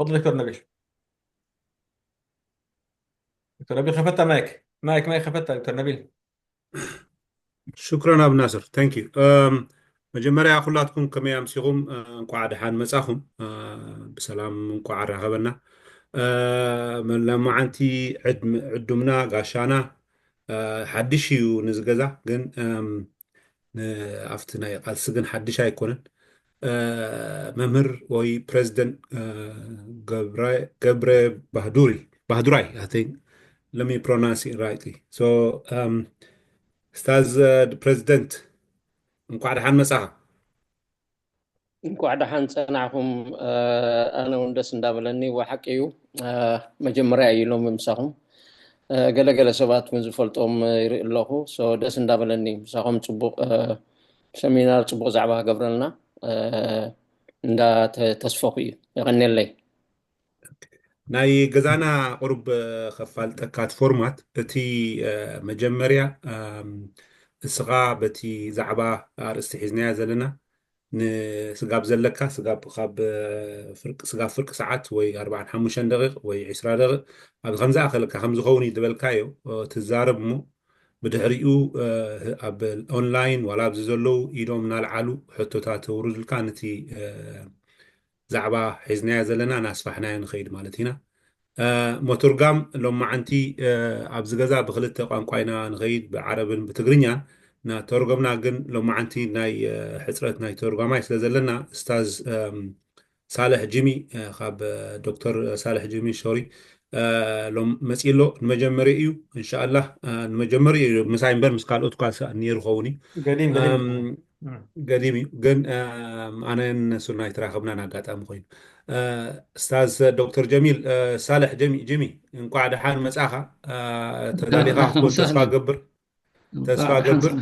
تفضل دكتور نبيل. دكتور نبيل، خفت مايك. مايك، مايك، خفت دكتور نبيل. ሽክረን ኣብ ናስር። Thank you። መጀመርያ ኩላትኩም ከመይ ኣምሲኹም? እንኳዕ ደሓን መጻኹም። ብሰላም እንኳዕ ኣራኸበና። መለማዓንቲ ዕዱምና፣ ጋሻና፣ ሓድሽ እዩ ንዝገዛ ግን ኣብቲ ናይ ቃልሲ ግን ሓድሽ ኣይኮነን። መምህር ወይ ፕሬዚደንት ገብረ ባህዱሪ ባህዱራይ፣ I think let me pronounce it rightly. So ኡስታዝ ፕሬዚደንት፣ እንኳዕ ደሓን መጻኻ። እንኳዕ ደሓን ጸናሕኩም። ኣነ እውን ደስ እንዳበለኒ፣ ወሓቂ እዩ። መጀመርያ እዩ ሎሚ ምሳኹም። ገለገለ ሰባት እውን ዝፈልጦም ይርኢ ኣለኹ። ደስ እንዳበለኒ ምሳኹም። ጽቡቕ ሰሚናር፣ ጽቡቕ ዛዕባ ክገብረልና እንዳ ተስፈኹ እዩ። የቐንየለይ። ናይ ገዛና ቁሩብ ከፋልጠካ እቲ ፎርማት። እቲ መጀመርያ እስኻ በቲ ዛዕባ ኣርእስቲ ሒዝናያ ዘለና ንስጋብ ዘለካ ስጋብ ካብ ስጋብ ፍርቂ ሰዓት ወይ ኣርባዓን ሓሙሽተን ደቂቕ ወይ ዕስራ ደቂቕ ኣብ ከምዝኣኸለካ ከምዝኸውን እዩ ዝበልካዮ ትዛረብ እሞ ብድሕሪኡ ኣብ ኦንላይን ዋላ ኣብዚ ዘለዉ ኢዶም እናልዓሉ ሕቶታት ተውርዱልካ ነቲ ዛዕባ ሒዝናያ ዘለና እናስፋሕናዮ ንኸይድ ማለት ኢና። መቱርጋም ሎማዓንቲ ኣብዚ ገዛ ብክልተ ቋንቋ ኢና ንኸይድ፣ ብዓረብን ብትግርኛን እናተርጎምና፣ ግን ሎማዓንቲ ናይ ሕፅረት ናይ ተርጓማይ ስለ ዘለና እስታዝ ሳልሕ ጂሚ ካብ ዶክተር ሳልሕ ጂሚ ሾሪ ሎም መፂ ኣሎ። ንመጀመሪ እዩ እንሻኣላህ፣ ንመጀመሪ እዩ ምሳይ እምበር ምስ ካልኦት ኳ ነይሩ ኸውን እዩ። ገዲም ገዲም ገዲም እዩ ግን ኣነ ንሱ ናይ ተራኸብናን ኣጋጣሚ ኮይኑ። ስታዝ ዶክተር ጀሚል ሳልሕ ጀሚ ጂሚ፣ እንኳዕ ደሓን መጻኻ። ተዳሊኻ ክትኮን ተስፋ ገብር ተስፋ ገብር።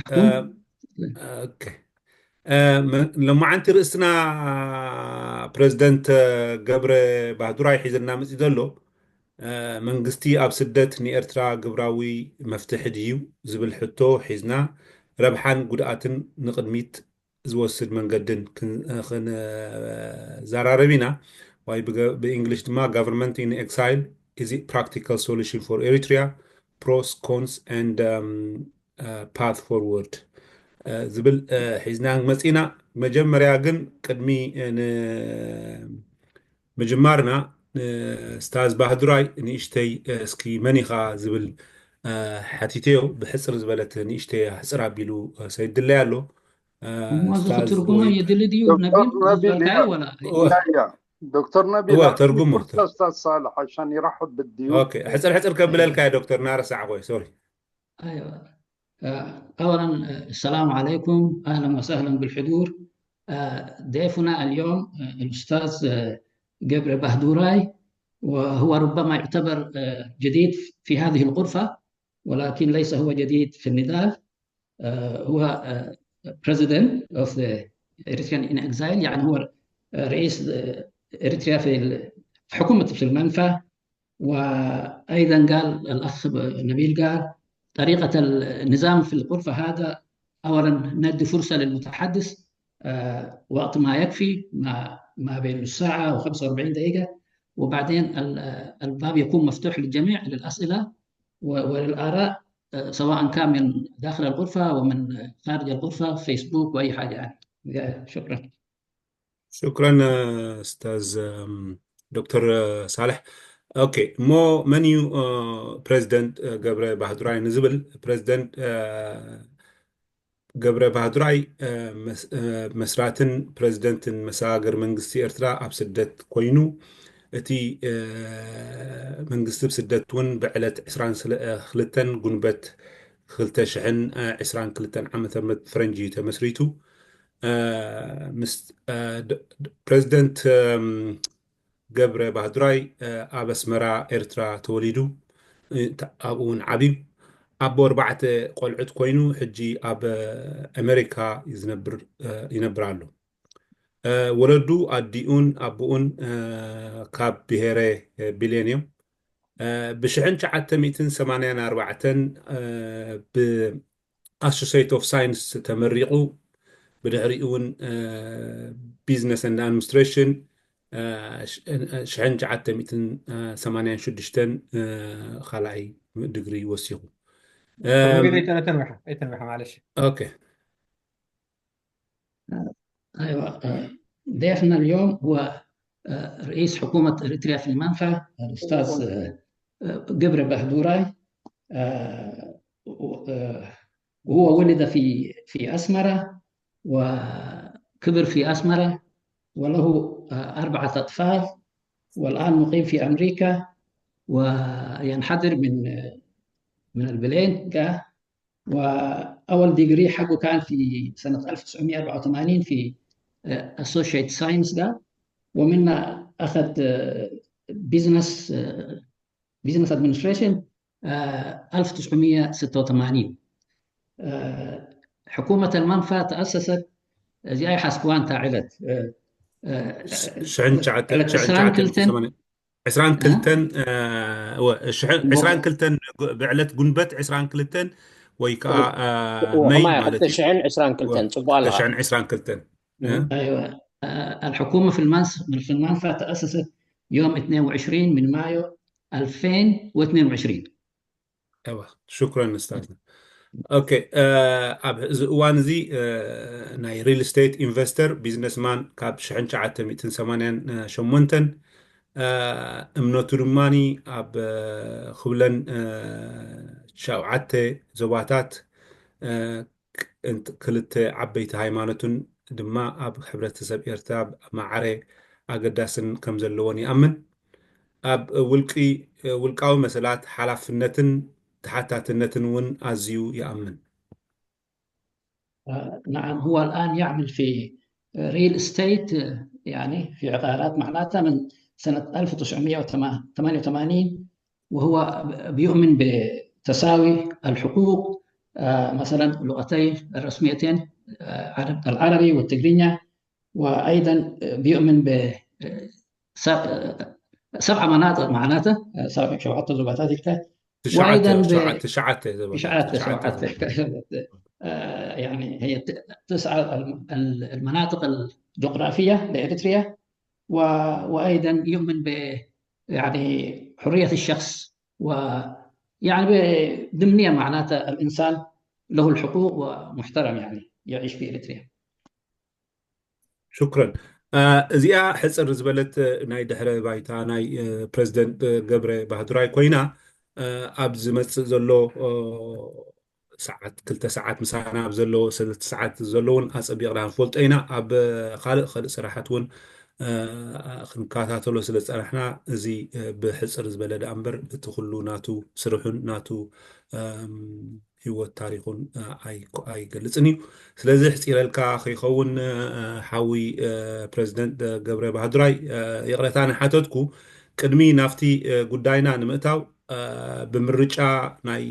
ሎማዓንቲ ርእስና ፕሬዚደንት ገብረ ባህዱራይ ሒዘና መፂ ዘሎ መንግስቲ ኣብ ስደት ንኤርትራ ግብራዊ መፍትሒ ድዩ ዝብል ሕቶ ሒዝና ረብሓን ጉድኣትን ንቕድሚት ዝወስድ መንገድን ክንዘራረብ ኢና። ወይ ብእንግሊሽ ድማ government in exile, is it practical solution for Eritrea, pros, cons and path forward ዝብል ሒዝና መፂና። መጀመርያ ግን ቅድሚ ምጅማርና ንስታዝ ባህዱራይ ንእሽተይ እስኪ መን ኢኻ ዝብል ሓቲተዮ። ብሕፅር ዝበለት ንእሽተይ ሕፅር ኣቢሉ ሰይድለይ ኣሎ። እሞ እዚ ክትርጉሞ የድሊ ድዩ ነቢል? ዶክተር ነቢል ተርጉሞ። ስታዝ ሳልሕ ዓሻን ይራሕብ ድዩ? ሕፅር ሕፅር ከብለልካ ዶክተር፣ ናረሳዕኮ ሶሪ። أولا السلام عليكم، أهلا وسهلا بالحضور. ضيفنا اليوم الأستاذ قبر بهدوراي، وهو ربما يعتبر جديد في هذه الغرفة، ولكن ليس هو جديد في النضال. هو President of the Eritrean in Exile، يعني هو رئيس إريتريا في حكومة في المنفى. وأيضا قال الأخ نبيل، قال طريقة النظام في الغرفة هذا، أولا ندي فرصة للمتحدث وقت ما يكفي، ما ما بين نص ساعة و خمسة وأربعين دقيقة، وبعدين الباب يكون مفتوح للجميع للأسئلة وللآراء، سواء كان من داخل الغرفة ومن خارج الغرفة، فيسبوك وأي حاجة يعني. شكرا. شكرا أستاذ دكتور صالح. ኦኬ፣ እሞ መን እዩ ፕሬዚደንት ገብረ ባህዱራይ ንዝብል፣ ፕሬዚደንት ገብረ ባህዱራይ መስራትን ፕሬዚደንትን መሰጋገሪ መንግስቲ ኤርትራ ኣብ ስደት ኮይኑ፣ እቲ መንግስቲ ብስደት እውን ብዕለት ዕስራን ክልተን ጉንበት ክልተ ሽሕን ዕስራን ክልተን ዓመተ ምህረት ፈረንጂ ተመስሪቱ። ምስ ፕሬዚደንት ገብረ ባህዱራይ ኣብ ኣስመራ ኤርትራ ተወሊዱ፣ ኣብኡ እውን ዓብዩ። ኣቦ ኣርባዕተ ቆልዑት ኮይኑ ሕጂ ኣብ ኣሜሪካ ይነብር ኣሎ። ወለዱ ኣዲኡን ኣቦኡን ካብ ብሄረ ቢሌን እዮም። ብሽሕን ትሽዓተ ሚእትን ሰማንያን ኣርባዕተን ብ Associate of Science ተመሪቑ፣ ብድሕሪኡ እውን Business and Administration ሽሕን ትሽዓተ ሚእትን ሰማንያን ሽዱሽተን ካልኣይ ድግሪ ወሲኹ። ኣይተንብሐ ማለሽ። ኦኬ። أيوة، ضيفنا اليوم هو رئيس حكومة إريتريا في المنفى، الأستاذ جبر بهدوراي. وهو ولد في في أسمرة وكبر في أسمرة، وله أربعة أطفال، والآن مقيم في أمريكا وينحدر من من البلين. وأول ديجري حقه كان في سنة ألف وتسعمية وأربعة وثمانين في Associate Science ده، ومنه أخذ Business Business Administration ألف وتسعمية وستة وثمانين. حكومة المنفى تأسست زي أي حسكوان تاعلت ሽሕን ትሽዓተ ዕስራን ክልተን ዕስራን ክልተን ብዕለት ጉንበት ዕስራን ክልተን ወይ ከዓ መይ ማለት ሽሕን ዕስራን ክልተን ጽቡቅ ኣላ ሽሕን ዕስራን ክልተን أيوة. الحكومة في المنفى تأسست يوم اثنين وعشرين من مايو ألفين واثنين وعشرين. እዋ ሽኩረን ስታዝና። ኦኬ። ኣብ እዚ እዋን እዚ ናይ ሪል ስቴት ኢንቨስተር ቢዝነስማን ካብ ሽሕን ትሽዓተ ሚእትን ሰማንያን ሸሞንተን እምነቱ ድማ ኣብ ክብለን ሸውዓተ ዞባታት ክልተ ዓበይቲ ሃይማኖትን ድማ ኣብ ሕብረተሰብ ኤርትራ ማዕረ ኣገዳስን ከም ዘለዎን ይኣምን። ኣብ ውልቂ ውልቃዊ መሰላት ሓላፍነትን ተሓታትነትን እውን ኣዝዩ ይኣምን። نعم، هو الآن يعمل في ريل استيت، يعني في عقارات معناتها، من سنة ألف وتسعمية وثمانية وثمانين، وهو بيؤمن بتساوي الحقوق، مثلا اللغتين الرسميتين، العربي والتقرينيا. وأيضا بيؤمن ب سبع مناطق معناتها، ሸውዓተ ዞባታት ኢልካ ትሽዓተ ሸውዓተ يعني هي تسعى المناطق الجغرافية لإريتريا، وأيضا يؤمن ب يعني حرية الشخص، ويعني ضمنيا معناتها الإنسان له الحقوق ومحترم، يعني يعيش في إريتريا. ሽኩረን። እዚኣ ሕፅር ዝበለት ናይ ድሕረ ባይታ ናይ ፕሬዚደንት ገብረ ባህዱራይ ኮይና፣ ኣብ ዝመፅእ ዘሎ ሰዓት ክልተ ሰዓት ምሳና ኣብ ዘሎ ሰለስተ ሰዓት ዘሎ እውን ኣፀቢቕና ንፈልጦ ኢና። ኣብ ካልእ ካልእ ስራሓት እውን ክንከታተሎ ስለ ዝፀናሕና፣ እዚ ብሕፅር ዝበለ ደኣ እምበር እቲ ኩሉ ናቱ ስርሑን ናቱ ህይወት ታሪኹን ኣይገልፅን እዩ። ስለዚ ሕፂረልካ ከይኸውን ሓዊ ፕረዚደንት ገብረ ባህዱራይ፣ ይቕረታ ንሓተትኩ። ቅድሚ ናብቲ ጉዳይና ንምእታው፣ ብምርጫ ናይ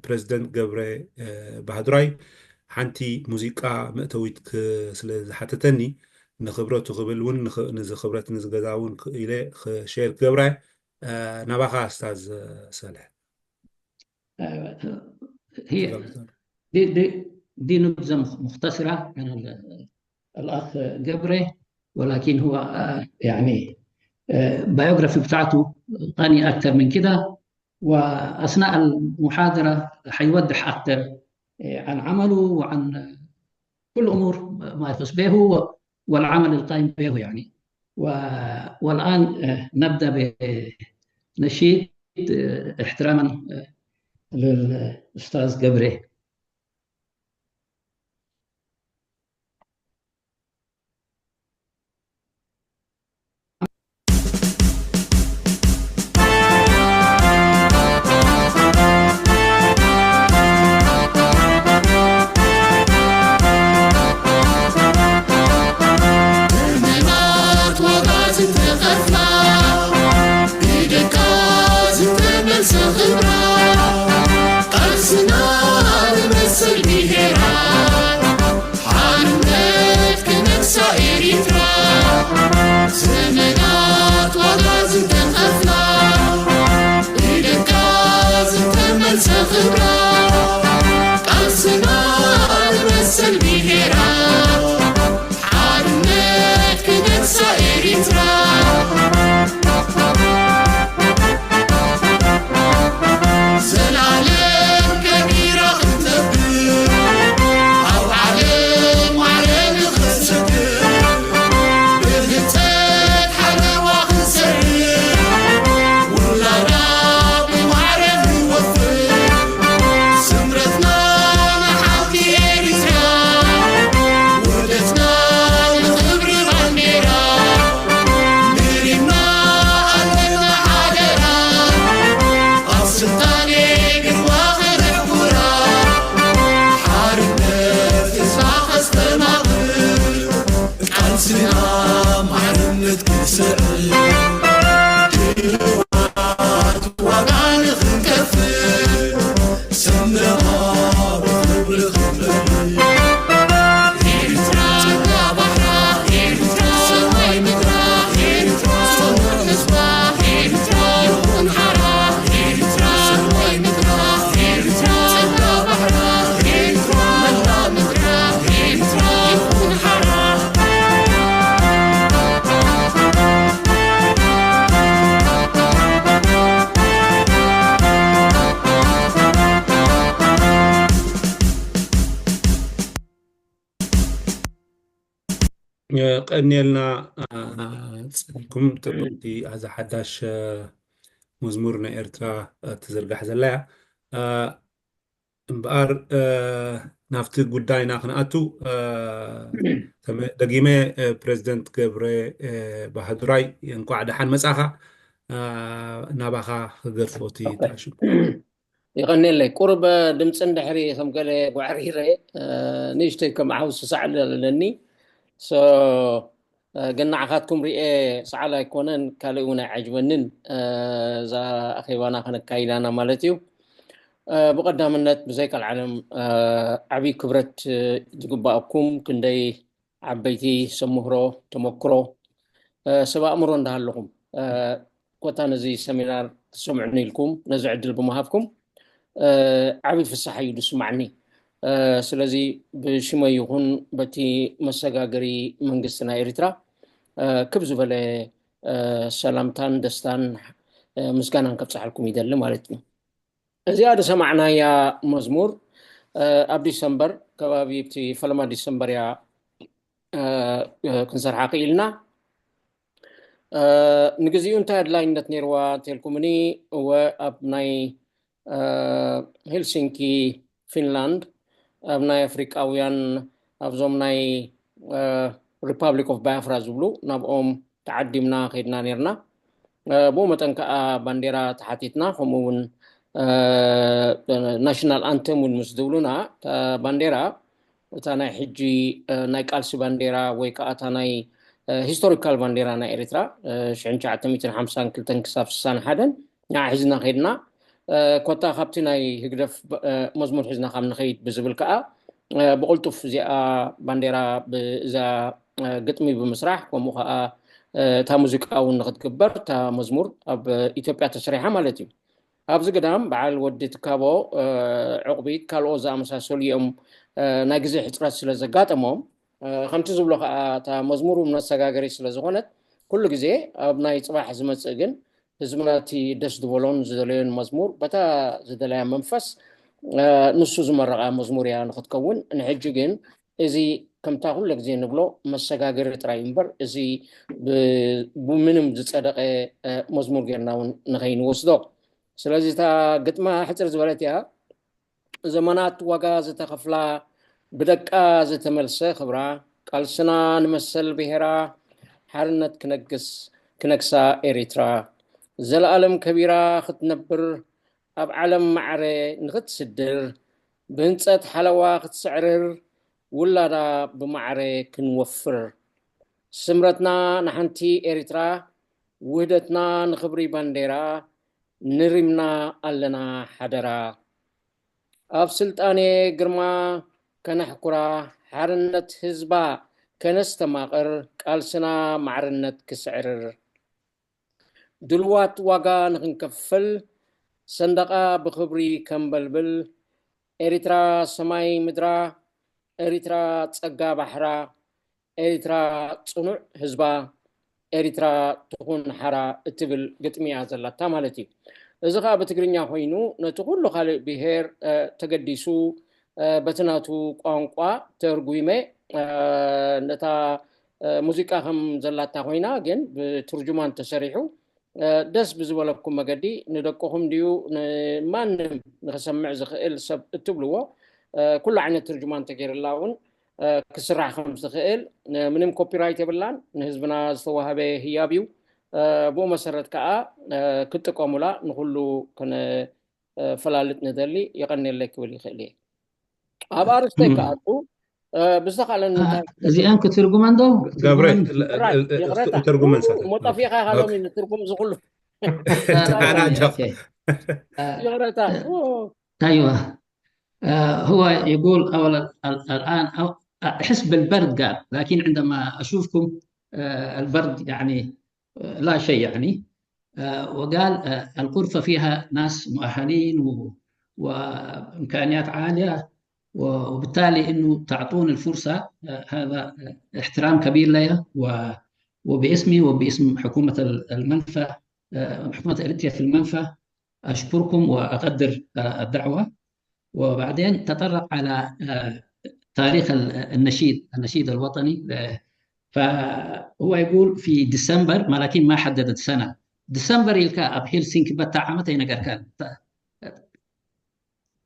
ፕረዚደንት ገብረ ባህዱራይ ሓንቲ ሙዚቃ መእተዊት ስለ ዝሓተተኒ፣ ንኽብረቱ ክብል እውን ንዚ ክብረት ንዝገዛ እውን ኢለ ሸር ክገብራ ናባኻ ኣስታዝ ሰልሕ። هي دي دي دي نبذة مختصرة عن الأخ جبري، ولكن هو يعني biography بتاعته غني أكثر من كده. وأثناء المحاضرة حيوضح أكثر عن عمله وعن كل أمور ما يخص به والعمل القائم به يعني. والآن نبدأ بنشيد احتراما للأستاذ جبري. ቃልስና ንመሰል ብሄራ ሓርነት ክነሳ ኤሪትራ ዘመናት ዋጋ ዝተኸፍላ ኢደቃ ዝተመልሰ ክብራ ቃልስና ንመሰል ብሄራ ሓርነት ክነሳ ኤሪትራ ማዕርነት ክንስዕብ፣ ድልዋት ዋጋ ንኽንከፍል፣ ሰንደቓ ብኽብሪ ክንበል። ኤርትራ ጸጋ ባሕራ፣ ኤርትራ ሰማይ ምድራ፣ ኤርትራ ጽኑዕ ህዝባ፣ ኤርትራ ይኹን ሓራ፣ ኤርትራ ሰማይ ምድራ፣ ኤርትራ ጸጋ ባሕራ፣ ኤርትራ መላ ምድራ፣ ኤርትራ ይኹን ሓራ። ቀንየልና ጸኒኩም ጥብቅቲ ኣዛ ሓዳሽ መዝሙር ናይ ኤርትራ ትዝርጋሕ ዘላ እያ። እምበኣር ናብቲ ጉዳይና ክንኣቱ፣ ደጊመ ፕሬዚደንት ገብረ ባህዱራይ እንኳዕ ደሓን መጻኻ። ናባኻ ክገድፎ እቲ ተዓሽም። ይቐንየለይ። ቁሩብ ድምፂ እንድሕሪ ከም ገለ ጓዕሪረ ንእሽተይ ከም ዓውሲ ሳዕሊ ኣለኒ። ግን ንዓኻትኩም ርኤ ሰዓል ኣይኮነን፣ ካልእ እውን ኣይዓጅበንን። እዛ ኣኼባና ከነካይዳና ማለት እዩ። ብቐዳምነት ብዘይ ቀልዓለም ዓብዪ ክብረት ዝግባኣኩም ክንደይ ዓበይቲ ሰብ ምህሮ፣ ተመክሮ፣ ሰብ ኣእምሮ እንዳሃለኹም ኮታ ነዚ ሰሚናር ትሰምዑኒ ኢልኩም ነዚ ዕድል ብምሃብኩም ዓብዪ ፍሳሕ እዩ ዝስማዕኒ። ስለዚ ብሽመይ ይኹን በቲ መሰጋገሪ መንግስቲ ናይ ኤርትራ ክብ ዝበለ ሰላምታን ደስታን ምስጋናን ከብፅሓልኩም ይደሊ ማለት እዩ። እዚኣ ዝሰማዕናያ መዝሙር ኣብ ዲሰምበር ከባቢ እቲ ፈለማ ዲሰምበር እያ ክንሰርሓ ክኢልና። ንግዚኡ እንታይ ኣድላይነት ነይርዋ እንተልኩምኒ፣ እወ ኣብ ናይ ሄልሲንኪ ፊንላንድ ኣብ ናይ ኣፍሪቃውያን ኣብዞም ናይ ሪፓብሊክ ኦፍ ባያፍራ ዝብሉ ናብኦም ተዓዲምና ከይድና ነርና። ብኡ መጠን ከዓ ባንዴራ ተሓቲትና፣ ከምኡ እውን ናሽናል ኣንተም እውን ምስ ዝብሉና፣ እታ ባንዴራ እታ ናይ ሕጂ ናይ ቃልሲ ባንዴራ ወይ ከዓ እታ ናይ ሂስቶሪካል ባንዴራ ናይ ኤርትራ ሽሕን ትሽዓተ ሚእትን ሓምሳን ክልተን ክሳብ ስሳን ሓደን ንዓ ሒዝና ከይድና። ኮታ ካብቲ ናይ ህግደፍ መዝሙር ሒዝና ካብ ንኸይድ ብዝብል ከዓ ብቕልጡፍ እዚኣ ባንዴራ ብእዛ ግጥሚ ብምስራሕ፣ ከምኡ ከዓ እታ ሙዚቃ እውን ንክትግበር እታ መዝሙር ኣብ ኢትዮጵያ ተሰሪሓ ማለት እዩ። ኣብዚ ግዳም በዓል ወዲ ትካቦ ዕቑቢት ካልኦት ዝኣመሳሰሉ እዮም ናይ ግዜ ሕፅረት ስለ ዘጋጠሞም፣ ከምቲ ዝብሎ ከዓ እታ መዝሙር እውን መሰጋገሪ ስለ ዝኾነት ኩሉ ግዜ ኣብ ናይ ፅባሕ ዝመፅእ ግን ህዝብና እቲ ደስ ዝበሎን ዝደለዮን መዝሙር በታ ዝደለያ መንፈስ ንሱ ዝመረቓ መዝሙር እያ ንክትከውን። ንሕጂ ግን እዚ ከምታ ኩለ ግዜ ንብሎ መሰጋገሪ ጥራይ እምበር እዚ ብምንም ዝፀደቐ መዝሙር ጌርና እውን ንኸይንወስዶ። ስለዚ እታ ግጥማ ሕፅር ዝበለት እያ። ዘመናት ዋጋ ዝተኸፍላ ብደቃ ዝተመልሰ ክብራ፣ ቃልስና ንመሰል ብሄራ ሓርነት ክነግስ ክነግሳ ኤሪትራ ዘለኣለም ከቢራ ክትነብር ኣብ ዓለም ማዕረ ንኽትስድር ብህንጸት ሓለዋ ክትስዕርር ውላዳ ብማዕረ ክንወፍር ስምረትና ንሓንቲ ኤሪትራ ውህደትና ንኽብሪ ባንዴራ ንሪምና ኣለና ሓደራ። ኣብ ስልጣኔ ግርማ ከነሕኩራ ሓርነት ህዝባ ከነስተማቕር ቃልስና ማዕርነት ክስዕርር ድልዋት ዋጋ ንኽንከፍል ሰንደቓ ብኽብሪ ከንበልብል ኤሪትራ ሰማይ ምድራ ኤሪትራ ጸጋ ባሕራ ኤሪትራ ጽኑዕ ህዝባ ኤሪትራ ትኹን ሓራ እትብል ግጥሚ እያ ዘላታ ማለት እዩ። እዚ ከዓ ብትግርኛ ኮይኑ ነቲ ኩሉ ካልእ ብሄር ተገዲሱ በቲ ናቱ ቋንቋ ተርጉመ ነታ ሙዚቃ ከም ዘላታ ኮይና ግን ብትርጁማን ተሰሪሑ ደስ ብዝበለኩም መገዲ ንደቅኹም ድዩ ንማንም ንክሰምዕ ዝኽእል ሰብ እትብልዎ ኩሉ ዓይነት ትርጅማን ተገይርላ እውን ክስራሕ ከም ዝኽእል ምንም ኮፒራይት የብላን። ንህዝብና ዝተዋህበ ህያብ እዩ። ብኡ መሰረት ከዓ ክጥቀሙላ ንኩሉ ክነፈላልጥ ንደሊ። የቐንየለይ ክብል ይኽእል እየ። ኣብ ኣርእስተይ ክኣቱ ብዝተኻለን እዚኣን ክትርጉመን ዶ? ጋብርኤል ይቕረታ ተርጉመን ሳተ ሞጠፊኻ ኢኻ ሎሚ ንትርጉም ዝኹሉ ኣና ጃፍ ይቕረታ أيوة. آه، هو يقول أولا ال- الآن أو- أحس بالبرد، قال، لكن عندما أشوفكم آه، البرد يعني آه، لا شيء يعني. آه، وقال آه، الغرفة فيها ناس مؤهلين و- وإمكانيات عالية، وبالتالي إنه تعطون الفرصة، آه، هذا آه، احترام كبير لي و- وباسمي وباسم حكومة ال- المنفى، آه، حكومة إريتريا في المنفى، أشكركم وأقدر آه، الدعوة. وبعدين تطرق على آه، تاريخ ال- النشيد، النشيد الوطني. آه، فهو يقول في ديسمبر، ما لكن ما حددت سنة. ديسمبر يلقى أب هيلسينكي بتاع عامة ينقر كان.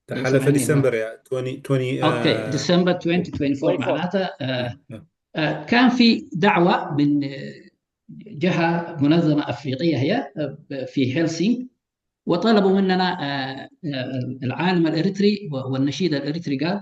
ተሓለፈ ዲሰምበር እያ twenty twenty Okay, December twenty twenty-four معناتها آه، آه، كان في دعوة من آه، جهة منظمة أفريقية هي آه، في هيلسينكي، وطلبوا مننا آه، آه، العالم الإريتري والنشيد الإريتري قال،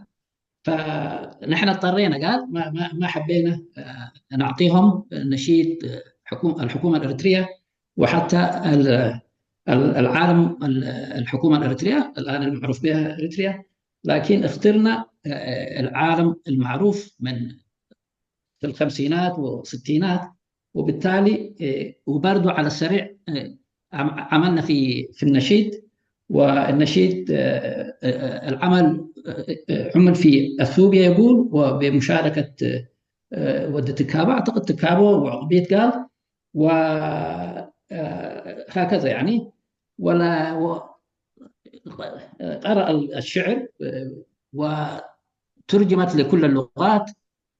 فنحن اضطرينا، قال، ما ما ما حبينا آه، نعطيهم النشيد آه، حكومة الحكومة الإريترية وحتى ال- ال- العالم ال- الحكومة الإريترية الآن المعروف بها إريتريا، لكن اخترنا آه، العالم المعروف من في الخمسينات والستينات، وبالتالي آه، وبرضو على السريع آه، عم- عملنا في في النشيد، والنشيد آه، آه، العمل آه، آه، عمل في اثيوبيا يقول، وبمشاركه آه، آه، ود تكابا، اعتقد تكابا وعقبيت قال و آه، هكذا يعني. ولا و- قرأ الشعر آه، وترجمت لكل اللغات،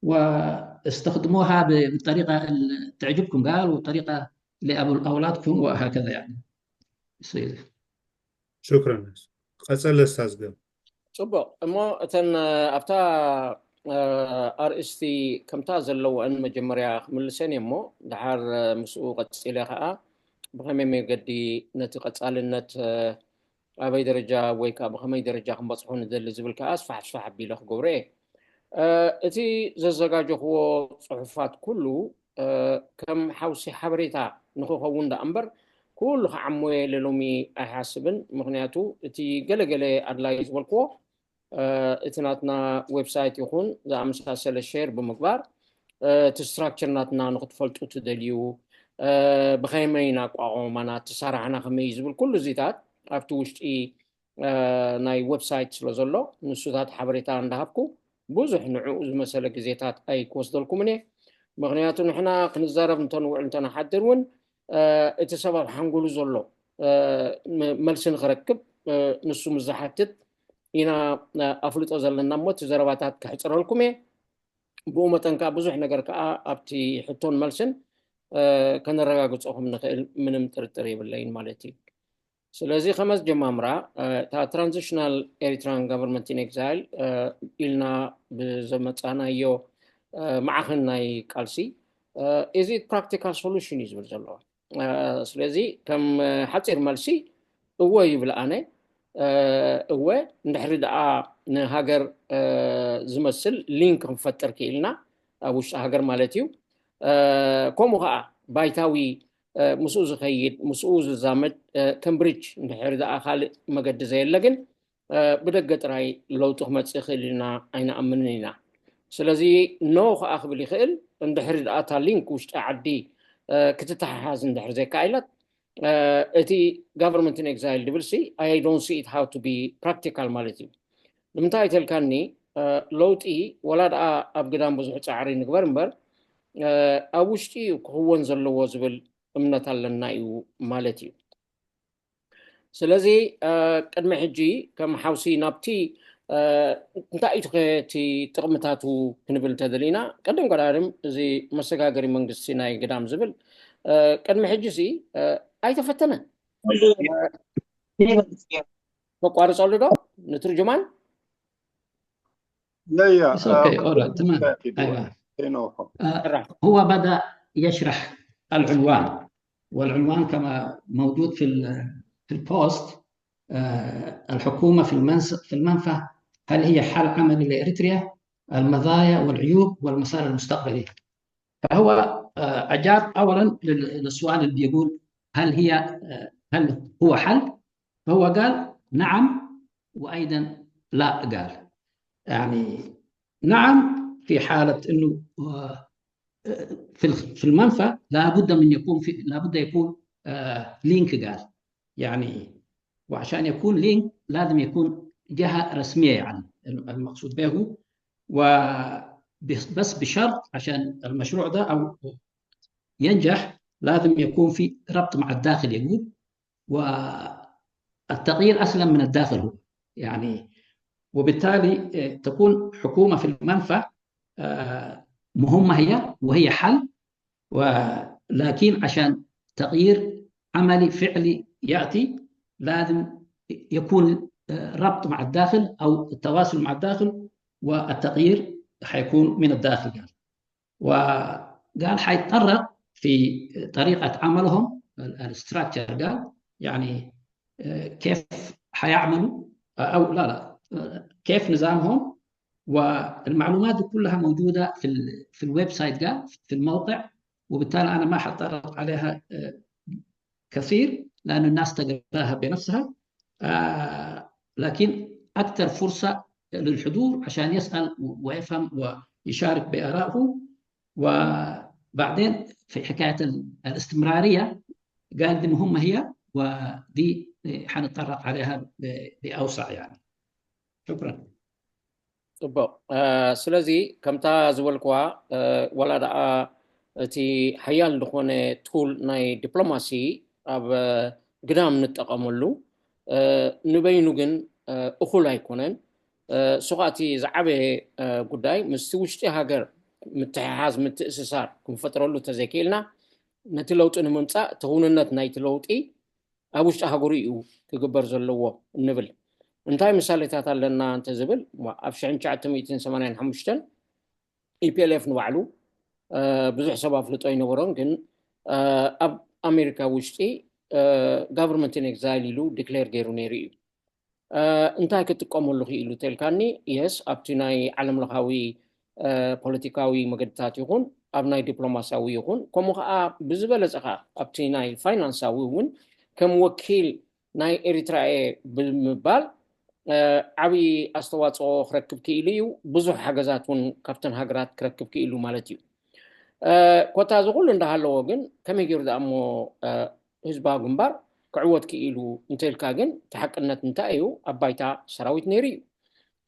واستخدموها ب- بطريقة ال- تعجبكم، قال، وطريقة لأولادكم وهكذا يعني. يصير. شكرا. ቀጸለ ኣስታዝ ገ ፅቡቕ እሞ እተን ኣብታ ኣርእስቲ ከምታ ዘለወን መጀመርያ ክምልሰን እየ እሞ ድሓር ምስኡ ቀፂለ ከዓ ብኸመይ መገዲ ነቲ ቀፃልነት ኣበይ ደረጃ ወይ ከዓ ብኸመይ ደረጃ ክንበፅሖ ንደሊ ዝብል ከዓ ስፋሕ ስፋሕ ኣቢለ ክገብሮ እየ። እቲ ዘዘጋጀኽዎ ፅሑፋት ኩሉ ከም ሓውሲ ሓበሬታ ንክኸውን ደኣ እምበር ኩሉ ክዓሞ እየ ኢለ ሎሚ ኣይሓስብን። ምክንያቱ እቲ ገለገለ ኣድላይ ዝበልክዎ እቲ ናትና ዌብሳይት ይኹን ዝኣመሳሰለ ሼር ብምግባር እቲ ስትራክቸር ናትና ንክትፈልጡ ትደልዩ ብኸመይ ኢና ኣቋቋማና እቲ ሰራሕና ከመይ እዩ ዝብል ኩሉ እዚታት ኣብቲ ውሽጢ ናይ ዌብሳይት ስለ ዘሎ ንሱታት ሓበሬታ እንዳሃብኩ ብዙሕ ንዕኡ ዝመሰለ ግዜታት ኣይክወስደልኩምን እየ። ምክንያቱ ንሕና ክንዛረብ እንተንውዕል እንተንሓድር እውን እቲ ሰብ ኣብ ሓንጎሉ ዘሎ መልሲ ንክረክብ ንሱ ምስ ዝሓትት ኢና ኣፍልጦ ዘለና እሞ እቲ ዘረባታት ክሕፅረልኩም እየ። ብኡ መጠን ከዓ ብዙሕ ነገር ከዓ ኣብቲ ሕቶን መልስን ከነረጋግፀኹም ንኽእል ምንም ጥርጥር የብለይን ማለት እዩ። ስለዚ ከመዝጀማምራ እታ transitional Eritrean government in exile ኢልና ብዘመፃናዮ ማዕኸን ናይ ቃልሲ is it practical solution እዩ ዝብል ዘለዎ። ስለዚ ከም ሓፂር መልሲ እወ ይብል ኣነ። እወ እንድሕሪ ደኣ ንሃገር ዝመስል ሊንክ ክንፈጥር ክኢልና ኣብ ውሽጢ ሃገር ማለት እዩ። ከምኡ ከዓ ባይታዊ ምስኡ ዝኸይድ ምስኡ ዝዛመድ ከም ብሪጅ እንድሕሪ ደኣ ካልእ መገዲ ዘየለ ግን ብደገ ጥራይ ለውጢ ክመፅእ ይኽእል ኢልና ኣይንኣምንን ኢና። ስለዚ ኖ ከዓ ክብል ይኽእል እንድሕሪ ደኣ እታ ሊንክ ውሽጢ ዓዲ ክትተሓሓዝ እንድሕር ዘይከኣለት እቲ government in exile ድብል ሲ I don't see it how to be practical ማለት እዩ። ንምንታይ ኣይተልካኒ ለውጢ ወላ ደኣ ኣብ ግዳም ብዙሕ ፃዕሪ ንግበር እምበር ኣብ ውሽጢ እዩ ክኽወን ዘለዎ ዝብል እምነት ኣለና እዩ ማለት እዩ። ስለዚ ቅድሚ ሕጂ ከም ሓውሲ ናብቲ እንታይ እዩ እቲ ጥቕምታቱ ክንብል እንተደሊና ቅድም ቀዳድም እዚ መሰጋገሪ መንግስቲ ናይ ግዳም ዝብል ቅድሚ ሕጂ ሲ ኣይተፈተነን። ተቋርፀሉ ዶ ንትርጅማን لا يا It's okay, all right, تمام. أيوة. تينوخو آه، هو بدأ يشرح العنوان، والعنوان كما موجود في ال- في البوست، آه، الحكومة في المنس في المنفى، هل هي حل عملي لإريتريا؟ المزايا والعيوب والمسار المستقبلي. فهو آه، أجاب أولا لل- للسؤال اللي بيقول: هل هي آه، هل هو حل؟ فهو قال: نعم، وأيضا لا. قال يعني نعم في حالة أنه آه، في الخ- في المنفى لابد من يكون في لابد يكون لينك. قال يعني وعشان يكون لينك لازم يكون جهة رسمية، يعني المقصود به. وبس بشرط عشان المشروع ده أو ينجح لازم يكون في ربط مع الداخل، يقول، والتغيير أسلم من الداخل هو. يعني وبالتالي آه، تكون حكومة في المنفى آه، مهمة هي، وهي حل، ولكن عشان تغيير عملي فعلي يأتي لازم يكون آه، ربط مع الداخل أو التواصل مع الداخل، والتغيير حيكون من الداخل يعني. وقال حيتطرق في طريقة عملهم، ال structure، قال يعني آه، كيف حيعملوا آه، أو لا لا آه، كيف نظامهم. والمعلومات دي كلها موجودة في ال في الويب سايت، قال في الموقع. وبالتالي أنا ما حتطرق عليها آه، كثير لأن الناس تقراها بنفسها. آه، لكن أكثر فرصة للحضور عشان يسأل ويفهم ويشارك بآرائه. وبعدين في حكاية ال- الاستمرارية، قال دي مهمة هي، ودي حنتطرق عليها ب- بأوسع يعني. شكرا. ፅቡቕ። ስለዚ ከምታ ዝበልክዋ፣ ወላ ደኣ እቲ ሓያል ዝኾነ ቱል ናይ ዲፕሎማሲ ኣብ ግዳም ንጠቐመሉ፣ ንበይኑ ግን እኹል ኣይኮነን። እሱ ከዓ እቲ ዝዓበየ ጉዳይ ምስቲ ውሽጢ ሃገር ምትሕሓዝ፣ ምትእስሳር ክንፈጥረሉ ተዘይክኢልና፣ ነቲ ለውጢ ንምምፃእ እቲ ክውንነት ናይቲ ለውጢ ኣብ ውሽጢ ሃገሩ እዩ ክግበር ዘለዎ እንብል። እንታይ ምሳሌታት ኣለና እንተዝብል፣ ኣብ ሽሕን ትሽዓተ ሚእትን ሰማንያን ሓሙሽተን ኢፒኤልኤፍ ንባዕሉ ብዙሕ ሰብ ኣፍልጦ ኣይነበሮን፣ ግን ኣብ ኣሜሪካ ውሽጢ government in exile ኢሉ ዲክሌር ገይሩ ነይሩ እዩ። እንታይ ክጥቀመሉ ክኢሉ ተልካኒ? የስ፣ ኣብቲ ናይ ዓለም ለኻዊ ፖለቲካዊ መገድታት ይኹን ኣብ ናይ ዲፕሎማሲያዊ ይኹን፣ ከምኡ ከዓ ብዝበለፀ ከዓ ኣብቲ ናይ ፋይናንሳዊ እውን ከም ወኪል ናይ ኤሪትራ እየ ብምባል ዓብዪ ኣስተዋፅኦ ክረክብ ክኢሉ እዩ። ብዙሕ ሓገዛት እውን ካብተን ሃገራት ክረክብ ክኢሉ ማለት እዩ። ኮታ እዚ ኩሉ እንዳሃለዎ ግን ከመይ ገይሩ ደኣ እሞ ህዝባዊ ግንባር ክዕወት ክኢሉ እንተልካ ግን እቲ ሓቅነት እንታይ እዩ? ኣብ ባይታ ሰራዊት ነይሩ እዩ።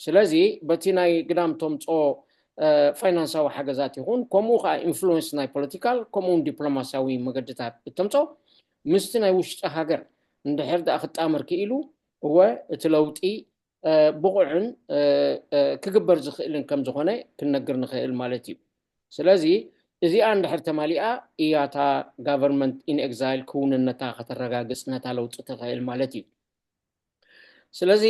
ስለዚ በቲ ናይ ግዳም ተምፅኦ ፋይናንሳዊ ሓገዛት ይኹን ከምኡ ከዓ ኢንፍሉወንስ ናይ ፖለቲካል ከምኡውን ዲፕሎማሲያዊ መገድታት እተምፅኦ ምስቲ ናይ ውሽጢ ሃገር እንድሕር ደኣ ክጣመር ክኢሉ እወ እቲ ለውጢ ብቑዕን ክግበር ዝኽእልን ከም ዝኾነ ክንነግር ንኽእል ማለት እዩ። ስለዚ እዚኣ እንድሕር ተማሊኣ እያታ government in exile ክውንነታ ከተረጋግፅ ነታ ለውጢ ትኽእል ማለት እዩ። ስለዚ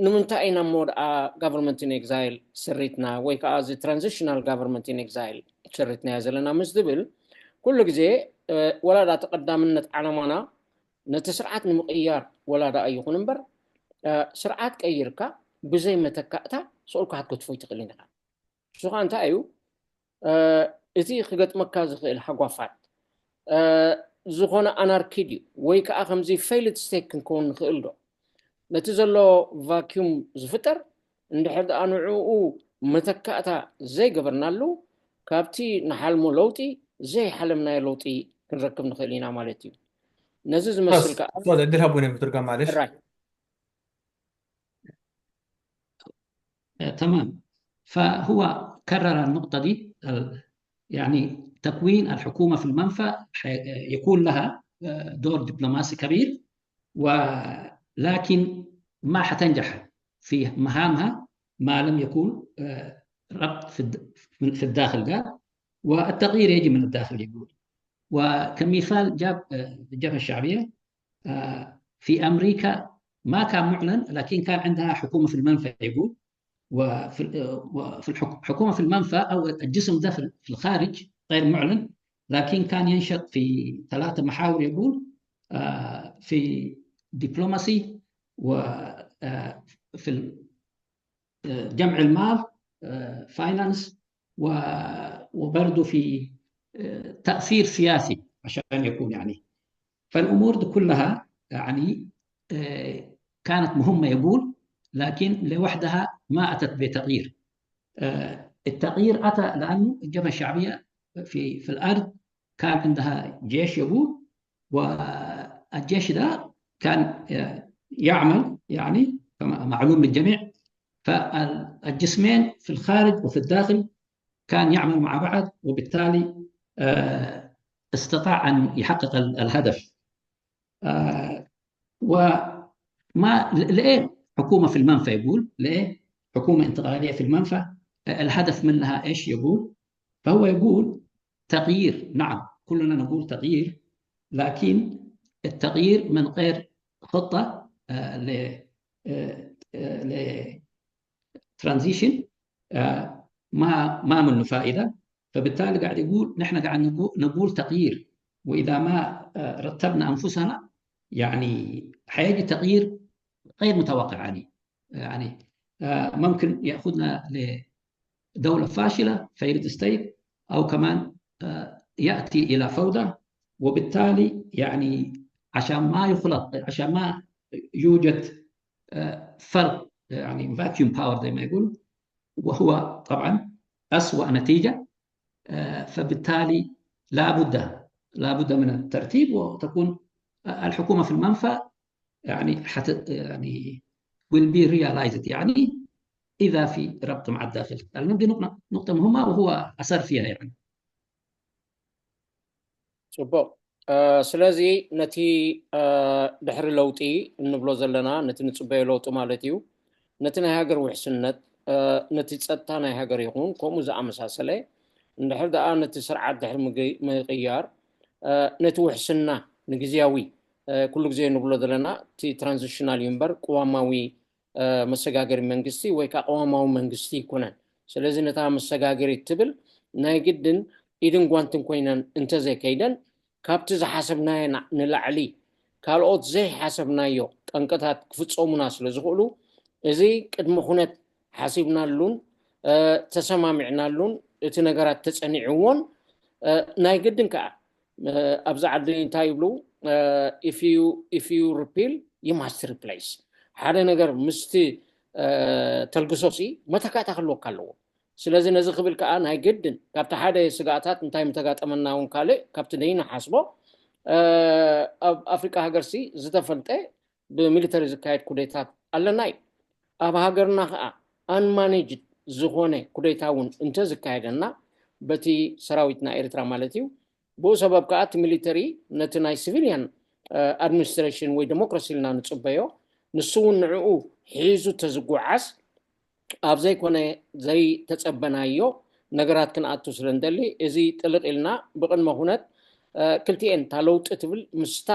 ንምንታይ ኢና እሞ ደኣ government in exile ስሪትና ወይ ከዓ እዚ transitional government in exile ስሪትናዮ ዘለና ምስ ዝብል ኩሉ ግዜ ወላ ደኣ ተቐዳምነት ዓላማና ነቲ ስርዓት ንምቕያር ወላ ደኣ ይኹን እምበር ስርዓት ቀይርካ ብዘይ መተካእታ ስኡልካ ክትገድፎ ይትኽእል ኢኻ። ንሱ ከዓ እንታይ እዩ? እቲ ክገጥመካ ዝኽእል ሃጓፋት ዝኾነ ኣናርኪ ድዩ ወይ ከዓ ከምዚ failed state ክንከውን ንኽእል ዶ? ነቲ ዘሎ ቫኪዩም ዝፍጠር እንድሕር ደኣ ንዕኡ መተካእታ ዘይገበርናሉ ካብቲ ንሓልሞ ለውጢ ዘይሓለምናዮ ለውጢ ክንረክብ ንኽእል ኢና ማለት እዩ። ነዚ ዝመስል ከዓ እድል ሃቡነ ምትርጓም ማለሽ። تمام. فهو كرر النقطة دي، يعني تكوين الحكومة في المنفى يكون لها دور دبلوماسي كبير، ولكن ما حتنجح في مهامها ما لم يكون ربط في في الداخل ده، والتغيير يجي من الداخل يقول. وكمثال جاب الجبهة الشعبية في أمريكا ما كان معلن، لكن كان عندها حكومة في المنفى يقول، وفي وفي الحكومة في المنفى أو الجسم ده في الخارج غير معلن، لكن كان ينشط في ثلاثة محاور يقول في دبلوماسي وفي جمع المال فاينانس، وبرضه في تأثير سياسي عشان يكون يعني. فالأمور دي كلها يعني كانت مهمة يقول، لكن لوحدها ما أتت بتغيير. التغيير أتى لأنه الجبهة الشعبية في في الأرض كان عندها جيش يقول، والجيش ده كان يعمل يعني كما معلوم للجميع. فالجسمين في الخارج وفي الداخل كان يعمل مع بعض، وبالتالي استطاع أن يحقق الهدف. وما لإيه حكومة في المنفى يقول، لإيه حكومة انتقالية في المنفى؟ الهدف منها إيش يقول؟ فهو يقول تغيير، نعم، كلنا نقول تغيير، لكن التغيير من غير خطة ل transition ما ما منه فائدة. فبالتالي قاعد يقول نحن قاعد نقول تغيير، وإذا ما رتبنا أنفسنا يعني حيجي تغيير غير متوقع يعني. يعني ممكن يأخذنا لدولة فاشلة، failed state، أو كمان يأتي إلى فوضى. وبالتالي يعني عشان ما يخلط، عشان ما يوجد فرق يعني vacuum power زي ما يقول، وهو طبعا أسوأ نتيجة. فبالتالي لا بد لا بد من الترتيب، وتكون الحكومة في المنفى يعني حت يعني will be realized يعني إذا في ربط مع الداخل. المهم دي نقطة نقطة مهمة وهو أصر فيها يعني. ጽቡቕ። ስለዚ ነቲ ድሕሪ ለውጢ እንብሎ ዘለና ነቲ ንጽበዮ ለውጢ ማለት እዩ፣ ነቲ ናይ ሃገር ውሕስነት፣ ነቲ ጸጥታ ናይ ሃገር ይኹን ከምኡ ዝኣመሳሰለ፣ እንድሕር ደኣ ነቲ ስርዓት ድሕሪ ምቅያር ነቲ ውሕስና ንግዝያዊ ኩሉ ግዜ ንብሎ ዘለና እቲ ትራንዚሽናል እዩ እምበር ቅዋማዊ መሰጋገሪ መንግስቲ ወይ ከዓ ቅዋማዊ መንግስቲ ይኮነን። ስለዚ ነታ መሰጋገሪ ትብል ናይ ግድን ኢድን ጓንትን ኮይነን እንተዘይከይደን ካብቲ ዝሓሰብናዮ ንላዕሊ ካልኦት ዘይሓሰብናዮ ጠንቅታት ክፍፀሙና ስለ ዝኽእሉ እዚ ቅድሚ ኩነት ሓሲብናሉን ተሰማሚዕናሉን እቲ ነገራት ተፀኒዕዎን ናይ ግድን ከዓ ኣብዚ ዓዲ እንታይ ይብሉ if you repeal you must replace ሓደ ነገር ምስቲ ተልግሶ ሲ መተካእታ ክህልወካ ኣለዎ። ስለዚ ነዚ ክብል ከዓ ናይ ግድን ካብቲ ሓደ ስጋኣታት እንታይ ምተጋጠመና እውን ካልእ ካብቲ ደይና ሓስቦ ኣብ ኣፍሪቃ ሃገር ሲ ዝተፈልጠ ብሚሊተሪ ዝካየድ ኩዴታት ኣለና እዩ። ኣብ ሃገርና ከዓ unmanaged ዝኾነ ኩዴታ እውን እንተዝካየደና በቲ ሰራዊት ናይ ኤርትራ ማለት እዩ ብኡ ሰበብ ከዓ እቲ ሚሊተሪ ነቲ ናይ ሲቪልያን ኣድሚኒስትሬሽን ወይ ዴሞክራሲ ኢልና ንፅበዮ ንሱ እውን ንዕኡ ሒዙ ተዝጓዓዝ ኣብ ዘይኮነ ዘይተፀበናዮ ነገራት ክንኣቱ ስለ ንደሊ እዚ ጥልቕ ኢልና ብቅድመ ኩነት ክልቲኤን እታ ለውጢ ትብል ምስታ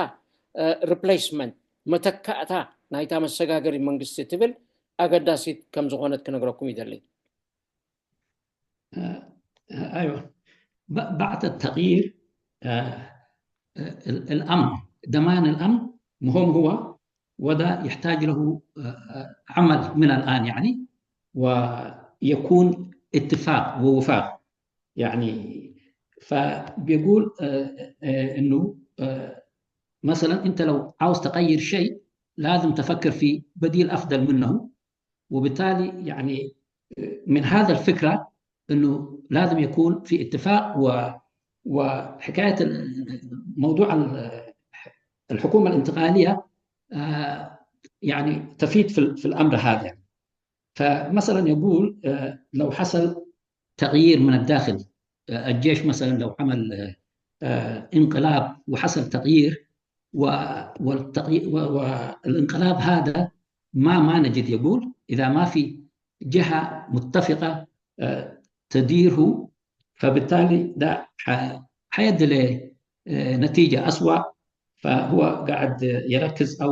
replacement መተካእታ ናይታ መሰጋገሪ መንግስቲ ትብል ኣገዳሲት ከም ዝኾነት ክነግረኩም ይደሊ። أيوة. بعد التغيير الأمن، ضمان الأمن مهم هو، وده يحتاج له عمل من الآن يعني، ويكون اتفاق ووفاق يعني. فبيقول إنه مثلا أنت لو عاوز تغير شيء لازم تفكر في بديل أفضل منه، وبالتالي يعني من هذا الفكرة انه لازم يكون في اتفاق و وحكايه موضوع الحكومه الانتقاليه يعني تفيد في الامر هذا. فمثلا يقول لو حصل تغيير من الداخل، الجيش مثلا لو عمل انقلاب وحصل تغيير والانقلاب هذا ما ما نجد يقول اذا ما في جهه متفقه تديره، فبالتالي ده حيدي له نتيجه اسوء. فهو قاعد يركز او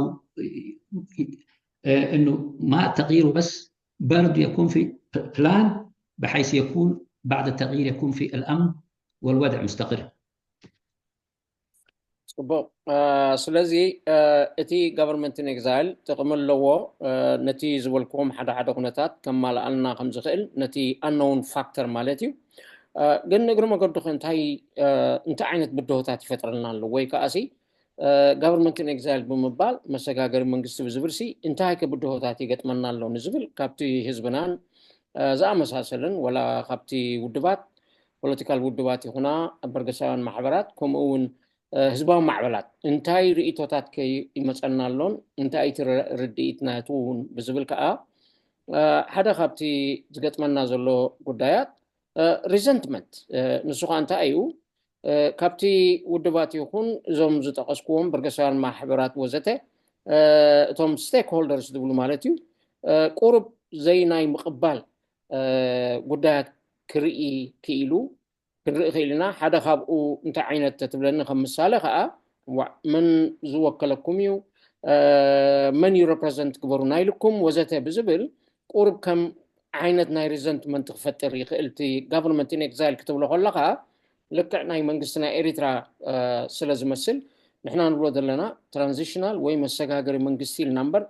انه ما تغييره بس برضه يكون في بلان بحيث يكون بعد التغيير يكون في الامن والوضع مستقر. ጽቡቕ። ስለዚ እቲ government in exile ጥቕሚ ኣለዎ። ነቲ ዝበልክዎም ሓደ ሓደ ኩነታት ከማልኣልና ከም ዝኽእል፣ ነቲ unknown factor ማለት እዩ። ግን ንእግሪ መገዱ እንታይ እንታይ ዓይነት ብድሆታት ይፈጥረልና ኣሎ? ወይ ከኣሲ government in exile ብምባል መሰጋገሪ መንግስቲ ብዝብልሲ እንታይ ከ ብድሆታት ይገጥመና ኣሎ ንዝብል፣ ካብቲ ህዝብናን ዝኣመሳሰልን፣ ወላ ካብቲ ውድባት፣ ፖለቲካል ውድባት ይኹና፣ በርገሳውያን ማሕበራት፣ ከምኡ እውን ህዝባዊ ማዕበላት እንታይ ርእይቶታት ከ ይመፀና ኣሎን እንታይ እቲ ርድኢት ናቱ እውን ብዝብል ከዓ ሓደ ካብቲ ዝገጥመና ዘሎ ጉዳያት resentment። ንሱ ከዓ እንታይ እዩ? ካብቲ ውድባት ይኹን እዞም ዝጠቐስክዎም በርገሳውያን ማሕበራት ወዘተ፣ እቶም stakeholders ዝብሉ ማለት እዩ፣ ቁሩብ ዘይናይ ምቕባል ጉዳያት ክርኢ ክኢሉ ክንርኢ ክእል ኢና። ሓደ ካብኡ እንታይ ዓይነት ተትብለኒ ከም ምሳሌ ከዓ፣ ዋዕ፣ መን ዝወከለኩም እዩ፣ መን እዩ represent ግበሩና ኢልኩም ወዘተ ብዝብል ቁሩብ ከም ዓይነት ናይ resentment ክፈጥር ይኽእል። እቲ government in exile ክትብሎ ከለኻ ልክዕ ናይ መንግስቲ ናይ ኤሪትራ ስለ ዝመስል፣ ንሕና ንብሎ ዘለና transitional ወይ መሰጋገሪ መንግስቲ ኢልና እምበር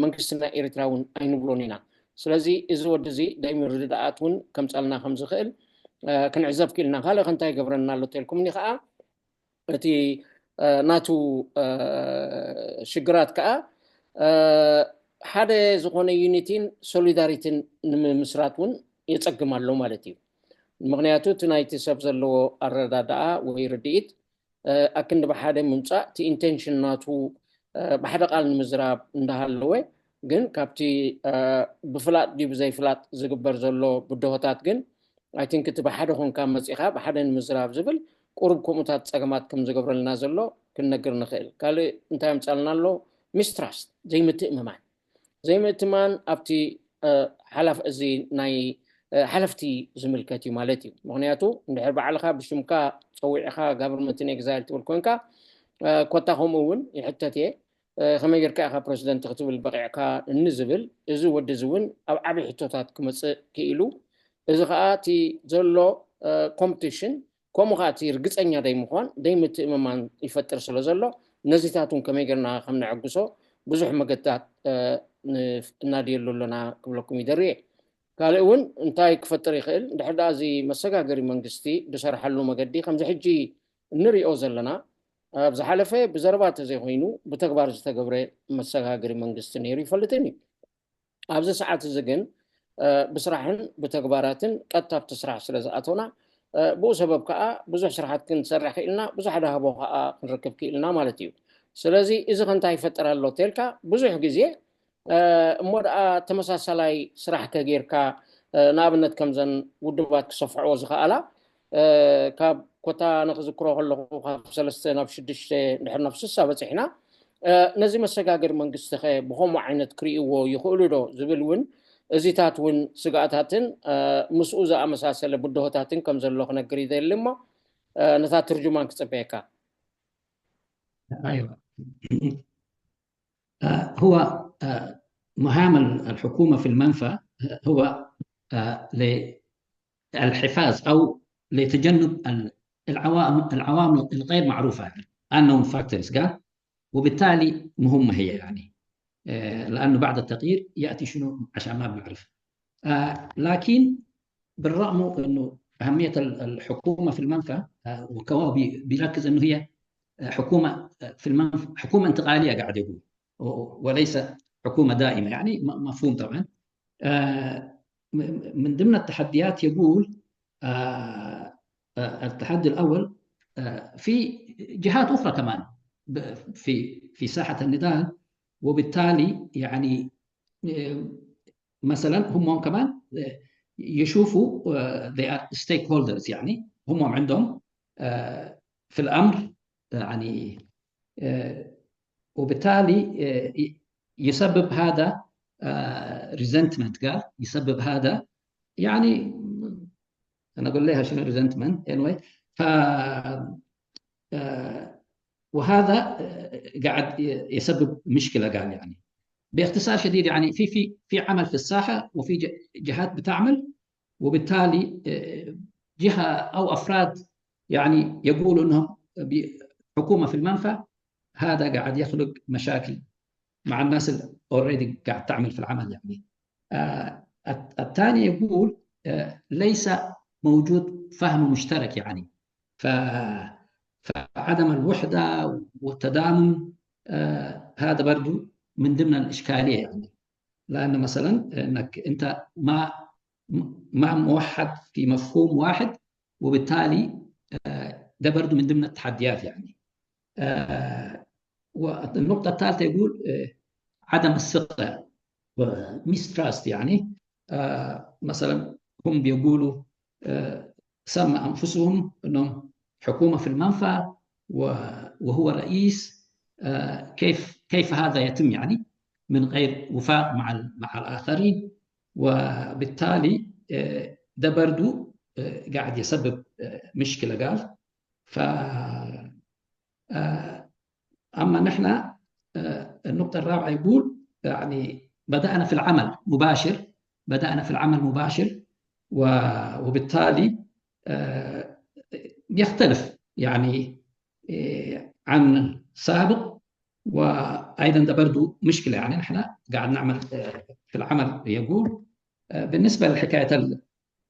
መንግስቲ ናይ ኤሪትራ እውን ኣይንብሎን ኢና። ስለዚ እዚ ወዲ እዚ ደይ ምርድዳኣት እውን ከምፀልና ከም ዝኽእል ክንዕዘብ ክኢልና። ካልእ ከ እንታይ ይገብረና ኣሎ ተልኩምኒ ከዓ፣ እቲ ናቱ ሽግራት ከዓ ሓደ ዝኾነ ዩኒቲን ሶሊዳሪቲን ንምምስራት እውን የፀግም ኣሎ ማለት እዩ። ምክንያቱ እቲ ናይቲ ሰብ ዘለዎ ኣረዳድኣ ወይ ርድኢት ኣክንዲ ብሓደ ምምፃእ፣ እቲ ኢንቴንሽን ናቱ ብሓደ ቃል ንምዝራብ እንዳሃለወ፣ ግን ካብቲ ብፍላጥ ድዩ ብዘይፍላጥ ዝግበር ዘሎ ብድሆታት ግን፣ I think፣ እቲ ብሓደ ኮንካ መፂኻ ብሓደ ንምዝራብ ዝብል ቁሩብ ከምኡታት ፀገማት ከም ዝገብረልና ዘሎ ክንነግር ንኽእል። ካልእ እንታይ ኣምፃልና ኣሎ? ሚስትራስት፣ ዘይምትእምማን። ዘይምእትማን ኣብቲ ሓላፍ እዚ ናይ ሓለፍቲ ዝምልከት እዩ ማለት እዩ። ምክንያቱ እንድሕር ባዕልካ ብሽምካ ፀዊዕካ government in exile ትብል ኮንካ፣ ኮታ ከምኡ እውን ይሕተት እየ፣ ከመይ ጌርካ ኢካ ፕረዚደንት ክትብል በቂዕካ እንዝብል፣ እዚ ወዲ እዚ እውን ኣብ ዓብዪ ሕቶታት ክመፅእ ክኢሉ። እዚ ከዓ እቲ ዘሎ ኮምፒቲሽን፣ ከምኡ ከዓ እቲ ርግፀኛ ደይ ምኳን፣ ደይ ምትእምማን ይፈጥር ስለ ዘሎ፣ ነዚታት እውን ከመይ ጌርና ከም ነዕግሶ ብዙሕ መገድታት እናድየሉ ኣለና ክብለኩም ይደርየ። ካልእ እውን እንታይ ክፈጥር ይኽእል? እንድሕር ደኣ እዚ መሰጋገሪ መንግስቲ ዝሰርሓሉ መገዲ ከምዚ ሕጂ እንሪኦ ዘለና፣ ኣብ ዝሓለፈ ብዘረባ ተዘይኮይኑ ብተግባር ዝተገብረ መሰጋገሪ መንግስቲ ነይሩ ይፈልጥን እዩ። ኣብዚ ሰዓት እዚ ግን ብስራሕን ብተግባራትን ቀጥታ ኣብቲ ስራሕ ስለ ዝኣተና፣ ብኡ ሰበብ ከዓ ብዙሕ ስራሓት ክንሰርሕ ክኢልና፣ ብዙሕ ዳህቦ ከዓ ክንረክብ ክኢልና ማለት እዩ። ስለዚ እዚ ከ እንታይ ይፈጥር ኣሎ ተልካ፣ ብዙሕ ግዜ እሞ ደኣ ተመሳሳላይ ስራሕ ከ ጌርካ፣ ንኣብነት ከምዘን ውድባት ክሰፍሕዎ ዝኸኣላ፣ ካብ ኮታ ንክዝክሮ ከለኹ ካብ ሰለስተ ናብ ሽዱሽተ ድሕር ናብ ስሳ በፂሕና። ነዚ መሰጋገሪ መንግስቲ ከ ብከምኡ ዓይነት ክርእይዎ ይኽእሉ ዶ ዝብል እውን፣ እዚታት እውን ስጋኣታትን ምስኡ ዝኣመሳሰለ ብድሆታትን ከም ዘሎ ክነግር ይደሊ እሞ፣ ነታ ትርጅማን ክፅበየካ። أيوة. آه، هو آه، مهام الحكومة في المنفى هو آه، للحفاظ أو لتجنب العوامل العوامل الغير معروفة، unknown factors، قال، وبالتالي مهمة هي يعني، لأنه بعد التغيير يأتي شنو عشان ما بنعرف. لكن بالرغم أنه أهمية الحكومة في المنفى، وكواو بيركز أنه هي حكومة في المنفى، حكومة انتقالية قاعد يقول، وليس حكومة دائمة، يعني مفهوم طبعا. من ضمن التحديات يقول، التحدي الأول في جهات أخرى كمان في في ساحة النضال، وبالتالي يعني مثلا هم كمان يشوفوا they are stakeholders، يعني هم عندهم في الأمر، يعني وبالتالي يسبب هذا resentment، قال يسبب هذا، يعني أنا أقول لها شنو resentment، anyway. ف وهذا قاعد يسبب مشكلة، قال يعني باختصار شديد، يعني في في في عمل في الساحة وفي جهات بتعمل، وبالتالي جهة أو أفراد يعني يقولوا أنهم حكومة في المنفى، هذا قاعد يخلق مشاكل مع الناس اللي already قاعد تعمل في العمل، يعني. آه، الت-، الثاني يقول، آه، ليس موجود فهم مشترك، يعني. ف-، فعدم الوحدة والتضامن، آه، هذا برضو من ضمن الإشكالية، يعني. لأن مثلًا إنك أنت ما، ما موحد في مفهوم واحد، وبالتالي، آه، ده برضو من ضمن التحديات، يعني. آه، والنقطة الثالثة يقول، آه، عدم الثقة و mistrust، يعني. آه، مثلًا هم بيقولوا، آه، سمى أنفسهم أنهم حكومة في المنفى و-، وهو رئيس. آه، كيف، كيف هذا يتم، يعني، من غير وفاق مع ال-، مع الآخرين؟ وبالتالي، آه، ده برضو، آه، قاعد يسبب، آه، مشكلة، قال. ف، آه، أما نحن، آه، النقطة الرابعة يقول، يعني، بدأنا في العمل مباشر، بدأنا في العمل مباشر، و-، وبالتالي، آه، يختلف، يعني، آه، عن سابق. وأيضًا ده برضو مشكلة، يعني، نحن قاعد نعمل، آه، في العمل، يقول. آه، بالنسبة لحكاية ال-،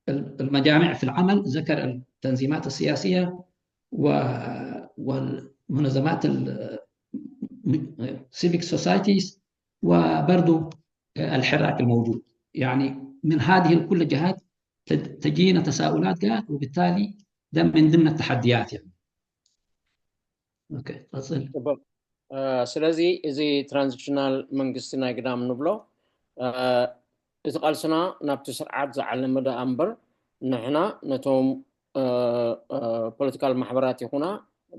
ال-، المجاميع في العمل، ذكر التنظيمات السياسية و-، والمنظمات ال-، civic societies، وبرضو الحراك الموجود. يعني، من هذه الكل جهات تد-، تجينا تساؤلات، قال، وبالتالي ده من ضمن التحديات، يعني. ኦኬ፣ ቀጽል። ጽቡቕ። እ፣ ስለዚ እዚ ትራንዚሽናል መንግስቲ ናይ ግዳም ንብሎ፣ እ፣ እቲ ቃልስና ናብቲ ስርዓት ዝዓለመ ደኣ እምበር፣ ንሕና ነቶም፣ እ፣ እ፣ ፖለቲካል ማሕበራት ይኹና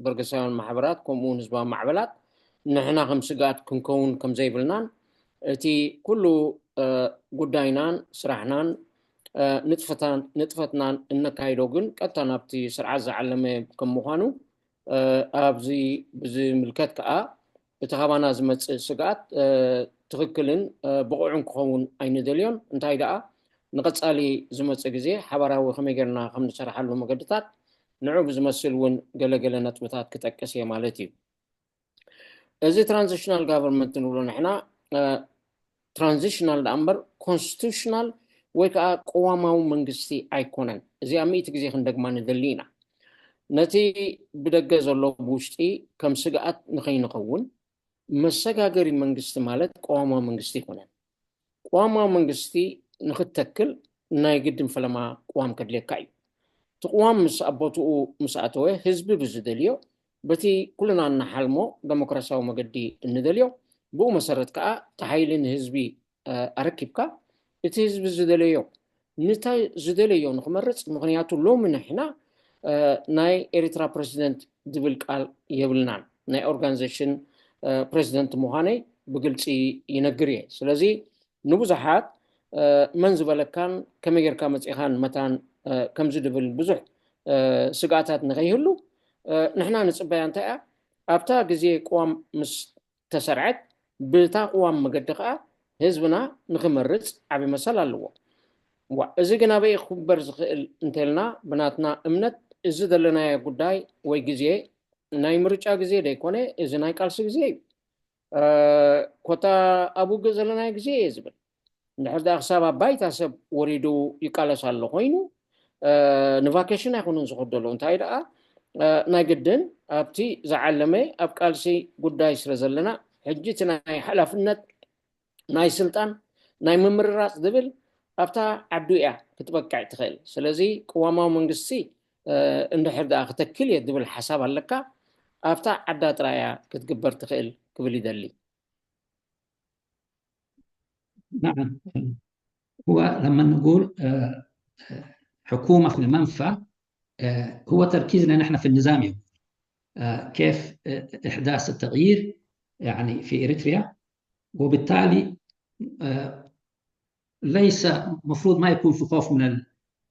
በርገሳውያን ማሕበራት፣ ከምኡ እውን ህዝባዊ ማዕበላት፣ ንሕና ከም ስግኣት ክንከውን ከም ዘይብልናን፣ እቲ ኩሉ፣ እ፣ ጉዳይናን ስራሕናን፣ እ፣ ንጥፈታን-፣ ንጥፈትናን እነካይዶ ግን ቀጥታ ናብቲ ስርዓት ዝዓለመ ከም ምዃኑ፣ እ፣ ኣብዚ ብዝምልከት ከኣ እቲ ካባና ዝመጽእ ስግኣት፣ እ፣ ትኽክልን፣ እ፣ ብቑዕን ክኸውን ኣይንደልዮን። እንታይ ደኣ፣ ንቐጻሊ ዝመጽእ ግዜ ሓባራዊ ከመይ ጌርና ከም ንሰርሓሉ መገድታት፣ ንዑ ብዝመስል እውን ገለ ገለ ነጥብታት ክጠቅስ እየ ማለት እዩ። እዚ ትራንዚሽናል ጋቨርንመንት ንብሎ ንሕና፣ እ፣ ትራንዚሽናል ደኣ እምበር ኮንስቲቱሽናል ወይ ከዓ ቅዋማዊ መንግስቲ ኣይኮነን። እዚኣ ሚእቲ ግዜ ክንደግማ ንደሊ ኢና። ነቲ ብደገ ዘሎ ብውሽጢ ከም ስግኣት ንኸይንኸውን፣ መሰጋገሪ መንግስቲ ማለት ቅዋማዊ መንግስቲ ኣይኮነን። ቅዋማዊ መንግስቲ ንክትተክል ናይ ግድን ፈለማ ቅዋም ከድልየካ እዩ። እቲ ቅዋም ምስ ኣብ ቦትኡ ምስ ኣተወ፣ ህዝቢ ብዝደልዮ፣ በቲ ኩልና እንሓልሞ ደሞክራሲያዊ መገዲ እንደልዮ፣ ብኡ መሰረት ከዓ እቲ ሓይሊ ንህዝቢ፣ እ፣ ኣረኪብካ፣ እቲ ህዝቢ ዝደለዮ፣ ንታ ዝደለዮ ንክመርጽ። ምክንያቱ ሎሚ ንሕና፣ እ፣ ናይ ኤሪትራ ፕረሲደንት ዝብል ቃል የብልናን። ናይ ኦርጋኒዜሽን፣ እ፣ ፕረሲደንት ምዃነይ ብግልጺ ይነግር እየ። ስለዚ ንብዙሓት፣ እ፣ መን ዝበለካን ከመይ ጌርካ መጺኻን መታን፣ እ፣ ከምዚ ድብል ብዙሕ፣ እ፣ ስግኣታት ንኸይህሉ፣ እ፣ ንሕና ንጽበያ እንታይ እያ? ኣብታ ግዜ ቅዋም ምስ ተሰርዐት፣ ብታ ቅዋም መገዲ ከኣ ህዝብና ንኽመርጽ ዓቢ መሰል ኣለዎ። ዋ፣ እዚ ግን ኣበይ ክግበር ዝኽእል እንተልና፣ ብናትና እምነት እዚ ዘለናዮ ጉዳይ ወይ ግዜ ናይ ምርጫ ግዜ ደይኮነ፣ እዚ ናይ ቃልሲ ግዜ እዩ። እ፣ ኮታ ኣብ ውግእ ዘለናዮ ግዜ እየ ዝብል። እንድሕር ደኣ ክሳብ ኣብ ባይታ ሰብ ወሪዱ ይቃለስ ኣሎ ኮይኑ፣ እ፣ ንቫኬሽን ኣይኮነን ዝኸደሉ። እንታይ ደኣ፣ እ፣ ናይ ግድን ኣብቲ ዝዓለመ ኣብ ቃልሲ ጉዳይ ስለ ዘለና፣ ሕጂ እቲ ናይ ሓላፍነት፣ ናይ ስልጣን፣ ናይ ምምርራጽ ዝብል ኣብታ ዓዱ እያ ክትበቅዕ ትኽእል። ስለዚ ቅዋማዊ መንግስቲ፣ እ፣ እንድሕር ደኣ ክተክል እየ ዝብል ሓሳብ ኣለካ፣ ኣብታ ዓዳ ጥራይ እያ ክትግበር ትኽእል ክብል ይደሊ። نعم. هو لما نقول، آه، حكومة في المنفى، آه، هو تركيزنا نحن في النظام، يعني. آه، كيف، آه، إحداث التغيير، يعني، في إريتريا. وبالتالي، آه، ليس مفروض ما يكون في خوف من ال-،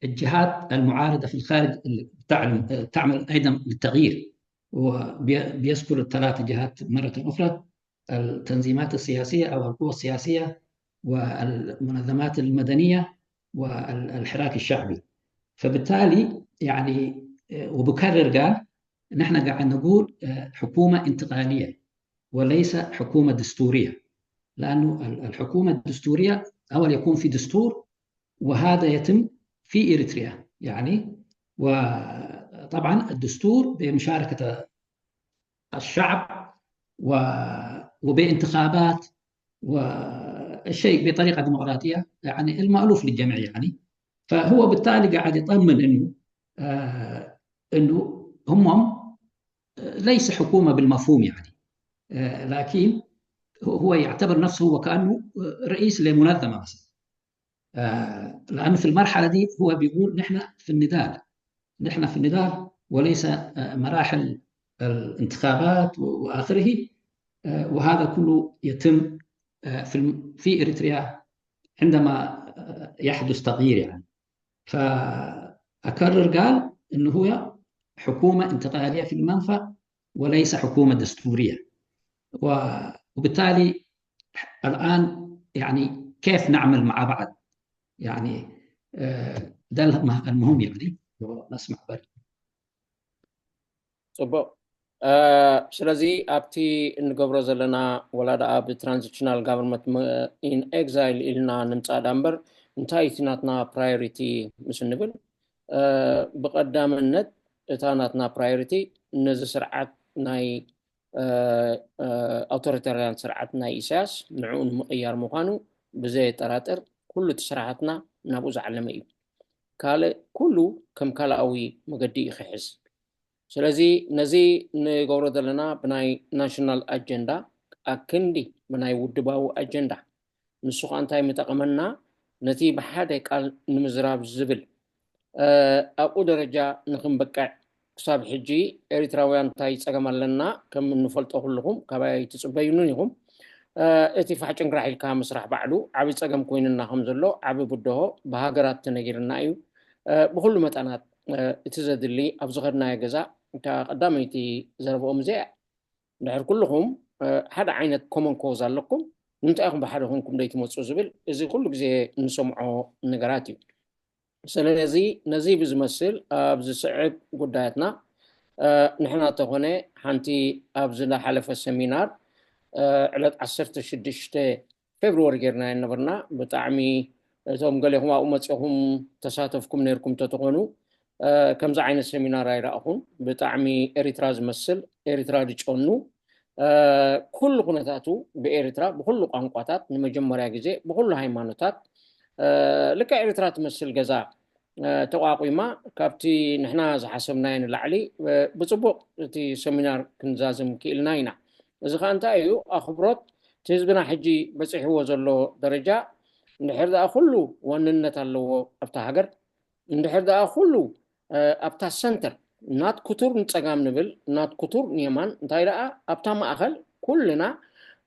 الجهات المعارضة في الخارج اللي بتعلم-، آه، تعمل أيضًا للتغيير. وبيذكر الثلاث جهات مرة أخرى: التنظيمات السياسية أو القوى السياسية والمنظمات المدنية والحراك الشعبي. فبالتالي، يعني، وبكرر قال، نحن قاعد نقول آه، حكومة انتقالية وليس حكومة دستورية، لأنه ال- الحكومة الدستورية أول يكون في دستور، وهذا يتم في إريتريا يعني. وطبعا الدستور بمشاركة الشعب و- وبانتخابات والشيء بطريقة ديمقراطية يعني المألوف للجميع يعني. فهو بالتالي قاعد يطمن إنه آه إنه هم ليس حكومة بالمفهوم يعني. آه لكن هو يعتبر نفسه وكأنه رئيس لمنظمة مثلا. آه لأنه في المرحلة دي هو بيقول: نحن في النضال، نحن في النضال وليس آه مراحل الانتخابات و- وآخره. آه وهذا كله يتم آه في الم- في إريتريا عندما آه يحدث تغيير يعني. فأكرر قال إنه هو حكومة انتقالية في المنفى وليس حكومة دستورية. و- وبالتالي الآن يعني كيف نعمل مع بعض؟ يعني آه، ده الم- المهم يعني. نسمع بل. ፅቡቕ። ስለዚ ኣብቲ እንገብሮ ዘለና ወላ ደኣ ብትራንዚሽናል ጋቨርንመንት ኢን ኤግዛይል ኢልና ንምፃእ ዳ እምበር እንታይ እቲ ናትና ፕራዮሪቲ ምስ እንብል ብቀዳምነት እታ ናትና ፕራዮሪቲ ነዚ ስርዓት ናይ ኣውቶሪታርያን ስርዓት ናይ ኢሳያስ ንዕኡ ንምቕያር ምዃኑ ብዘየጠራጥር ኩሉ እቲ ስራሓትና ናብኡ ዝዓለመ እዩ። ካልእ ኩሉ ከም ካልኣዊ መገዲ እዩ ክሕዝ። ስለዚ ነዚ ንገብሮ ዘለና ብናይ ናሽናል ኣጀንዳ ኣክንዲ ብናይ ውድባዊ ኣጀንዳ ንሱ ከዓ እንታይ ምጠቐመና ነቲ ብሓደ ቃል ንምዝራብ ዝብል ኣብኡ ደረጃ ንክንበቅዕ ክሳብ ሕጂ ኤሪትራውያን እንታይ ፀገም ኣለና ከም እንፈልጦ ኩልኹም ካባይ ኣይትፅበዩንን ኢኹም። እቲ ፋሕጭንግራሕ ኢልካ ምስራሕ ባዕሉ ዓብዪ ፀገም ኮይንና ከም ዘሎ ዓብዪ ብድሆ ብሃገራት ተነጊርና እዩ። ብኩሉ መጠናት እቲ ዘድሊ ኣብ ዝኸድናዮ ገዛ እታ ቀዳመይቲ ዘረብኦም እዚኣ ድሕር ኩልኹም ሓደ ዓይነት ኮመን ኮዝ ኣለኩም ንምንታይ ኢኹም ብሓደ ኮንኩም ደይትመፁ ዝብል እዚ ኩሉ ግዜ እንሰምዖ ነገራት እዩ። ስለዚ ነዚ ብዝመስል ኣብ ዝስዕብ ጉዳያትና ንሕና ተኾነ ሓንቲ ኣብ ዝለሓለፈ ሰሚናር ዕለት ዓሰርተ ሽዱሽተ ፌብርዋሪ ጌርና የነበርና ብጣዕሚ እቶም ገሌኹም ኣብኡ መፂኹም ተሳተፍኩም ነርኩም ተተኾኑ ከምዚ ዓይነት ሰሚናር ኣይረእኹን። ብጣዕሚ ኤሪትራ ዝመስል ኤሪትራ ዝጨኑ ኩሉ ኩነታቱ ብኤሪትራ ብኩሉ ቋንቋታት ንመጀመርያ ግዜ ብኩሉ ሃይማኖታት ልክዕ ኤሪትራ ትመስል ገዛ ተቋቂማ ካብቲ ንሕና ዝሓሰብናዮ ንላዕሊ ብፅቡቅ እቲ ሰሚናር ክንዛዝም ክኢልና ኢና። እዚ ከዓ እንታይ እዩ ኣኽብሮት እቲ ህዝብና ሕጂ በፂሕዎ ዘሎ ደረጃ እንድሕር ደኣ ኩሉ ዋንነት ኣለዎ ኣብታ ሃገር እንድሕር ደኣ ኩሉ ኣብታ ሰንተር ናት ክቱር ንፀጋም ንብል ናት ክቱር ንየማን እንታይ ደኣ ኣብታ ማእኸል ኩልና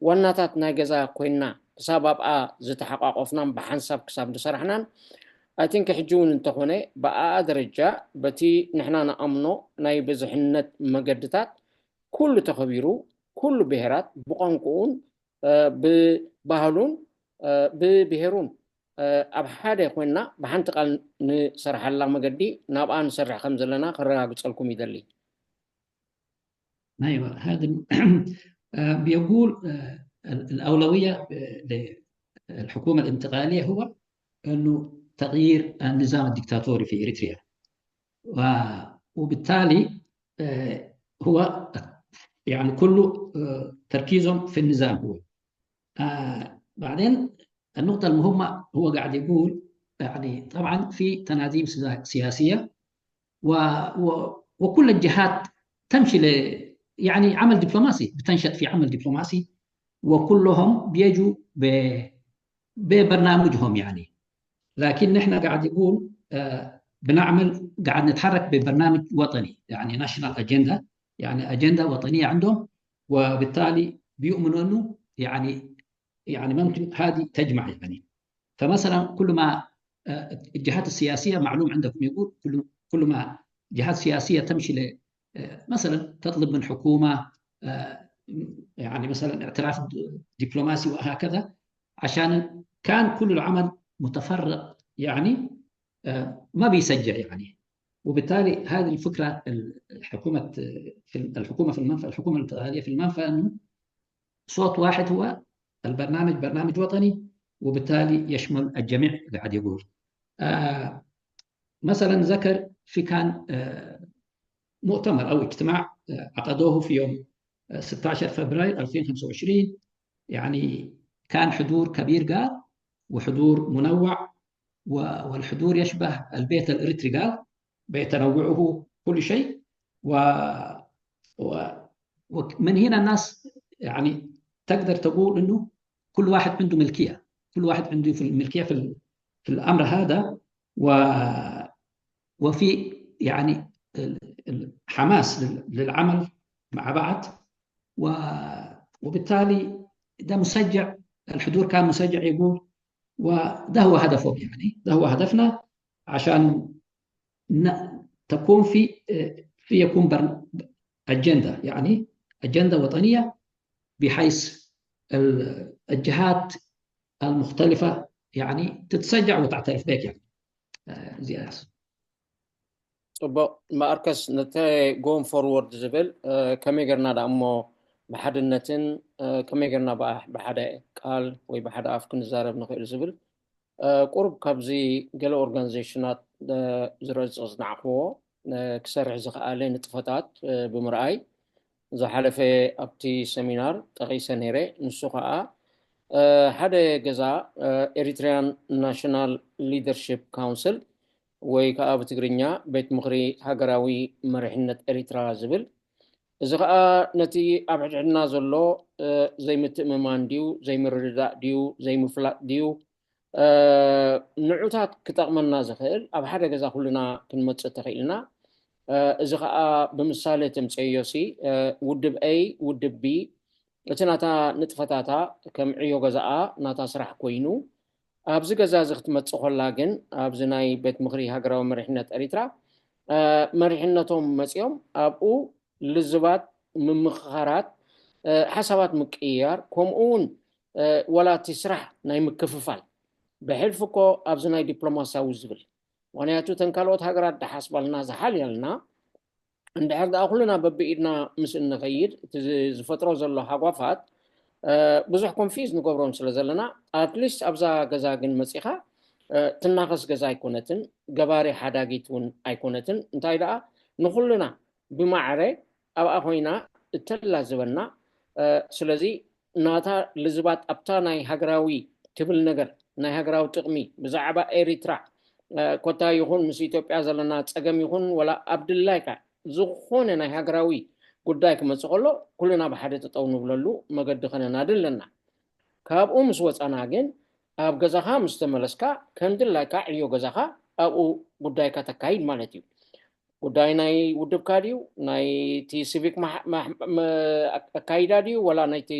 ዋናታት ናይ ገዛ ኮይንና ክሳብ ኣብኣ ዝተሓቋቆፍናን ብሓንሳብ ክሳብ ዝሰራሕናን ኣይቲንክ ሕጂ እውን እንተኾነ ብኣኣ ደረጃ በቲ ንሕና ንኣምኖ ናይ ብዝሕነት መገድታት ኩሉ ተኸቢሩ ኩሉ ብሄራት ብቋንቋኡን ብባህሉን ብብሄሩን ኣብ ሓደ ኮይንና ብሓንቲ ቃል ንሰርሓላ መገዲ ናብኣ ንሰርሕ ከም ዘለና ከረጋግፀልኩም ይደሊ። أيوة هذا بيقول الأولوية للحكومة الانتقالية هو أنه تغيير النظام الدكتاتوري في إريتريا وبالتالي هو يعني كله تركيزهم في النظام هو بعدين النقطة المهمة هو قاعد يقول يعني طبعا في تناديب سياسية و و وكل الجهات تمشي ل يعني عمل دبلوماسي بتنشط في عمل دبلوماسي وكلهم بيجوا ب ببرنامجهم يعني لكن نحن قاعد يقول بنعمل قاعد نتحرك ببرنامج وطني يعني national agenda يعني أجندة وطنية عندهم وبالتالي بيؤمنوا أنه يعني يعني ممكن هذه تجمع يعني فمثلا كل ما الجهات السياسيه معلوم عندكم يقول كل كل ما جهات سياسيه تمشي مثلا تطلب من حكومه يعني مثلا اعتراف دبلوماسي وهكذا عشان كان كل العمل متفرق يعني ما بيسجع يعني وبالتالي هذه الفكرة، الحكومة في الحكومة في المنفى، الحكومة الاتحادية في المنفى أنه صوت واحد هو البرنامج، برنامج وطني، وبالتالي يشمل الجميع. قاعد يقول آه مثلا ذكر في كان آه مؤتمر أو اجتماع آه عقدوه في يوم آه ستة عشر فبراير ألفين وخمسة وعشرين. يعني كان حضور كبير قال، وحضور منوع، والحضور يشبه البيت الإريتري قال، بتنوعه كل شيء. و... و... ومن هنا الناس يعني تقدر تقول انه كل واحد عنده ملكيه، كل واحد عنده في الملكيه في، ال... في الامر هذا. و... وفي يعني حماس للعمل مع بعض. و... وبالتالي ده مشجع، الحضور كان مشجع يقول، وده هو هدفه، يعني ده هو هدفنا عشان تكون في في يكون اجنده، يعني اجنده وطنيه، بحيث الجهات المختلفه يعني تتشجع وتعترف بك يعني. ጽቡቕ ማርከስ፣ ነቲ going forward ዝብል ከመይ ጌርና ደኣ እሞ ብሓድነትን ከመይ ጌርና ብሓደ ቃል ወይ ብሓደ ኣፍ ክንዛረብ ንኽእል ዝብል ቁሩብ ካብዚ ገለ ኦርጋናይዜሽናት ዝረጽ ዝነዓኽዎ ክሰርሕ ዝኸኣለ ንጥፈታት ብምርኣይ ዝሓለፈ ኣብቲ ሰሚናር ጠቒሰ ነይረ። ንሱ ኸኣ ሓደ ገዛ ኤሪትሪያን ናሽናል ሊደርሺፕ ካውንስል ወይ ከዓ ብትግርኛ ቤት ምኽሪ ሃገራዊ መሪሕነት ኤሪትራ ዝብል፣ እዚ ከዓ ነቲ ኣብ ሕድሕድና ዘሎ ዘይምትእምማን ድዩ ዘይምርድዳእ ድዩ ዘይምፍላጥ ድዩ ንዑታት ክጠቕመና ዝኽእል ኣብ ሓደ ገዛ ኩልና ክንመፅእ ተኽኢልና። እዚ ከዓ ብምሳሌ ተምፀዮ ሲ ውድብ ኤ ውድብ ቢ እቲ ናታ ንጥፈታታ ከም ዕዮ ገዛኣ ናታ ስራሕ ኮይኑ ኣብዚ ገዛ እዚ ክትመፅእ ከላ ግን ኣብዚ ናይ ቤት ምኽሪ ሃገራዊ መሪሕነት ኤሪትራ መሪሕነቶም መፂኦም ኣብኡ ልዝባት ምምኽኻራት ሓሳባት ምቅይያር ከምኡ እውን ወላ እቲ ስራሕ ናይ ምክፍፋል ብሕልፊ እኮ ኣብዚ ናይ ዲፕሎማሲያዊ ዝብል ምክንያቱ እተን ካልኦት ሃገራት ደሓስባልና ዝሓልያልና እንድሕር ደኣ ኩልና በብኢድና ምስ እንኸይድ እቲ ዝፈጥሮ ዘሎ ሃጓፋት ብዙሕ ኮንፊዝ ንገብሮም ስለ ዘለና ኣትሊስት ኣብዛ ገዛ ግን መፂኻ ትናኸስ ገዛ ኣይኮነትን፣ ገባሪ ሓዳጊት እውን ኣይኮነትን። እንታይ ደኣ ንኩልና ብማዕረ ኣብኣ ኮይና እተላዝበና። ስለዚ ናታ ልዝባት ኣብታ ናይ ሃገራዊ ትብል ነገር ናይ ሃገራዊ ጥቕሚ ብዛዕባ ኤሪትራ ኮታ ይኹን ምስ ኢትዮጵያ ዘለና ፀገም ይኹን ወላ ኣብ ድላይካ ዝኾነ ናይ ሃገራዊ ጉዳይ ክመፅእ ከሎ ኩልና ብሓደ ጠጠው ንብለሉ መገዲ ከነናድ ኣለና። ካብኡ ምስ ወፃና ግን ኣብ ገዛኻ ምስ ተመለስካ ከም ድላይካ ዕዮ ገዛኻ ኣብኡ ጉዳይካ ተካይድ ማለት እዩ። ጉዳይ ናይ ውድብካ ድዩ ናይቲ ሲቪክ ኣካይዳ ድዩ ወላ ናይቲ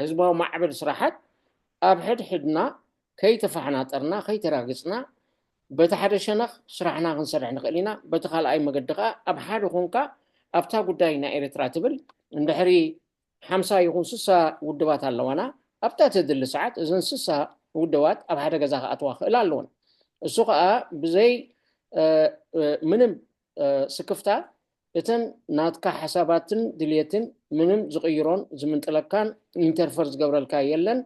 ህዝባዊ ማዕበል ስራሓት ኣብ ሕድሕድና ከይተፋሕናጠርና ከይተራግፅና በቲ ሓደ ሸነኽ ስራሕና ክንሰርሕ ንኽእል ኢና። በቲ ካልኣይ መገዲ ከዓ ኣብ ሓደ ኮንካ ኣብታ ጉዳይ ናይ ኤርትራ ትብል እንድሕሪ ሓምሳ ይኹን ስሳ ውድባት ኣለዋና ኣብታ ተድሊ ሰዓት እዘን ስሳ ውድባት ኣብ ሓደ ገዛ ክኣትዋ ክእል ኣለዎን። እሱ ከዓ ብዘይ ምንም ስክፍታ እተን ናትካ ሓሳባትን ድልየትን ምንም ዝቕይሮን ዝምንጥለካን ኢንተርፈር ዝገብረልካ የለን።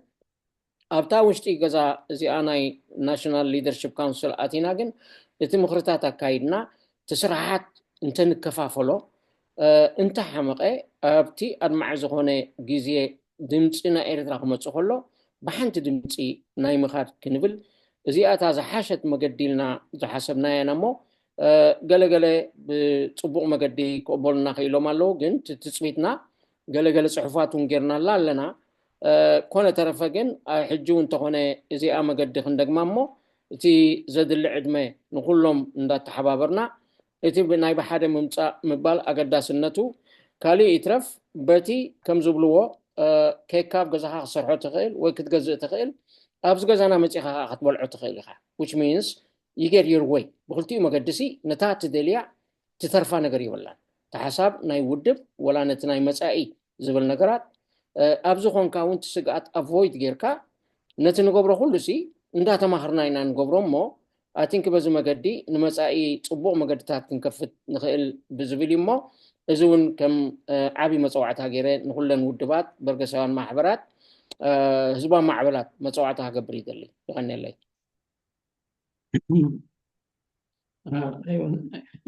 ኣብታ ውሽጢ ገዛ እዚኣ ናይ ናሽናል ሊደርሽፕ ካውንስል ኣቲና ግን እቲ ምኽርታት ኣካይድና እቲ ስራሓት እንተንከፋፈሎ እንተሓመቐ ኣብቲ ኣድማዒ ዝኾነ ግዜ ድምፂ ናይ ኤርትራ ክመፅእ ከሎ ብሓንቲ ድምፂ ናይ ምኻድ ክንብል እዚኣ እታ ዝሓሸት መገዲ ኢልና ዝሓሰብናያ ኢና እሞ ገለገለ ብፅቡቕ መገዲ ክቕበሉና ክኢሎም ኣለዉ ግን ትፅቢትና ገለገለ ፅሑፋት እውን ጌርናላ ኣለና። ኮነ ተረፈ ግን ሕጂ እውን እንተኾነ እዚኣ መገዲ ክንደግማ እሞ እቲ ዘድሊ ዕድመ ንኩሎም እንዳተሓባበርና እቲ ናይ ብሓደ ምምፃእ ምባል ኣገዳስነቱ ካሊእ ይትረፍ በቲ ከም ዝብልዎ ኬካ ኣብ ገዛኻ ክሰርሖ ትኽእል ወይ ክትገዝእ ትኽእል ኣብዚ ገዛና መፂኻ ከዓ ክትበልዖ ትኽእል ኢኻ። Which means you get your way ብክልቲኡ መገዲ ሲ ነታ ትደልያ ትተርፋ ነገር የብላን። እቲ ሓሳብ ናይ ውድብ ወላ ነቲ ናይ መፃኢ ዝብል ነገራት ኣብ ዝኾንካ እውን እቲ ስግኣት ኣቮይድ ጌርካ ነቲ ንገብሮ ኩሉ ሲ እንዳተማኽርና ኢና ንገብሮ እሞ I think በዚ መገዲ ንመፃኢ ፅቡቕ መገድታት ክንከፍት ንኽእል ብዝብል እዩ እሞ፣ እዚ እውን ከም ዓብዪ መፀዋዕታ ገይረ ንኩለን ውድባት፣ በርገሳውያን ማሕበራት፣ ህዝባዊ ማዕበላት መፀዋዕታ ክገብር ይደሊ። ይቐንየለይ።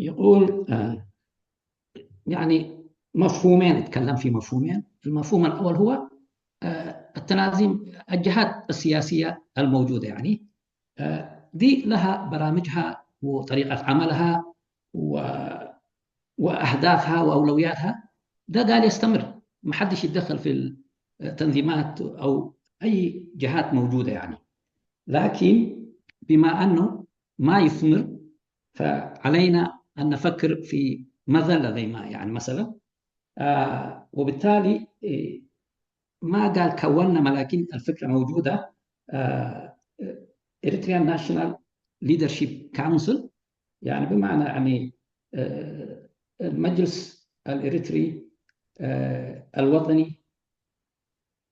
يقول يعني مفهومين، اتكلم في مفهومين. المفهوم الاول هو التنازيم، الجهات السياسيه الموجوده يعني دي لها برامجها وطريقه عملها و... واهدافها واولوياتها. ده قال يستمر، ما حدش يتدخل في التنظيمات او اي جهات موجوده يعني. لكن بما انه ما يثمر، فعلينا ان نفكر في مذله زي ما يعني مثلا آه وبالتالي ما قال كونا، لكن الفكره موجوده. آه Eritrean National Leadership Council، يعني بمعنى يعني آه المجلس الاريتري آه الوطني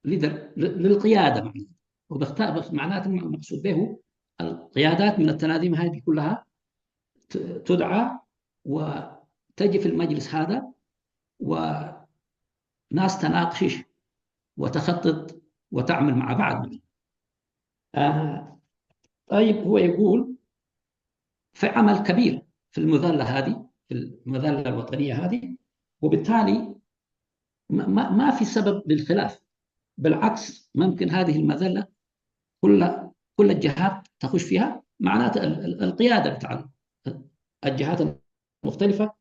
ليدر للقياده معناته. وبختار معناته المقصود به القيادات من التنازيم هذه كلها تدعى وتجي في المجلس هذا وناس تناقش وتخطط وتعمل مع بعض. آه طيب، هو يقول في عمل كبير في المظله هذه، في المظله الوطنيه هذه، وبالتالي ما في سبب للخلاف. بالعكس، ممكن هذه المظله كل كل الجهات تخش فيها، معناته القياده بتاع الجهات المختلفه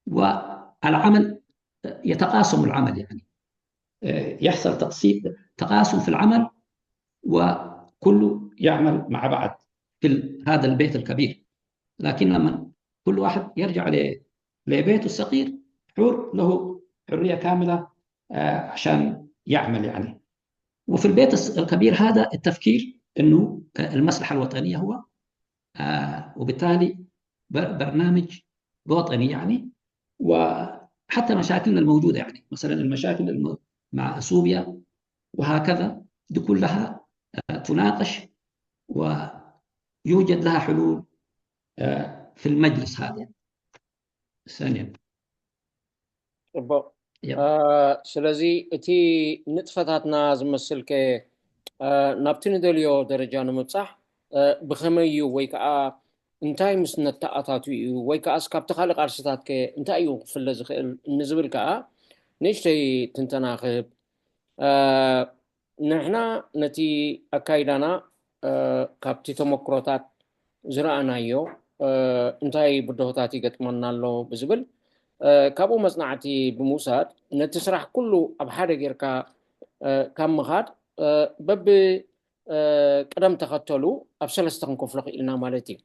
والعمل يتقاسم العمل، يعني يحصل تقسيم، تقاسم في العمل، وكله يعمل مع بعض في هذا البيت الكبير. لكن لما كل واحد يرجع لبيته الصغير، حر، له حريه كامله عشان يعمل يعني. وفي البيت الكبير هذا التفكير انه المصلحه الوطنيه هو وبالتالي برنامج وطني يعني. وحتى مشاكلنا الموجوده يعني، مثلا المشاكل مع اثيوبيا وهكذا، دي كلها تناقش ويوجد لها حلول في المجلس هذا. ثانيا ፅቡቕ። ስለዚ እቲ ንጥፈታትና ዝመስል ከ ናብቲ ንደልዮ ደረጃ ንምብፃሕ ብኸመይ እዩ፣ ወይ ከዓ እንታይ ምስ ነተኣታቱ እዩ፣ ወይ ከዓስ ካብቲ ካልእ ቃልስታት ከ እንታይ እዩ ክፍለ ዝኽእል ንዝብል ከዓ ንእሽተይ ትንተና ክህብ። ንሕና ነቲ ኣካይዳና ካብቲ ተመክሮታት ዝረኣናዮ እንታይ ብድሆታት ይገጥመና ኣሎ ብዝብል ካብኡ መፅናዕቲ ብምውሳድ ነቲ ስራሕ ኩሉ ኣብ ሓደ ጌርካ ካብ ምኻድ በቢ ቅደም ተኸተሉ ኣብ ሰለስተ ክንከፍሎ ክኢልና ማለት እዩ።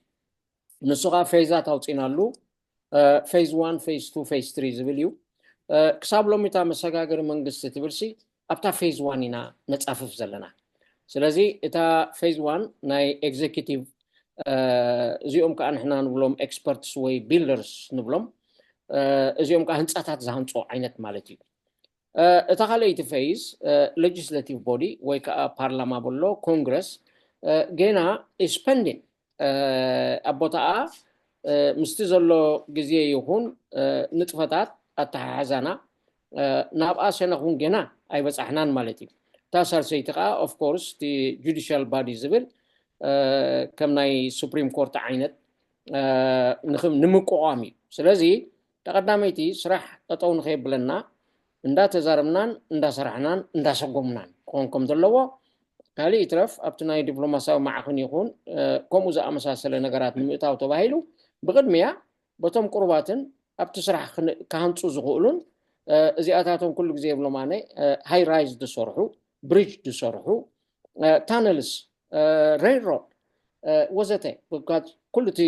ንሱ ከዓ ፌዛት ኣውፂናሉ፣ ፌዝ ዋን፣ ፌዝ ቱ፣ ፌዝ ትሪ ዝብል እዩ። ክሳብ ሎሚ እታ መሰጋገሪ መንግስቲ ትብልሲ ኣብታ ፌዝ ዋን ኢና ነፃፍፍ ዘለና። ስለዚ እታ ፌዝ ዋን ናይ ኤግዜኪቲቭ እዚኦም ከዓ ንሕና ንብሎም ኤክስፐርትስ ወይ ቢልደርስ ንብሎም፣ እዚኦም ከዓ ህንፃታት ዝሃንፁ ዓይነት ማለት እዩ። እታ ካልኣይቲ ፌዝ ሌጅስሌቲቭ ቦዲ ወይ ከዓ ፓርላማ በሎ ኮንግረስ ገና ኢስ ፐንዲንግ ኣብ ቦታኣ ምስቲ ዘሎ ግዜ ይኹን ንጥፈታት ኣተሓሕዛና ናብኣ ሸነኽ እውን ገና ኣይበፃሕናን ማለት እዩ። እታ ሳልሰይቲ ከዓ ኦፍኮርስ እቲ ጁዲሻል ባዲ ዝብል ከም ናይ ሱፕሪም ኮርት ዓይነት ንምቋቋም እዩ። ስለዚ ተቐዳመይቲ ስራሕ ጠጠው ንኸየብለና እንዳተዛረብናን እንዳሰራሕናን እንዳሰጎምናን ክኾን ከም ዘለዎ፣ ካልእ ይትረፍ ኣብቲ ናይ ዲፕሎማሲያዊ ማዕኸን ይኹን ከምኡ ዝኣመሳሰለ ነገራት ንምእታው ተባሂሉ ብቕድሚያ በቶም ቅሩባትን ኣብቲ ስራሕ ክሃንፁ ዝኽእሉን እዚኣታቶም ኩሉ ግዜ ይብሎም ኣነ ሃይ ራይዝ ዝሰርሑ፣ ብሪጅ ዝሰርሑ፣ ታነልስ፣ ሬልሮድ ወዘተ ብካት ኩሉ እቲ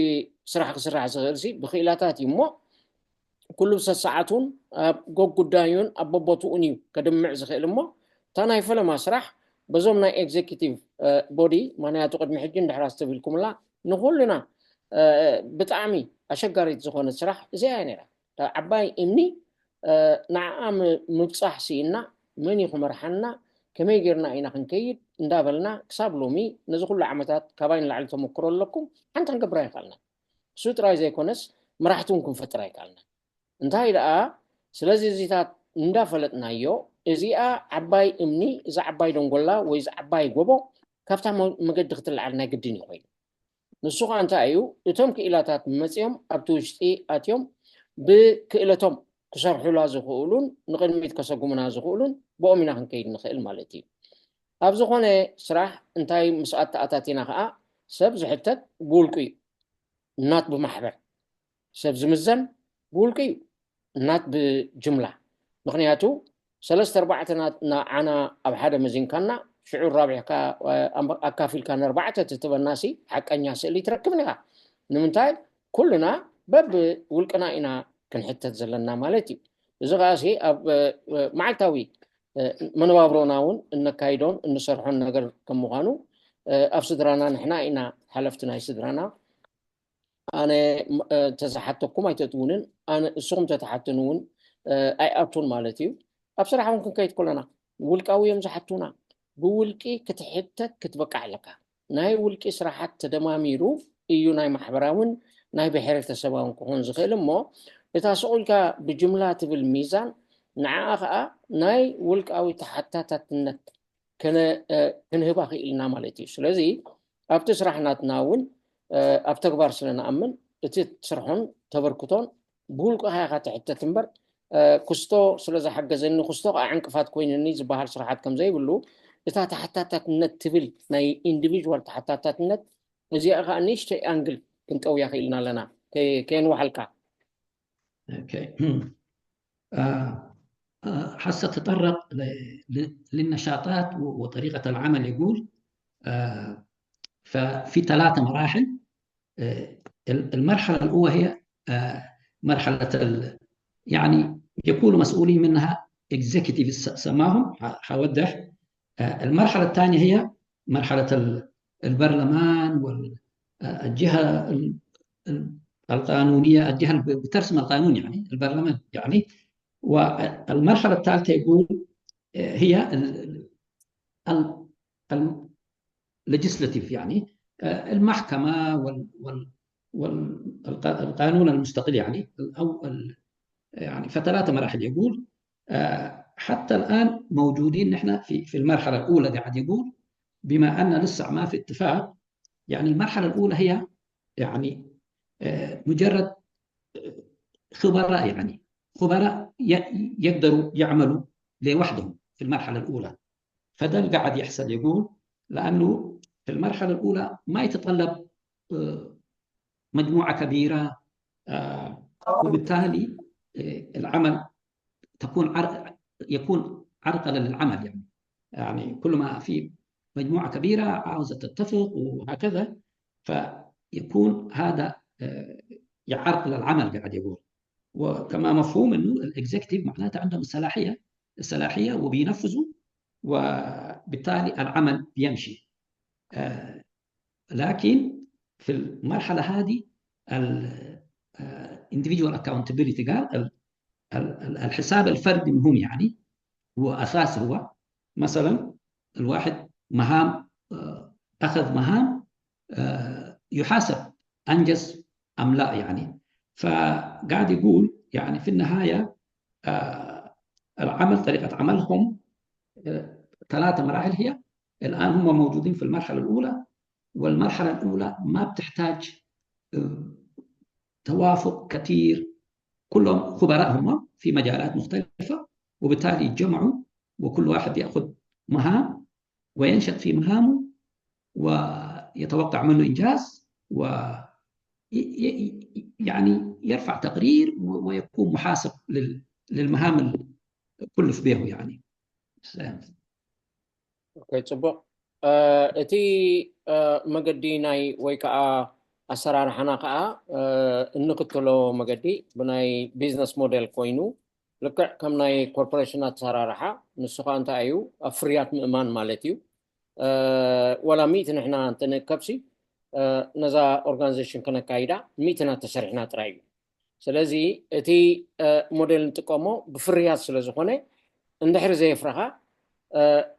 ስራሕ ክስራሕ ዝኽእል ሲ ብክኢላታት እዩ እሞ ኩሉ ብሰሰዓቱን ኣብ ጎጉዳዩን ኣብ በቦትኡን እዩ ከድምዕ ዝኽእል እሞ እታ ናይ ፈለማ ስራሕ በዞም ናይ ኤግዜኪቲቭ ቦዲ፣ ምክንያቱ ቅድሚ ሕጂ እንድሕር ኣስተብሂልኩምላ ንኩልና ብጣዕሚ ኣሸጋሪት ዝኾነት ስራሕ እዚኣ እያ ነይራ። ዓባይ እምኒ ንዓኣ ምብፃሕ ስኢና መን እዩ ክመርሓና፣ ከመይ ጌርና ኢና ክንከይድ እንዳበልና ክሳብ ሎሚ ነዚ ኩሉ ዓመታት ካባይ ንላዕሊ ተመክሮ ኣለኩም ሓንቲ ክንገብር ኣይከኣልናን። እሱ ጥራይ ዘይኮነስ መራሕቲ እውን ክንፈጥር ኣይከኣልናን። እንታይ ደኣ ስለዚ እዚታት እንዳፈለጥናዮ እዚኣ ዓባይ እምኒ እዛ ዓባይ ደንጎላ ወይ እዚ ዓባይ ጎቦ ካብታ መገዲ ክትለዓል ናይ ግድን እዩ ኮይኑ ንሱ ከዓ እንታይ እዩ እቶም ክኢላታት መፅኦም ኣብቲ ውሽጢ ኣትዮም ብክእለቶም ክሰርሑላ ዝኽእሉን ንቅድሚት ከሰጉሙና ዝኽእሉን ብኦም ኢና ክንከይድ ንኽእል ማለት እዩ። ኣብ ዝኾነ ስራሕ እንታይ ምስ ኣተኣታቲና ከዓ ሰብ ዝሕተት ብውልቁ እዩ። እናት ብማሕበር ሰብ ዝምዘን ብውልቁ እዩ። እናት ብጅምላ ምክንያቱ ሰለስተ ኣርባዕተ ናት ንዓና ኣብ ሓደ መዚንካና ሽዑ ራቢሕካ ኣካፊልካ ንኣርባዕተ ትትበናሲ ሓቀኛ ስእሊ ትረክብን ኢኻ። ንምንታይ ኩልና በብ ውልቅና ኢና ክንሕተት ዘለና ማለት እዩ። እዚ ከዓሲ ኣብ መዓልታዊ መነባብሮና እውን እነካይዶን እንሰርሖን ነገር ከም ምዃኑ ኣብ ስድራና ንሕና ኢና ሓለፍቲ ናይ ስድራና ኣነ ተዝሓተኩም ኣይተእትውንን እስኹም ተተሓትኑ እውን ኣይኣቱን ማለት እዩ። ኣብ ስራሕ እውን ክንከይድ ከለና ውልቃዊ እዮም ዝሓቱና። ብውልቂ ክትሕተት ክትበቃዕ ኣለካ። ናይ ውልቂ ስራሓት ተደማሚሩ እዩ ናይ ማሕበራውን ናይ ብሕረተሰባውን ክኾን ዝኽእል እሞ እታ ስቑልካ ብጅምላ ትብል ሚዛን ንዓኣ ከዓ ናይ ውልቃዊ ተሓታታትነት ክንህባ ክኢልና ማለት እዩ። ስለዚ ኣብቲ ስራሕ ናትና እውን ኣብ ተግባር ስለ ንኣምን እቲ ስርሖን ተበርክቶን ብውልቅኻ ኢኻ ትሕተት እምበር ክስቶ ስለ ዝሓገዘኒ ክስቶ ከዓ ዕንቅፋት ኮይንኒ ዝበሃል ስርሓት ከም ዘይብሉ እታ ተሓታታትነት ትብል ናይ ኢንዲቪጅዋል ተሓታታትነት እዚኣ ከዓ ንእሽተይ ኣንግል ክንጠውያ ክኢልና ኣለና። ከየንዋሓልካ حتى تطرق للنشاطات وطريقة العمل يقول ففي ثلاثة مراحل. المرحلة الأولى هي مرحلة يعني يكون مسؤولين منها executive سماهم حوضح. المرحلة الثانية هي مرحلة البرلمان والجهة القانونية، الجهة اللي بترسم القانون يعني البرلمان يعني. والمرحلة الثالثة يقول هي ال legislative يعني المحكمة وال وال والقانون المستقل يعني أو يعني فثلاثة مراحل يقول حتى الآن موجودين نحن في في المرحلة الأولى قاعد يقول بما أن لسه ما في اتفاق. يعني المرحلة الأولى هي يعني مجرد خبراء يعني خبراء يقدروا يعملوا لوحدهم في المرحلة الأولى. فده اللي قاعد يحصل يقول لأنه في المرحلة الأولى ما يتطلب مجموعة كبيرة وبالتالي العمل تكون يكون عرقلة للعمل يعني. يعني كل ما في مجموعة كبيرة عاوزة تتفق وهكذا فيكون هذا يعرقل العمل قاعد يقول. وكما مفهوم انه ال executive معناته عندهم الصلاحيه الصلاحيه وبينفذوا وبالتالي العمل بيمشي. لكن في المرحله هذه ال individual accountability قال الحساب الفردي مهم يعني هو اساس هو مثلا الواحد مهام اخذ مهام يحاسب انجز ام لا يعني. فقاعد يقول يعني في النهايه العمل طريقه عملهم ثلاثه مراحل هي الان هم موجودين في المرحله الاولى والمرحله الاولى ما بتحتاج توافق كثير. كلهم خبراء هم في مجالات مختلفه وبالتالي يتجمعوا وكل واحد ياخذ مهام وينشط في مهامه ويتوقع منه انجاز و يعني يرفع تقرير ويكون محاسب للمهام اللي كلف به يعني. ጽቡቕ። እቲ መገዲ ናይ ወይ ከዓ ኣሰራርሓና ከዓ እንክተሎ መገዲ ብናይ ቢዝነስ ሞዴል ኮይኑ ልክዕ ከም ናይ ኮርፖሬሽን ኣሰራርሓ ንሱ ከዓ እንታይ እዩ ኣብ ፍርያት ምእማን ማለት እዩ። ወላ ሚእቲ ንሕና እንተንእከብሲ ነዛ ኦርጋናይዜሽን ከነካይዳ ሚእትና ተሰሪሕና ጥራይ እዩ። ስለዚ እቲ ሞዴል ንጥቀሞ ብፍርያት ስለ ዝኾነ እንድሕሪ ዘየፍረኻ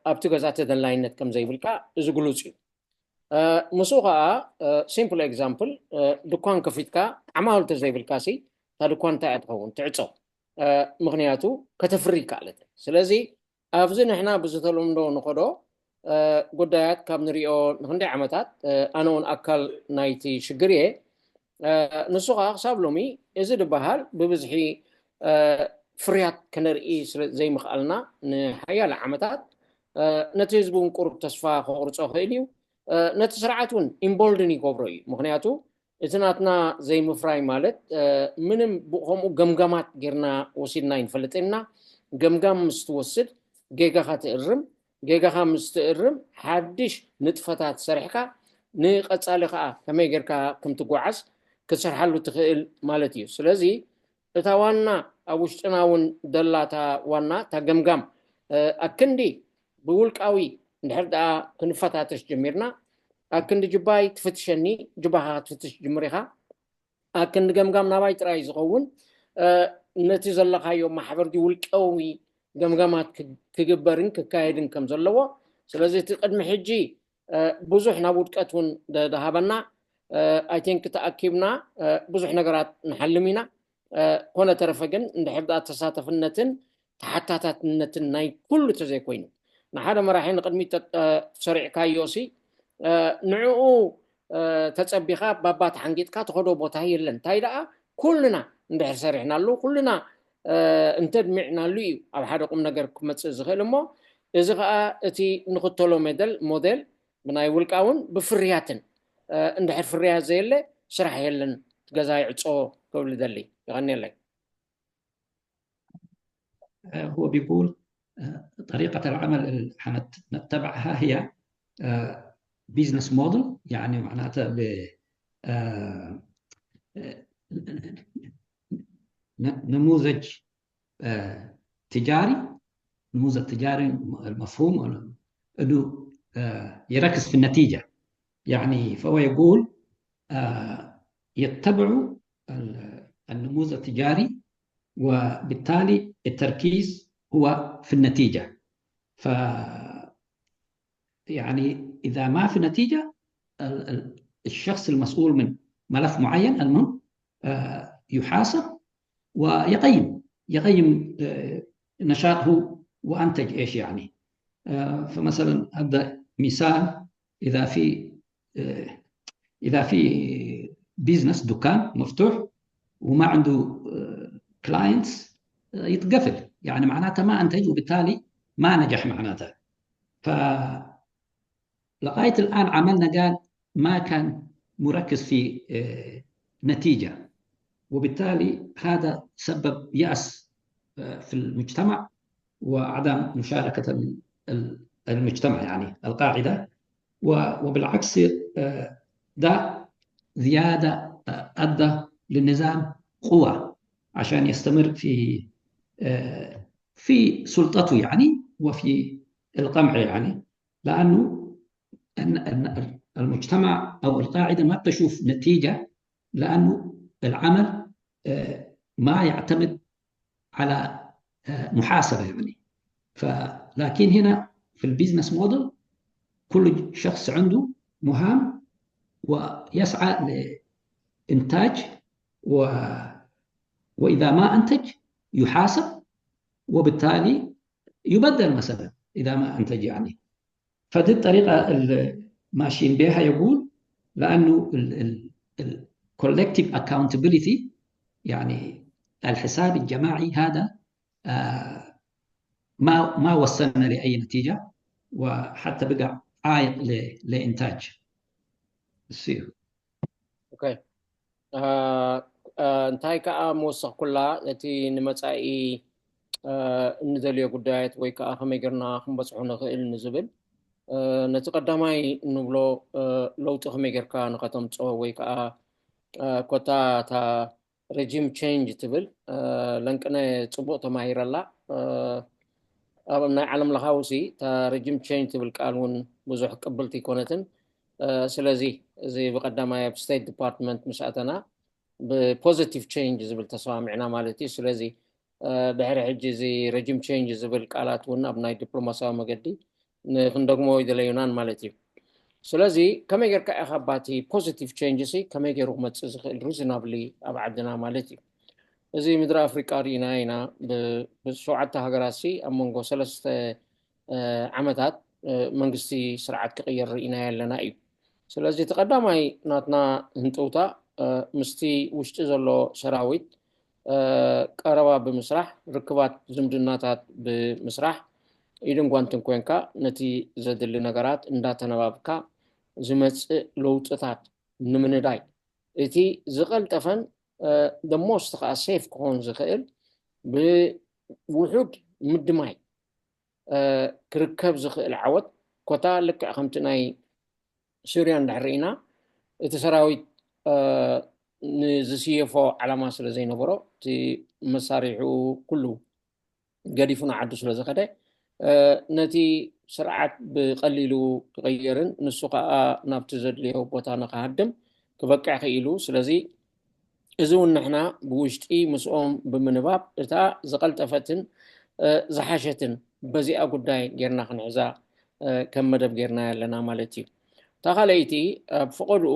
ኣብቲ ገዛ ተደላይነት ከም ዘይብልካ እዚ ግሉፅ እዩ። ምስኡ ከዓ simple example፣ ድኳን ከፊትካ ዓማውል ተዘይብልካ ሲ እታ ድኳን እንታይ እያ ትኸውን? ትዕፆ። ምክንያቱ ከተፍሪ ይከኣለት። ስለዚ ኣብዚ ንሕና ብዝተለምዶ ንኸዶ ጉዳያት ካብ ንሪኦ ንክንደይ ዓመታት፣ ኣነ እውን ኣካል ናይቲ ሽግር እየ። ንሱ ከዓ ክሳብ ሎሚ እዚ ዝበሃል ብብዝሒ ፍርያት ከነርኢ ዘይምኽኣልና ንሓያለ ዓመታት ነቲ ህዝቢ እውን ቁሩብ ተስፋ ከቑርፆ ክእል እዩ። ነቲ ስርዓት እውን ኢምቦልድን ይገብሮ እዩ። ምክንያቱ እቲ ናትና ዘይምፍራይ ማለት ምንም ከምኡ ገምጋማት ጌርና ወሲድና ይንፈልጥ ኢና። ገምጋም ምስ ትወስድ ጌጋኻ ትእርም፣ ጌጋኻ ምስ ትእርም ሓድሽ ንጥፈታት ሰሪሕካ ንቐፃሊ ከዓ ከመይ ጌርካ ከም ትጓዓዝ ክትሰርሓሉ ትኽእል ማለት እዩ። ስለዚ እታ ዋና ኣብ ውሽጥና እውን ደላ እታ ዋና እታ ገምጋም ኣክንዲ ብውልቃዊ እንድሕር ደኣ ክንፈታተሽ ጀሚርና ኣክንዲ ጅባይ ትፍትሸኒ፣ ጅባኻ ክትፍትሽ ጅምር ኢኻ። ኣክንዲ ገምጋም ናባይ ጥራይ ዝኸውን ነቲ ዘለኻዮ ማሕበር ድዩ ውልቃዊ ገምጋማት ክግበርን ክካየድን ከም ዘለዎ። ስለዚ እቲ ቅድሚ ሕጂ ብዙሕ ናብ ውድቀት እውን ደሃበና። I think ተኣኪብና ብዙሕ ነገራት ንሓልም ኢና። ኮነ ተረፈ ግን እንድሕር ደኣ ተሳተፍነትን ተሓታታትነትን ናይ ኩሉ ተዘይኮይኑ ንሓደ መራሒ ንቅድሚት ሰሪዕካዮ ሲ ንዕኡ ተጸቢኻ ባባ ተሓንጊጥካ ትኸዶ ቦታ የለን። እንታይ ደኣ ኩልና እንድሕር ሰሪሕናሉ ኩልና እንተድሚዕናሉ እዩ ኣብ ሓደ ቁም ነገር ክመጽእ ዝኽእል። እሞ እዚ ኸኣ እቲ ንኽተሎ ሞዴል ሞዴል ብናይ ውልቃውን ብፍርያትን እንድሕር ፍርያት ዘየለ ስራሕ የለን። ገዛ ይዕጾ ክብል ደሊ። ይቐንየለይ። هو بيقول طريقة العمل اللي حنتبعها هي business model، يعني معناتها ب نموذج تجاري، نموذج تجاري المفهوم انه يركز في النتيجه، يعني فهو يقول يتبعوا النموذج التجاري، وبالتالي التركيز هو في النتيجه. ف يعني اذا ما في نتيجه، الشخص المسؤول من ملف معين المهم يحاسب ويقيم، يقيم نشاطه وانتج ايش يعني. فمثلا هذا مثال، اذا في اذا في business، دكان مفتوح وما عنده clients، يتقفل، يعني معناته ما انتج وبالتالي ما نجح معناته. ف لغايه الان عملنا قال ما كان مركز في نتيجه، وبالتالي هذا سبب ياس في المجتمع وعدم مشاركه المجتمع، يعني القاعده. وبالعكس ده زياده ادى للنظام قوه عشان يستمر في في سلطته يعني وفي القمع يعني، لانه المجتمع او القاعده ما بتشوف نتيجه، لانه العمل ما يعتمد على محاسبه يعني. فلكن هنا في ال business model كل شخص عنده مهام ويسعى لانتاج و... واذا ما انتج يحاسب، وبالتالي يبدل مثلا اذا ما انتج يعني. فدي الطريقه اللي ماشيين بها يقول، لانه ال collective accountability يعني الحساب الجماعي هذا ما ما وصلنا لاي نتيجه، وحتى بقى عائق لانتاج السيو. Okay. እንታይ ከዓ ምወሰኽኩላ እቲ ንመፃኢ እንደልዮ ጉዳያት ወይ ከዓ ከመይ ጌርና ክንበፅሖ ንኽእል ንዝብል ነቲ ቀዳማይ እንብሎ ለውጢ ከመይ ጌርካ ንኸተምፅኦ ወይ ከዓ ኮታ እታ regime change ትብል ለንቅነ ፅቡቕ ተማሂረላ። ኣብ ናይ ዓለም ለኻዊ ሲ እታ regime change ትብል ቃል እውን ብዙሕ ቅብልቲ ኣይኮነትን። ስለዚ እዚ ብቀዳማይ ኣብ state department ምስ ኣተና ብ positive change ዝብል ተሰማሚዕና ማለት እዩ። ስለዚ ድሕሪ ሕጂ እዚ regime change ዝብል ቃላት እውን ኣብ ናይ ዲፕሎማሲያዊ መገዲ ክንደግሞ ይደለዩናን ማለት እዩ። ስለዚ ከመይ ጌርካ ኢኻ ባቲ positive change ሲ ከመይ ገይሩ ክመፅእ ዝኽእል reasonably ኣብ ዓድና ማለት እዩ። እዚ ምድሪ ኣፍሪቃ ርኢና ኢና። ብሸውዓተ ሃገራት ሲ ኣብ መንጎ ሰለስተ ዓመታት መንግስቲ ስርዓት ክቕየር ርኢና ኣለና እዩ። ስለዚ እቲ ቀዳማይ ናትና ህንጥውታ ምስቲ ውሽጢ ዘሎ ሰራዊት ቀረባ ብምስራሕ፣ ርክባት ዝምድናታት ብምስራሕ፣ ኢድን ጓንትን ኮንካ ነቲ ዘድሊ ነገራት እንዳተነባብካ ዝመፅእ ለውጥታት ንምንዳይ፣ እቲ ዝቐልጠፈን the most ከዓ safe ክኾን ዝኽእል ብውሑድ ምድማይ ክርከብ ዝኽእል ዓወት፣ ኮታ ልክዕ ከምቲ ናይ ሱርያ እንድሕር ርኢና፣ እቲ ሰራዊት ንዝስየፎ ዓላማ ስለ ዘይነበሮ፣ እቲ መሳሪሑ ኩሉ ገዲፉ ንዓዱ ስለ ዝኸደ፣ ነቲ ስርዓት ብቐሊሉ ክቕየርን ንሱ ከዓ ናብቲ ዘድልዮ ቦታ ንክሃድም ክበቅዕ ክኢሉ። ስለዚ እዚ እውን ንሕና ብውሽጢ ምስኦም ብምንባብ እታ ዝቐልጠፈትን ዝሓሸትን በዚኣ ጉዳይ ጌርና ክንሕዛ ከም መደብ ጌርና ኣለና ማለት እዩ። እታ ካልኣይቲ፣ ኣብ ፈቐድኡ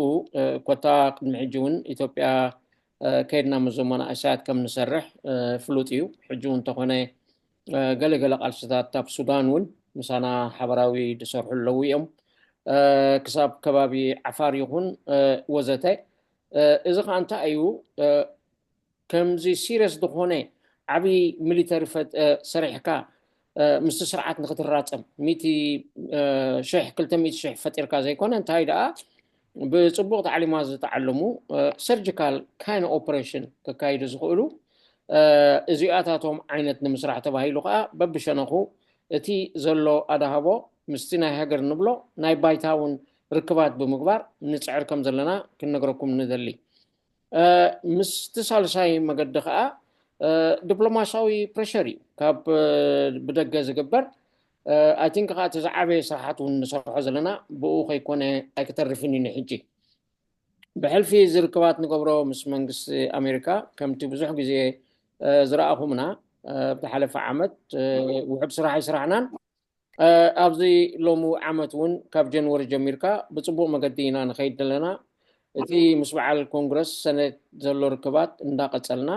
ኮታ ቅድሚ ሕጂ እውን ኢትዮጵያ ከይድና ምስዞም መናእሰያት ከም ንሰርሕ ፍሉጥ እዩ። ሕጂ እውን እንተኾነ ገለገለ ቃልስታት ኣብ ሱዳን እውን ምሳና ሓበራዊ ዝሰርሑ ኣለዉ እዮም። ክሳብ ከባቢ ዓፋር ይኹን ወዘተ። እዚ ከዓ እንታይ እዩ? ከምዚ serious ዝኾነ ዓብዪ ሚሊተሪ ሰሪሕካ ምስቲ ስርዓት ንክትራፀም፣ ሚእቲ ሽሕ፣ ክልተ ሚእቲ ሽሕ ፈጢርካ ዘይኮነ፣ እንታይ ደኣ ብፅቡቕ ታዕሊማ ዝተዓለሙ surgical kind operation ከካይዱ ዝኽእሉ እዚኣታቶም ዓይነት ንምስራሕ ተባሂሉ ከዓ በብሸነኹ እቲ ዘሎ ኣድሃቦ ምስቲ ናይ ሃገር ንብሎ ናይ ባይታ እውን ርክባት ብምግባር ንፅዕር ከም ዘለና ክንነግረኩም ንደሊ። ምስቲ ሳልሳይ መገዲ ከዓ ዲፕሎማሲያዊ pressure እዩ ካብ ብደገ ዝግበር። I think ከዓ እቲ ዝዓበየ ስራሓት እውን ንሰርሖ ዘለና ብኡ ከይኮነ ኣይክተርፍን እዩ ንሕጂ። ብሕልፊ ዝርክባት ንገብሮ ምስ መንግስቲ ኣሜሪካ ከምቲ ብዙሕ ግዜ ዝረኣኹምና ብዝሓለፈ ዓመት ውሑድ ስራሕ ኣይስራሕናን። ኣብዚ ሎሚ ዓመት እውን ካብ ጀንወሪ ጀሚርካ ብፅቡቕ መገዲ ኢና ንኸይድ ዘለና። እቲ ምስ በዓል ኮንግረስ ሰኔት ዘሎ ርክባት እንዳቐፀልና፣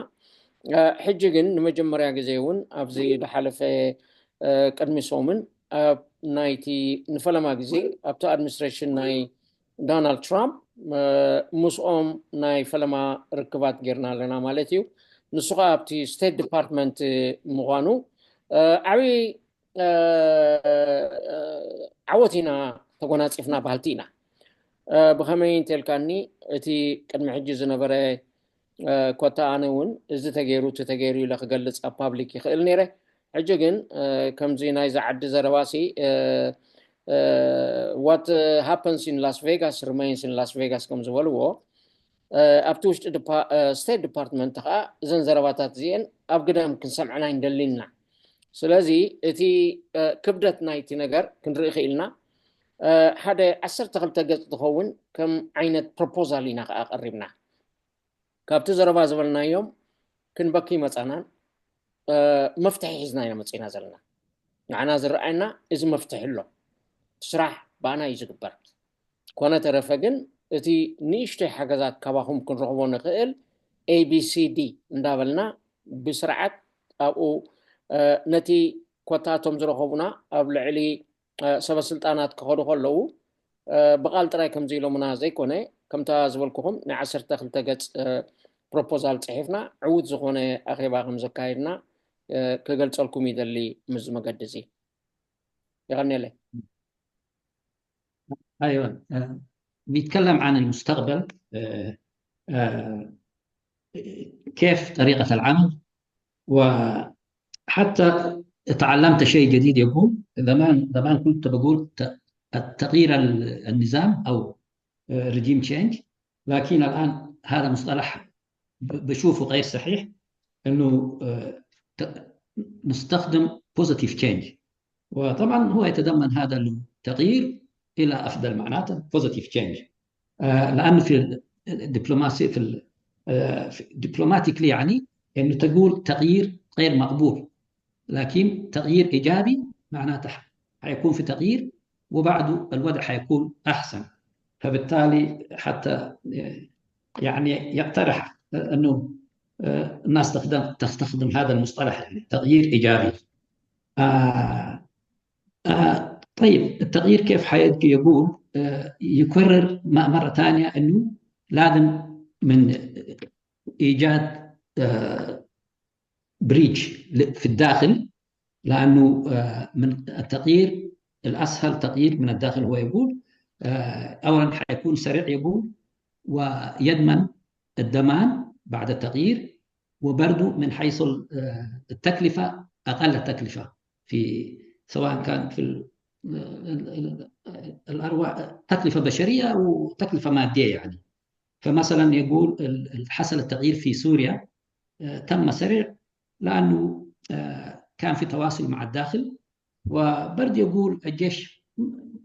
ሕጂ ግን ንመጀመርያ ግዜ እውን ኣብዚ ዝሓለፈ ቅድሚ ሰሙን ኣብ ናይቲ ንፈለማ ግዜ ኣብቲ ኣድሚኒስትሬሽን ናይ ዶናልድ ትራምፕ ምስኦም ናይ ፈለማ ርክባት ጌርና ኣለና ማለት እዩ። ንሱ ከዓ ኣብቲ ስቴት ዲፓርትመንት ምዃኑ ዓብዪ ዓወት ኢና ተጎናፂፍና በሃልቲ ኢና። ብኸመይ እንተልካኒ፣ እቲ ቅድሚ ሕጂ ዝነበረ ኮታ ኣነ እውን እዚ ተገይሩ እቲ ተገይሩ ኢለ ክገልፅ ኣብ ፓብሊክ ይኽእል ነይረ። ሕጂ ግን ከምዚ ናይዚ ዓዲ ዘረባሲ what happens in Las Vegas remains in Las Vegas ከም ዝበልዎ፣ ኣብቲ ውሽጢ ስቴት ዲፓርትመንት ከዓ እዘን ዘረባታት እዚአን ኣብ ግዳም ክንሰምዐን ኣይንደሊና። ስለዚ እቲ ክብደት ናይቲ ነገር ክንርኢ ክኢልና ሓደ ዓሰርተ ክልተ ገፅ ዝኸውን ከም ዓይነት ፕሮፖዛል ኢና ከዓ ቀሪብና። ካብቲ ዘረባ ዝበልናዮም ክንበኪ መፃናን መፍትሒ ሒዝና ኢና መፂና ዘለና። ንዓና ዝረኣየና እዚ መፍትሒ ኣሎ፣ ስራሕ ብኣና እዩ ዝግበር። ኮነ ተረፈ ግን እቲ ንእሽተይ ሓገዛት ካባኹም ክንረኽቦ ንኽእል ኤቢሲዲ እንዳበልና ብስርዓት ኣብኡ ነቲ ኮታቶም ዝረኸቡና ኣብ ልዕሊ ሰበ ስልጣናት ክኸዱ ከለዉ ብቓል ጥራይ ከምዚ ኢሎምና ዘይኮነ፣ ከምታ ዝበልኩኹም ናይ ዓሰርተ ክልተ ገፅ ፕሮፖዛል ፅሒፍና ዕዉት ዝኾነ ኣኼባ ከም ዘካየድና ክገልፀልኩም ይደሊ። ምዚ መገዲ እዚ የቐንየለይ። أيوة، بيتكلم عن المستقبل، آه، آه، كيف طريقة العمل، وحتى تعلمت شيء جديد يقول، زمان زمان كنت بقول تغيير النظام أو regime change، لكن الآن هذا مصطلح بشوفه غير صحيح، انه نستخدم positive change. وطبعا هو يتضمن هذا التغيير الى افضل، معناته positive change، لانه في الدبلوماسي في diplomatically يعني انه تقول تغيير غير مقبول، لكن تغيير إيجابي معناته حيكون في تغيير، وبعده الوضع حيكون أحسن. فبالتالي حتى يعني يقترح أنه الناس تخدم تستخدم هذا المصطلح، يعني تغيير إيجابي. آه آه طيب، التغيير كيف حيجي؟ يقول آه يكرر مرة ثانية أنه لازم من إيجاد آه بريتش في الداخل، لأنه آه من التغيير الأسهل تغيير من الداخل، هو يقول آه أولا حيكون سريع، يقول، ويضمن الضمان بعد التغيير، وبرضو من حيث آه التكلفة أقل تكلفة في، سواء كان في الأرواح، تكلفة بشرية وتكلفة مادية يعني. فمثلا يقول حصل التغيير في سوريا تم سريع لأنه كان في تواصل مع الداخل، وبرد يقول الجيش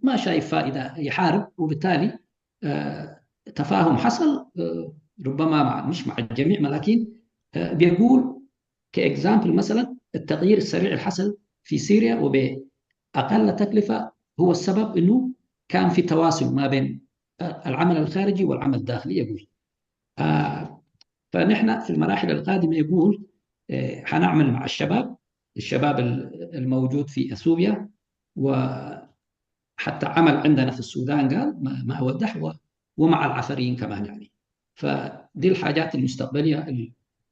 ما شايف فائدة يحارب، وبالتالي تفاهم حصل، ربما مع مش مع الجميع، لكن بيقول كإكزامبل مثلا التغيير السريع اللي حصل في سوريا وبأقل تكلفة هو السبب إنه كان في تواصل ما بين العمل الخارجي والعمل الداخلي، يقول. آه فنحن في المراحل القادمة، يقول، آه حنعمل مع الشباب، الشباب الموجود في أثيوبيا، وحتى عمل عندنا في السودان، قال، ما, ما أودح، ومع العفريين كمان يعني. فدي الحاجات المستقبلية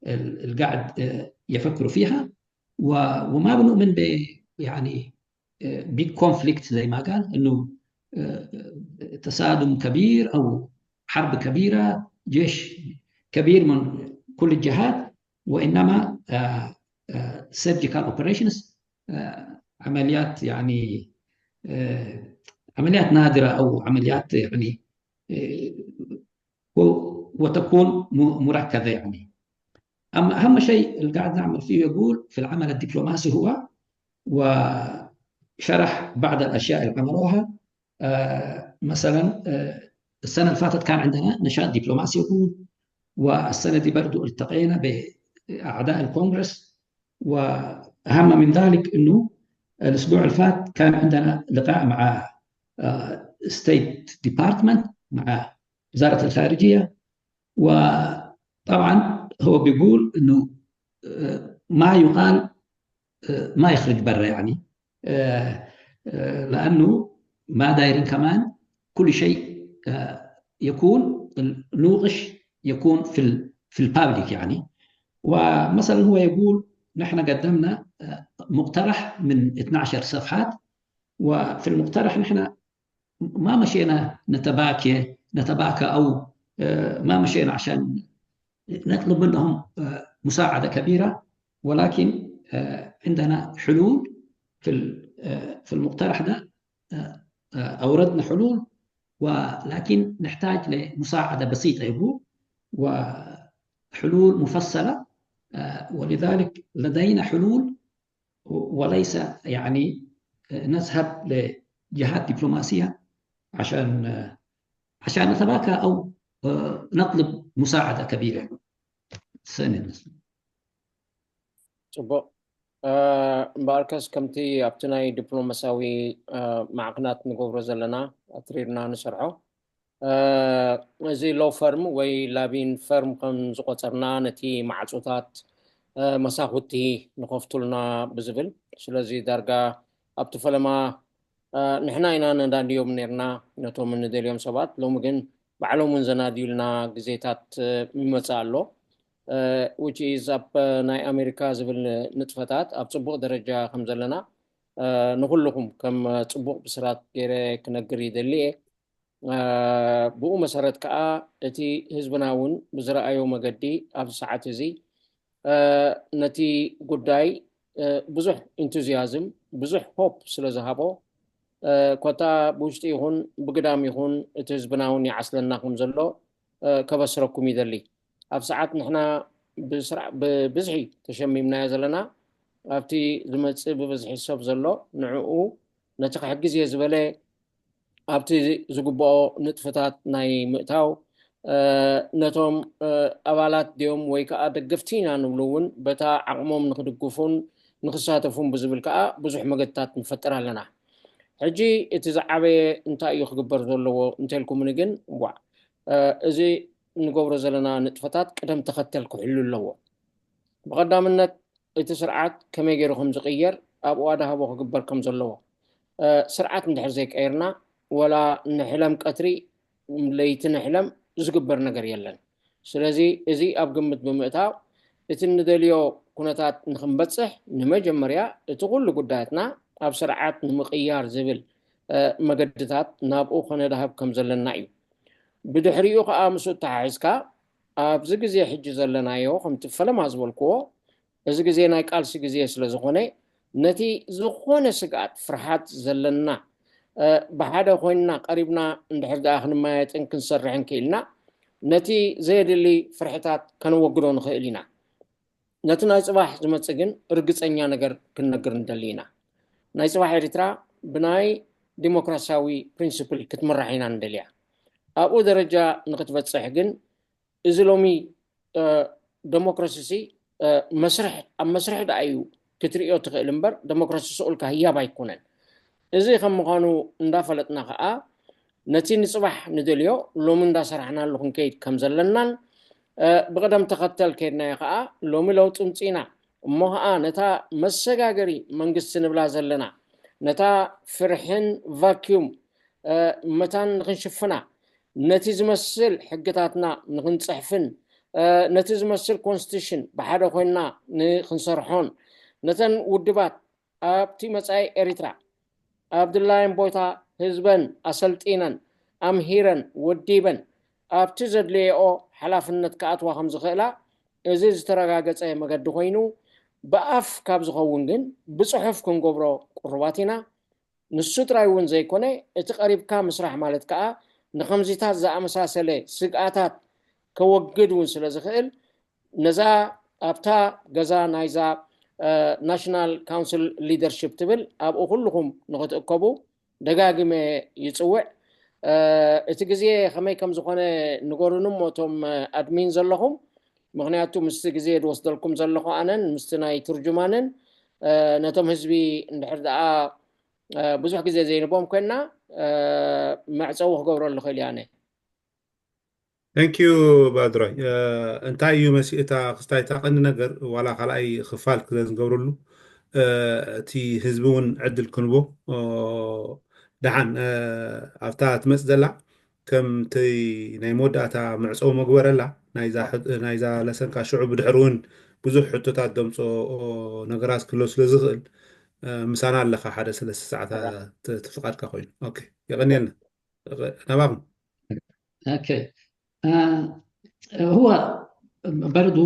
اللي قاعد آه يفكروا فيها، وما بنؤمن ب يعني big conflict زي ما قال، انه تصادم كبير او حرب كبيره، جيش كبير من كل الجهات، وانما surgical operations، عمليات يعني عمليات نادره او عمليات يعني وتكون مركزه يعني. اما اهم شيء اللي قاعد نعمل فيه، يقول، في العمل الدبلوماسي هو، وشرح بعض الاشياء اللي عملوها. آه مثلا آه السنه اللي فاتت كان عندنا نشاط دبلوماسي يقول، والسنه دي برضو التقينا باعضاء الكونغرس، واهم من ذلك انه الاسبوع اللي فات كان عندنا لقاء مع ستيت ديبارتمنت، مع وزاره الخارجيه. وطبعا هو بيقول انه ما يقال ما يخرج برا يعني، لانه ما دايرين كمان كل شيء يكون نوقش يكون في في ال public يعني. ومثلا هو يقول نحن قدمنا مقترح من اثنعش صفحات، وفي المقترح نحن ما مشينا نتباكى نتباكى او ما مشينا عشان نطلب منهم مساعده كبيره، ولكن عندنا حلول في في المقترح ده اوردنا حلول، ولكن نحتاج لمساعده بسيطه يقول، وحلول مفصله، ولذلك لدينا حلول وليس يعني نذهب لجهات دبلوماسيه عشان عشان نتباكى او نطلب مساعده كبيره. ጽቡቕ። እምበኣርከስ ከምቲ ኣብቲ ናይ ዲፕሎማሲያዊ ማዕክናት ንገብሮ ዘለና ኣትሪርና ንሰርሖ፣ እዚ ሎ ፈርም ወይ ላቢን ፈርም ከም ዝቆጸርና ነቲ ማዕጾታት መሳኹቲ ንኸፍቱልና ብዝብል። ስለዚ ዳርጋ ኣብቲ ፈለማ ንሕና ኢና ነዳድዮም ነርና ነቶም እንደልዮም ሰባት፣ ሎሚ ግን ባዕሎም እውን ዘናድዩልና ግዜታት ይመጽእ ኣሎ። which is ኣብ ናይ ኣሜሪካ ዝብል ንጥፈታት ኣብ ጽቡቕ ደረጃ ከም ዘለና ንኩልኹም ከም ጽቡቕ ብስራት ገይረ ክነግር ይደሊ እየ። ብኡ መሰረት ከዓ እቲ ህዝብና እውን ብዝረኣዮ መገዲ ኣብዚ ሰዓት እዚ ነቲ ጉዳይ ብዙሕ ኢንቱዚያዝም ብዙሕ ሆፕ ስለ ዝሃቦ፣ ኮታ ብውሽጢ ይኹን ብግዳም ይኹን እቲ ህዝብና እውን ይዓስለና ከም ዘሎ ከበስረኩም ይደሊ። ኣብ ሰዓት ንሕና ብብዝሒ ተሸሚምናዮ ዘለና ኣብቲ ዝመፅእ ብብዝሒ ሰብ ዘሎ ንዕኡ ነቲ ክሕግዝ እየ ዝበለ ኣብቲ ዝግብኦ ንጥፍታት ናይ ምእታው ነቶም ኣባላት ድዮም ወይ ከዓ ደገፍቲ ኢና ንብሉ እውን በታ ዓቕሞም ንክድግፉን ንክሳተፉን ብዝብል ከዓ ብዙሕ መገድታት ንፈጥር ኣለና። ሕጂ እቲ ዝዓበየ እንታይ እዩ ክግበር ዘለዎ እንተልኩምኒ ግን ዋዕ እዚ ንገብሮ ዘለና ንጥፈታት ቅደም ተኸተል ክሕሉ ኣለዎ። ብቐዳምነት እቲ ስርዓት ከመይ ገይሩ ከም ዝቕየር ኣብኡ ኣድሃቦ ክግበር ከም ዘለዎ። ስርዓት እንድሕር ዘይቀየርና ወላ ንሕለም ቀትሪ ለይቲ ንሕለም ዝግበር ነገር የለን። ስለዚ እዚ ኣብ ግምት ብምእታው እቲ ንደልዮ ኩነታት ንክንበፅሕ ንመጀመርያ እቲ ኩሉ ጉዳያትና ኣብ ስርዓት ንምቕያር ዝብል መገድታት ናብኡ ከነድሃብ ከም ዘለና እዩ። ብድሕሪኡ ከዓ ምስኡ ተሓሒዝካ ኣብዚ ግዜ ሕጂ ዘለናዮ ከምቲ ፈለማ ዝበልክዎ እዚ ግዜ ናይ ቃልሲ ግዜ ስለ ዝኾነ ነቲ ዝኾነ ስግኣት ፍርሓት ዘለና ብሓደ ኮይንና ቀሪብና እንድሕር ደኣ ክንመያየጥን ክንሰርሕን ክኢልና ነቲ ዘየድሊ ፍርሕታት ከነወግዶ ንኽእል ኢና። ነቲ ናይ ፅባሕ ዝመፅእ ግን ርግፀኛ ነገር ክንነግር ንደሊ ኢና። ናይ ፅባሕ ኤርትራ ብናይ ዲሞክራሲያዊ ፕሪንስፕል ክትምራሕ ኢና ንደልያ። ኣብኡ ደረጃ ንክትበፅሕ ግን እዚ ሎሚ ዴሞክራሲ ሲ መስርሕ ኣብ መስርሕ ደኣ እዩ ክትርእዮ ትኽእል እምበር ዴሞክራሲ ስቑልካ ህያብ ኣይኮነን። እዚ ከም ምዃኑ እንዳፈለጥና ከዓ ነቲ ንፅባሕ ንደልዮ ሎሚ እንዳሰራሕናሉ ክንከይድ ከም ዘለናን ብቅደም ተኸተል ከይድናዮ ከዓ ሎሚ ለውጢ ምፅኢና እሞ ከዓ ነታ መሰጋገሪ መንግስቲ ንብላ ዘለና ነታ ፍርሕን ቫክዩም መታን ንክንሽፍና ነቲ ዝመስል ሕግታትና ንክንፅሕፍን ነቲ ዝመስል ኮንስቲቱሽን ብሓደ ኮይንና ንክንሰርሖን ነተን ውድባት ኣብቲ መፃኢ ኤሪትራ ኣብ ድላየን ቦታ ህዝበን ኣሰልጢነን ኣምሂረን ወዲበን ኣብቲ ዘድልየኦ ሓላፍነት ክኣትዋ ከም ዝኽእላ እዚ ዝተረጋገፀ መገዲ ኮይኑ ብኣፍ ካብ ዝኸውን ግን ብፅሑፍ ክንገብሮ ቅሩባት ኢና። ንሱ ጥራይ እውን ዘይኮነ እቲ ቀሪብካ ምስራሕ ማለት ከዓ ንከምዚታት ዝኣመሳሰለ ስግኣታት ከወግድ እውን ስለ ዝኽእል ነዛ ኣብታ ገዛ ናይዛ ናሽናል ካውንስል ሊደርሽፕ ትብል ኣብኡ ኩልኹም ንክትእከቡ ደጋግመ ይፅውዕ። እቲ ግዜ ከመይ ከም ዝኾነ ንገሩኒ እሞ እቶም ኣድሚን ዘለኹም፣ ምክንያቱ ምስቲ ግዜ ዝወስደልኩም ዘለኹ ኣነን ምስቲ ናይ ትርጅማንን ነቶም ህዝቢ እንድሕር ደኣ ብዙሕ ግዜ ዘይንቦም ኮይና መዕፀዊ ክገብረሉ ክእል እያ ኣነ። Thank you ባድራይ። እንታይ እዩ መሲ እታ ክስታይ እታ ቀንዲ ነገር ዋላ ካልኣይ ክፋል ክዘንገብርሉ እቲ ህዝቢ እውን ዕድል ክንቦ ደሓን ኣብታ ትመፅ ዘላ ከምቲ ናይ መወዳእታ መዕፀዊ መግበረላ ናይዛ ለሰንካ ሽዑ ብድሕሪ እውን ብዙሕ ሕቶታት ደምፆ ነገራት ክሎ ስለ ዝኽእል ምሳና ኣለካ ሓደ ሰለስተ ሰዓት ፍቃድካ ኮይኑ የቀንየልና ናባኹም اوكي آه هو برضو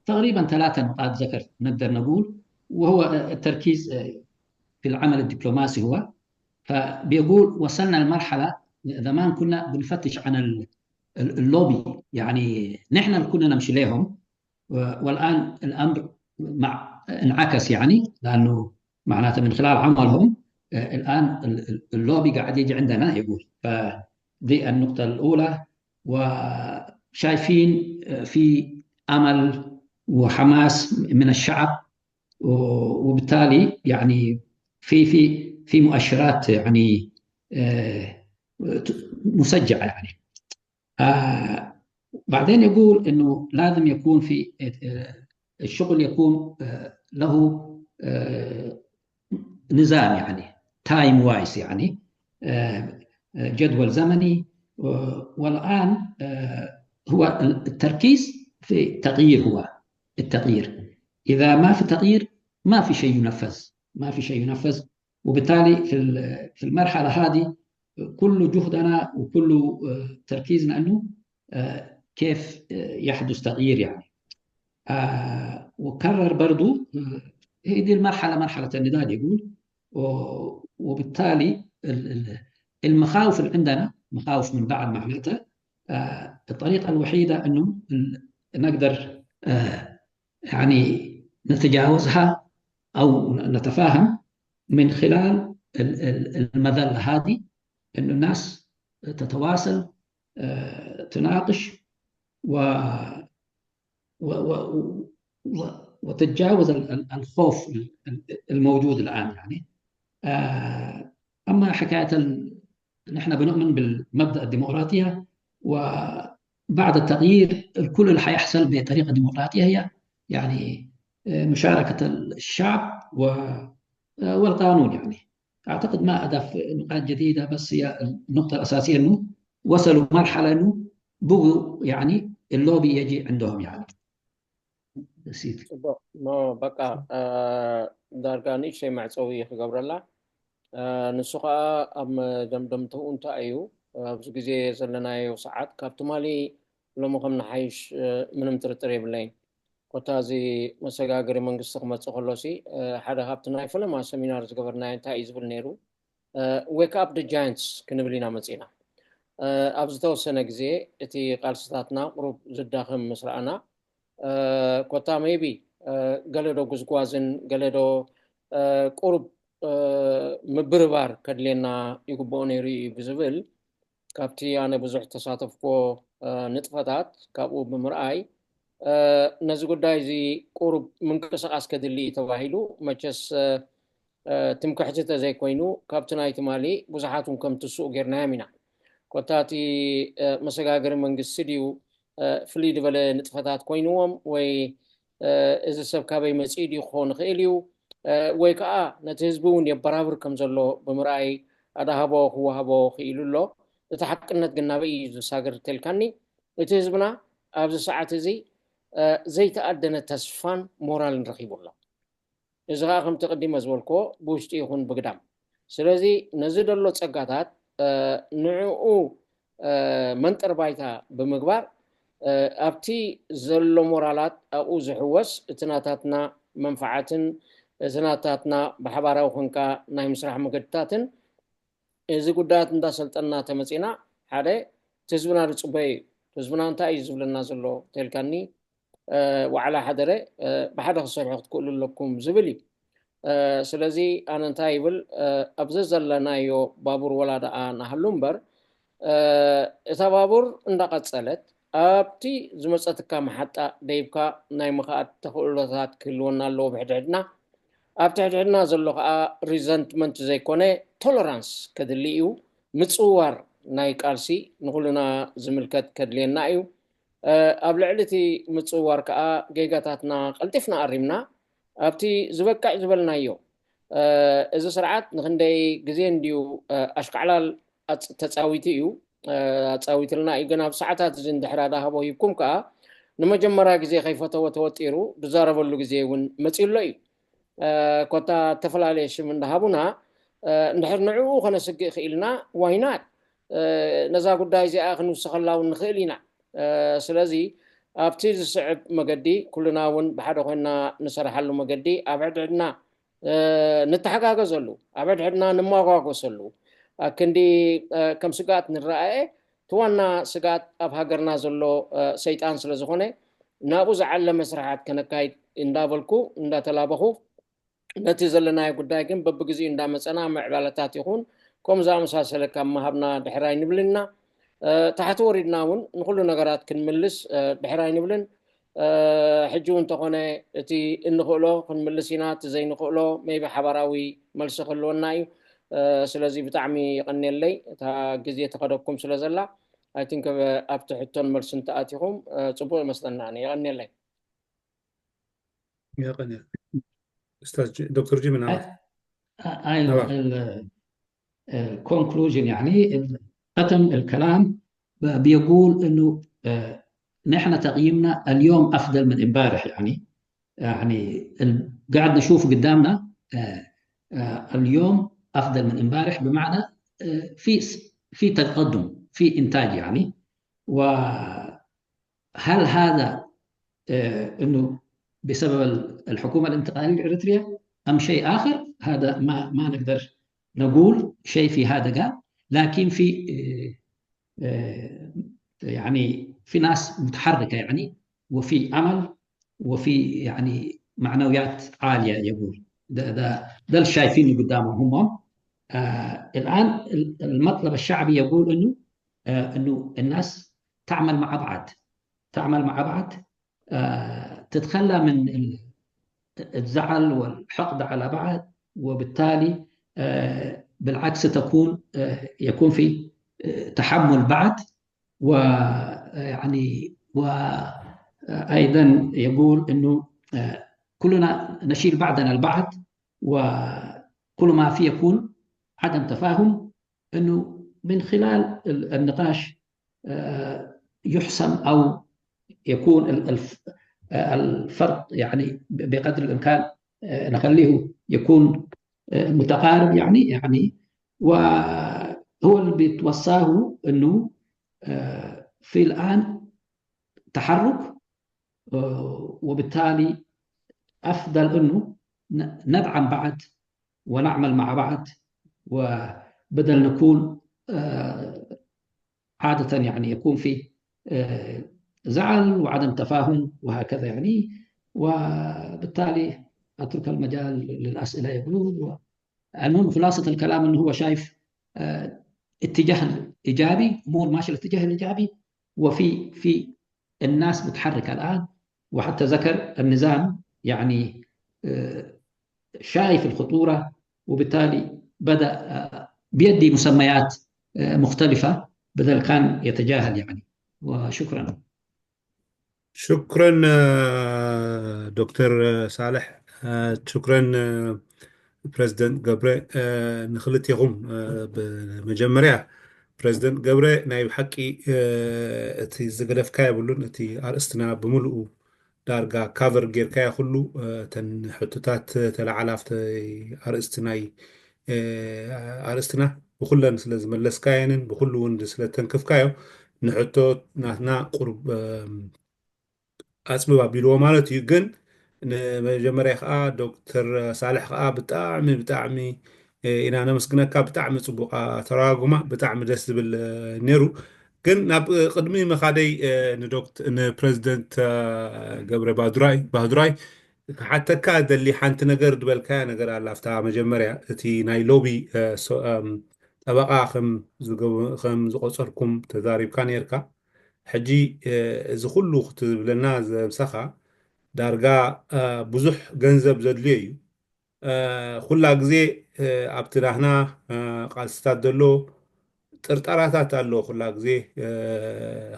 تقريبا ثلاثة نقاط ذكر نقدر نقول وهو التركيز في العمل الدبلوماسي هو فبيقول وصلنا لمرحلة زمان كنا بنفتش عن اللوبي يعني نحن اللي كنا نمشي لهم والآن الأمر مع انعكس يعني لأنه معناته من خلال عملهم الآن اللوبي قاعد يجي عندنا يقول فدي النقطة الأولى وشايفين في أمل وحماس من الشعب وبالتالي يعني في في في مؤشرات يعني مسجعة يعني آه بعدين يقول انه لازم يكون في آه الشغل يكون آه له آه نظام يعني تايم وايز يعني آه جدول زمني والان آه هو التركيز في التغيير هو التغيير اذا ما في تغيير ما في شيء ينفذ ما في شيء ينفذ وبالتالي في في المرحله هذه كل جهدنا وكل تركيزنا انه كيف يحدث تغيير يعني وكرر برضو هي دي المرحله مرحله النضال يقول وبالتالي المخاوف اللي عندنا مخاوف من بعض معناتها الطريقه الوحيده انه نقدر يعني نتجاوزها او نتفاهم من خلال المذله هذه انه الناس تتواصل آه، تناقش و و و و وتتجاوز ال- ال- الخوف ال- ال- الموجود الآن يعني. آه، أما حكاية ال- نحن بنؤمن بالمبدأ الديمقراطية، وبعد التغيير الكل اللي حيحصل بطريقة ديمقراطية هي يعني آه، مشاركة الشعب و- آه، والقانون يعني. أعتقد ما أضاف نقاط جديدة، بس هي النقطة الأساسية إنه وصلوا مرحلة إنه بقوا يعني اللوبي يجي عندهم يعني. نسيت. ጽቡቕ ኖ በቃ እ፣ ዳርጋ ንእሽተይ መዕፀዊ ክገብረላ እ፣ ንሱ ከዓ ኣብ መደምደምትኡ እንታይ እዩ ኣብዚ ግዜ ዘለናዮ ሰዓት ካብ ትማሊ ሎሚ ከም ንሓይሽ እ፣ ምንም ጥርጥር የብለይን። ኮታ እዚ መሰጋገሪ መንግስቲ ክመፅእ ከሎሲ እ፣ ሓደ ካብቲ ናይ ፈለማ ሰሚናር ዝገበርናዮ እንታይ እዩ ዝብል ነይሩ? ዌክ ኣፕ ደ ጃይንትስ ክንብል ኢና መፂና። እ፣ ኣብ ዝተወሰነ ግዜ እቲ ቃልስታትና ቁሩብ ዝዳኸም ምስ ረኣና እ፣ ኮታ ሜቢ እ፣ ገለ ዶ ጉዝጓዝን ገለ ዶ እ፣ ቁሩብ እ፣ ምብርባር ከድልየና ይግብኦ ነይሩ እዩ ብዝብል ካብቲ ኣነ ብዙሕ ተሳተፍኮ እ፣ ንጥፈታት ካብኡ ብምርኣይ እ፣ ነዚ ጉዳይ እዚ ቁሩብ ምንቅስቃስ ከድሊ እዩ ተባሂሉ። መቸስ እ፣ እ፣ ትምክሕቲ ተዘይኮይኑ ካብቲ ናይ ትማሊ ብዙሓት እውን ከም ትስኡ ጌርናዮም ኢና። ኮታ እቲ እ፣ መሰጋገሪ መንግስቲ ድዩ እ፣ ፍልይ ዝበለ ንጥፈታት ኮይንዎም ወይ እ፣ እዚ ሰብ ካበይ መፂኡ ድዩ ክኸውን ይኽእል እዩ እ፣ ወይ ከዓ ነቲ ህዝቢ እውን የበራብር ከም ዘሎ ብምርኣይ ኣድሃቦ ክወሃቦ ክኢሉ ኣሎ። እቲ ሓቅነት ግን ናበይ እዩ ዝሳገር ተልካኒ? እቲ ህዝብና ኣብዚ ሰዓት እዚ እ፣ ዘይተኣደነ ተስፋን ሞራልን ረኺቡ ኣሎ። እዚ ከዓ ከምቲ ቅዲመ ዝበልክዎ ብውሽጢ ይኹን ብግዳም። ስለዚ ነዚ ደሎ ፀጋታት እ፣ ንዕኡ እ፣ መንጠር ባይታ ብምግባር እ፣ ኣብቲ ዘሎ ሞራላት ኣብኡ ዝሕወስ እቲ ናታትና መንፈዓትን እቲ ናታትና ብሓባራዊ ኮንካ ናይ ምስራሕ መገድታትን እዚ ጉዳያት እንዳሰልጠና ተመፂና ሓደ እቲ ህዝብና ዝፅበዮ እዩ። እቲ ህዝብና እንታይ እዩ ዝብለና ዘሎ ተልካኒ እ፣ ዋዕላ ሓደረ እ፣ ብሓደ ክሰርሑ ክትክእሉ ኣለኩም ዝብል እዩ። እ፣ ስለዚ ኣነ እንታይ ይብል እ፣ ኣብዚ ዘለናዮ ባቡር ወላ ደኣ ናሃሉ እምበር እ፣ እታ ባቡር እንዳቐጸለት ኣብቲ ዝመጸትካ መሓጣ ደይብካ ናይ ምኽኣት ተኽእሎታት ክህልወና ኣለዎ ብሕድሕድና። ኣብ ትሕድሕድና ዘሎ ከዓ ሪዘንትመንት ዘይኮነ ቶለራንስ ከድሊ እዩ። ምጽዋር ናይ ቃልሲ ንኹልና ዝምልከት ከድልየና እዩ። እ፣ ኣብ ልዕሊ እቲ ምጽዋር ከዓ ጌጋታትና ቀልጢፍና ኣሪምና ኣብቲ ዝበቅዕ ዝበልናዮ እ፣ እዚ ስርዓት ንክንደይ ግዜ እንድዩ እ፣ ኣሽካዕላል ኣጽ- ተጻዊቱ እዩ እ፣ ኣጻዊትልና እዩ። ግን ኣብ ሰዓታት እዚ እንድሕር ኣዳሃቦ ሂብኩም ከዓ ንመጀመርያ ግዜ ከይፈተወ ተወጢሩ ዝዛረበሉ ግዜ እውን መጺኡ ኣሎ እዩ። እ፣ ኮታ እተፈላለየ ሽም እንዳሃቡና እ፣ እንድሕር ንዕኡ ከነስግእ ክኢልና ዋይናት ነዛ ጉዳይ እዚኣ ክንውስኸላ እውን ንኽእል ኢና። እ፣ ስለዚ ኣብቲ ዝስዕብ መገዲ ኩልና እውን ብሓደ ኮይንና ንሰርሓሉ መገዲ ኣብ ሕድሕድና እ፣ ንተሓጋገዘሉ ኣብ ሕድሕድና ንመጓጎሰሉ ኣክንዲ እ፣ ከም ስግኣት ንረኣየ እቲ ዋና ስግኣት ኣብ ሃገርና ዘሎ እ፣ ሰይጣን ስለ ዝኾነ ናብኡ ዝዓለመ ስራሓት ከነካይድ እንዳበልኩ እንዳተላበኹ ነቲ ዘለናዮ ጉዳይ ግን በብግዜኡ እንዳመፀና ምዕባለታት ይኹን ከምኡ ዝኣመሳሰለ ካብ ምሃብና ድሕር ኣይንብልን ኢና። እ፣ ታሕቲ ወሪድና እውን ንኩሉ ነገራት ክንምልስ እ፣ ድሕር ኣይንብልን። እ፣ ሕጂ እውን እንተኾነ እቲ እንኽእሎ ክንምልስ ኢና፣ እቲ ዘይንኽእሎ ሜይቢ ሓባራዊ መልሲ ክህልወና እዩ። እ፣ ስለዚ ብጣዕሚ የቐንየለይ እታ ግዜ ተኸደኩም ስለ ዘላ ኣይ ቲንክ ኣብቲ ሕቶን መልስን ተኣቲኹም እ፣ ፅቡቅ ይመስለና። የቐንየለይ። يقنع. أستاذ ج... دكتور جيمي نعم. آه، ايوه نعم. ال- الكونكلوجن يعني ال- ختم الكلام ب- بيقول انه آه، نحن تقييمنا اليوم افضل من امبارح يعني. يعني ال- قاعد نشوف قدامنا آه، آه، اليوم افضل من امبارح، بمعنى آه، في س- في تقدم، في انتاج يعني. وهل هذا آه، انه بسبب ال- الحكومه الانتقاليه الاريتريه ام شيء اخر؟ هذا ما ما نقدر نقول شيء في هذا قال، لكن في آه، آه، يعني في ناس متحركه يعني، وفي امل، وفي يعني معنويات عاليه يقول. ده ده ده اللي شايفينه قدامهم هم. آه الان ال- المطلب الشعبي يقول انه آه، انه الناس تعمل مع بعض، تعمل مع بعض، آه، تتخلى من ال- الزعل والحقد على بعض، وبالتالي آه، بالعكس تكون آه، يكون في آه، تحمل بعض، ويعني وأيضا يقول أنه آه، كلنا نشيل بعضنا البعض، وكل ما في يكون عدم تفاهم، أنه من خلال ال- النقاش آه، يحسم أو يكون ال- الف- آه، الفرق، يعني، ب- بقدر الإمكان آه، نخليه يكون آه، متقارب، يعني، يعني، وهو اللي بيتوصاه أنه آه، في الآن تحرك، آه، وبالتالي أفضل أنه ن- ندعم بعض ونعمل مع بعض، وبدل نكون آه، عادة، يعني، يكون في آه، زعل وعدم تفاهم وهكذا، يعني. وبالتالي أترك المجال للأسئلة، يقول. المهم، خلاصة الكلام أنه هو شايف آه، اتجاه إيجابي، أمور ماشية الاتجاه الإيجابي، وفي في الناس متحركة الآن، وحتى ذكر النظام، يعني، آه، شايف الخطورة، وبالتالي بدأ آه، بيدي مسميات آه، مختلفة بدل كان يتجاهل، يعني. وشكرا. شكرا آه، دكتور آه، صالح. آه، شكرا آه، ፕረዚደንት ገብረ። ንክልቴኹም ብመጀመርያ ፕረዚደንት ገብረ፣ ናይ ብሓቂ እቲ ዝገደፍካ የብሉን። እቲ ኣርእስትና ብምልኡ ዳርጋ ካቨር ጌርካዮ ኩሉ። እተን ሕቶታት ተለዓላ ኣብቲ ኣርእስቲ ናይ ኣርእስትና ብኩለን ስለ ዝመለስካየንን ብኩሉ እውን ስለ ተንክፍካዮ፣ ንሕቶ ናትና ቁሩብ ኣፅብብ ኣቢልዎ ማለት እዩ። ግን ንመጀመርያ ከዓ ዶክተር ሳልሕ ከዓ ብጣዕሚ ብጣዕሚ ኢና ነመስግነካ። ብጣዕሚ ፅቡቅ ኣተረጓጉማ፣ ብጣዕሚ ደስ ዝብል ነይሩ። ግን ናብ ቅድሚ ምኻደይ ንዶክት ንፕረዚደንት ገብረ ባዱራይ ባህዱራይ ክሓተካ ደሊ ሓንቲ ነገር ዝበልካያ ነገር ኣላ። ኣብታ መጀመርያ እቲ ናይ ሎቢ ጠበቃ ከም ዝቆፀርኩም ተዛሪብካ ነርካ። ሕጂ እዚ ኩሉ ክትብለና ዘምሳኻ ዳርጋ ብዙሕ ገንዘብ ዘድልዮ እዩ። ኩላ ግዜ ኣብቲ ናህና ቃልስታት ዘሎ ጥርጣራታት ኣሎ። ኩላ ግዜ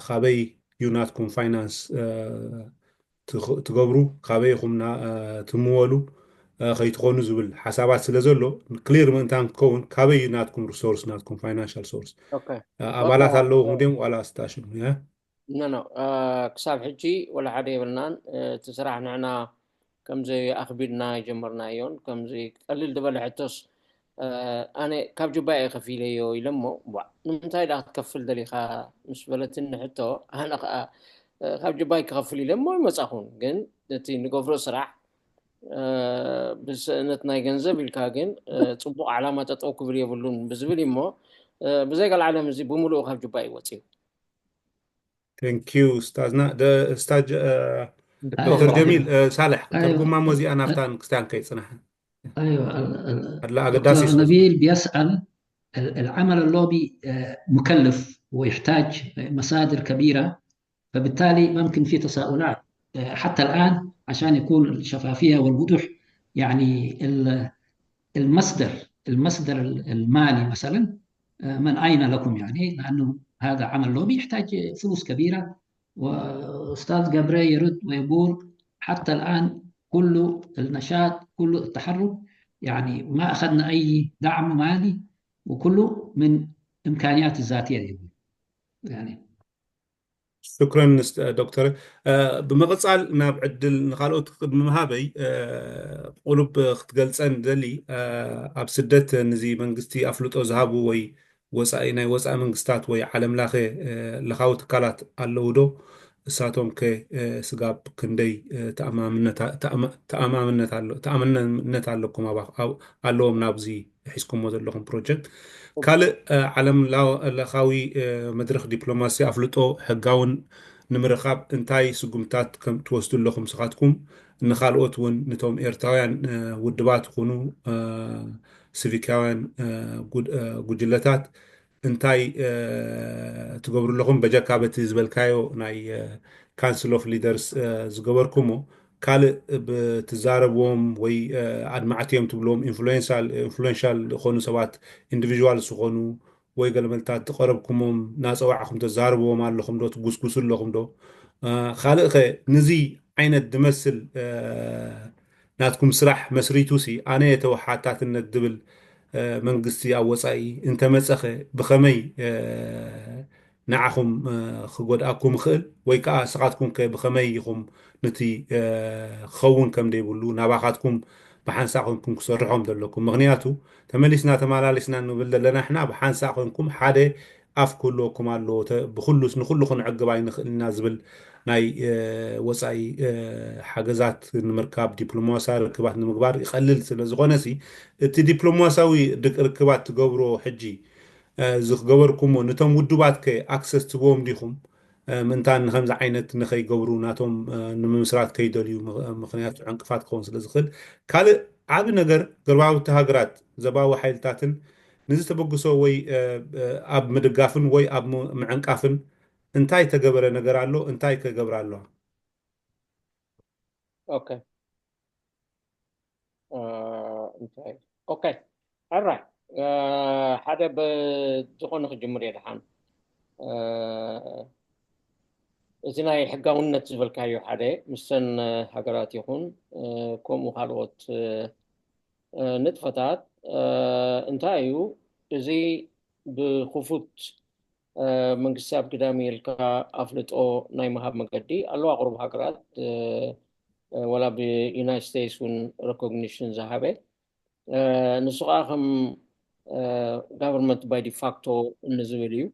ካበይ እዩ ናትኩም ፋይናንስ ትገብሩ፣ ካበይ ኢኹም ትምወሉ ከይትኾኑ ዝብል ሓሳባት ስለ ዘሎ፣ ክሊር ምእንታን ክኸውን ካበይ እዩ ናትኩም ሪሶርስ፣ ናትኩም ፋይናንሻል ሶርስ? ኣባላት ኣለውኹም ድዮም ዋላ ስታሽን? ኖ ኖ፣ ክሳብ ሕጂ ወላ ሓደ የብልናን። እቲ ስራሕ ንሕና ከምዚ ኣኽቢድና ይጀመርናዮን ከምዚ ቀሊል ዝበለ ሕቶስ ኣነ ካብ ጅባይ እየ ከፊለዮ ኢለ እሞ፣ ቧዕ፣ ንምንታይ ደኣ ክትከፍል ደሊኻ ምስ በለትኒ ሕቶ፣ ኣነ ኸዓ ካብ ጅባይ ክኸፍል ኢለ እሞ ኣይመጻኹን። ግን እቲ ንገብሮ ስራሕ ብስእነት ናይ ገንዘብ ኢልካ ግን ፅቡቕ ዓላማ ጠጠው ክብል የብሉን ብዝብል እሞ፣ ብዘይ ካልዓለም እዚ ብምሉኡ ካብ ጅባይ እዩ ወፂኡ። Thank you ኡስታዝና። ኡስታዝ ዶክተር ጀሚል ሳልሕ፣ ተርጉማ ሞ እዚኣ ናፍታን ክስታን ከይፅናሕ። أيوة، ال- ال- ኣላ ኣገዳሲ دكتور نبيل بيسأل، ال- العمل اللوبي آه، مكلف ويحتاج مصادر كبيرة، فبالتالي ممكن في تساؤلات. آه، حتى الآن عشان يكون الشفافية والوضوح، يعني ال- المصدر، المصدر المالي مثلا، آه، من أين لكم؟ يعني، لأنه هذا عمل لوبي يحتاج فلوس كبيرة. وأستاذ جبريل يرد ويقول: حتى الآن كل النشاط، كل التحرك، يعني، ما أخذنا أي دعم مالي، وكله من إمكانيات الذاتية، يقول. يعني. ሽክረን ዶክተር። ብምቕፃል ናብ ዕድል ንካልኦት ቅድሚ ምሃበይ፣ ቁሉብ ክትገልፀን ደሊ፣ ኣብ ስደት ንዚ መንግስቲ ኣፍልጦ ዝሃቡ ወይ ወፃኢ ናይ ወፃኢ መንግስታት ወይ ዓለም ለኸ ለኻዊ ትካላት ኣለዉ ዶ? እሳቶም ከ ስጋብ ክንደይ ተኣማምነት ኣለዎም ናብዚ ሒዝኩሞ ዘለኹም ፕሮጀክት? ካልእ ዓለም ለኻዊ መድረኽ ዲፕሎማሲ ኣፍልጦ ሕጋውን ንምርኻብ እንታይ ስጉምታት ከም ትወስዱ ኣለኹም ስኻትኩም? ንኻልኦት እውን፣ ንቶም ኤርትራውያን ውድባት ይኹኑ ሲቪካውያን ጉጅለታት እንታይ ትገብሩ ኣለኹም? በጀካ በቲ ዝበልካዮ ናይ ካንስል ኦፍ ሊደርስ ዝገበርኩሞ ካልእ ብትዛረብዎም ወይ ኣድማዕቲ እዮም ትብልዎም ኢንፍሉዌንሻል ዝኾኑ ሰባት ኢንዲቪዥዋል ዝኾኑ ወይ ገለመልታት ዝቐረብኩሞም ናፀዋዕኹም ተዛርብዎም ኣለኹም ዶ ትጉስጉሱ ኣለኹም ዶ? ካልእ ኸ ንዚ ዓይነት ዝመስል ናትኩም ስራሕ መስሪቱ ሲ ኣነ የተወሓታትነት ዝብል መንግስቲ ኣብ ወፃኢ እንተመፀኸ ብኸመይ ንዓኹም ክጎድኣኩም ይኽእል ወይ ከዓ ስኻትኩም ከ ብኸመይ ኢኹም ነቲ ክኸውን ከም ዘይብሉ ናባኻትኩም ብሓንሳእ ኮንኩም ክሰርሖም ዘለኩም ምክንያቱ ተመሊስና ተመላሊስና ንብል ዘለና ሕና ብሓንሳእ ኮንኩም ሓደ ኣፍ ክህልወኩም ኣለዎ ብኩሉስ ንኩሉ ክንዕግብ ኣይንኽእል ኢና ዝብል ናይ ወፃኢ ሓገዛት ንምርካብ ዲፕሎማሲያዊ ርክባት ንምግባር ይቐልል ስለ ዝኾነ ሲ እቲ ዲፕሎማሲያዊ ርክባት ትገብሮ ሕጂ ዝገበርኩሞ ነቶም ውድባት ከ ኣክሰስ ትቦም ዲኹም ምእንታን ንከምዚ ዓይነት ንኸይገብሩ ናቶም ንምምስራት ከይደልዩ ምክንያቱ ዕንቅፋት ክኸውን ስለ ዝኽእል ካልእ ዓብ ነገር ገርባውቲ ሃገራት ዘባዊ ሓይልታትን ንዝተበግሶ ወይ ኣብ ምድጋፍን ወይ ኣብ ምዕንቃፍን እንታይ ተገበረ ነገር ኣሎ እንታይ ከገብራ ኣለዋ ኦኬ እንታይ ኦኬ ኣራይ ሓደ ብዝኾነ ክጅምር እየ ድሓን እቲ ናይ ሕጋውነት ዝበልካዮ ሓደ ምስተን ሃገራት ይኹን ከምኡ ካልኦት ንጥፈታት እንታይ እዩ እዚ ብክፉት መንግስቲ ኣብ ግዳም ኢልካ ኣፍልጦ ናይ ምሃብ መገዲ ኣለዋ ቁሩብ ሃገራት ወላ ብዩናይት ስቴትስ እውን ሬኮግኒሽን ዝሃበ ንሱ ከዓ ከም ጋቨርንመንት ባይ ዲፋክቶ እንዝብል እዩ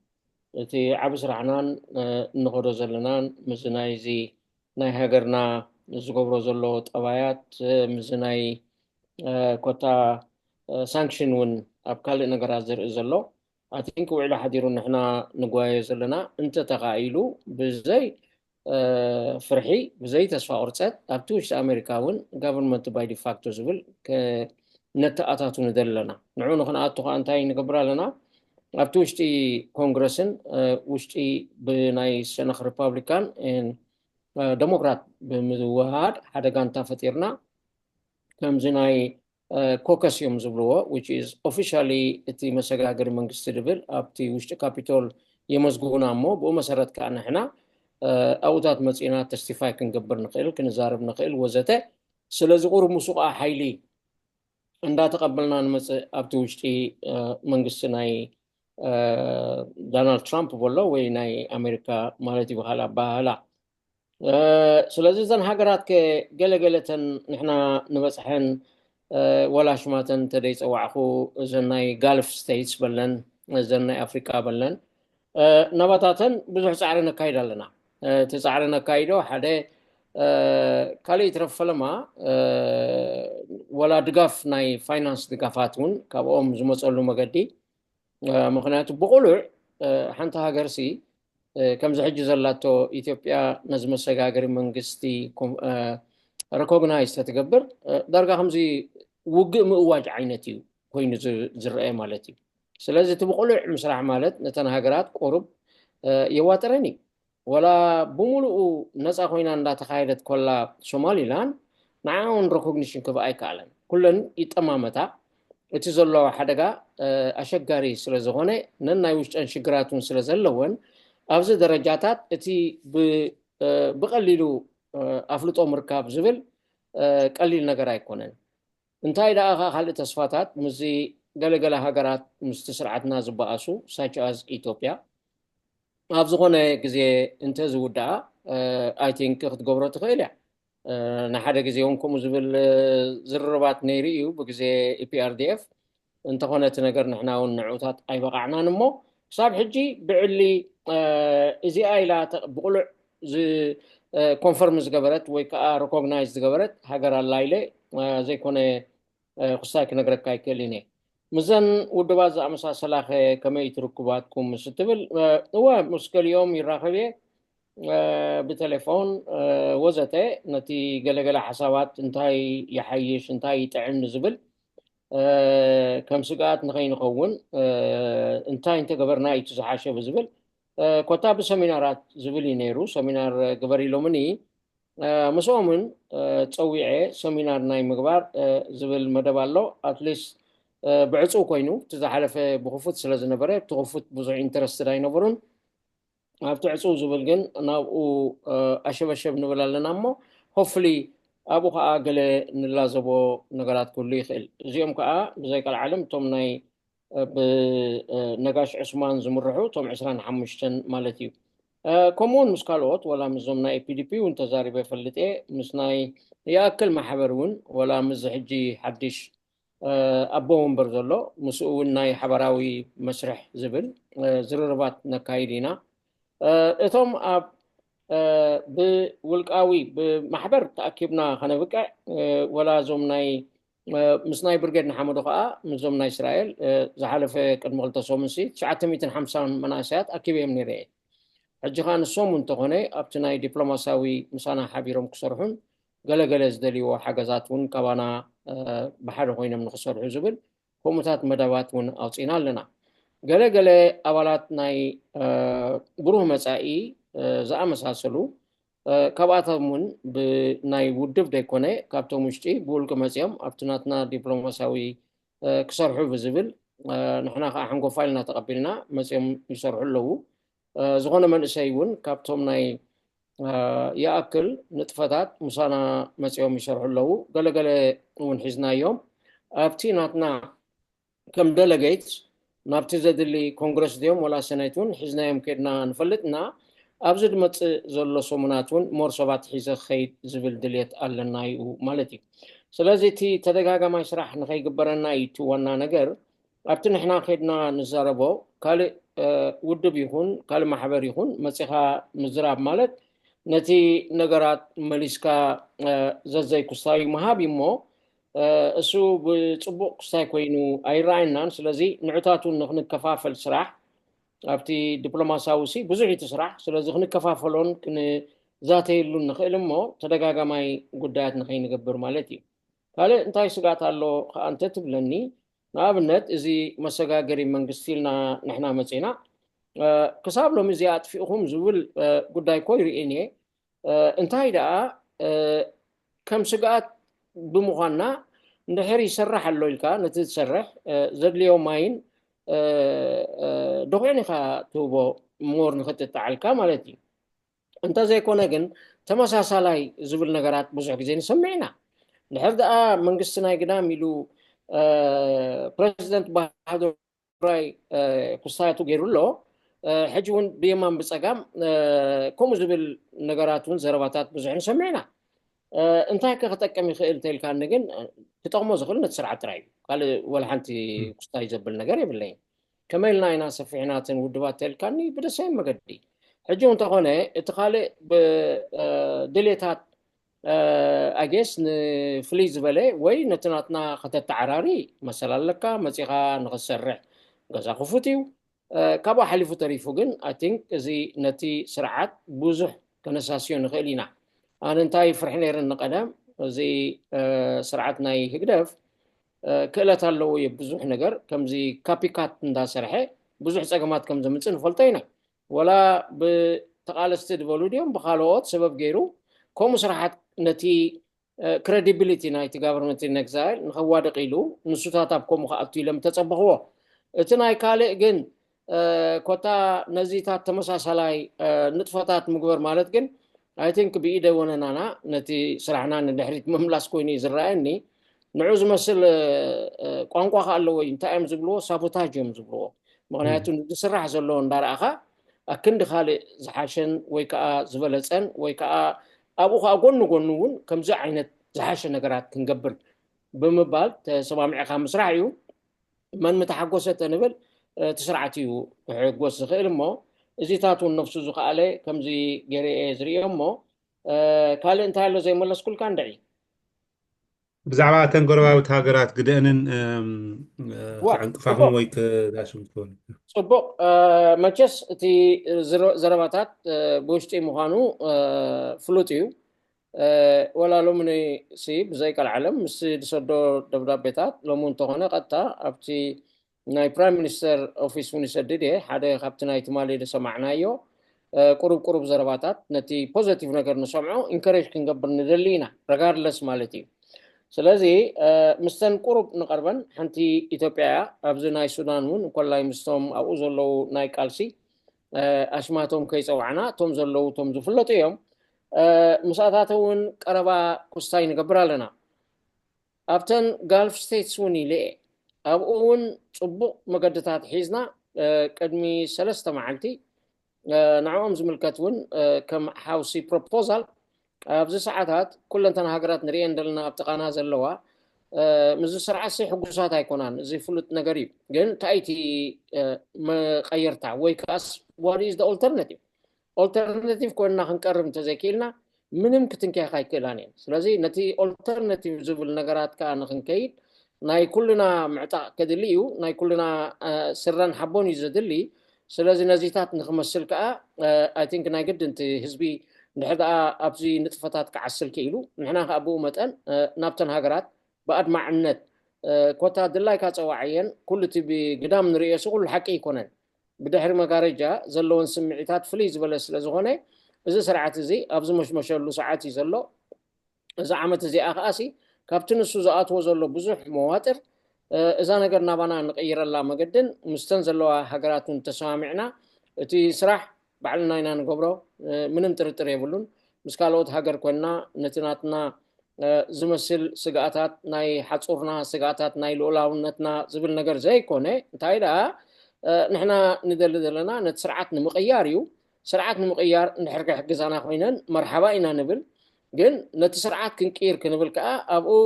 እቲ ዓብ ስራሕናን እንኸዶ ዘለናን ምስ ናይዚ ናይ ሃገርና ዝገብሮ ዘሎ ጠባያት ምስ ናይ ኮታ ሳንክሽን እውን ኣብ ካልእ ነገራት ዝርኢ ዘሎ ኣቲንክ ውዕሊ ሓዲሩ ንሕና ንጓየ ዘለና እንተተኻኢሉ ብዘይ ፍርሒ ብዘይ ተስፋ ቁርፀት ኣብቲ ውሽጢ ኣሜሪካ እውን ጋቨርንመንት ባይ ዲፋክቶ ዝብል ነተኣታቱ ንደሊ ኣለና ንዑ ንክንኣቱ ከዓ እንታይ ንገብር ኣለና ኣብቲ ውሽጢ ኮንግረስን ውሽጢ ብናይ ሰነኽ ሪፓብሊካን ዴሞክራት ብምውሃድ ሓደ ጋንታ ፈጢርና ከምዚ ናይ ኮከስ እዮም ዝብልዎ which is officially እቲ መሰጋገሪ መንግስቲ ድብል ኣብቲ ውሽጢ ካፒቶል የመዝግቡና እሞ ብኡ መሰረት ከዓ ንሕና ኣብኡታት መፂና ተስቲፋይ ክንገብር ንኽእል ክንዛረብ ንኽእል ወዘተ ስለዚ ቁሩብ ምስኡ ከዓ ሓይሊ እንዳተቐበልና ንመፅእ ኣብቲ ውሽጢ መንግስቲ ናይ ዶናልድ ትራምፕ በሎ ወይ ናይ ኣሜሪካ ማለት ይበሃል ኣባሃላ ስለዚ እዘን ሃገራት ገለገለተን ንሕና ንበፅሐን ወላ ሽማተን ተደይፀዋዕኹ እዘን ናይ ጋልፍ ስቴትስ በለን እዘን ናይ ኣፍሪቃ በለን ናባታተን ብዙሕ ፃዕሪ ነካይድ ኣለና እቲ ፃዕሪ ነካይዶ ሓደ ካልእ ይትረፍ ፈለማ ወላ ድጋፍ ናይ ፋይናንስ ድጋፋት እውን ካብኦም ዝመፀሉ መገዲ ምክንያቱ ብቁሉዕ ሓንቲ ሃገርሲ ከምዚ ሕጂ ዘላቶ ኢትዮጵያ ነዚ መሰጋገሪ መንግስቲ ሬኮግናይዝ ተትገብር ዳርጋ ከምዚ ውግእ ምእዋጅ ዓይነት እዩ ኮይኑ ዝረአ ማለት እዩ ስለዚ እቲ ብቁሉዕ ምስራሕ ማለት ነተን ሃገራት ቁሩብ የዋጥረን እዩ ወላ ብምሉኡ ነፃ ኮይና እንዳተካየደት ኮላ ሶማሊላንድ ንዓውን ሬኮግኒሽን ክብኣ ኣይከኣለን ኩለን ይጠማመታ እቲ ዘሎ ሓደጋ ኣሸጋሪ ስለ ዝኾነ ነናይ ውሽጠን ሽግራት እውን ስለ ዘለወን ኣብዚ ደረጃታት እቲ ብቐሊሉ ኣፍልጦ ምርካብ ዝብል ቀሊል ነገር ኣይኮነን እንታይ ደኣ ከዓ ካልእ ተስፋታት ምስዚ ገለገለ ሃገራት ምስቲ ስርዓትና ዝበኣሱ ሳች ኣዝ ኢትዮጵያ ኣብ ዝኾነ ግዜ እንተ ዝውዳኣ ኣይ ቲንክ ክትገብሮ ትኽእል እያ ንሓደ ግዜ እውን ከምኡ ዝብል ዝርርባት ነይሩ እዩ ብግዜ ኢፒኣርዲኤፍ እንተኾነ እቲ ነገር ንሕና እውን ንዕኡታት ኣይበቃዕናን እሞ ክሳብ ሕጂ ብዕሊ እዚኣ ኢላ ብቁሉዕ ኮንፈርም ዝገበረት ወይ ከዓ ሪኮግናይዝ ዝገበረት ሃገር ኣላ ኢለ ዘይኮነ ክሳይ ክነግረካ ኣይክእልን እየ ምዘን ውድባት ዝኣመሳሰላ ከመይ ትርክባትኩም ምስ ትብል እወ ምስ ገሊኦም ይራኸብ እየ ብቴሌፎን ወዘተ ነቲ ገለገለ ሓሳባት እንታይ ይሓይሽ እንታይ ይጥዕም ንዝብል ከም ስግኣት ንኸይንኸውን እንታይ እንተገበርና እዩ ዝሓሸ ብዝብል ኮታ ብሰሚናራት ዝብል እዩ ነይሩ። ሰሚናር ግበር ኢሎምኒ። ምስኦምን ፀዊዐ ሰሚናር ናይ ምግባር ዝብል መደብ ኣሎ። ኣትሊስት ብዕፁ ኮይኑ እቲ ዝሓለፈ ብክፉት ስለ ዝነበረ እቲ ክፉት ብዙሕ ኢንተረስትድ ኣይነበሩን። ኣብቲ ዕፁ ዝብል ግን ናብኡ ኣሸበሸብ ንብል ኣለና እሞ ሆፍሊ ኣብኡ ከዓ ገለ ንላዘቦ ነገራት ክህሉ ይኽእል። እዚኦም ከዓ ብዘይ ቀልዓለም እቶም ናይ ብነጋሽ ዑስማን ዝምርሑ እቶም ዕስራን ሓሙሽተን ማለት እዩ። ከምኡውን ምስ ካልኦት ወላ ምስዞም ናይ ፒዲፒ እውን ተዛሪበ ፈልጥ እየ። ምስ ናይ ይኣክል ማሕበር እውን ወላ ምስ ሕጂ ሓድሽ ኣቦ ወንበር ዘሎ ምስኡ እውን ናይ ሓበራዊ መስርሕ ዝብል ዝርርባት ነካይድ ኢና። እቶም ኣብ ብውልቃዊ ብማሕበር ተኣኪብና ከነብቅዕ ወላ እዞም ናይ ምስ ናይ ብርጌድ ንሓመዱ ከዓ ምስዞም ናይ እስራኤል ዝሓለፈ ቅድሚ ክልተ ሰሙን ሲ ትሽዓተ ሚእትን ሓምሳን መናእሰያት ኣኪበዮም ነይረ እየ። ሕጂ ከዓ ንሶም እንተኾነ ኣብቲ ናይ ዲፕሎማሲያዊ ምሳና ሓቢሮም ክሰርሑን ገለገለ ዝደልይዎ ሓገዛት እውን ካባና ብሓደ ኮይኖም ንክሰርሑ ዝብል ከምኡታት መደባት እውን ኣውፅእና ኣለና። ገለገለ ኣባላት ናይ ብሩህ መፃኢ ዝኣመሳሰሉ ካብኣቶም እውን ብናይ ውድብ ዘይኮነ ካብቶም ውሽጢ ብውልቂ መፂኦም ኣብቲ ናትና ዲፕሎማሲያዊ ክሰርሑ ብዝብል ንሕና ከዓ ሓንጎፋ ኢልና ተቐቢልና መፂኦም ይሰርሑ ኣለዉ። ዝኾነ መንእሰይ እውን ካብቶም ናይ ይኣክል ንጥፈታት ምሳና መፂኦም ይሰርሑ ኣለዉ። ገለገለ እውን ሒዝናዮም ኣብቲ ናትና ከም ደለጌት ናብቲ ዘድሊ ኮንግረስ ድዮም ወላ ሰኔት እውን ሒዝናዮም ከድና ንፈልጥና ኣብዚ ዝመፅእ ዘሎ ሰሙናት እውን ሞር ሰባት ሒዘ ክኸይድ ዝብል ድልየት ኣለና ይኡ ማለት እዩ። ስለዚ እቲ ተደጋጋማይ ስራሕ ንኸይግበረና እዩ እቲ ዋና ነገር። ኣብቲ ንሕና ከድና ንዛረቦ ካልእ ውድብ ይኹን ካልእ ማሕበር ይኹን መፂኻ ምዝራብ ማለት ነቲ ነገራት መሊስካ ዘዘይ ክስታዩ ምሃብ እዩ እሞ እሱ ብፅቡቕ ክስታይ ኮይኑ ኣይረኣየናን። ስለዚ ንዕታቱ ንክንከፋፈል ስራሕ ኣብቲ ዲፕሎማሲያዊ ሲ ብዙሕ እቲ ስራሕ ስለዚ ክንከፋፈሎን ክንዛተየሉን ንኽእል እሞ ተደጋጋማይ ጉዳያት ንኸይንገብር ማለት እዩ። ካልእ እንታይ ስጋት ኣሎ ከዓ እንተትብለኒ ንኣብነት እዚ መሰጋገሪ መንግስቲ ኢልና ንሕና መፂና ክሳብ ሎሚ እዚ ኣጥፊእኹም ዝብል ጉዳይ እኮ ይርእን እየ። እንታይ ደኣ ከም ስግኣት ብምዃንና እንድሕር ይሰርሕ ኣሎ ኢልካ ነቲ ዝሰርሕ ዘድልዮ ማይን ድኹዕን ኢኻ ትህቦ ሞር ንክትጣዓልካ ማለት እዩ። እንተዘይኮነ ግን ተመሳሳላይ ዝብል ነገራት ብዙሕ ግዜ ንሰምዕ ኢና። ድሕር ደኣ መንግስቲ ናይ ግዳም ኢሉ ፕረዚደንት ባህዶ ራይ ክስታያቱ ገይሩ ኣሎ። ሕጂ እውን ብየማን ብፀጋም ከምኡ ዝብል ነገራት እውን ዘረባታት ብዙሕ ንሰምዕ ኢና። እንታይ ከ ክጠቅም ይኽእል ተልካኒ ግን ክጠቕሞ ዝኽእል ነቲ ስርዓት ጥራይ እዩ። ካልእ ወላ ሓንቲ ክስታይ ዘብል ነገር የብለይን። ከመይ ኢልና ኢና ሰፊሕናትን ውድባት ተልካኒ ብደሰይን መገዲ ሕጂ እውን እንተኾነ እቲ ካልእ ድሌታት ኣጌስ ንፍልይ ዝበለ ወይ ነቲ ናትና ከተተዓራሪ መሰል ኣለካ መፂኻ ንክትሰርሕ ገዛ ክፉት እዩ። ካብኡ ሓሊፉ ተሪፉ ግን ኣይ ቲንክ እዚ ነቲ ስርዓት ብዙሕ ከነሳስዮ ንኽእል ኢና። ኣነ እንታይ ፍርሒ ነይረኒ ቀደም እዚ ስርዓት ናይ ህግደፍ ክእለት ኣለዎ እየ ብዙሕ ነገር ከምዚ ካፒካት እንዳሰርሐ ብዙሕ ፀገማት ከም ዘምፅእ ንፈልጦ ኢና። ወላ ብተቓለስቲ ዝበሉ ድዮም ብካልኦት ሰበብ ገይሩ ከምኡ ስራሓት ነቲ ክረዲቢሊቲ ናይቲ ጋቨርንመንት ኢን ኤግዛይል ንኸዋድቕ ኢሉ ንሱታት ኣብ ከምኡ ክኣቱ ኢሎም ተፀበኽዎ። እቲ ናይ ካልእ ግን ኮታ ነዚታት ተመሳሳላይ ንጥፈታት ምግበር ማለት ግን ኣይ ቲንክ ብኢደ ወነናና ነቲ ስራሕና ንድሕሪት ምምላስ ኮይኑ እዩ ዝረኣየኒ። ንዑ ዝመስል ቋንቋ ከ ኣለዎ እዩ እንታይ እዮም ዝብልዎ ሳቦታጅ እዮም ዝብልዎ። ምክንያቱ ንዝስራሕ ዘሎ እንዳረኣኻ ኣክንዲ ካልእ ዝሓሸን ወይ ከዓ ዝበለፀን ወይ ከዓ ኣብኡ ከዓ ጎኑ ጎኑ እውን ከምዚ ዓይነት ዝሓሸ ነገራት ክንገብር ብምባል ተሰማሚዕካ ምስራሕ እዩ። መን ምተሓጎሰ ተንብል እቲ ስርዓት እዩ ክሕጎስ ዝኽእል እሞ እዚታት እውን ነፍሱ ዝኸኣለ ከምዚ ገይረ እየ ዝርእዮ እሞ ካልእ እንታይ ኣሎ ዘይመለስኩልካ እንድዒ። ብዛዕባ እተን ጎረባብቲ ሃገራት ግደአንን ክዕንቅፋኹም ወይ ክዳሽም ትኾኑ። ፅቡቕ። መቸስ እቲ ዘረባታት ብውሽጢ ምዃኑ ፍሉጥ እዩ። ወላ ሎሚ ሲ ብዘይ ቀልዓለም ምስ ዝሰዶ ደብዳቤታት ሎሚ እንተኾነ ቀጥታ ኣብቲ ናይ ፕራይም ሚኒስተር ኦፊስ እውን ይሰድድ እየ። ሓደ ካብቲ ናይ ትማሊ ዝሰማዕናዮ ቁሩብ ቁሩብ ዘረባታት ነቲ ፖዘቲቭ ነገር ንሰምዖ ኢንከሬጅ ክንገብር ንደሊ ኢና፣ ረጋርድለስ ማለት እዩ። ስለዚ ምስተን ቁሩብ ንቐርበን ሓንቲ ኢትዮጵያ እያ። ኣብዚ ናይ ሱዳን እውን እንኮላይ ምስቶም ኣብኡ ዘለዉ ናይ ቃልሲ ኣሽማቶም ከይፀዋዕና እቶም ዘለዉ እቶም ዝፍለጡ እዮም። ምሳታት እውን ቀረባ ኩስታይ ንገብር ኣለና። ኣብተን ጋልፍ ስቴትስ እውን ኢለ እየ። ኣብኡ እውን ፅቡቕ መገድታት ሒዝና ቅድሚ ሰለስተ መዓልቲ ንዕኦም ዝምልከት እውን ከም ሃውሲ ፕሮፖዛል ኣብዚ ሰዓታት ኩለንተን ሃገራት ንርእየን ዘለና ኣብ ጥቓና ዘለዋ ምስዚ ስርዓት ሕጉሳት ኣይኮናን። እዚ ፍሉጥ ነገር እዩ። ግን እንታይ እቲ መቐየርታ ወይ ከኣስ what is the alternative? ኦልተርናቲቭ ኮይንና ክንቀርብ እንተዘይክኢልና ምንም ክትንክያካ ኣይክእላን እየን። ስለዚ ነቲ ኦልተርናቲቭ ዝብል ነገራት ከዓ ንክንከይድ ናይ ኩልና ምዕጣቕ ከድሊ እዩ። ናይ ኩልና ስረን ሓቦን እዩ ዘድሊ። ስለዚ ነዚታት ንክመስል ከዓ ኣይ ቲንክ ናይ ግድን እቲ ህዝቢ እንድሕር ደኣ ኣብዚ ንጥፈታት ክዓስል ክኢሉ ንሕና ከዓ ብኡ መጠን ናብተን ሃገራት ብኣድማዕነት ኮታ ድላይካ ፀዋዕየን ኩሉ እቲ ብግዳም ንርእዮ ኩሉ ሓቂ ኣይኮነን። ብድሕሪ መጋረጃ ዘለወን ስምዒታት ፍልይ ዝበለ ስለ ዝኾነ እዚ ስርዓት እዚ ኣብ ዝመሽመሸሉ ሰዓት እዩ ዘሎ። እዚ ዓመት እዚኣ ከኣሲ ካብቲ ንሱ ዝኣትዎ ዘሎ ብዙሕ መዋጥር እዛ ነገር ናባና ንቕይረላ መገድን ምስተን ዘለዋ ሃገራትን ተሰማሚዕና እቲ ስራሕ ባዕልና ኢና ንገብሮ። ምንም ጥርጥር የብሉን። ምስ ካልኦት ሃገር ኮይንና ነቲ ናትና ዝመስል ስግኣታት ናይ ሓፁርና ስግኣታት ናይ ልኡላውነትና ዝብል ነገር ዘይኮነ እንታይ ደኣ ንሕና ንደሊ ዘለና ነቲ ስርዓት ንምቕያር እዩ። ስርዓት ንምቕያር እንድሕር ክሕግዛና ኮይነን መርሓባ ኢና ንብል። ግን ነቲ ስርዓት ክንቅይር ክንብል ከዓ ኣብኡ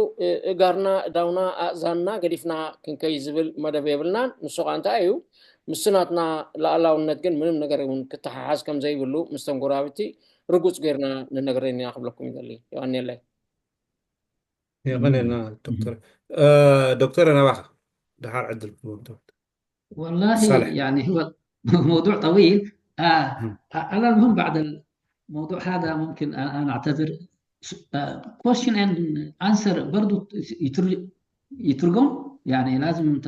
እጋርና እዳውና ኣእዛንና ገዲፍና ክንከይ ዝብል መደብ የብልናን። ንሱ ከዓ እንታይ እዩ ምስቲ ናትና ላኣላውነት ግን ምንም ነገር እውን ክተሓሓዝ ከም ዘይብሉ ምስተን ጎረባብቲ ርጉፅ ገይርና ንነግረን ኢና ክብለኩም ይደሊ። የቐንየለይ። የቐንየልና ዶክተር። ዶክተር ናባኻ ድሓር ዕድል ክህቦም ተወት። والله يعني هو موضوع طويل. على المهم بعد الموضوع هذا ممكن أنا أعتذر. Question and answer برضو يترجم يعني لازم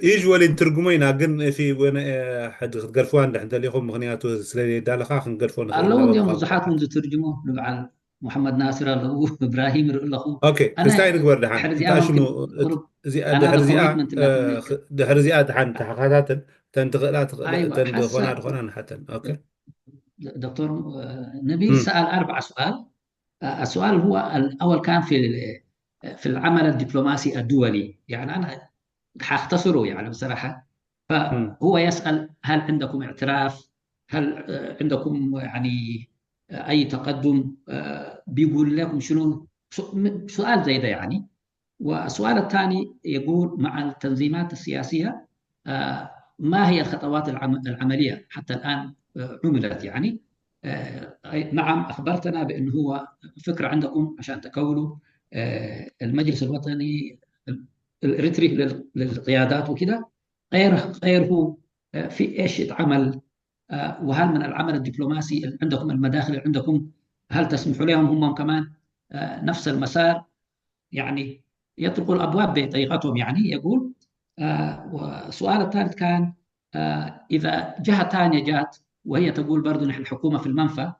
يجولي نترجمينا ግን في وين حد ክትገድፍዋ እንድሕር ደሊኹም ምኽንያቱ ስለ ዳለኻ ክንገድፎ ንኽእል ኣለዉ። እንዲኦም ብዙሓት እውን ዝትርጅሙ ንበዓል ሙሓመድ ናስር ኣለዉ፣ እብራሂም ይርኢ ኣለኹ። ኦኬ፣ እንታይ ንግበር ደሓን? እንታይ ሽሙ? እዚኣ ድሕሪ እዚኣ ደሓን ተሓታተል፣ ተን ትኽእላ ትኽእላ፣ ተን ዝኾና ዝኾና ንሓተን። ኦኬ ዶክተር ነቢል ሰኣል ኣርባዓ ሱኣል። السؤال هو الأول كان في في العمل الدبلوماسي الدولي، يعني أنا حختصره يعني بصراحة. فهو يسأل: هل عندكم اعتراف؟ هل عندكم يعني أي تقدم؟ بيقول لكم شنو؟ سؤال زي ده يعني. والسؤال الثاني يقول: مع التنظيمات السياسية ما هي الخطوات العملية حتى الآن عملت يعني؟ نعم، أخبرتنا بأنه هو فكرة عندكم عشان تكونوا المجلس الوطني الإريتري للقيادات وكده. غير غيره في إيش يتعمل؟ وهل من العمل الدبلوماسي عندكم، المداخل اللي عندكم، هل تسمحوا لهم هم كمان نفس المسار؟ يعني يطرقوا الأبواب بطريقتهم يعني يقول. والسؤال الثالث كان إذا جهة ثانية جات وهي تقول برضو نحن الحكومة في المنفى،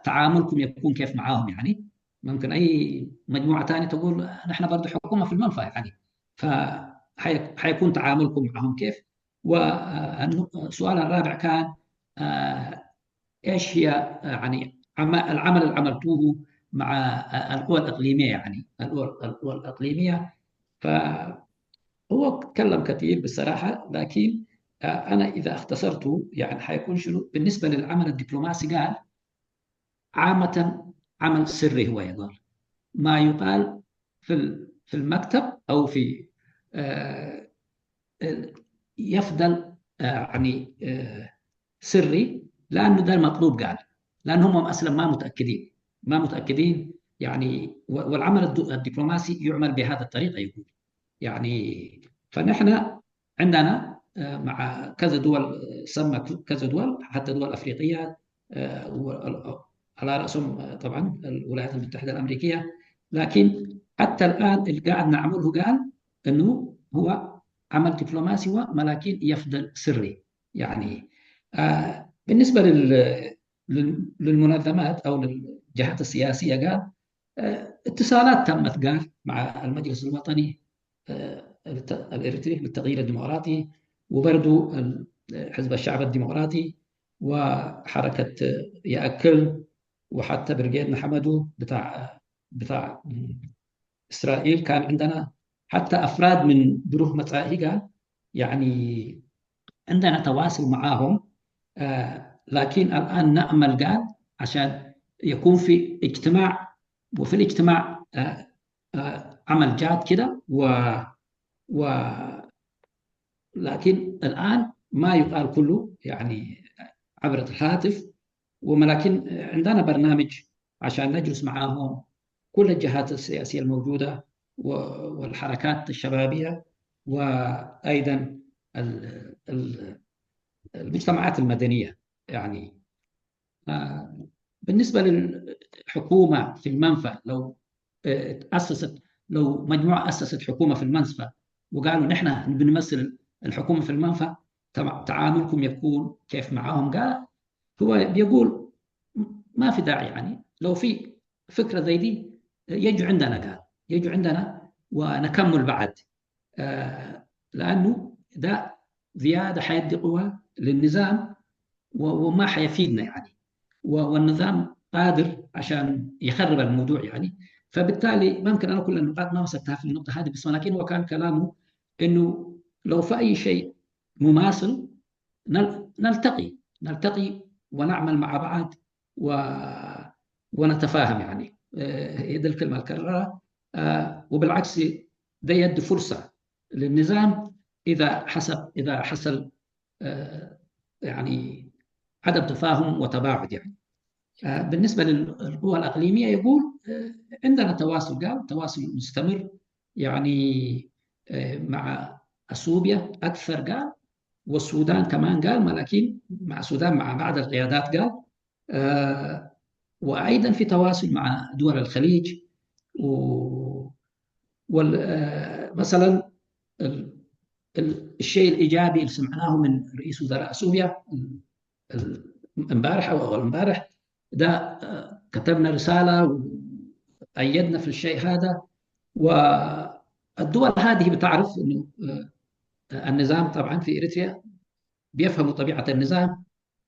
تعاملكم يكون كيف معاهم؟ يعني ممكن أي مجموعة ثانية تقول نحن برضو حكومة في المنفى يعني، فحيكون تعاملكم معهم كيف؟ والسؤال الرابع كان إيش هي يعني العمل اللي عملتوه مع القوى الإقليمية، يعني القوى الإقليمية. فهو تكلم كثير بصراحة، لكن أنا إذا اختصرته يعني حيكون شنو بالنسبة للعمل الدبلوماسي؟ قال عامة عمل سري، هو يقول ما يقال في في المكتب أو في يفضل يعني سري، لأنه ده المطلوب، قال، لأن هم أصلا ما متأكدين، ما متأكدين يعني. والعمل الدبلوماسي يعمل بهذه الطريقة يقول يعني. فنحن عندنا مع كذا دول، سمى كذا دول، حتى دول أفريقية، على رأسهم طبعا الولايات المتحدة الأمريكية. لكن حتى الآن اللي قاعد نعمله قال أنه هو عمل دبلوماسي، ولكن يفضل سري. يعني آه، بالنسبة لل للمنظمات أو للجهات السياسية قال آه، اتصالات تمت قال مع المجلس الوطني آه، الإريتري للتغيير الديمقراطي، وبرضو حزب الشعب الديمقراطي، وحركة يأكل، وحتى برقيد محمدو بتاع بتاع إسرائيل. كان عندنا حتى أفراد من بروه متائي قال يعني عندنا تواصل معاهم آه، لكن الآن نأمل قال عشان يكون في اجتماع، وفي الاجتماع آه، آه، عمل جاد كده و و لكن الآن ما يقال كله يعني عبر الهاتف، ولكن عندنا برنامج عشان نجلس معاهم كل الجهات السياسية الموجودة والحركات الشبابية، وأيضا المجتمعات المدنية. يعني بالنسبة للحكومة في المنفى، لو تأسست، لو مجموعة أسست حكومة في المنفى وقالوا نحن بنمثل الحكومة في المنفى، تعاملكم يكون كيف معهم؟ قال هو بيقول ما في داعي، يعني لو في فكرة زي دي يجوا عندنا، قال يجوا عندنا ونكمل بعد آه، لأنه ده زيادة حيدي قوة للنظام وما حيفيدنا يعني. والنظام قادر عشان يخرب الموضوع يعني. فبالتالي ممكن أنا كل النقاط ما مسكتها في النقطة هذه بس، ولكن هو كان كلامه إنه لو في أي شيء مماثل نلتقي نلتقي ونعمل مع بعض و... ونتفاهم يعني. آه، هي دي الكلمة الكررها. آه، وبالعكس، ده يدي فرصة للنظام إذا حسب إذا حصل آه، يعني عدم تفاهم وتباعد يعني. آه، بالنسبة للقوى الإقليمية يقول آه، عندنا تواصل، قال تواصل مستمر يعني آه، مع أثيوبيا أكثر قال، والسودان كمان قال، ولكن مع السودان مع بعض القيادات قال آه، وأيضا في تواصل مع دول الخليج و ومثلا الشيء الإيجابي اللي سمعناه من رئيس وزراء سوريا امبارح أو أول امبارح ده آه، كتبنا رسالة وأيدنا في الشيء هذا. والدول هذه بتعرف أنه آه، النظام طبعا في إريتريا بيفهموا طبيعة النظام،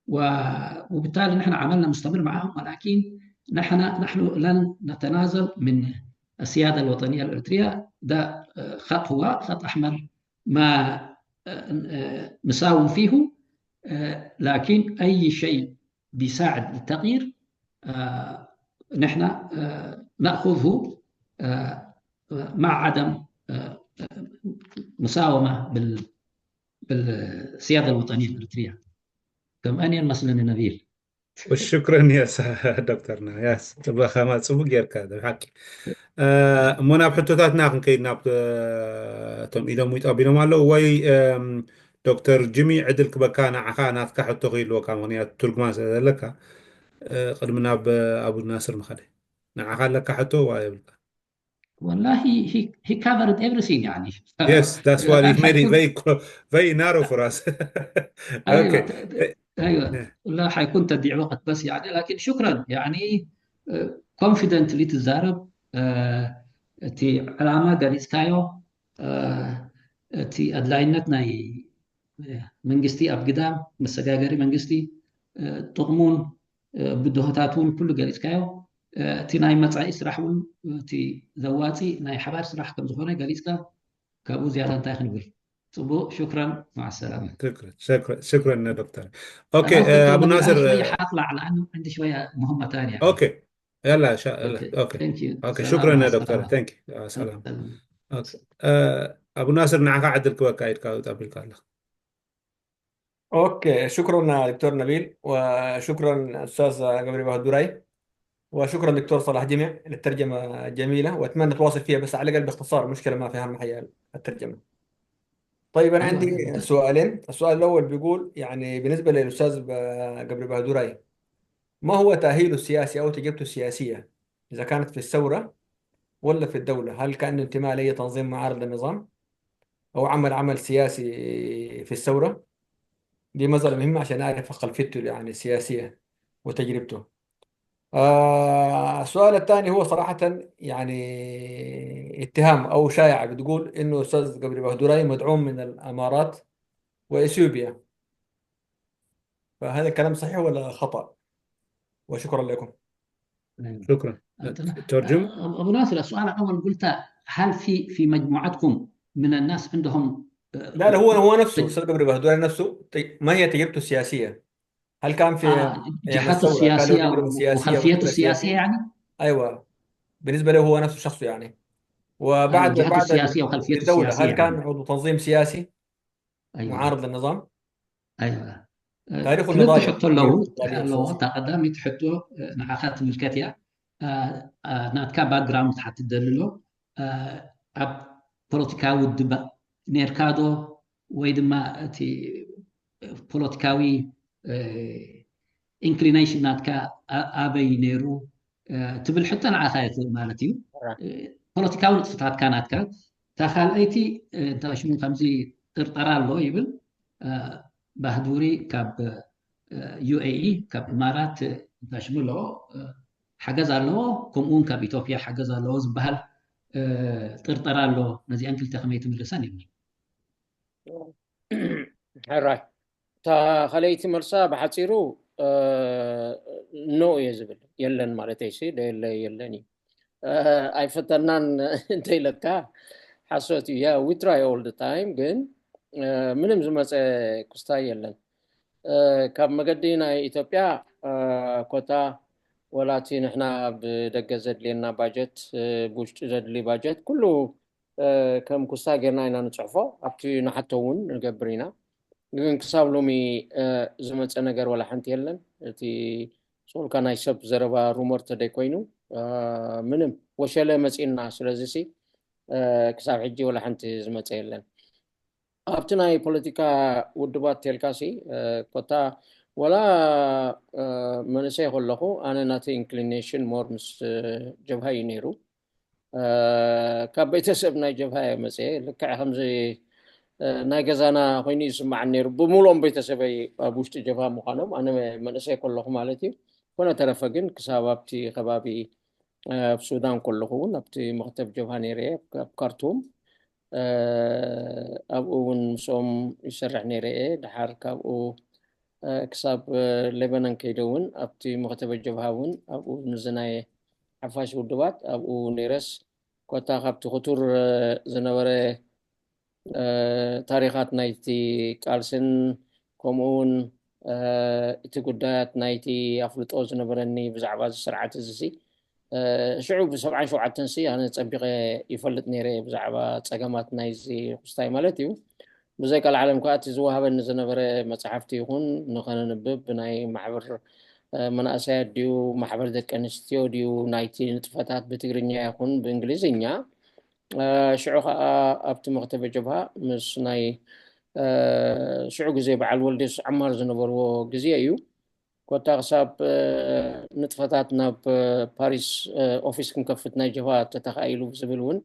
وبالتالي نحن عملنا مستمر معهم، ولكن نحن نحن لن نتنازل من السيادة الوطنية الإريترية. ده خط هو خط أحمر ما نساوم فيه، لكن أي شيء بيساعد للتغيير نحن نأخذه مع عدم مساومة بالسيادة الوطنية الإريترية. ከም ኣንየን መስለኒ ነቢል። ሽክረን የስ ዶክተርና የስ ጽቡቅ ከማ ጽቡቅ ጌርካ ብሓቂ። እሞ ናብ ሕቶታትና ክንከይድ ናብ እቶም ኢዶም ይጠቢሎም ኣለዉ ወይ ዶክተር ጅሚ ዕድል ክበካ ንዓኻ ናትካ ሕቶ ክህልወካ ምክንያቱ ትርጉማ ስለ ዘለካ ቅድሚ ናብ ኣቡ ናስር ምኸደ ንዓኻ ኣለካ ሕቶ ዋ የብልካ والله he, he covered everything يعني yes that's why he made it very very narrow for us okay ايوه لا حيكون تضييع وقت بس يعني لكن شكرا يعني confidently ትዛረብ እቲ ዕላማ ገሊፅካዮ እቲ ኣድላይነት ናይ መንግስቲ ኣብ ግዳም መሰጋገሪ መንግስቲ ጥቕሙን ብድሆታት እውን ኩሉ ገሊፅካዮ እቲ ናይ መፃኢ ስራሕ እውን እቲ ዘዋፂ ናይ ሓባር ስራሕ ከም ዝኾነ ገሊፅካ ካብኡ ዝያዳ እንታይ ክንብል ፅቡቅ شكرا مع السلامة شكرا شكرا شكرا يا دكتور اوكي ابو ناصر حاطلع لانه عندي شويه مهمه ثانيه اوكي يلا شا... اوكي thank you اوكي شكرا يا دكتور thank you سلام اوكي ابو ناصر ንዓኻ ዕድል ክበካ ኢድካ ጠቢልካ ኣለኻ اوكي شكرا دكتور نبيل وشكرا استاذ قبري بهدوراي وشكرا دكتور صلاح جميع للترجمة الجميلة واتمنى تواصل فيها بس على الاقل باختصار مشكلة ما في اهم حاجة الترجمة طيب انا عندي سؤالين السؤال الاول بيقول يعني بالنسبة للاستاذ قبري بهدوراي ما هو تأهيله السياسي أو تجربته السياسية، إذا كانت في الثورة ولا في الدولة؟ هل كان انتماء لأي تنظيم معارض للنظام أو عمل عمل سياسي في الثورة؟ دي مسألة مهمة عشان أعرف خلفيته يعني السياسية وتجربته. آه السؤال الثاني هو صراحة يعني اتهام أو شائعة بتقول إنه أستاذ قبري بهدوراي مدعوم من الإمارات وإثيوبيا، فهذا الكلام صحيح ولا خطأ؟ وشكرا لكم. شكرا. ترجم. أبو ناصر، السؤال الأول قلت: هل في في مجموعتكم من الناس عندهم لا لا هو هو نفسه أستاذ قبري بهدوراي نفسه، ما هي تجربته السياسية؟ هل كان في جهته السياسية وخلفيته السياسية يعني؟ أيوة، بالنسبة له هو نفسه شخص يعني. وبعد جهته السياسية وخلفيته السياسية هل كان عضو تنظيم سياسي أيوة. معارض للنظام؟ أيوة. تاريخ النضال تحط له له تقدم تحطه نعخات ملكتيا ናትካ ባክግራውንድ ሓትደልሎ ኣብ ፖለቲካዊ ውድብ ኔርካ ዶ ወይ ድማ እቲ ፖለቲካዊ ኢንክሊኔሽን ናትካ ኣበይ ነይሩ ትብል ሕቶ ንዓኻ የትብል ማለት እዩ። ፖለቲካዊ ንጥፍታትካ ናትካ። እታ ካልኣይቲ እንታይ ሽሙ ከምዚ ጥርጠራ ኣሎ ይብል ባህዱሪ ካብ ዩ ኤ ኢ ካብ እማራት እንታይ ሽሙ ኣለዎ ሓገዝ ኣለዎ፣ ከምኡ እውን ካብ ኢትዮጵያ ሓገዝ ኣለዎ ዝበሃል ጥርጠራ ኣሎ። ነዚኣን ክልተ ከመይ ትምልሰን ይብል። ሕራይ እታ ካልኣይቲ መልሳ ብሓፂሩ ኖ እየ ዝብል፣ የለን ማለት ሲ ደየለ የለን እዩ። ኣይፈተናን እንተይለካ ሓሶት እዩ። ያ we try all the time ግን ምንም ዝመፀ ክስታይ የለን። ካብ መገዲ ናይ ኢትዮጵያ ኮታ ወላቲ ንሕና ብደገ ዘድልየና ባጀት ብውሽጢ ዘድሊ ባጀት ኩሉ ከም ኩስታ ጌርና ኢና ንፅሕፎ። ኣብቲ ንሓቶ እውን ንገብር ኢና። ግን ክሳብ ሎሚ ዝመፀ ነገር ወላ ሓንቲ የለን። እቲ ሶልካ ናይ ሰብ ዘረባ ሩመር ተደይ ኮይኑ ምንም ወሸለ መፂና። ስለዚ ሲ ክሳብ ሕጂ ወላ ሓንቲ ዝመፀ የለን። ኣብቲ ናይ ፖለቲካ ውድባት ተልካሲ ኮታ ወላ መንእሰይ ከለኹ ኣነ ናተ ኢንክሊኔሽን ሞር ምስ ጀብሃ እዩ ነይሩ። ካብ ቤተሰብ ናይ ጀብሃ እየ መፅአ። ልክዕ ከምዚ ናይ ገዛና ኮይኑ ይስማዓኒ ነይሩ። ብምሉኦም ቤተሰበይ ኣብ ውሽጢ ጀብሃ ምዃኖም ኣነ መንእሰይ ከለኹ ማለት እዩ። ኮነ ተረፈ ግን ክሳብ ኣብቲ ከባቢ ኣብ ሱዳን ከለኹ እውን ኣብቲ መክተብ ጀብሃ ነይረ እየ ኣብ ካርቱም። ኣብኡ እውን ምስኦም ይሰርሕ ነይረ እየ። ድሓር ካብኡ ክሳብ ሌባኖን ከይደ እውን ኣብቲ መክተበ ጀብሃ እውን ኣብኡ ምስዚ ናይ ሓፋሽ ውድባት ኣብኡ ነይረስ ኮታ ካብቲ ክቱር ዝነበረ ታሪኻት ናይቲ ቃልስን ከምኡ እውን እቲ ጉዳያት ናይቲ ኣፍልጦ ዝነበረኒ ብዛዕባ እዚ ስርዓት እዚ ሲ ሽዑ ብሰብዓን ሸውዓተን ሲ ኣነ ፀቢቐ ይፈልጥ ነይረ ብዛዕባ ፀገማት ናይዚ ክስታይ ማለት እዩ። ብዘይ ቃል ዓለም ከዓ እቲ ዝወሃበኒ ዝነበረ መፅሓፍቲ ይኹን ንኸነንብብ ብናይ ማሕበር መናእሰያት ድዩ ማሕበር ደቂ ኣንስትዮ ድዩ ናይቲ ንጥፈታት ብትግርኛ ይኹን ብእንግሊዝኛ። ሽዑ ከዓ ኣብቲ መክተበ ጀብሃ ምስ ናይ ሽዑ ግዜ በዓል ወልደስ ዓማር ዝነበርዎ ግዜ እዩ። ኮታ ክሳብ ንጥፈታት ናብ ፓሪስ ኦፊስ ክንከፍት ናይ ጀብሃ ተተኻኢሉ ዝብል እውን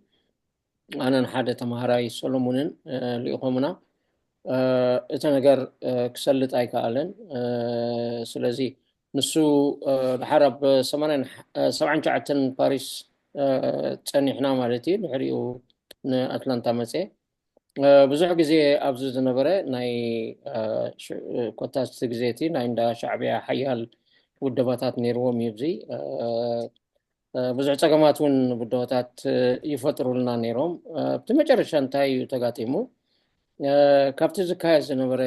ኣነን ሓደ ተምሃራይ ሰሎሙንን ልኢኾምና። እቲ ነገር ክሰልጥ ኣይከኣለን። ስለዚ ንሱ ድሓር ኣብ ሰብዓን ሸውዓተን ፓሪስ ፀኒሕና ማለት እዩ። ድሕሪኡ ንኣትላንታ መፀ። ብዙሕ ግዜ ኣብዚ ዝነበረ ናይ ኮታስቲ ግዜ እቲ ናይ እንዳ ሻዕብያ ሓያል ውደባታት ነይርዎም እዩ። እዚ ብዙሕ ፀገማት እውን ውደባታት ይፈጥሩልና ነይሮም። ኣብቲ መጨረሻ እንታይ እዩ ተጋጢሙ? ካብቲ ዝካየድ ዝነበረ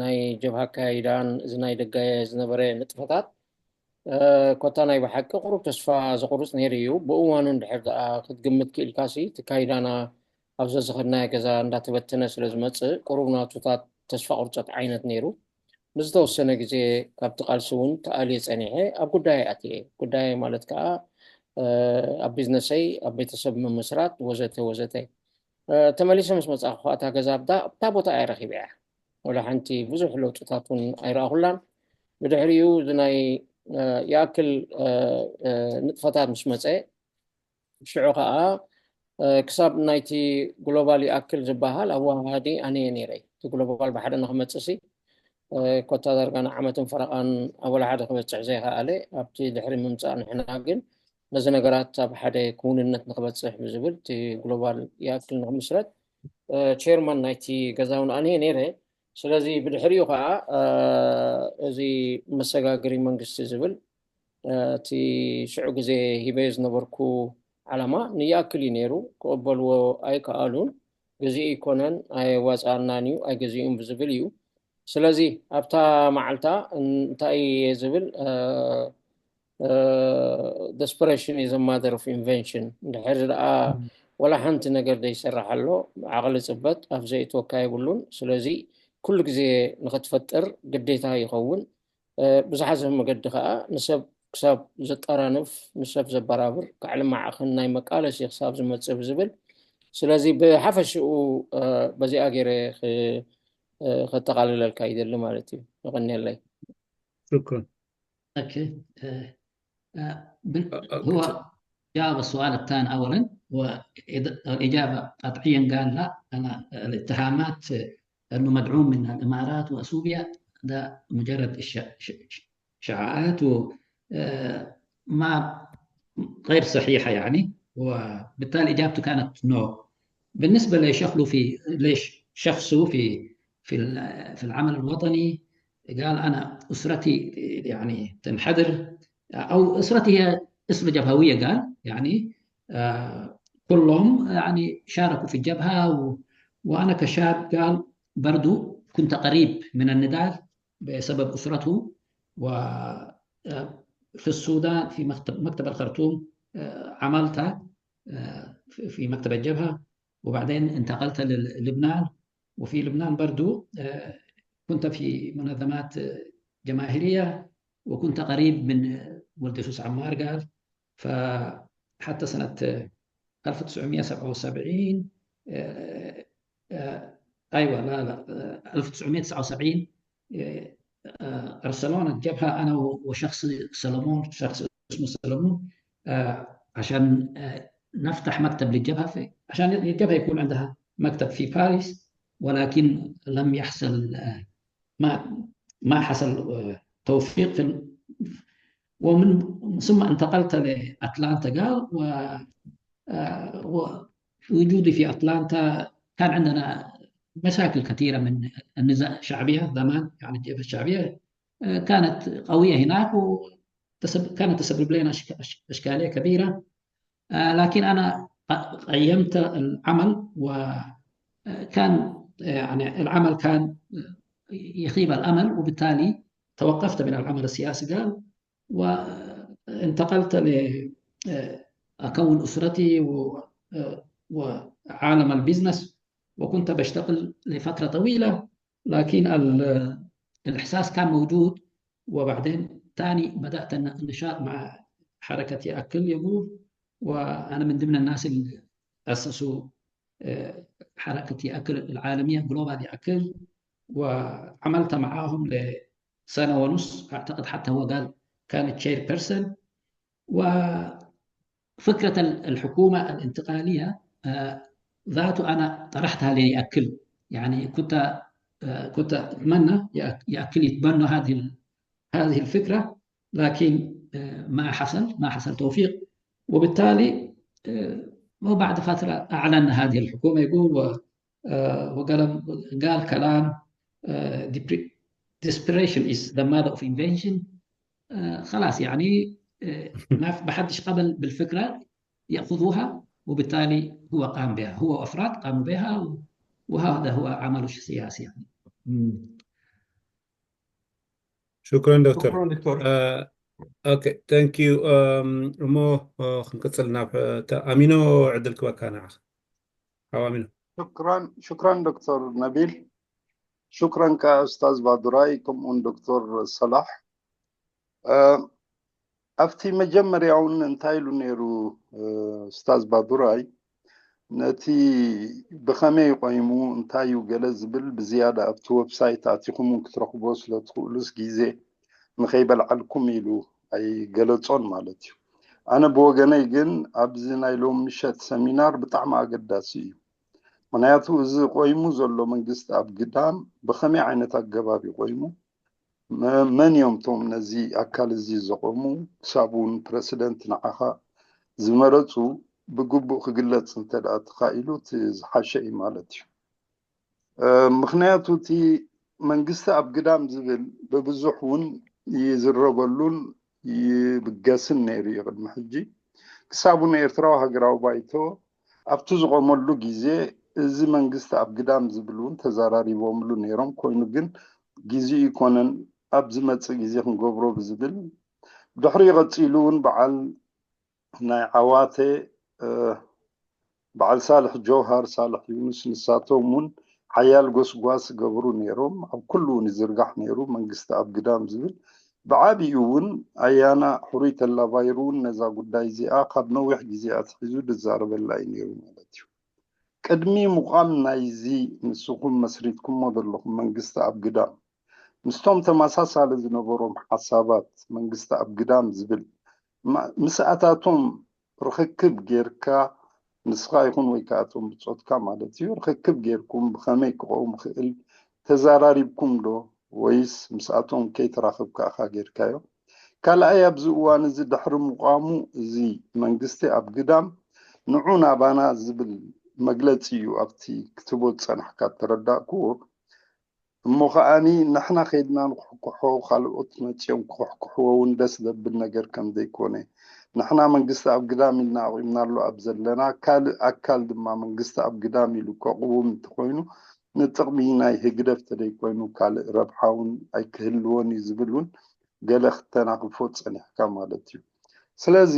ናይ ጀብሃ ኣካያይዳን እዚ ናይ ደጋየ ዝነበረ ንጥፈታት ኮታ ናይ ብሓቂ ቁሩብ ተስፋ ዘቑርፅ ነይሩ እዩ። ብእዋኑ እንድሕር ደኣ ክትግምት ክኢልካሲ እቲ ካይዳና ኣብ ዘዝኸድናዮ ገዛ እንዳተበተነ ስለ ዝመፅእ ቁሩብ ናቱታት ተስፋ ቁርፀት ዓይነት ነይሩ። ንዝተወሰነ ግዜ ካብቲ ቃልሲ እውን ተኣልየ ፀኒሐ ኣብ ጉዳይ ኣትየ። ጉዳይ ማለት ከዓ ኣብ ቢዝነሰይ ኣብ ቤተሰብ ምምስራት ወዘተ ወዘተ። ተመሊሰ ምስ መፃእኩ ከዓ እታ ገዛ ኣብታ ቦታ እየ ረኪበያ። ወላ ሓንቲ ብዙሕ ለውጥታት እውን ኣይረኣኹላን። ብድሕሪኡ እዚ ናይ ይኣክል ንጥፈታት ምስ መፀ ሽዑ ከዓ ክሳብ ናይቲ ግሎባል ይኣክል ዝበሃል ኣወሃሃዲ ኣነ እየ ነይረ። እቲ ግሎባል ብሓደ ንክመፅእ ሲ ኮታ ዳርጋ ንዓመትን ፈረቓን ኣወላ ሓደ ክበፅሕ ዘይከኣለ ኣብቲ ድሕሪ ምምፃእ ንሕና ግን ነዚ ነገራት ኣብ ሓደ ክውንነት ንክበፅሕ ብዝብል እቲ ግሎባል ይኣክል ንክምስረት ቸርማን ናይቲ ገዛውን ኣነ እየ ነይረ። ስለዚ ብድሕሪኡ ከዓ እዚ መሰጋገሪ መንግስቲ ዝብል እቲ ሽዑ ግዜ ሂበዮ ዝነበርኩ ዓላማ ንይኣክል እዩ ነይሩ። ክቕበልዎ ኣይከኣሉን። ግዜኡ ይኮነን፣ ኣየዋፅኣናን እዩ፣ ኣይገዜኡን ብዝብል እዩ። ስለዚ ኣብታ መዓልታ እንታይ እየ ዝብል desperation is a mother of invention። እንድሕር ደኣ ወላ ሓንቲ ነገር ዘይሰርሕ ኣሎ ዓቕሊ ፅበት ኣብ ዘእትወካ የብሉን። ስለዚ ኩሉ ግዜ ንክትፈጥር ግዴታ ይኸውን። ብዝሓሰብ መገዲ ከዓ ንሰብ ክሳብ ዘጠራንፍ ንሰብ ዘበራብር ካዕሊ ማዕኸን ናይ መቃለሲ ክሳብ ዝመፅእ ብዝብል ስለዚ ብሓፈሽኡ በዚኣ ገይረ ከጠቃልለልካ ይደሊ ማለት እዩ። ይቀንየለይ። شكرا. أوكي. آه، آه، بن- هو جاوب السؤال الثاني أولا، والإجابة قطعيا قال لا. أنا الاتهامات أنه مدعوم من الإمارات وأثيوبيا ده مجرد إشا- ش- ش- إشاعات و آه، ما غير صحيحة يعني، وبالتالي إجابته كانت نو. بالنسبة لشخصه في ليش شخصه في في ال- في العمل الوطني، قال أنا أسرتي يعني تنحدر، أو أسرتي هي أسرة جبهوية، قال يعني آه، كلهم يعني شاركوا في الجبهة و- وأنا كشاب قال برضو كنت قريب من النضال بسبب أسرته و آه، في السودان في مكتب مكتب الخرطوم آه، عملت آه، في في مكتب الجبهة، وبعدين انتقلت للبنان، وفي لبنان برضو آه، كنت في منظمات آه، جماهيرية، وكنت قريب من آه، ولد سوس عمار قال. فحتى سنة آه، ألف وتسعمية وسبعة وسبعين آه، آه، أيوة، لا لا آه، ألف وتسعمية وتسعة وسبعين آه، آه، أرسلونا الجبهة أنا و- وشخص سلمون، شخص اسمه سلمون آه، عشان آه، نفتح مكتب للجبهة في عشان الجبهة يكون عندها مكتب في باريس، ولكن لم يحصل آه، ما ما حصل آه، توفيق في ال- ومن ثم انتقلت لأتلانتا قال و آه، ووجودي في أتلانتا كان عندنا مشاكل كثيرة من النزاع الشعبية زمان، يعني الجبهة الشعبية آه، كانت قوية هناك وكانت تسبب لنا أشكالية كبيرة. آه، لكن أنا قيمت العمل وكان يعني العمل كان يخيب الأمل، وبالتالي توقفت من العمل السياسي قال، وانتقلت ل آه، أكون أسرتي و- آه، وعالم البيزنس، وكنت بشتغل لفترة طويلة، لكن ال- الإحساس كان موجود. وبعدين تاني بدأت النشاط مع حركة يأكل يقول، وأنا من ضمن الناس اللي أسسوا آه، حركة يأكل العالمية، جلوبال يأكل، وعملت معاهم لسنة ونص أعتقد، حتى هو قال كان chairperson. وفكرة الحكومة الانتقالية آه، ذاته أنا طرحتها ليأكل، يعني كنت آه، كنت أتمنى يأكل يتبنوا هذه هذه الفكرة، لكن آه، ما حصل ما حصل توفيق. وبالتالي آه، وبعد فترة أعلن هذه الحكومة يقول و- آه، وقال قال كلام آه، "Depre- desperation is the mother of invention". آه، خلاص يعني آه، ما في- ما حدش قبل بالفكرة يأخذوها، وبالتالي هو قام بها، هو وأفراد قاموا بها و- وهذا هو عمله السياسي يعني. شكرا دكتور. شكرا دكتور. آه، okay, thank you. آم، እሞ آه، ክንቅፅል ናብ آه، ኣሚኖ ዕድል ክበካ ንዓኻ። ሓው ኣሚኖ። شكرا شكرا دكتور نبيل. شكرا كأستاذ بادوراي كمون دكتور صلاح. آه، ኣብቲ መጀመርያ እውን እንታይ ኢሉ ነይሩ ኡስታዝ ባዱራይ፣ ነቲ ብኸመይ ቆይሙ እንታይ እዩ ገለ ዝብል ብዝያዳ ኣብቲ ዌብሳይት ኣቲኹም እውን ክትረኽብዎ ስለ ትኽእሉስ ግዜ ንኸይበልዓልኩም ኢሉ ኣይገለጾን ማለት እዩ። ኣነ ብወገነይ ግን ኣብዚ ናይ ሎም ምሸት ሰሚናር ብጣዕሚ ኣገዳሲ እዩ። ምክንያቱ እዚ ቆይሙ ዘሎ መንግስቲ ኣብ ግዳም ብኸመይ ዓይነት ኣገባብ እዩ ቆይሙ? መን እዮም ቶም ነዚ ኣካል እዚ ዘቆሙ? ክሳብ እውን ፕረሲደንት ንዓኻ ዝመረፁ ብግቡእ ክግለፅ እንተ ተኻኢሉ እቲ ዝሓሸ እዩ ማለት እዩ። ምክንያቱ እቲ መንግስቲ ኣብ ግዳም ዝብል ብብዙሕ እውን ይዝረበሉን ይብገስን ነይሩ እዩ ቅድሚ ሕጂ። ክሳብ እውን ኤርትራዊ ሃገራዊ ባይቶ ኣብቲ ዝቆመሉ ግዜ እዚ መንግስቲ ኣብ ግዳም ዝብል እውን ተዘራሪቦምሉ ነይሮም። ኮይኑ ግን ግዜኡ ይኮነን ኣብ ዝመፅእ ግዜ ክንገብሮ ብዝብል ድሕሪ ቀፂሉ እውን በዓል ናይ ዓዋተ በዓል ሳልሕ ጀውሃር ሳልሕ ዩኑስ ንሳቶም እውን ሓያል ጎስጓስ ገብሩ ነይሮም። ኣብ ኩሉ እውን ይዝርጋሕ ነይሩ መንግስቲ ኣብ ግዳም ዝብል ብዓብኡ እውን ኣያና ሕሩይ ተላባይሩ እውን ነዛ ጉዳይ እዚኣ ካብ ነዊሕ ግዜ ኣትሒዙ ድዛረበላ እዩ ነይሩ ማለት እዩ። ቅድሚ ምቋም ናይዚ ንስኹም መስሪትኩሞ ዘለኹም መንግስቲ ኣብ ግዳም ምስቶም ተመሳሳሊ ዝነበሮም ሓሳባት መንግስቲ ኣብ ግዳም ዝብል ምስኣታቶም ርክክብ ጌርካ ንስኻ ይኹን ወይ ከኣቶም ብፆትካ ማለት እዩ ርክክብ ጌርኩም ብኸመይ ክቐውም ክእል ተዘራሪብኩም ዶ ወይስ ምስኣቶም ከይተራኽብካ ኢኻ ጌርካዮ? ካልኣይ ኣብዚ እዋን እዚ ድሕሪ ምቋሙ እዚ መንግስቲ ኣብ ግዳም ንዑ ናባና ዝብል መግለፂ እዩ ኣብቲ ክትቦ ዝፀናሕካ ተረዳእክዎ። እሞ ከዓኒ ንሕና ከይድና ንክሕክሖ ካልኦት መፂኦም ክሕክሕዎ እውን ደስ ዘብል ነገር ከም ዘይኮነ ንሕና መንግስቲ ኣብ ግዳም ኢልና ኣቑምናሉ ኣብ ዘለና ካልእ ኣካል ድማ መንግስቲ ኣብ ግዳም ኢሉ ከቕውም እንተኮይኑ ንጥቕሚ ናይ ህግደፍ ተደይኮይኑ ካልእ ረብሓ እውን ኣይክህልዎን እዩ ዝብል እውን ገለ ክተናኽፎ ፀኒሕካ ማለት እዩ። ስለዚ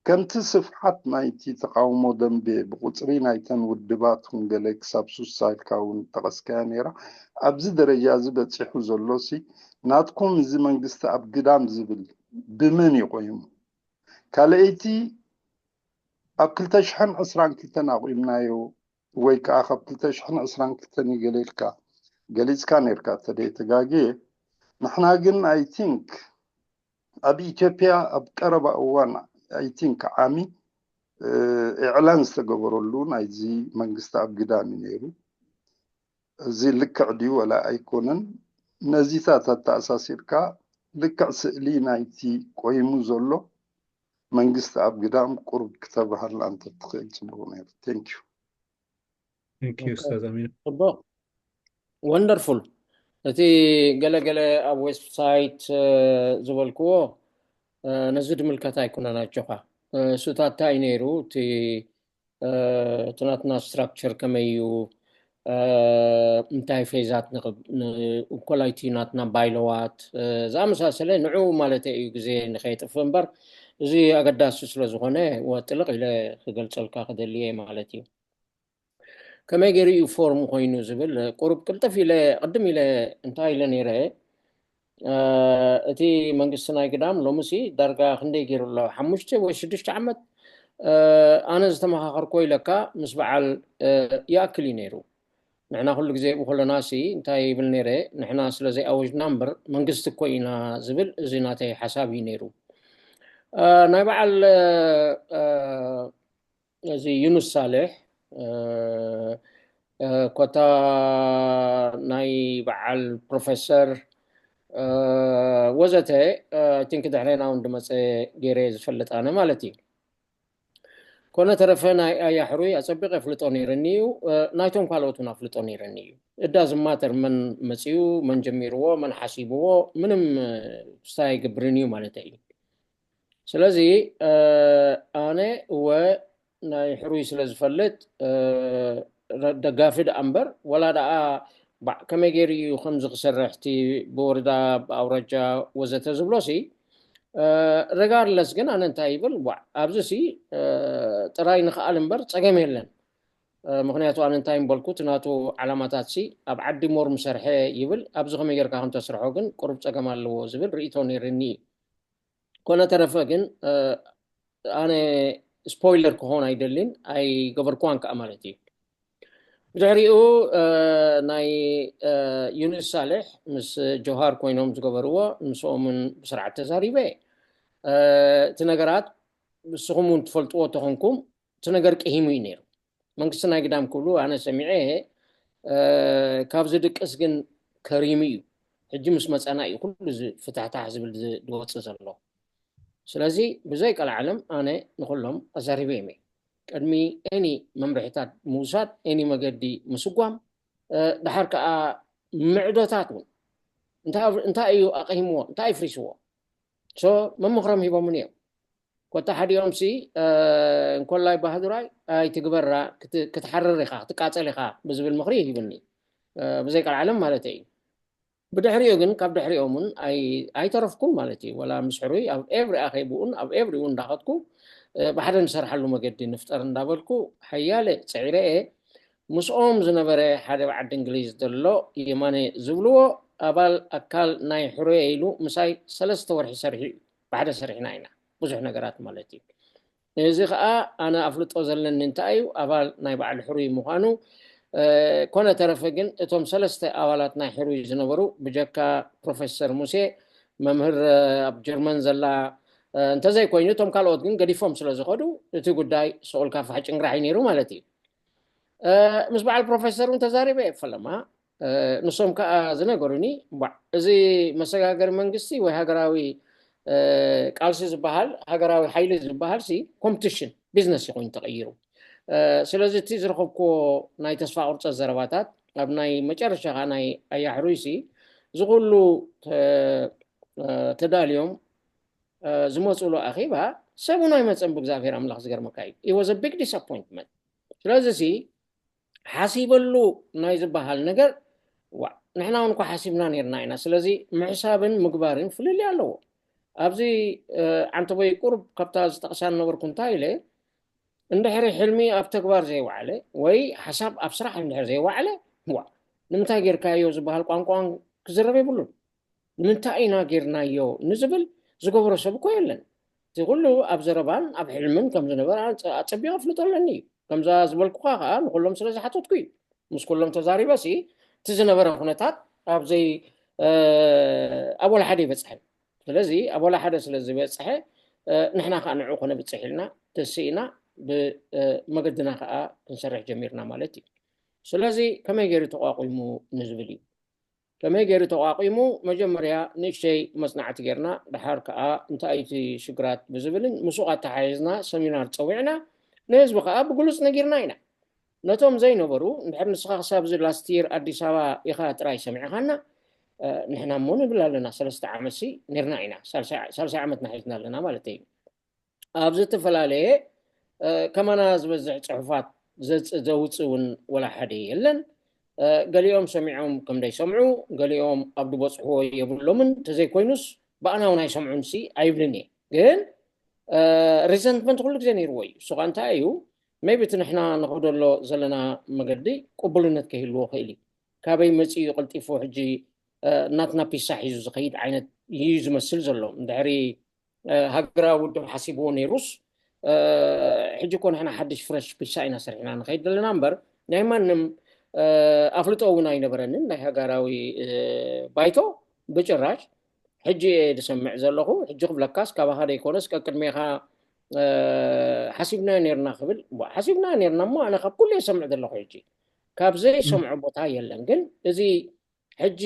ከምቲ ስፍሓት ናይቲ ተቃውሞ ደንቤ ብቁፅሪ ናይተን ውድባት እውን ገለ ክሳብ ሱሳ ኢልካ እውን ጠቐስካያ ነይራ ኣብዚ ደረጃ እዚ በፂሑ ዘሎ ሲ ናትኩም እዚ መንግስቲ ኣብ ግዳም ዝብል ብመን እዩ ቆይሙ? ካልኣይቲ ኣብ ክልተ ሽሕን ዕስራን ክልተን ኣቑምናዮ ወይ ከዓ ካብ ክልተ ሽሕን ዕስራን ክልተን እዩ ገለ ኢልካ ገሊፅካ ነይርካ ተደይተጋግየ ንሕና ግን I think ኣብ ኢትዮጵያ ኣብ ቀረባ እዋን I think ዓሚ እዕላን ዝተገበረሉ ናይዚ መንግስቲ ኣብ ግዳም እዩ ነይሩ። እዚ ልክዕ ድዩ ወላ ኣይኮነን? ነዚታት ኣተኣሳሲርካ ልክዕ ስእሊ ናይቲ ቆይሙ ዘሎ መንግስቲ ኣብ ግዳም ቁሩብ ክተብሃልና እንተትኽእል ፅቡቅ ነይሩ። Thank you። Thank you ኡስታዝ ኣሚን። ፅቡቅ ወንደርፉል። እቲ ገለገለ ኣብ ዌብሳይት ዝበልክዎ ነዚ ድምልከት ኣይኮነን ኣጆኻ። እሱታታ እዩ ነይሩ እቲ እቲ ናትና ስትራክቸር ከመይ እዩ፣ እንታይ ፌዛት ንኮላይቲ ናትና ባይለዋት ዝኣመሳሰለ ንዑ ማለት እዩ ግዜ ንኸየጥፍእ እምበር እዚ ኣገዳሲ ስለ ዝኾነ ወጥልቕ ኢለ ክገልፀልካ ክደልየ ማለት እዩ። ከመይ ገይሩ እዩ ፎርም ኮይኑ ዝብል ቁሩብ ቅልጥፍ ኢለ ቅድም ኢለ እንታይ ኢለ ነይረ እቲ መንግስቲ ናይ ግዳም ሎምሲ ዳርጋ ክንደይ ገይሩ ኣሎ ሓሙሽተ ወይ ሽዱሽተ ዓመት ኣነ ዝተመኻኸርኮ ኢለካ ምስ በዓል ይኣክል እዩ ነይሩ። ንሕና ኩሉ ግዜ ብኮለና ሲ እንታይ ይብል ነይረ ንሕና ስለ ዘይኣወጅና እምበር መንግስቲ እኮ ኢና ዝብል እዚ ናተይ ሓሳብ እዩ ነይሩ። ናይ በዓል እዚ ዩኑስ ሳልሕ ኮታ ናይ በዓል ፕሮፌሰር ወዘተ ቲንክ ድሕሬና እውን ድመፀ ገይረ ዝፈልጥ ኣነ ማለት እዩ። ኮነ ተረፈ ናይ ኣያ ሕሩይ ኣፀቢቐ ኣፍልጦ ነይርኒ እዩ። ናይቶም ካልኦት እውን ኣፍልጦ ነይርኒ እዩ። እዳ ዝማተር መን መፅኡ መን ጀሚርዎ መን ሓሲብዎ ምንም ስታይ ኣይገብርን እዩ ማለት እዩ። ስለዚ ኣነ እወ ናይ ሕሩይ ስለ ዝፈልጥ ደጋፊ ደኣ እምበር ወላ ደኣ ከመይ ገይሩ እዩ ከምዚ ክሰርሕ እቲ ብወረዳ ብኣውራጃ ወዘተ ዝብሎ ሲ ረጋርለስ ግን ኣነ እንታይ ይብል ዋ ኣብዚ ሲ ጥራይ ንክኣል እምበር ፀገም የለን። ምክንያቱ ኣነ እንታይ ምበልኩ እቲ ናቱ ዓላማታት ሲ ኣብ ዓዲ ሞር ምሰርሐ ይብል ኣብዚ ከመይ ጌርካ ከምተስርሖ ግን ቁሩብ ፀገም ኣለዎ ዝብል ርእቶ ነይርኒ እዩ። ኮነ ተረፈ ግን ኣነ ስፖይለር ክኾን ኣይደልን ኣይገበርክዋን ከዓ ማለት እዩ። ብድሕሪኡ ናይ ዩኒስ ሳልሕ ምስ ጆሃር ኮይኖም ዝገበርዎ ምስኦምን ብስርዓት ተዛሪበ። እቲ ነገራት ንስኹም እውን ትፈልጥዎ ተኾንኩም እቲ ነገር ቀሂሙ እዩ ነይሩ። መንግስቲ ናይ ግዳም ክብሉ ኣነ ሰሚዐ። ካብ ዝድቅስ ግን ከሪሙ እዩ። ሕጂ ምስ መፀና እዩ ኩሉ ፍታሕታሕ ዝብል ዝወፅእ ዘሎ። ስለዚ ብዘይ ቀልዓለም ኣነ ንኩሎም ኣዛሪበ እየ። ቅድሚ ኤኒ መምርሒታት ምውሳድ፣ ኤኒ መገዲ ምስጓም፣ ድሓር ከዓ ምዕዶታት እውን እንታይ እዩ ኣቐሂምዎ፣ እንታይ ፍሪስዎ መምኽሮም ሂቦምን እዮም። ኮታ ሓዲኦም ሲ እንኮላይ ባህዱራይ ኣይትግበራ ክትሓርር ኢኻ ክትቃፀል ኢኻ ብዝብል ምኽሪ ይሂብኒ። ብዘይ ቀልዓለም ማለት እዩ። ብድሕሪኡ ግን ካብ ድሕሪኦም እውን ኣይተረፍኩን ማለት እዩ። ወላ ምስ ሕሩይ ኣብ ኤቭሪ ኣኼብኡን ኣብ ኤቭሪ እውን እንዳኸድኩ ብሓደ ንሰርሓሉ መገዲ ንፍጠር እንዳበልኩ ሓያለ ፅዒረ እየ። ምስኦም ዝነበረ ሓደ ብዓዲ እንግሊዝ ዘሎ የማነ ዝብልዎ ኣባል ኣካል ናይ ሕሩየ ኢሉ ምሳይ ሰለስተ ወርሒ ሰሪሑ እዩ። ብሓደ ሰሪሕና ኢና ብዙሕ ነገራት ማለት እዩ። እዚ ከዓ ኣነ ኣፍልጦ ዘለኒ እንታይ እዩ ኣባል ናይ በዓል ሕሩይ ምዃኑ። ኮነ ተረፈ ግን እቶም ሰለስተ ኣባላት ናይ ሕሩይ ዝነበሩ ብጀካ ፕሮፌሰር ሙሴ መምህር ኣብ ጀርመን ዘላ እንተዘይኮይኑ እቶም ካልኦት ግን ገዲፎም ስለ ዝኸዱ እቲ ጉዳይ ስቑል ካፋሕ ጭንግራሕ እዩ ነይሩ ማለት እዩ። ምስ በዓል ፕሮፌሰር እውን ተዛሪበ እየ ፈለማ። ንሶም ከዓ ዝነገሩኒ፣ እባ እዚ መሰጋገሪ መንግስቲ ወይ ሃገራዊ ቃልሲ ዝበሃል ሃገራዊ ሓይሊ ዝበሃል ሲ ኮምፒቲሽን ቢዝነስ ይኮይኑ ተቐይሩ። ስለዚ እቲ ዝረኸብክዎ ናይ ተስፋ ቁርፀ ዘረባታት ኣብ ናይ መጨረሻ ከዓ ናይ ኣያሕሩይ ሲ ዝኩሉ ተዳልዮም ዝመፅሉ ኣኼባ ሰብን ኣይመፀን ብእግዚኣብሔር ኣምላኽ ዝገርመካ እዩ። It was a big disappointment። ስለዚ ሲ ሓሲበሉ ናይ ዝበሃል ነገር ዋ ንሕና እውን እኳ ሓሲብና ነርና ኢና። ስለዚ ምሕሳብን ምግባርን ፍልልይ ኣለዎ። ኣብዚ ዓንተቦይ ቁርብ ካብታ ዝጠቕሳ ነበርኩ እንታይ ኢለ እንድሕሪ ሕልሚ ኣብ ተግባር ዘይወዓለ ወይ ሓሳብ ኣብ ስራሕ እንድሕር ዘይወዓለ ዋ ንምንታይ ጌርካዮ ዝበሃል ቋንቋን ክዝረብ የብሉን። ንምንታይ ኢና ጌርናዮ ንዝብል ዝገበሮ ሰብ እኮ የለን። እቲ ኩሉ ኣብ ዘረባን ኣብ ሕልምን ከም ዝነበረ ኣጸቢቐ ኣፍልጦ ኣለኒ እዩ። ከምዛ ዝበልኩኻ ከዓ ንኩሎም ስለ ዝሓተትኩ እዩ። ምስ ኩሎም ተዛሪበ ሲ እቲ ዝነበረ ኩነታት ኣብዘይ ኣብ ወላ ሓደ ይበፅሐን። ስለዚ ኣብ ወላ ሓደ ስለ ዝበፅሐ ንሕና ከዓ ንዑ ከነብፅሕ ኢልና ተስኢና ብመገድና ከዓ ክንሰርሕ ጀሚርና ማለት እዩ። ስለዚ ከመይ ገይሩ ተቋቂሙ ንዝብል እዩ። ከመይ ገይሩ ተቋቂሙ መጀመርያ ንእሽተይ መፅናዕቲ ጌርና ድሓር ከዓ እንታይ እቲ ሽግራት ብዝብልን ምስኡ ኣተሓሒዝና ሰሚናር ፀዊዕና ንህዝቢ ከዓ ብግሉፅ ነጊርና ኢና። ነቶም ዘይነበሩ እንድሕር ንስኻ ክሳብ እዚ ላስት ይር ኣዲስ ኣበባ ኢኻ ጥራይ ሰሚዕኻና ንሕና እሞ ንብል ኣለና ሰለስተ ዓመት ሲ ነርና ኢና ሳልሳይ ዓመትና ሒዝና ኣለና ማለት እዩ። ኣብ ዝተፈላለየ ከማና ዝበዝሕ ፅሑፋት ዘውፅእ እውን ወላ ሓደ የለን። ገሊኦም ሰሚዖም ከም ደይሰምዑ ገሊኦም ኣብ ዝበፅሕዎ የብሎምን ተዘይኮይኑስ ብኣና እውን ኣይሰምዑን ሲ ኣይብልን እየ። ግን ሪዘንትመንት ኩሉ ግዜ ነይርዎ እዩ። እሱ ከዓ እንታይ እዩ maybe እቲ ንሕና ንኸደሎ ዘለና መገዲ ቅቡልነት ከይህልዎ ክእል እዩ። ካበይ መፂኡ ቀልጢፉ ሕጂ ናትና ፒሳ ሒዙ ዝኸይድ ዓይነት እዩ ዝመስል ዘሎ። እንድሕሪ ሃገራዊ ውድብ ሓሲብዎ ነይሩስ ሕጂ እኮ ንሕና ሓድሽ ፍረሽ ፒሳ ኢና ሰሪሕና ንኸይድ ዘለና እምበር ናይ ማንም ኣፍልጦ እውን ኣይነበረንን ናይ ሃገራዊ ባይቶ ብጭራሽ። ሕጂ እየ ዝሰምዕ ዘለኹ። ሕጂ ክብለካስ ካባኻ ዘይኮነስ ቀቅድሜኻ ሓሲብናዮ ነርና ክብል ሓሲብናዮ ነርና እሞ ኣነ ካብ ኩሉ እየ ሰምዕ ዘለኹ። ሕጂ ካብ ዘይሰምዖ ቦታ የለን። ግን እዚ ሕጂ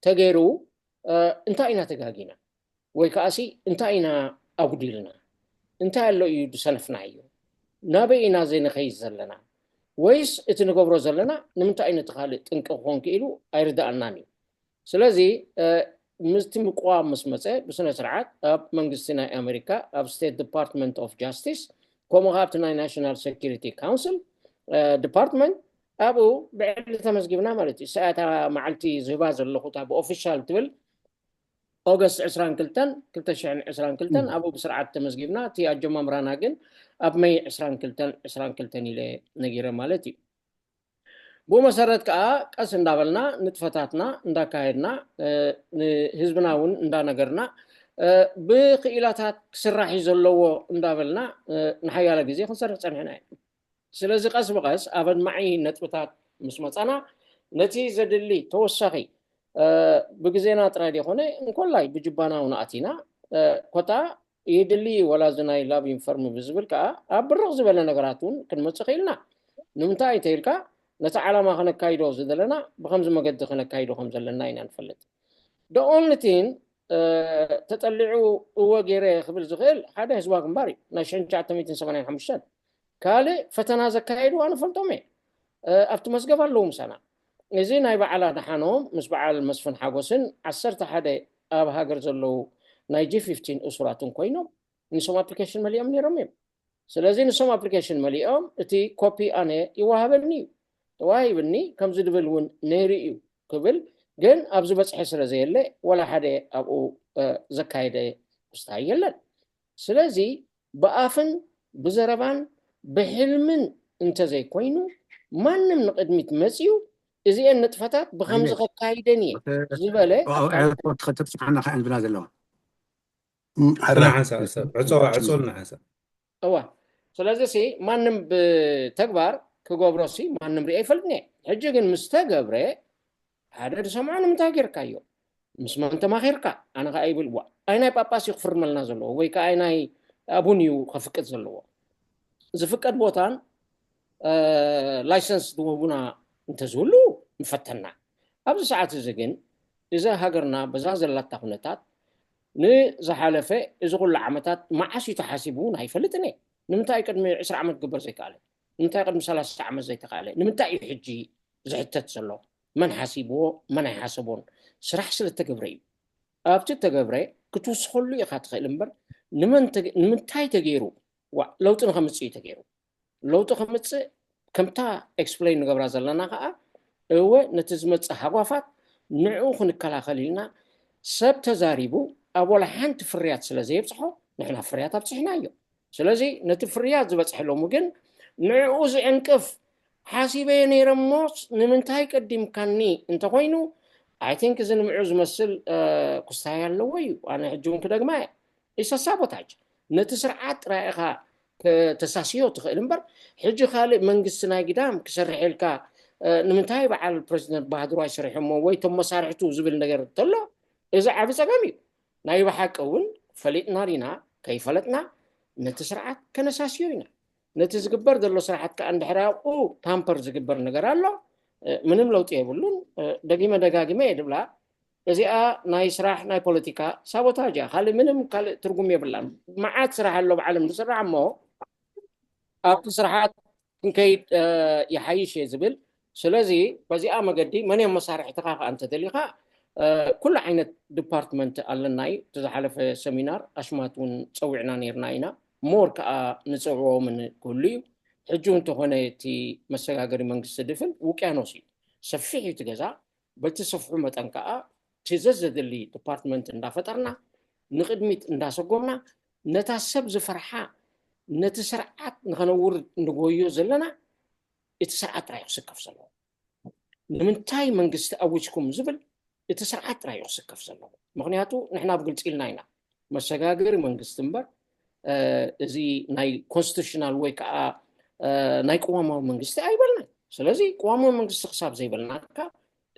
ተገይሩ እንታይ ኢና ተጋጊና ወይ ከዓሲ እንታይ ኢና ኣጉዲልና? እንታይ ኣሎ እዩ ዝሰነፍናዮ? ናበይ ኢና ዘይንኸይድ ዘለና? ወይስ እቲ ንገብሮ ዘለና ንምንታይ እዩ ነቲ ካልእ ጥንቂ ክኾን ክኢሉ ኣይርድኣናን እዩ። ስለዚ ምስቲ ምቁዋም ምስ መፀ ብስነ ስርዓት ኣብ መንግስቲ ናይ ኣሜሪካ ኣብ ስቴት ዲፓርትመንት ኦፍ ጃስቲስ ከምኡ ከ ኣብቲ ናይ ናሽናል ሴኪሪቲ ካውንስል ዲፓርትመንት ኣብኡ ብዕሊ ተመዝጊብና ማለት እዩ። ሰኣታ መዓልቲ ዝህባ ዘለኹ እታ ብኦፊሻል ትብል ኦገስት ዕስራን ክልተን ክልተ ሽሕን ዕስራን ክልተን ኣብኡ ብስርዓት ተመዝጊብና። እቲ ኣጀማምራና ግን ኣብ መይ ዕስራን ክልተን ዕስራን ክልተን ኢለ ነጊረ ማለት እዩ። ብኡ መሰረት ከዓ ቀስ እንዳበልና ንጥፈታትና እንዳካየድና ንህዝብና እውን እንዳነገርና ብክኢላታት ክስራሕ እዩ ዘለዎ እንዳበልና ንሓያለ ግዜ ክንሰርሕ ፀኒሕና እዩ። ስለዚ ቀስ ብቐስ ኣብ ኣድማዒ ነጥብታት ምስ መፃና ነቲ ዘድሊ ተወሳኺ ብግዜና ጥራይ ዘይኮነ እንኮላይ ብጅባና እውን ኣቲና ኮታ የድሊ ወላ እዚ ናይ ላቢንግ ፈርም ብዝብል ከዓ ኣብ ብርቕ ዝበለ ነገራት እውን ክንመፅእ ክኢልና። ንምንታይ እንተኢልካ ነቲ ዓላማ ክነካይዶ ዝደለና ብከምዚ መገዲ ክነካይዶ ከም ዘለና ኢና ንፈልጥ። The only thing ተጠሊዑ እወ ገይረ ክብል ዝኽእል ሓደ ህዝባዊ ግንባር እዩ ናይ ሽሕን ትሽዓተ ሚእትን ሰማንያን ሓሙሽተን ካልእ ፈተና ዘካየዱ ኣነ ፈልጦም እየ። ኣብቲ መዝገብ ኣለዉ ምሳና። እዚ ናይ በዓል ኣድሓኖም ምስ በዓል መስፍን ሓጎስን ዓሰርተ ሓደ ኣብ ሃገር ዘለዉ ናይ ጂ ፊፍቲን እሱራትን ኮይኖም ንሶም ኣፕሊኬሽን መሊኦም ነይሮም እዮም። ስለዚ ንሶም ኣፕሊኬሽን መሊኦም እቲ ኮፒ ኣነ ይወሃበኒ እዩ ተዋሂብኒ ከምዚ ድብል እውን ነይሩ እዩ ክብል ግን ኣብዚ በፅሐ ስለ ዘየለ ወላ ሓደ ኣብኡ ዘካየደ ክስታይ የለን። ስለዚ ብኣፍን ብዘረባን ብሕልምን እንተዘይኮይኑ ማንም ንቕድሚት መፅዩ እዚአን ንጥፈታት ብከምዚ ከካይደን እየ ዝበለ ኤርፖርት ከተብፅሓና ከ እንብላ ዘለዋ ንሓንሳብ ሰብ ዕፀዋ ዕፁልና ሓንሳብ እዋ ስለዚ ሲ ማንም ብተግባር ክገብሮ ሲ ማንም ሪኦ ይፈልጥኒ ሕጂ ግን ምስ ተገብረ ሓደ ዝሰምዖ ንምንታይ ጌርካዮ ምስ መን ተማኺርካ ኣነ ከዓ ይብል ዋ ኣይ ናይ ጳጳስ እዩ ክፍርመልና ዘለዎ ወይ ከዓ ኣይ ናይ ኣቡን እዩ ከፍቅድ ዘለዎ ዝፍቀድ ቦታን ላይሰንስ ዝወህቡና እንተዝህሉ ምፈተና ኣብዚ ሰዓት እዚ ግን እዛ ሃገርና በዛ ዘላታ ኩነታት ንዝሓለፈ እዚ ኩሉ ዓመታት መዓስ እዩ ተሓሲቡ እውን ኣይፈልጥን እየ ንምንታይ ቅድሚ ዕስራ ዓመት ክግበር ዘይከኣለ ንምንታይ ቅድሚ ሰላሳ ዓመት ዘይተኻለ ንምንታይ እዩ ሕጂ ዝሕተት ዘሎ መን ሓሲብዎ መን ኣይሓሰቦን ስራሕ ስለተገብረ እዩ ኣብቲ ተገብረ ክትውስኸሉ ኢኻ ትኽእል እምበር ንምንታይ ተገይሩ ለውጢ ንኸምፅእ እዩ ተገይሩ ለውጢ ከምፅእ ከምታ ኤክስፕሌን ንገብራ ዘለና ከዓ እወ ነቲ ዝመፅእ ሃጓፋት ንዕኡ ክንከላኸል ኢልና ሰብ ተዛሪቡ ኣብ ወላ ሓንቲ ፍርያት ስለ ዘየብፅሖ ንሕና ፍርያት ኣብፅሕና እዮም ስለዚ ነቲ ፍርያት ዝበፅሐ ሎሚ ግን ንዕኡ ዝዕንቅፍ ሓሲበየ ነይረ እሞ ንምንታይ ቀዲምካኒ እንተኮይኑ ኣይ ቲንክ እዚ ንምዑ ዝመስል ክስታይ ኣለዎ እዩ ኣነ ሕጂ እውን ክደግማ እየ ኢሰሳቦታጅ ነቲ ስርዓት ጥራይ ኢኻ ከተሳስዮ ትኽእል እምበር ሕጂ ካልእ መንግስቲ ናይ ግዳም ክሰርሕ ኢልካ ንምንታይ በዓል ፕረዚደንት ባህድሩ ኣይሰርሕሞ ወይ ቶም መሳርሕቱ ዝብል ነገር እንተሎ እዚ ዓብ ፀገም እዩ ናይ ብሓቂ እውን ፈሊጥና ዲና ከይፈለጥና ነቲ ስርዓት ከነሳስዮ ኢና ነቲ ዝግበር ዘሎ ስርዓት ከዓ እንድሕር ኣብኡ ታምፐር ዝግበር ነገር ኣሎ ምንም ለውጢ የብሉን። ደጊመ ደጋጊመ እየ ድብላ። እዚኣ ናይ ስራሕ ናይ ፖለቲካ ሳቦታጅ እያ። ካልእ ምንም ካልእ ትርጉም የብላን። መዓት ስራሕ ኣሎ ኣብ ዓለም ዝስራሕ እሞ ኣብቲ ስርሓት ክንከይድ ይሓይሽ እየ ዝብል። ስለዚ በዚኣ መገዲ መን እዮም መሳርሕትኻ ከዓ እንተደሊኻ ኩሉ ዓይነት ዲፓርትመንት ኣለና እዩ። እቲ ዝሓለፈ ሰሚናር ኣሽማት እውን ፀዊዕና ነይርና ኢና። ሞር ከዓ ንፅውዕዎምን ክህሉ እዩ። ሕጂ እውን እንተኾነ እቲ መሰጋገሪ መንግስቲ ድፍን ውቅያኖስ እዩ። ሰፊሕ እዩ እቲ ገዛ። በቲ ስፍሑ መጠን ከዓ እቲ ዘዘድሊ ዲፓርትመንት እንዳፈጠርና ንቅድሚት እንዳሰጎምና ነታ ሰብ ዝፈርሓ ነቲ ስርዓት ንኸነውርድ እንጎዮ ዘለና እቲ ስርዓት ጥራይ ክስከፍ ዘለዎ። ንምንታይ መንግስቲ ኣዊጅኩም ዝብል እቲ ስርዓት ጥራይ እዩ ክስከፍ ዘለዎ። ምክንያቱ ንሕና ብግልፂ ኢልና ኢና መሰጋገሪ መንግስቲ እምበር እዚ ናይ ኮንስቲቱሽናል ወይ ከዓ ናይ ቅዋማዊ መንግስቲ ኣይበልናን። ስለዚ ቅዋማዊ መንግስቲ ክሳብ ዘይበልናካ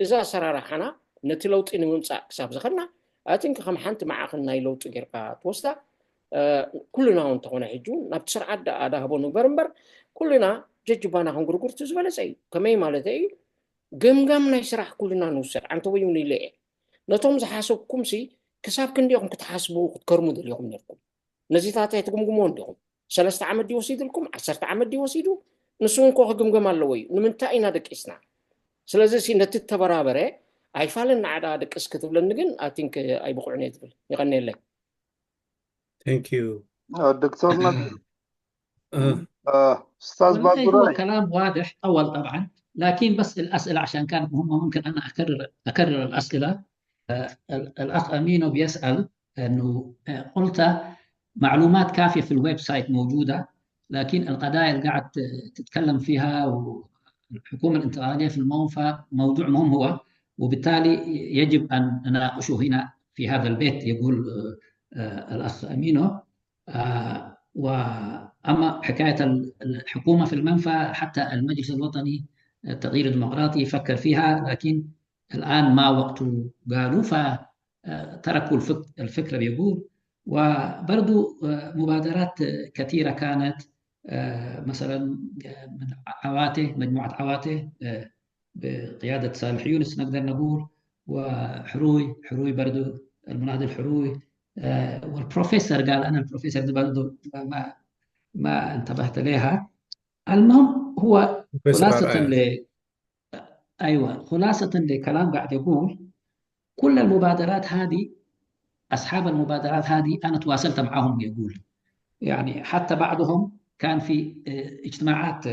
እዚ ኣሰራርሓና ነቲ ለውጢ ንምምፃእ ክሳብ ዝኸድና ኣቲንክ ከም ሓንቲ መዓኽን ናይ ለውጢ ጌርካ ትወስዳ። ኩልና እውን እንተኾነ ሕጂ እውን ናብቲ ስርዓት ደኣ ዳህቦ ንግበር እምበር ኩልና ጀጅባና ክንጉርጉርቲ ዝበለፀ እዩ። ከመይ ማለት እዩ? ገምጋም ናይ ስራሕ ኩልና ንውሰድ። ኣንተ ወይ እውን ኢለ እየ ነቶም ዝሓሰብኩም ሲ ክሳብ ክንዲኹም ክትሓስቡ ክትከርሙ ደሊኹም ነርኩም ነዚታት ኣይትግምግምዎ እንዲኹም ሰለስተ ዓመት ድዩ ወሲድልኩም ዓሰርተ ዓመት ድዩ ወሲዱ ንሱ እንኮ ክግምገም ኣለዎ እዩ ንምንታይ ኢና ደቂስና ስለዚ ሲ ነቲ ተበራበረ ኣይፋልን ንዓዳ ደቅስ ክትብለኒ ግን ኣቲንክ ኣይብቑዕን እየ ትብል ይቐኒየለይ Thank you دكتور أستاذ باقراي كلام واضح طول طبعا لكن بس الاسئله عشان كانت مهمه ممكن انا اكرر اكرر الاسئله الاخ امينو بيسال انه قلت معلومات كافيه في الويب سايت موجوده لكن القضايا اللي قاعد تتكلم فيها والحكومه الانتقاليه في المنفى موضوع مهم هو وبالتالي يجب ان نناقشه هنا في هذا البيت يقول الاخ امينو واما حكايه الحكومه في المنفى حتى المجلس الوطني التغيير الديمقراطي يفكر فيها، لكن الآن ما وقته، قالوا، فتركوا الفك- الفكرة بيقول. وبرضو مبادرات كثيرة كانت، مثلا من عواته، مجموعة عواته بقيادة صالح يونس نقدر نقول، وحروي حروي برضو، المناضل حروي، والبروفيسور قال، أنا البروفيسور دي برضو ما ما انتبهت لها. المهم هو خلاصة ل... أيوة، خلاصة لكلام قاعد يقول، كل المبادرات هذه، أصحاب المبادرات هذه أنا تواصلت معهم، يقول، يعني حتى بعضهم كان في اجتماعات،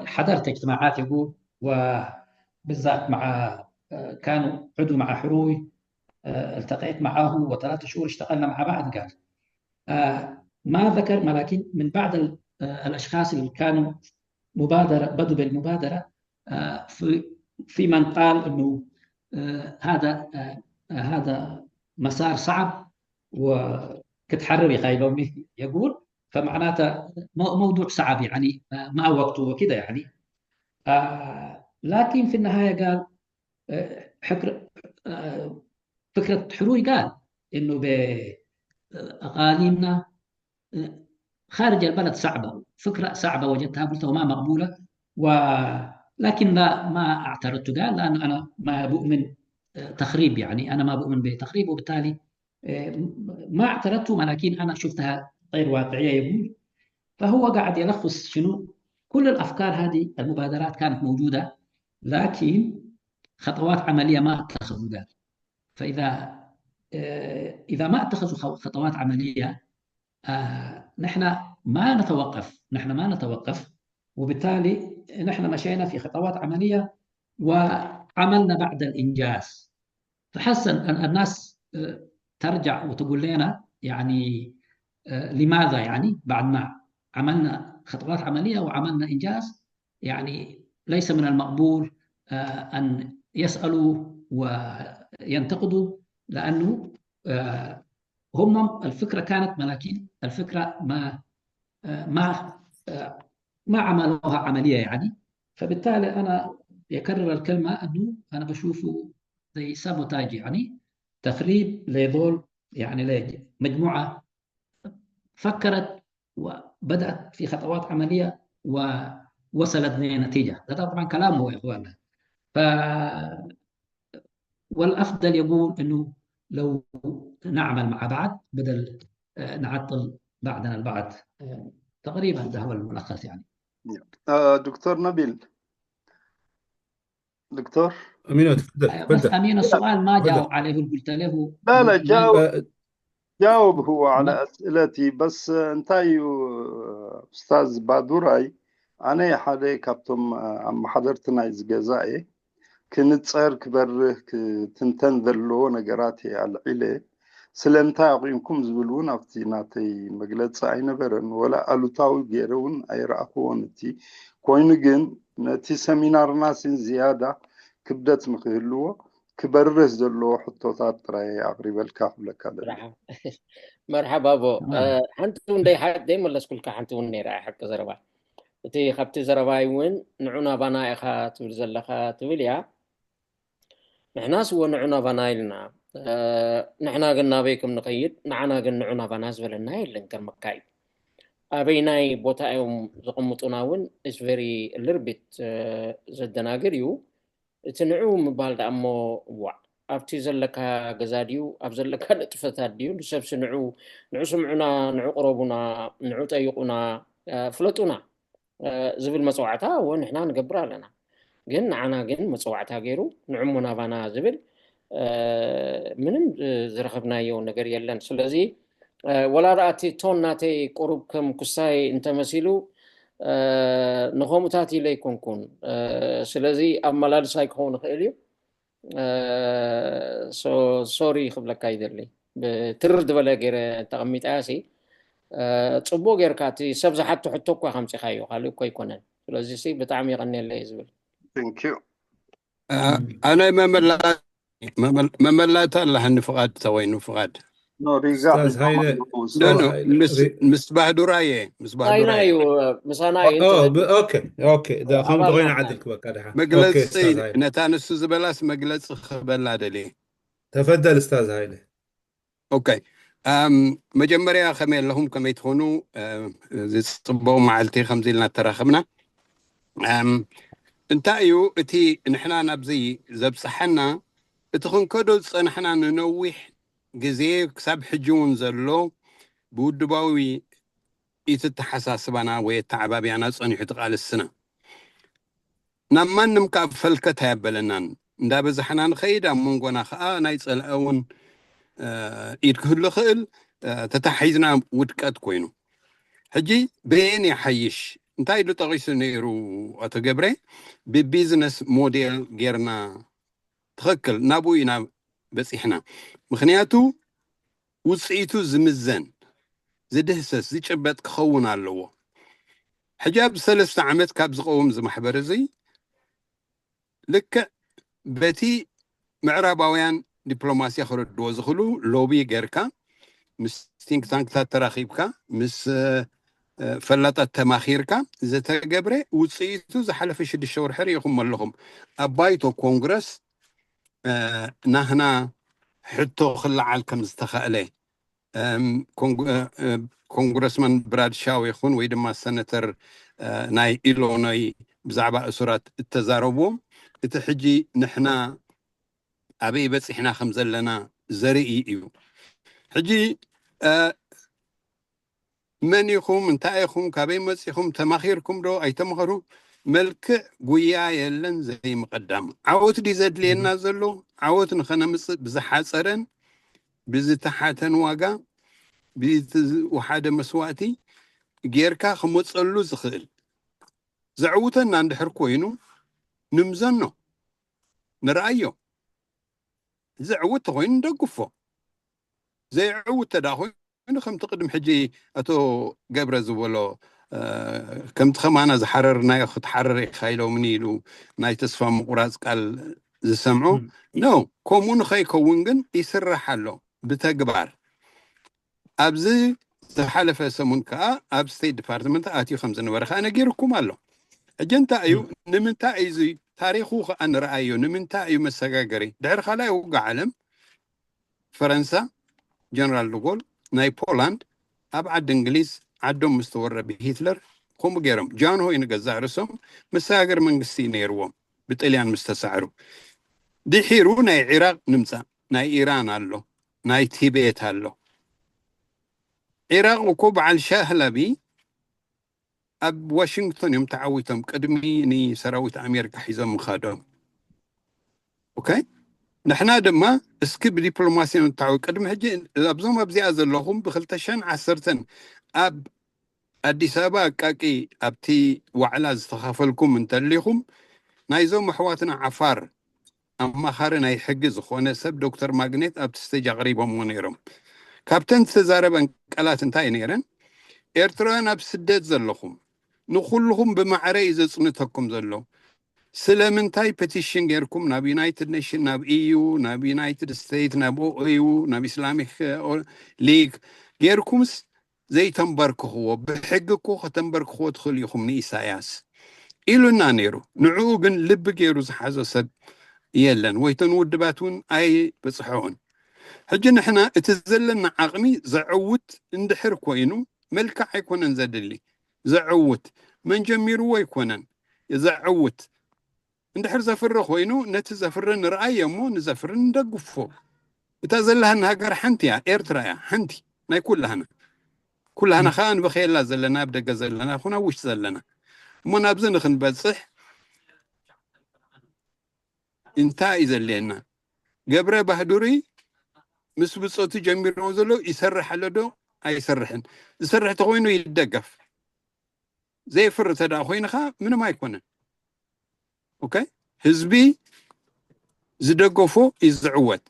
حضرت اجتماعات، يقول، وبالذات مع، كانوا عضو مع حروي، التقيت معه وثلاثة شهور اشتغلنا مع بعض، قال. ما ذكر، ولكن من بعض الأشخاص اللي كانوا مبادرة، بدوا بالمبادرة، في في من قال إنه هذا هذا مسار صعب وكتحرر يخايلومي، يقول، فمعناته موضوع صعب، يعني ما وقته وكده، يعني. لكن في النهاية قال، حكر فكرة حروي قال إنه بأقاليمنا خارج البلد صعبة، فكرة صعبة وجدتها، قلت وما مقبولة، ولكن لا، ما اعترضت، قال، لأن أنا ما بؤمن تخريب، يعني أنا ما بؤمن بتخريب، وبالتالي ما اعترضت، ولكن أنا شفتها غير واقعية، يقول. فهو قاعد يلخص شنو؟ كل الأفكار هذه، المبادرات كانت موجودة، لكن خطوات عملية ما اتخذوا، قال. فإذا إذا ما اتخذوا خطوات عملية، نحن ما نتوقف، نحن ما نتوقف، وبالتالي نحن مشينا في خطوات عملية وعملنا بعد الإنجاز. فحسن الناس ترجع وتقول لنا، يعني، لماذا، يعني، بعد ما عملنا خطوات عملية وعملنا إنجاز، يعني، ليس من المقبول أن يسألوا وينتقدوا، لأنه هم الفكرة كانت ملاكين، الفكرة ما ما ما عملوها عملية، يعني. فبالتالي أنا يكرر الكلمة أنه أنا بشوفه زي سابوتاج، يعني تخريب لدول، يعني مجموعة فكرت وبدأت في خطوات عملية ووصلت لنتيجة. هذا طبعا كلامه يا إخواننا. ف والأفضل يقول إنه لو نعمل مع بعض بدل نعطل بعضنا البعض. تقريبا ده هو الملخص، يعني. دكتور نبيل، دكتور أمينو، تفضل بس تفضل. أمينو السؤال ما جاوب عليه، قلت له لا لا جاوب. جاوب هو على أسئلتي، بس እንታይ እዩ أستاذ ባዱራይ፣ ኣነ ሓደ ካብቶም ኣመሓደርቲ ናይዚ ገዛ እየ። ክንጸር፣ ክበርህ፣ ክትንተን ዘለዎ ነገራት እየ ኣልዒለ። ስለምንታይ ኣቑምኩም ዝብል እውን ኣብቲ ናተይ መግለጺ ኣይነበረን፣ ወላ ኣሉታዊ ገይረ እውን ኣይረኣኽዎን። እቲ ኮይኑ ግን ነቲ ሰሚናርና ሲን ዝያዳ ክብደት ንክህልዎ ክበርህ ዘለዎ ሕቶታት ጥራይ ኣቕሪበልካ ክብለካ ደሊ። መርሓባ ኣቦ። ሓንቲ እውን ደይሓ- ደይመለስኩልካ ሓንቲ እውን ነይራ እያ ሓቂ ዘረባ። እቲ ካብቲ ዘረባይ እውን ንዑ ናባና ኢኻ ትብል ዘለኻ ትብል እያ። ንሕናስ እወ ንዑ ናባና ኢልና፣ ንሕና ግን ናበይ ከም ንኸይድ፣ ንዓና ግን ንዑ ናባና ዝበለና የለን። ገርመካ እዩ። ኣበይናይ ቦታ እዮም ዘቐምጡና እውን is very little bit ዘደናግር እዩ። እቲ ንዑ ምባል ደኣ እሞ ዋዕ ኣብቲ ዘለካ ገዛ ድዩ፣ ኣብ ዘለካ ንጥፈታት ድዩ? ንሰብሲ ንዑ ንዑ ስምዑና፣ ንዑ ቅረቡና፣ ንዑ ጠይቑና፣ ፍለጡና ዝብል መፅዋዕታ እወ ንሕና ንገብር ኣለና። ግን ንዓና ግን መፅዋዕታ ገይሩ ንዑ እሞ ናባና ዝብል ምንም ዝረኸብናዮ ነገር የለን። ስለዚ ወላ ደኣ እቲ ቶን ናተይ ቁሩብ ከም ኩሳይ እንተመሲሉ ንኸምኡታት ኢለ ኣይኮንኩን። ስለዚ ኣመላልሳይ ክኸውን ይኽእል እዩ። ሶሪ ክብለካ ይደሊ። ብትርር ዝበለ ገይረ ተቐሚጠያ ሲ ፅቡቅ ጌርካ እቲ ሰብ ዝሓቶ ሕቶ እኳ ከምፂኻዮ ካልእ እኮ ኣይኮነን። ስለዚ ሲ ብጣዕሚ የቐንየለይ ዝብል። Thank you። ኣነ መመላ- መመል- መመላእታ ኣለሃኒ ፍቓድ ተወይኑ ፍቓድ ኖ ሪጋ ኡስታዝ ሃይለ ኖ ኖ ምስ ምስ ባህዱራየ ምስ ምሳና እዩ ባህዱራየ ምሳና ኦ ኢንተረስት ኦኬ ኦኬ ዳ ከም ኣባል ዝኾይና ናትና ዓድልክ በቃ ድሓ ኦኬ መግለፂ ኡስታዝ ሃይለ ነታ ንሱ ዝበላስ መግለፂ ክበላ ደልየ ተፈደል ኡስታዝ ሃይለ ኦኬ ኣም፣ መጀመርያ ከመይ ኣለኹም ከመይ ትኾኑ እ፣ እዚ ፅቡቅ መዓልቲ ከምዚ ኢልና ተራኸብና ኣም፣ እንታይ እዩ እቲ ንሕና ናብዚ ዘብፅሐና እቲ ክንከዶ ዝፀናሕና ንነዊሕ ግዜ ክሳብ ሕጂ እውን ዘሎ ብውድባዊ ኢትተሓሳስባና ወይ ኣተዓባብያና ጸኒሑ እቲ ቃልስና ናብ ማንም ካብ ፈልከት ኣያበለናን እንዳበዛሕና ንኸይድ ኣብ መንጎና ከዓ ናይ ጸልአ እውን ኢድ ክህሉ ክእል ተታሒዝና ውድቀት ኮይኑ ሕጂ በየን ይሓይሽ እንታይ ኢሉ ጠቂሱ ነይሩ ኣቶ ገብረ ብቢዝነስ ሞዴል ጌርና ትኽክል ናብኡ ኢና በፂሕና ምክንያቱ ውፅኢቱ ዝምዘን ዝድህሰስ ዝጭበጥ ክኸውን ኣለዎ ሕጂ ኣብ ሰለስተ ዓመት ካብ ዝቐውም እዚ ማሕበር እዚ ልክዕ በቲ ምዕራባውያን ዲፕሎማሲ ክረድዎ ዝኽእሉ ሎቢ ጌርካ ምስ ቲንክ ታንክታት ተራኺብካ ምስ ፈላጣት ተማኺርካ ዝተገብረ ውፅኢቱ ዝሓለፈ ሽዱሽተ ወርሒ ርኢኹም ኣለኹም ኣብ ባይቶ ኮንግረስ ናህና ሕቶ ክለዓል ከም ዝተኸእለ ኮንግረስማን ብራድሻው ይኹን ወይ ድማ ሰነተር ናይ ኢሎኖይ ብዛዕባ እሱራት እተዛረብዎም እቲ ሕጂ ንሕና ኣበይ በፂሕና ከም ዘለና ዘርኢ እዩ ሕጂ መን ኢኹም እንታይ ኢኹም ካበይ መፂኹም ተማኺርኩም ዶ ኣይተማኸሩ መልክዕ ጉያ የለን ዘይምቐዳም ዓወት ድዩ ዘድልየና ዘሎ ዓወት ንኸነምፅእ ብዝሓፀረን ብዝተሓተን ዋጋ ብዝወሓደ መስዋእቲ ጌርካ ክመፀሉ ዝኽእል ዘዕውተና እንድሕር ኮይኑ ንምዘኖ ንርኣዮ ዘዕውት ተኮይኑ ንደግፎ ዘየዕውት ተዳ ኮይኑ ከምቲ ቅድም ሕጂ ኣቶ ገብረ ዝበሎ ከምቲ ከማና ዝሓረርናዮ ክትሓረር ኢካ ኢሎምኒ ኢሉ ናይ ተስፋ ምቁራፅ ቃል ዝሰምዖ ኖ ከምኡ ንኸይከውን ግን ይስራሕ ኣሎ ብተግባር ኣብዚ ዝሓለፈ ሰሙን ከዓ ኣብ ስቴት ዲፓርትመንት ኣትዩ ከም ዝነበረ ከዓ ነጊርኩም ኣሎ ሕጂ እንታይ እዩ ንምንታይ እዩ ታሪኹ ከዓ ንረኣዮ ንምንታይ እዩ መሰጋገሪ ድሕሪ ካልኣይ ውጋ ዓለም ፈረንሳ ጀነራል ዶጎል ናይ ፖላንድ ኣብ ዓዲ እንግሊዝ ዓዶም ምስ ተወረ ብሂትለር ከምኡ ገይሮም ጃንሆይ ንገዛእ ርእሶም መሰጋገሪ መንግስቲ ነይርዎም ብጥልያን ምስ ተሳዕሩ ድሒሩ ናይ ዒራቅ ንምፃእ ናይ ኢራን ኣሎ ናይ ቲቤት ኣሎ ዒራቅ እኮ በዓል ሻህላቢ ኣብ ዋሽንግቶን እዮም ተዓዊቶም ቅድሚ ንሰራዊት ኣሜሪካ ሒዞም ምኻዶም ኦኬ ንሕና ድማ እስኪ ብዲፕሎማሲ ንታወ ቅድሚ ሕጂ ኣብዞም ኣብዚኣ ዘለኹም ብክልተ ሸን ዓሰርተን ኣብ ኣዲስ ኣበባ ኣቃቂ ኣብቲ ዋዕላ ዝተኻፈልኩም እንተሊኹም ናይዞም ኣሕዋትና ዓፋር ኣማኻሪ ናይ ሕጊ ዝኾነ ሰብ ዶክተር ማግኔት ኣብቲ ስቴጅ ኣቕሪቦምዎ ነይሮም ካብተን ዝተዛረበን ቃላት እንታይ ነይረን ኤርትራውያን ኣብ ስደት ዘለኹም ንኩልኹም ብማዕረ እዩ ዘፅንተኩም ዘሎ ስለምንታይ ፔቲሽን ጌርኩም ናብ ዩናይትድ ኔሽን ናብ ኢዩ ናብ ዩናይትድ ስቴትስ ናብ ኦዩ ናብ ኢስላሚክ ሊግ ጌርኩምስ ዘይተንበርክኽዎ ብሕጊ እኮ ከተንበርክኽዎ ትኽእሉ ኢኹም ንኢሳያስ ኢሉና ነይሩ ንዕኡ ግን ልቢ ገይሩ ዝሓዞ ሰብ የለን ወይተን ውድባት እውን ኣይበፅሐውን ሕጂ ንሕና እቲ ዘለና ዓቕሚ ዘዕውት እንድሕር ኮይኑ መልክዕ ኣይኮነን ዘድሊ ዘዕውት መን ጀሚርዎ ኣይኮነን ዘዕውት እንድሕር ዘፍሪ ኮይኑ ነቲ ዘፍሪ ንርኣዮ እሞ ንዘፍሪ ንደግፎ እታ ዘለሃና ሃገር ሓንቲ እያ ኤርትራ እያ ሓንቲ ናይ ኩላህና ኩላህና ከዓ ንበኸየላ ዘለና ኣብ ደገ ዘለና ይኹን ኣብ ውሽጢ ዘለና እሞ ናብዚ ንክንበፅሕ እንታይ እዩ ዘድልየና ገብረ ባህዱሪ ምስ ብፆቱ ጀሚርዎ ዘሎ ይሰርሕ ኣሎ ዶ ኣይሰርሕን ዝሰርሕ ተኮይኑ ይደገፍ ዘይፍሪ ተዳ ኮይንካ ምንም ኣይኮነን ኦኬ ህዝቢ ዝደገፎ እዩ ዝዕወት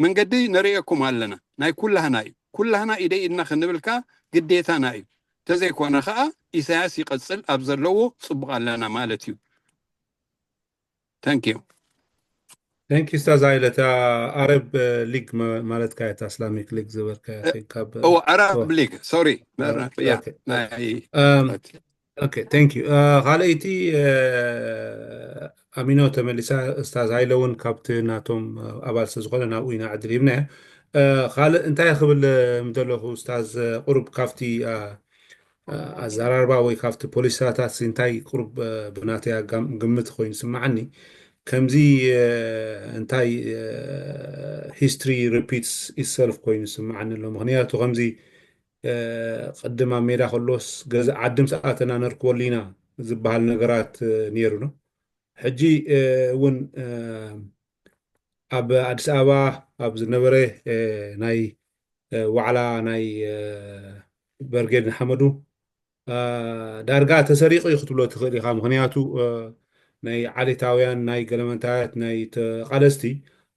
መንገዲ ነርእየኩም ኣለና ናይ ኩላህና እዩ ኩላህና ኢደ ኢድና ክንብልካ ግዴታና እዩ ተዘይኮነ ከዓ ኢሳያስ ይቐፅል ኣብ ዘለዎ ፅቡቅ ኣለና ማለት እዩ thank you Thank you ኡስታዝ ሃይለ። እታ ኣረብ ሊግ ማለትካ እያ፣ እታ እስላሚክ ሊግ ዝበልካ እያ። ካብ ኦ ዓረብ ሊግ ሶሪ። ካልኣይቲ ኣሚኖ ተመሊሳ፣ ኡስታዝ ሃይለ እውን ካብቲ ናቶም ኣባል ስለዝኾነ ናብኡ ኢና ዕድል ሂብናዮ። ካልእ እንታይ ክብል ምደለኹ ኡስታዝ፣ ቁሩብ ካብቲ ኣዘራርባ ወይ ካብቲ ፖሊሲታት እንታይ ቁሩብ ብናተይ ግምት ኮይኑ ስምዓኒ፣ ከምዚ እንታይ history repeats itself ኮይኑ ስምዓኒ ኣሎ። ምክንያቱ ከምዚ ቅድም ኣብ ሜዳ ከሎስ ገዛ ዓዲ ምስ ኣተና ነርክበሉ ኢና ዝበሃል ነገራት ነይሩ ነው። ሕጂ እውን ኣብ ኣዲስ ኣበባ ኣብ ዝነበረ ናይ ዋዕላ ናይ በርጌድ ንሓመዱ ዳርጋ ተሰሪቑ እዩ ክትብሎ ትኽእል ኢኻ። ምክንያቱ ናይ ዓሌታውያን ናይ ገለመንታያት ናይ ተቓለስቲ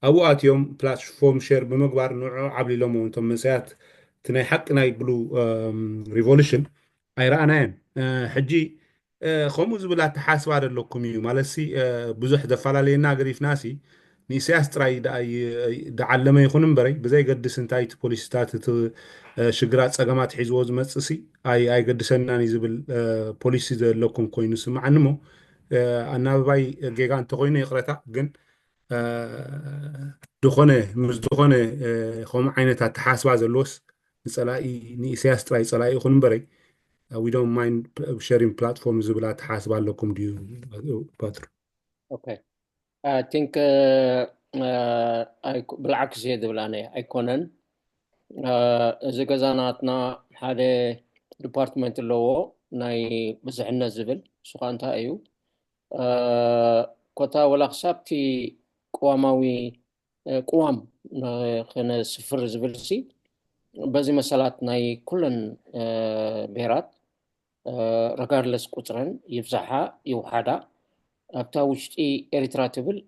ኣብኡ ኣትዮም ፕላትፎርም ሼር ብምግባር ንዑ ዓብሊሎሞ እቶም መንሰያት እቲ ናይ ሓቂ ናይ ብሉ ሪቮሉሽን ኣይረኣናዮን። ሕጂ ከምኡ ዝብል ኣተሓስባ ደለኩም እዩ ማለት ሲ ብዙሕ ዘፈላለየና ገዲፍና ሲ ንኢሳያስ ጥራይ ደዓለመ ይኹን እምበረይ ብዘይገድስ እንታይ እቲ ፖሊሲታት እቲ ሽግራት ፀገማት ሒዝዎ ዝመፅእ ሲ ኣይገድሰናን እዩ ዝብል ፖሊሲ ዘለኩም ኮይኑ ስምዓኒ እሞ ኣናብባይ ጌጋ እንተኮይኑ ይቕረታ ግን ዝኾነ ምስ ዝኾነ ከምኡ ዓይነት ኣተሓስባ ዘለዎስ ንፀላኢ ንኢሳያስ ጥራይ ፀላኢ ይኹን እምበረይ we don't mind sharing platform ዝብል ኣተሓስባ ኣለኩም ድዩ ፓትሮ? I think ብልዓክስ እየ ዝብል ኣነ ኣይኮነን። እዚ ገዛ ናትና ሓደ ዲፓርትመንት ኣለዎ ናይ ብዝሕነት ዝብል እሱ ከዓ እንታይ እዩ ኮታ ወላ ክሳብቲ ቅዋማዊ ቅዋም ክነስፍር ዝብል ሲ በዚ መሰላት ናይ ኩለን ብሄራት ረጋርለስ ቁፅረን ይብዛሓ ይውሓዳ ኣብታ ውሽጢ ኤርትራ ትብል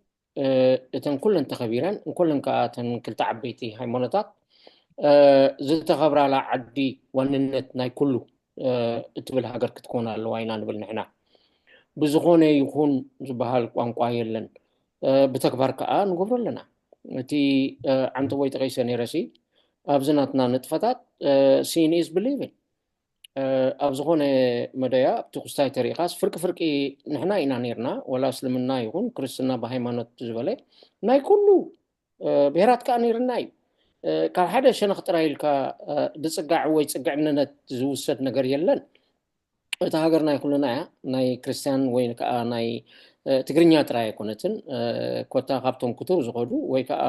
እተን ኩለን ተኸቢረን እንኮለን ከዓ እተን ክልተ ዓበይቲ ሃይማኖታት ዝተኸብራላ ዓዲ ዋንነት ናይ ኩሉ እትብል ሃገር ክትኮን ኣለዋ ኢና ንብል ንሕና። ብዝኾነ ይኹን ዝበሃል ቋንቋ የለን። ብተግባር ከዓ ንገብሮ ኣለና። እቲ ዓንተቦይ ጠቒሰ ነይረሲ ኣብዚ ናትና ንጥፈታት seeing is believing ኣብ ዝኾነ መደያ ኣብቲ ክስታይ ተሪኢኻስ ፍርቂ ፍርቂ ንሕና ኢና ነይርና። ወላ እስልምና ይኹን ክርስትና ብሃይማኖት ዝበለ ናይ ኩሉ ብሄራት ከዓ ነይርና እዩ። ካብ ሓደ ሸነኽ ጥራይ ኢልካ ዝፅጋዕ ወይ ፅግዕነት ዝውሰድ ነገር የለን። እታ ሃገር ናይ ኩልና እያ። ናይ ክርስትያን ወይ ከዓ ናይ ትግርኛ ጥራይ ኣይኮነትን። ኮታ ካብቶም ክቱር ዝኸዱ ወይ ከዓ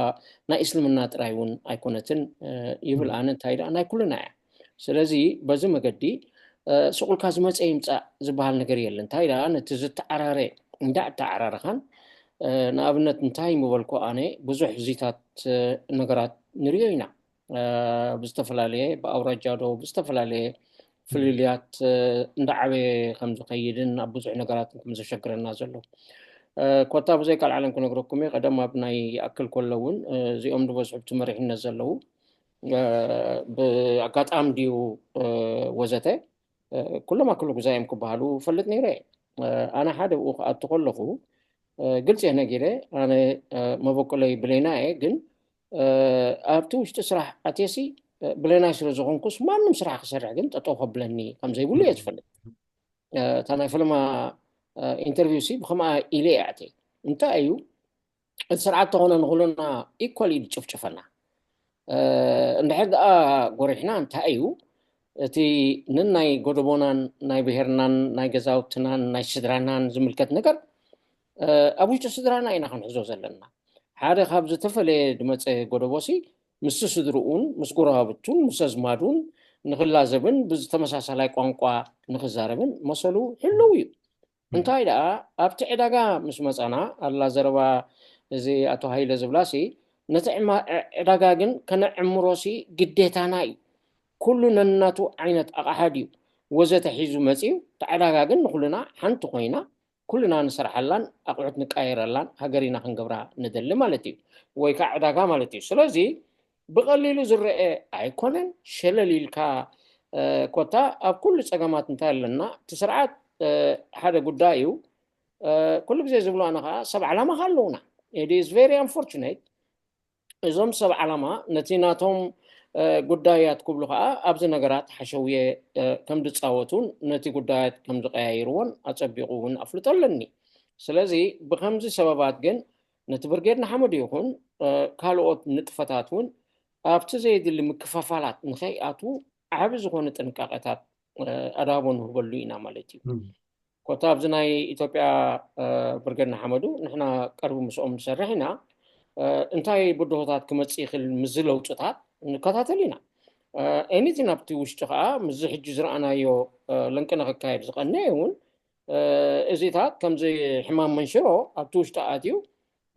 ናይ እስልምና ጥራይ እውን ኣይኮነትን ይብል ኣነ። እንታይ ደኣ ናይ ኩልና እያ። ስለዚ በዚ መገዲ ስቑልካ ዝመፀ ይምፃእ ዝበሃል ነገር የለን። እንታይ ደኣ ነቲ ዝተዓራረ እንዳ እተዓራረኻን ንኣብነት እንታይ ምበልኩ ኣነ ብዙሕ ዚታት ነገራት ንሪኦ ኢና። ብዝተፈላለየ ብኣውራጃ ዶ ብዝተፈላለየ ፍልልያት እንዳዓበየ ከም ዝኸይድን ኣብ ብዙሕ ነገራት ከም ዘሸግረና ዘሎ ኮታ ብዘይ ካልዓለም ክነግረኩም እየ። ቀደም ኣብ ናይ ይኣክል ከሎ እውን እዚኦም ዝበዝሑ ብቲ መሪሕነት ዘለዉ ብኣጋጣሚ ድዩ ወዘተ ኩሎም ኣክሉ ግዛ እዮም ክበሃሉ ፈልጥ ነይረ። ኣነ ሓደ ብኡ ክኣቱ ከለኹ ግልፂ እየ ነጊረ። ኣነ መበቆለይ ብሌና እየ፣ ግን ኣብቲ ውሽጢ ስራሕ ኣትየሲ ብሌናይ ስለ ዝኾንኩስ ማንም ስራሕ ክሰርሕ ግን ጠጠው ከብለኒ ከም ዘይብሉ እየ ዝፈልጥ። እታ ናይ ፈለማ ኢንተርቪው ሲ ብከምኣ ኢለ እየ ኣትየ። እንታይ እዩ እቲ ስርዓት ተኾነ ንኹልና ኢኳል እዩ ዝጭፍጭፈና። እንድሕር ደኣ ጎሪሕና እንታይ እዩ እቲ ንናይ ጎደቦናን ናይ ብሄርናን ናይ ገዛውትናን ናይ ስድራናን ዝምልከት ነገር ኣብ ውሽጢ ስድራና ኢና ክንሕዞ ዘለና። ሓደ ካብ ዝተፈለየ ዝመፀ ጎደቦሲ ምስቲ ስድርኡን ምስ ጎረባብቱን ምስ ኣዝማዱን ንክላዘብን ብዝተመሳሳላይ ቋንቋ ንክዛረብን መሰሉ ህልው እዩ። እንታይ ደኣ ኣብቲ ዕዳጋ ምስ መፃና ኣላ ዘረባ እዚ ኣቶ ሃይለ ዝብላሲ ነቲ ዕዳጋ ግን ከነዕምሮሲ ግዴታና እዩ። ኩሉ ነናቱ ዓይነት ኣቕሓ ድዩ ወዘተ ሒዙ መፅዩ እቲ ዕዳጋ ግን ንኩልና ሓንቲ ኮይና ኩልና ንሰርሓላን ኣቑሑት ንቃየረላን ሃገር ኢና ክንገብራ ንደሊ ማለት እዩ። ወይ ከዓ ዕዳጋ ማለት እዩ። ስለዚ ብቐሊሉ ዝረአ ኣይኮነን። ሸለል ኢልካ ኮታ ኣብ ኩሉ ፀገማት እንታይ ኣለና እቲ ስርዓት ሓደ ጉዳይ እዩ። ኩሉ ግዜ ዝብሎ ኣነ ከዓ ሰብ ዓላማ ከዓ ኣለውና። It is very unfortunate። እዞም ሰብ ዓላማ ነቲ ናቶም ጉዳያት ክብሉ ከዓ ኣብዚ ነገራት ሓሸውየ ከም ዝፃወቱን ነቲ ጉዳያት ከም ዝቀያይርዎን ኣፀቢቑ እውን ኣፍልጦ ኣለኒ። ስለዚ ብከምዚ ሰበባት ግን ነቲ ብርጌድ ንሓመዱ ይኹን ካልኦት ንጥፈታት እውን ኣብቲ ዘየድሊ ምክፋፋላት ንከይኣትዉ ዓቢ ዝኾነ ጥንቃቄታት ኣዳቦ ንህበሉ ኢና ማለት እዩ። ኮታ ኣብዚ ናይ ኢትዮጵያ ብርጌድ ንሓመዱ ንሕና ቀርቢ ምስኦም ንሰርሕ ኢና። እንታይ ብድሆታት ክመፅእ ይኽእል ምስዚ ለውጥታት ንከታተል ኢና። ኤኒቲን ኣብቲ ውሽጢ ከዓ ምስዚ ሕጂ ዝረኣናዮ ለንቅነ ክካየድ ዝቐነየ እውን እዚታት ከምዚ ሕማም መንሽሮ ኣብቲ ውሽጢ ኣትዩ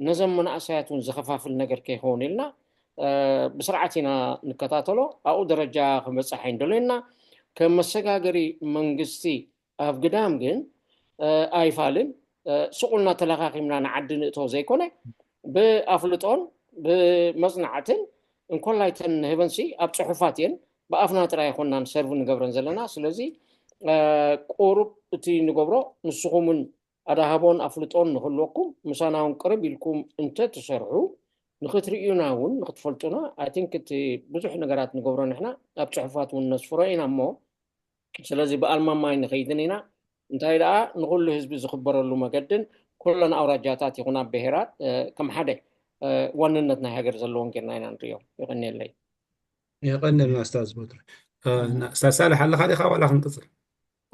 ነዞም መናእሰያት እውን ዝኸፋፍል ነገር ከይኸውን ኢልና ብስርዓት ኢና ንከታተሎ። ኣብኡ ደረጃ ክበፅሕ ኣይንደልዮና። ከም መሰጋገሪ መንግስቲ ኣብ ግዳም ግን ኣይፋልን ስቑልና ተለኻኺምና ንዓዲ ንእቶ ዘይኮነ ብኣፍልጦን ብመፅናዕትን እንኮላይ ተን ንህበንሲ ኣብ ፅሑፋት እየን ብኣፍና ጥራይ ኣይኮናን ሰርቭ ንገብረን ዘለና። ስለዚ ቁሩብ እቲ ንገብሮ ንስኹምን ኣዳሃቦን ኣፍልጦን ንክህልወኩም ምሳና እውን ቅርብ ኢልኩም እንተ ትሰርሑ ንክትርእዩና እውን ንክትፈልጡና ኣይ ቲንክ እቲ ብዙሕ ነገራት ንገብሮ ንሕና ኣብ ፅሑፋት እውን ነስፍሮ ኢና እሞ ስለዚ ብኣልማማይ ንኸይድን ኢና እንታይ ደኣ ንኩሉ ህዝቢ ዝኽበረሉ መገድን ኩለን ኣውራጃታት ይኹና ብሄራት ከም ሓደ ዋንነት ናይ ሃገር ዘለዎም ጌርና ኢና ንሪኦ። ይቐንየለይ። የቐንልና ስታዝ ቦትሪ። ስታዝ ሳልሕ ኣለኻ ዲኻ ዋላ ክንቅፅል?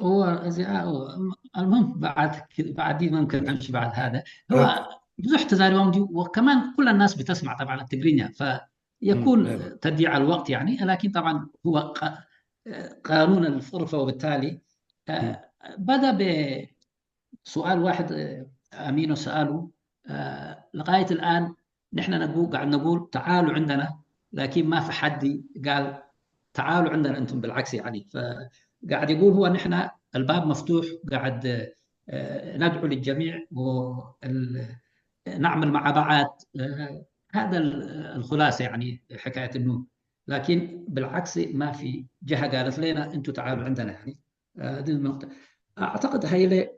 እወ እዚኣ እወ المهم بعد بعد ممكن امشي بعد هذا هو ብዙሕ ተዛሪቦም ድዩ وكمان كل الناس بتسمع طبعا التقرينيا فيكون تضييع الوقت يعني لكن طبعا هو قانون الفرفة وبالتالي بدأ بسؤال واحد أمينو سأله لغاية الآن نحن نقول قاعد نقول تعالوا عندنا لكن ما في حد قال تعالوا عندنا أنتم بالعكس يعني فقاعد يقول هو نحن الباب مفتوح قاعد ندعو للجميع ونعمل مع بعض هذا الخلاصة يعني حكاية أنه لكن بالعكس ما في جهة قالت لنا أنتم تعالوا عندنا يعني هذه النقطة أعتقد هيلي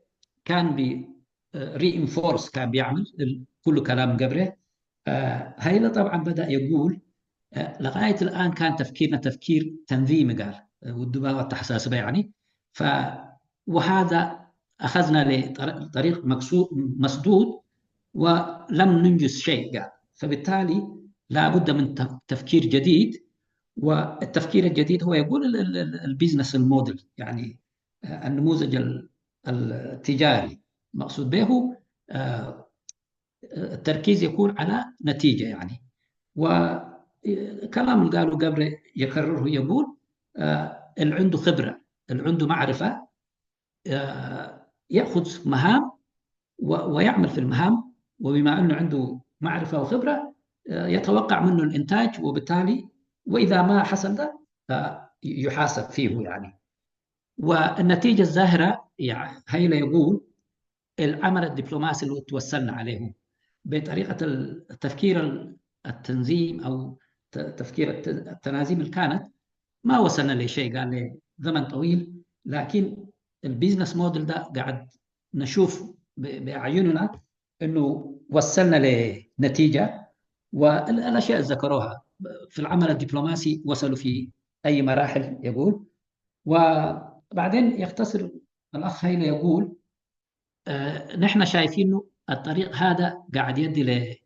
كان بي reinforce كان بيعمل كل كلام قبره هيلي طبعا بدأ يقول لغاية الآن كان تفكيرنا تفكير تنظيمي قال ውድባዊ ኣተሓሳስባ يعني ف وهذا أخذنا لطريق مسدود ولم ننجز شيء قال فبالتالي لابد من تفكير جديد والتفكير الجديد هو يقول ال business model يعني النموذج التجاري مقصود به التركيز يكون على نتيجة يعني وكلام اللي قاله قبل يكرره يقول اللي عنده خبرة اللي عنده معرفة يأخذ مهام ويعمل في المهام وبما أنه عنده معرفة وخبرة يتوقع منه الإنتاج وبالتالي وإذا ما حصل ده يحاسب فيه يعني والنتيجة الظاهرة يعني هيلا يقول العمل الدبلوماسي اللي توصلنا عليه بطريقة التفكير التنظيم أو تفكير التنازيم اللي كانت ما وصلنا لشيء قال لي زمن طويل لكن ال business model ده قاعد نشوف بأعيننا انه وصلنا لنتيجه والاشياء اللي ذكروها في العمل الدبلوماسي وصلوا في اي مراحل يقول وبعدين يختصر الاخ هيلا يقول نحن شايفين انه الطريق هذا قاعد يؤدي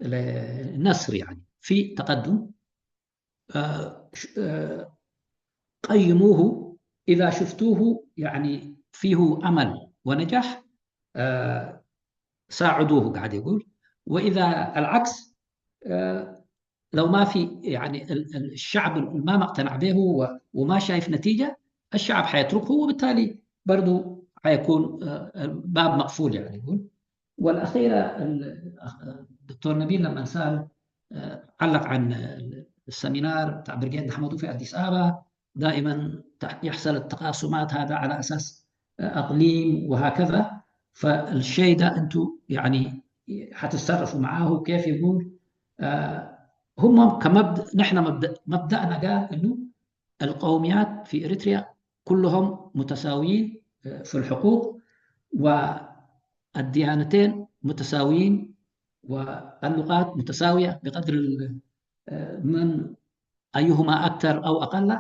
لنصر يعني في تقدم قيموه اذا شفتوه يعني فيه امل ونجاح ساعدوه قاعد يقول واذا العكس لو ما في يعني الشعب ما مقتنع به وما شايف نتيجه الشعب حيتركه وبالتالي برضو حيكون باب مقفول يعني يقول والاخيره الدكتور نبيل لما سال علق عن السمينار تاع برقيد نحمدو في اديس ابا دائما يحصل التقاسمات هذا على اساس اقليم وهكذا فالشيء ده انتم يعني حتتصرفوا معاه كيف يقول هم كمبدا نحن مبدا مبدانا قال انه القوميات في اريتريا كلهم متساويين في الحقوق والديانتين متساويين واللغات متساوية بقدر من أيهما أكثر أو أقل،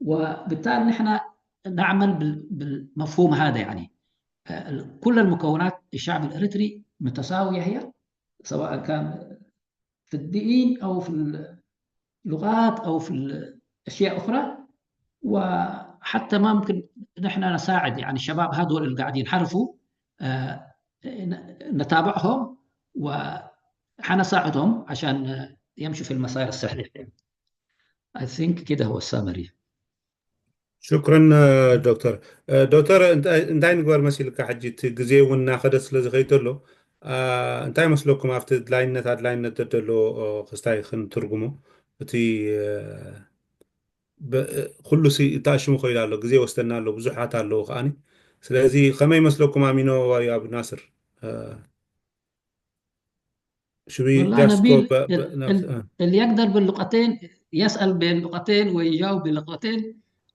وبالتالي نحن نعمل بالمفهوم هذا. يعني كل المكونات الشعب الإريتري متساوية هي، سواء كان في الدين أو في اللغات أو في أشياء أخرى. وحتى ما ممكن نحن نساعد يعني الشباب هذول اللي قاعدين ينحرفوا، نتابعهم وحنساعدهم عشان يمشوا في المسار الصحيح. I think كده هو ال summary. ሽክረን ዶክተር። ዶክተር፣ እንታይ ንግበር መሲልካ? ሕጂ እቲ ግዜ እውን እናኸደ ስለ ዝኸይድ ዘሎ፣ እንታይ መስለኩም ኣብቲ ድላይነት ኣድላይነት ዘሎ ክስታይ ክንትርጉሞ? እቲ ኩሉ ሲ እታሽሙ ከይዱ ኣሎ፣ ግዜ ወስደና ኣሎ፣ ብዙሓት ኣለዉ ከዓኒ። ስለዚ ከመይ መስለኩም ኣሚኖ ወይ ኣብ ናስር? شو بي والله نبيل، ال- ال- اللي يقدر باللغتين يسأل باللغتين ويجاوب باللغتين،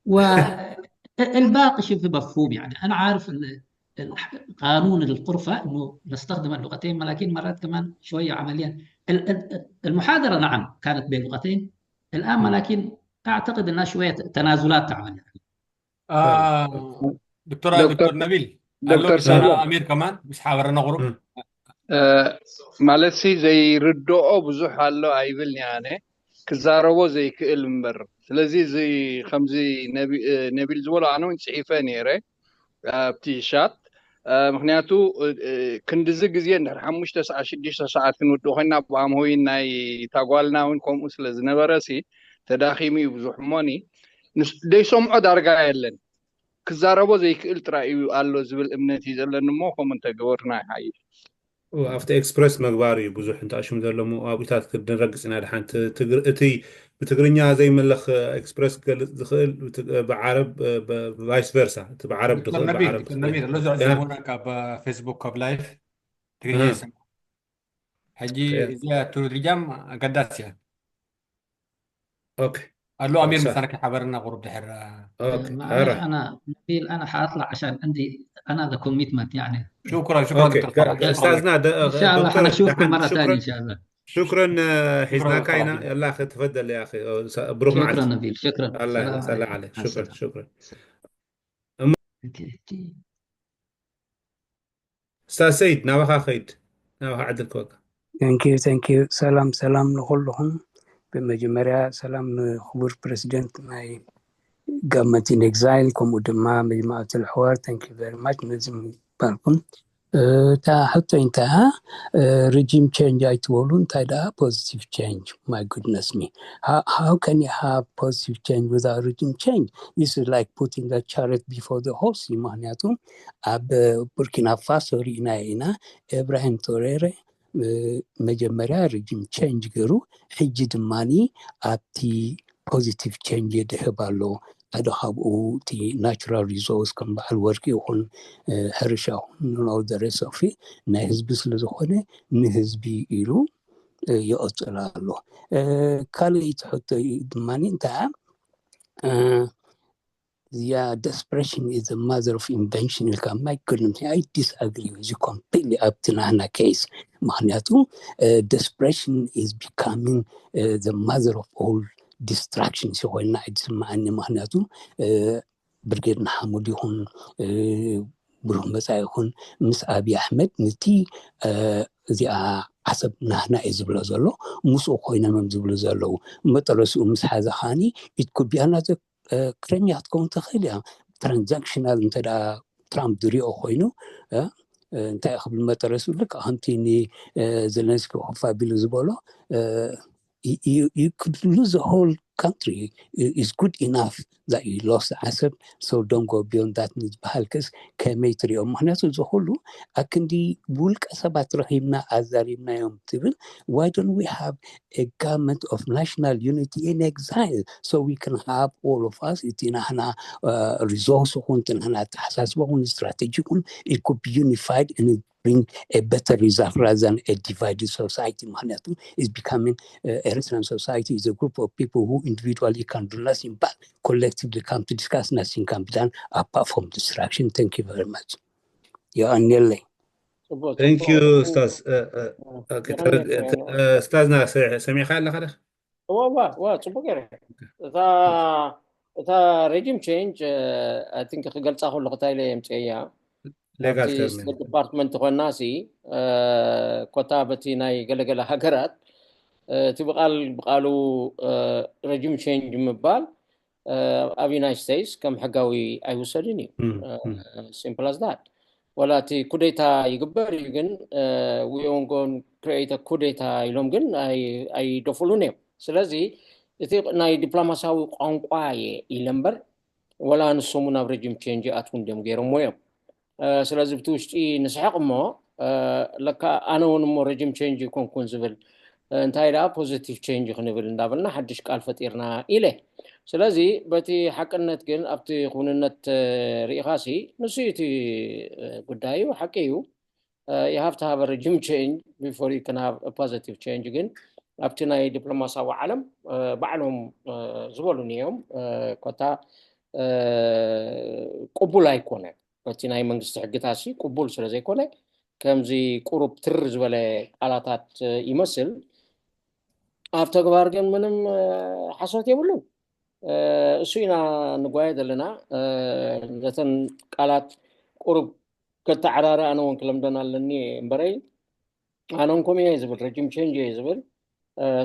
والباقي شبه مفهوم. يعني أنا عارف أن ال- قانون الغرفة أنه نستخدم اللغتين، لكن مرات كمان شوية عمليا. ال- ال- المحاضرة نعم كانت بلغتين الآن، لكن أعتقد أنها شوية تنازلات تعمل. ዶክተር ዶክተር ነቢል፣ ዶክተር ሳሚ፣ ኣሚር ከማን ምስ ሓበረና ቁሩብ። ማለት ሲ ዘይርድኦ ብዙሕ ኣሎ ኣይብልን እየ ኣነ፣ ክዛረቦ ዘይክእል እምበር። ስለዚ እዚ ከምዚ ነቢል ዝበሎ ኣነ እውን ፅሒፈ ነይረ ኣብቲ ሻት። ምክንያቱ ክንድዚ ግዜ እንድሕር ሓሙሽተ ሰዓት ሽዱሽተ ሰዓት ክንውድእ ኮይና ብኣምሆይን ናይ ታጓልና እውን ከምኡ ስለ ዝነበረ ሲ ተዳኺሙ እዩ ብዙሕ እሞኒ ደይሰምዖ ዳርጋ የለን። ክዛረቦ ዘይክእል ጥራይ እዩ ኣሎ ዝብል እምነት እዩ ዘለኒ እሞ ከምኡ እንተገበርና ይሓይሽ። ኣብቲ ኤክስፕረስ መግባር እዩ ብዙሕ እንተኣሽሙ ዘሎ እሞ ኣብኡታት ክንረግፅ ኢና። ድሓን እቲ ብትግርኛ ዘይምለኽ ኤክስፕረስ ክገልፅ ዝኽእል ብዓረብ ቫይስ ቨርሳ እቲ ብዓረብ ድኽእል ብዓረብ ነቢል ኣሎ ዝዕዘቡና ካብ ፌስቡክ ካብ ላይፍ ትግርኛ ይሰማ። ሕጂ እዚኣ ትርጉም ኣገዳሲ እያ። ኦኬ ኣሎ ኣሚር ምሳና ከይሓበረና ቁሩብ ድሕር ኦኬ معلش انا نبيل انا حاطلع عشان عندي انا ذا كوميتمنت يعني شكرا شكرا ኦኬ دكتور فرح استاذنا ان شاء الله حنشوفكم مره ثانيه ان شاء الله شكرا ሒዝናካ ኢና። يلا اخي تفضل يا اخي ብሩኽ شكرا መዓልቲ نبيل شكرا الله يسلم عليك شكرا شكرا استاذ سيد ናባኻ ኸይድ ናባኻ ዕድል ክወካ Thank you, thank you. ሰላም ሰላም ንኹልኹም። ብመጀመርያ ሰላም ንክቡር ፕሬዚደንት ናይ Government in Exile ከምኡ ድማ መጅማዕት ልሕዋር thank you very much ነዚ ምግባርኩም። እታ ሕቶ እንታይ regime change ኣይትበሉ እንታይ ደኣ positive change? My goodness me, how can you have positive change without regime change? This is like putting the chariot before the horse እዩ። ምክንያቱ ኣብ ቡርኪና ፋሶ ርኢና ኢና። ኢብራሂም ቶሬረ መጀመርያ regime change ገይሩ ሕጂ ድማ ኣብቲ positive change ይድህብ ኣሎ። ሓደ ካብኡ እቲ natural resource ከም በዓል ወርቂ ይኹን ሕርሻ ይኹን all the rest of ናይ ህዝቢ ስለ ዝኾነ ንህዝቢ ኢሉ ይቕፅል ኣሎ። ካልኣይቲ ሕቶ ድማ እንታይ እያ? Yeah, desperation is the mother of invention ኢልካ። My goodness, I disagree with you completely ኣብቲ ናህና case። ምክንያቱ desperation is becoming the mother of all destruction ይኮይና እዩ ዝስምዓኒ። ምክንያቱ ብርጌድ ንሓመዱ ይኹን ብሩህ መፃኢ ይኹን ምስ ኣብይ ኣሕመድ ንቲ እዚኣ ዓሰብ ናህና እዩ ዝብሎ ዘሎ። ምስኡ ኮይኖም እዮም ዝብሉ ዘለዉ። መጠረሲኡ ምስ ሓዘ ከዓኒ it could be another ክረምያ ክትከውን ትኽእል እያ። Transactional እንተ ትራምፕ ዝሪኦ ኮይኑ እንታይ ክብል መጠረሲኡ ልክዕ ከምቲ ንዘለንስኪ ኮፍ ኣቢሉ ዝበሎ you could lose the whole country. It's good enough that you lost ዓሰብ, so don't go beyond that ዝበሃል ክስ ከመይ ትሪኦ? ምክንያቱ እዚ ኩሉ ኣክንዲ ብውልቀ ሰባት ረኺብና ኣዛሪብናዮም ትብል why don't we have a government of national unity in exile so we can have all of us እቲ ናህና resource ይኹን እቲ ናህና ኣተሓሳስባ ይኹን strategy ይኹን it could be unified and bring a better result rather than a divided society. ምክንያቱ is becoming Eritrean society is a group of people who individually can do nothing but collectively come to discuss nothing can be done apart from destruction. Thank you very much. የቐንየለይ። ጽቡቅ Thank you ጽቡቅ ኡስታዝ። እ፣ እ፣ እ፣ ኦኬ፣ ይቕንየካ ተረድ-፣ የነ እ፣ ኡስታዝና ሰ-፣ ሰሚዕካ ኣለኻ ዶ? እዋ እዋ እዋ ጽቡቅ ገይረ እታ እታ regime change I think ክገልጻ ከለኹ እንታይ ኢለ የምጽእያ ሌጋል ኣብቲ ተርም ስቴት ዲፓርትመንት ኮይና ሲ ኮታ በቲ ናይ ገለገለ ሃገራት እቲ ብቃል ብቃሉ regime change ምባል ኣብ ዩናይትድ ስቴትስ ከም ሕጋዊ ኣይውሰድን እዩ። Simple as that። ወላ እቲ ኩዴታ ይግበር እዩ ግን we are going to create a coup d'etat ኢሎም ግን ኣይደፍሉን እዮም። ስለዚ እቲ ናይ ዲፕሎማሲያዊ ቋንቋ እየ ኢለ እምበር ወላ ንሶም እውን ኣብ regime change ይኣትዉ እንዲዮም ገይሮሞ እዮም። ስለዚ ብቲ ውሽጢ ንስሕቕ እሞ ለካ ኣነ እውን እሞ regime change ይኮንኩን ዝብል እንታይ ደኣ positive change ክንብል እንዳበልና ሓድሽ ቃል ፈጢርና ኢለ። ስለዚ በቲ ሓቅነት ግን ኣብቲ ክውንነት ርኢኻሲ ንሱ እዩ እቲ ጉዳይ እዩ፣ ሓቂ እዩ። You have to have a regime change before you can have a positive change። ግን ኣብቲ ናይ ዲፕሎማሲያዊ ዓለም ባዕሎም ዝበሉን እዮም ኮታ ቅቡል ኣይኮነ በቲ ናይ መንግስቲ ሕግታሲ ቅቡል ስለ ዘይኮነ ከምዚ ቁሩብ ትር ዝበለ ቃላታት ይመስል። ኣብ ተግባር ግን ምንም ሓሶት የብሉን። እሱ ኢና ንጓየ ዘለና። ነተን ቃላት ቁሩብ ከተዓራሪ ኣነ እውን ክለምደን ኣለኒ እምበረይ ኣነ እውን ከምኡ እየ ዝብል regime change እየ ዝብል።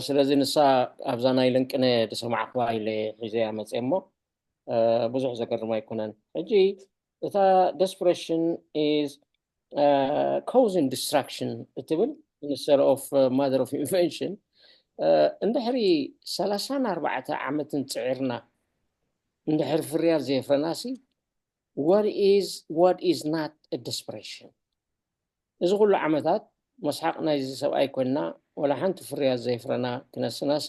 ስለዚ ንሳ ኣብዛ ናይ ለንቅነ ዝሰማዕኽዋ ኢለ ሒዘያ መፅየ እሞ ብዙሕ ዘገርም ኣይኮነን። ሕጂ እታ desperation is causing destruction እትብል instead of mother of invention እንድሕሪ ሰላሳን ኣርባዕተ ዓመትን ፅዒርና እንድሕሪ ፍርያት ዘየፍረናሲ what is what is not desperation? እዚ ኩሉ ዓመታት መስሓቕ ናይዚ ሰብኣይ ኮይና ወላ ሓንቲ ፍርያት ዘየፍረና ክነስናሲ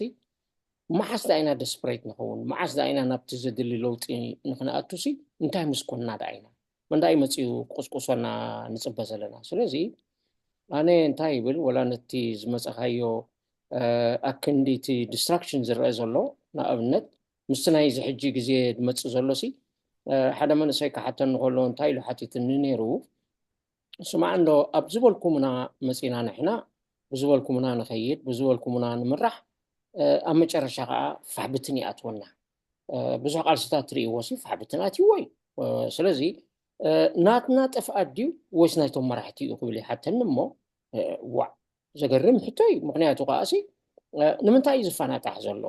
መዓስ ዳኢና desperate ንኸውን? መዓስ ዳኢና ናብቲ ዘድሊ ለውጢ ንክንኣቱሲ እንታይ ምስ ኮንና ዳኢና? መን ዳኢ መፂኡ ክቁስቁሶና ንፅበ ዘለና? ስለዚ ኣነ እንታይ ይብል ወላ ነቲ ዝመፀኻዮ ኣክንዲ እቲ destruction ዝረአ ዘሎ ንኣብነት ምስቲ ናይዚ ሕጂ ግዜ ዝመፅእ ዘሎሲ ሓደ መንእሰይ ክሓተኒ ከሎ እንታይ ኢሉ ሓቲትኒ ነይሩ። ስማዕ እንዶ ኣብ ዝበልኩምና መፂና ንሕና ብዝበልኩምና ንኸይድ ብዝበልኩምና ንምራሕ ኣብ መጨረሻ ከዓ ፋሕብትን ይኣትወና። ብዙሕ ቃልስታት ትርእይዎ ሲ ፋሕብትን ኣትይዎ እዩ። ስለዚ ናትና ጥፍኣት ድዩ ወይስ ናይቶም መራሕቲ እዩ ክብል ይሓተኒ እሞ ዋዕ ዘገርም ሕቶ እዩ። ምክንያቱ ከዓ ሲ ንምንታይ እዩ ዝፈናጣሕ ዘሎ?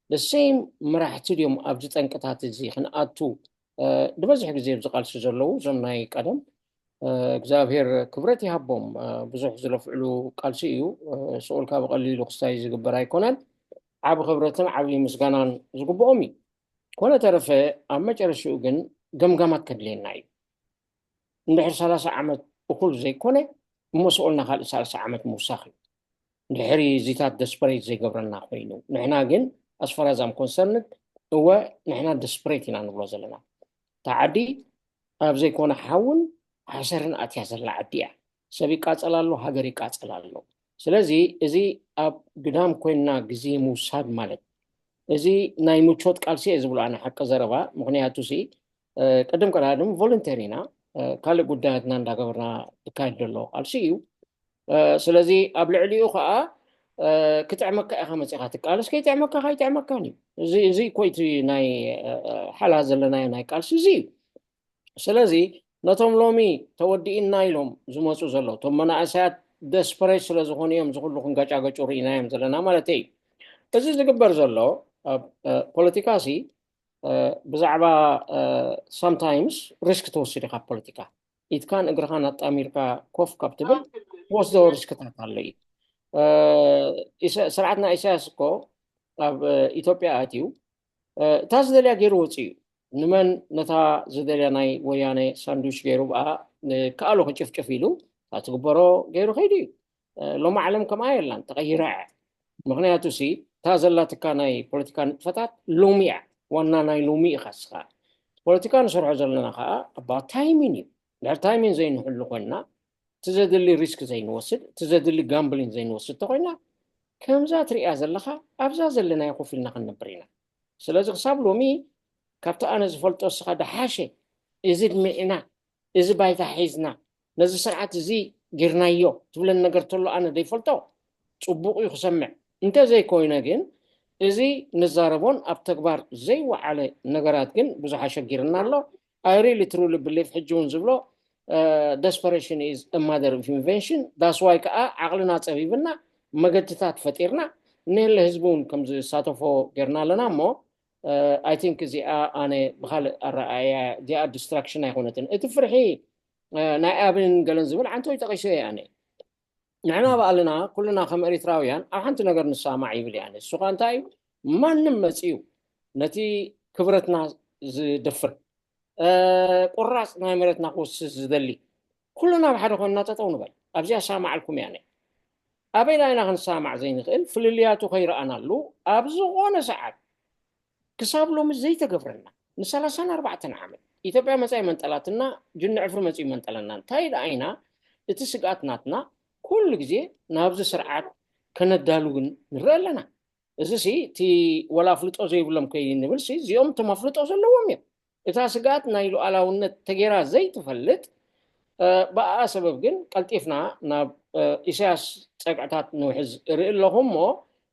The same መራሕቲ ድዮም ኣብዚ ጠንቅታት እዚ ክንኣቱ ዝበዝሕ ግዜ ኣብዚ ቃልሲ ዘለዉ እዞም ናይ ቀደም እግዚኣብሔር ክብረት ይሃቦም ብዙሕ ዝለፍዕሉ ቃልሲ እዩ። ስቑልካ ብቐሊሉ ክስታይ ዝግበር ኣይኮነን። ዓብ ክብረትን ዓብ ምስጋናን ዝግብኦም እዩ። ኮነ ተረፈ ኣብ መጨረሽኡ ግን ገምጋማት ከድልየና እዩ። እንድሕር ሰላሳ ዓመት እኹል ዘይኮነ እሞ ስቑልና ካልእ ሰላሳ ዓመት ምውሳኽ እዩ። ድሕሪ እዚታት desperate ዘይገብረና ኮይኑ ንሕና ግን as far as I'm concerned እወ ንሕና desperate ኢና ንብሎ ዘለና። እታ ዓዲ ኣብ ዘይኮነ ሓውን ሓሰርን ኣትያ ዘላ ዓዲ እያ። ሰብ ይቃፀል ኣሎ፣ ሃገር ይቃፀል ኣሎ። ስለዚ እዚ ኣብ ግዳም ኮይንና ግዜ ምውሳድ ማለት እዚ ናይ ምቾት ቃልሲ እየ ዝብሎ ኣነ ሓቂ ዘረባ። ምክንያቱ ሲ ቅድም ቀዳድም voluntary ኢና ካልእ ጉዳያትና እንዳገበርና ዝካየድ ዘሎ ቃልሲ እዩ። ስለዚ ኣብ ልዕሊኡ ከዓ ክጥዕመካ ኢኻ መፂኻ ትቃለስ ከይጥዕመካ ከይጥዕመካን እዩ። እዚ እዚ ኮይቲ ናይ ሓላ ዘለናዮ ናይ ቃልሲ እዚ እዩ። ስለዚ ነቶም ሎሚ ተወዲእና ኢሎም ዝመፁ ዘሎ እቶም መናእሰያት desperate ስለ ዝኾኑ እዮም ዝኩሉ ክንገጫገጩ ርኢናዮም ዘለና ማለት እዩ። እዚ ዝግበር ዘሎ ኣብ ፖለቲካ ሲ ብዛዕባ sometimes risk ትወስድ ኢኻ ፖለቲካ ኢትካን እግርኻን ኣጣሚርካ ኮፍ ካብ ትብል ትወስዶ ሪስክታት ኣሎ እዩ። ስርዓትና ኢሳያስ እኮ ኣብ ኢትዮጵያ ኣትዩ እታ ዝደልያ ገይሩ ወፂኡ እዩ። ንመን ነታ ዝደልያ ናይ ወያነ ሳንዱች ገይሩ ብኣ ከኣሎ ክጭፍጭፍ ኢሉ እታ ትግበሮ ገይሩ ከይዱ እዩ። ሎሚ ዓለም ከምኣ የላን ተቐይራ እያ። ምክንያቱ ሲ እታ ዘላትካ ናይ ፖለቲካ ንጥፈታት ሎሚ እያ ዋና ናይ ሎሚ ኢኻ ስኻ ፖለቲካ ንሰርሖ ዘለና ከዓ about timing እዩ። ድሕር ታይሚን ዘይንሕሉ ኮይንና እቲ ዘድሊ ሪስክ ዘይንወስድ እቲ ዘድሊ ጋምብሊን ዘይንወስድ ተኮይና ከምዛ ትሪእያ ዘለካ ኣብዛ ዘለናዮ ኮፍ ኢልና ክንነብር ኢና። ስለዚ ክሳብ ሎሚ ካብቲ ኣነ ዝፈልጦ እስኻ ደሓሸ እዚ ድሚዕና እዚ ባይታ ሒዝና ነዚ ስርዓት እዚ ጌርናዮ ትብለኒ ነገር ተሎ ኣነ ዘይፈልጦ ጽቡቕ እዩ ክሰምዕ። እንተዘይኮይነ ግን እዚ ንዛረቦን ኣብ ተግባር ዘይወዓለ ነገራት ግን ብዙሕ ኣሸጊርና ኣሎ። I really truly believe ሕጂ እውን ዝብሎ desperation is mother of invention። That's why ከዓ ዓቕልና ፀቢብና መገድታት ፈጢርና ንየለ ህዝቢ እውን ከም ዝሳተፎ ጌርና ኣለና እሞ I think እዚኣ ኣነ ብካልእ ኣረኣያ እዚኣ distraction ኣይኮነትን። እቲ ፍርሒ ናይ ኣብን ገለን ዝብል ዓንተይ ጠቂሰ ኣነ ንሕና ባዕልና ኩልና ከም ኤሪትራውያን ኣብ ሓንቲ ነገር ንሰማማዕ ይብል እያ። ንሱ ኸ እንታይ እዩ? ማንም መጺኡ ነቲ ክብረትና ዝደፍር ቁራጽ ናይ መሬትና ክወስድ ዝደሊ ኩልና ብሓደ ኮንና ጠጠው ንበል። ኣብዚኣ ሰማዕልኩም እያ። ኣበይ ዳይና ክንሰማማዕ ዘይንኽእል ፍልልያቱ ከይረኣናሉ ኣብ ዝኾነ ሰዓት ክሳብ ሎሚ ዘይተገብረና ንሰላሳን ኣርባዕተን ዓመት ኢትዮጵያ መጻኢ መንጠላትና ጅኒ ዕፍሪ መጺኡ መንጠለና እንታይ ደኣ ኢና እቲ ስግኣት ናትና ኩሉ ግዜ ናብዚ ስርዓት ከነዳሉ ግን ንርኢ ኣለና። እዚ ሲ እቲ ወላ ኣፍልጦ ዘይብሎም ከይንብል ሲ እዚኦም እቶም ኣፍልጦ ዘለዎም እዮም። እታ ስግኣት ናይ ሉዓላውነት ተጌራ ዘይትፈልጥ ብኣኣ ሰበብ ግን ቀልጢፍና ናብ ኢሳያስ ጸግዕታት ንውሕዝ እርኢ ኣለኹ እሞ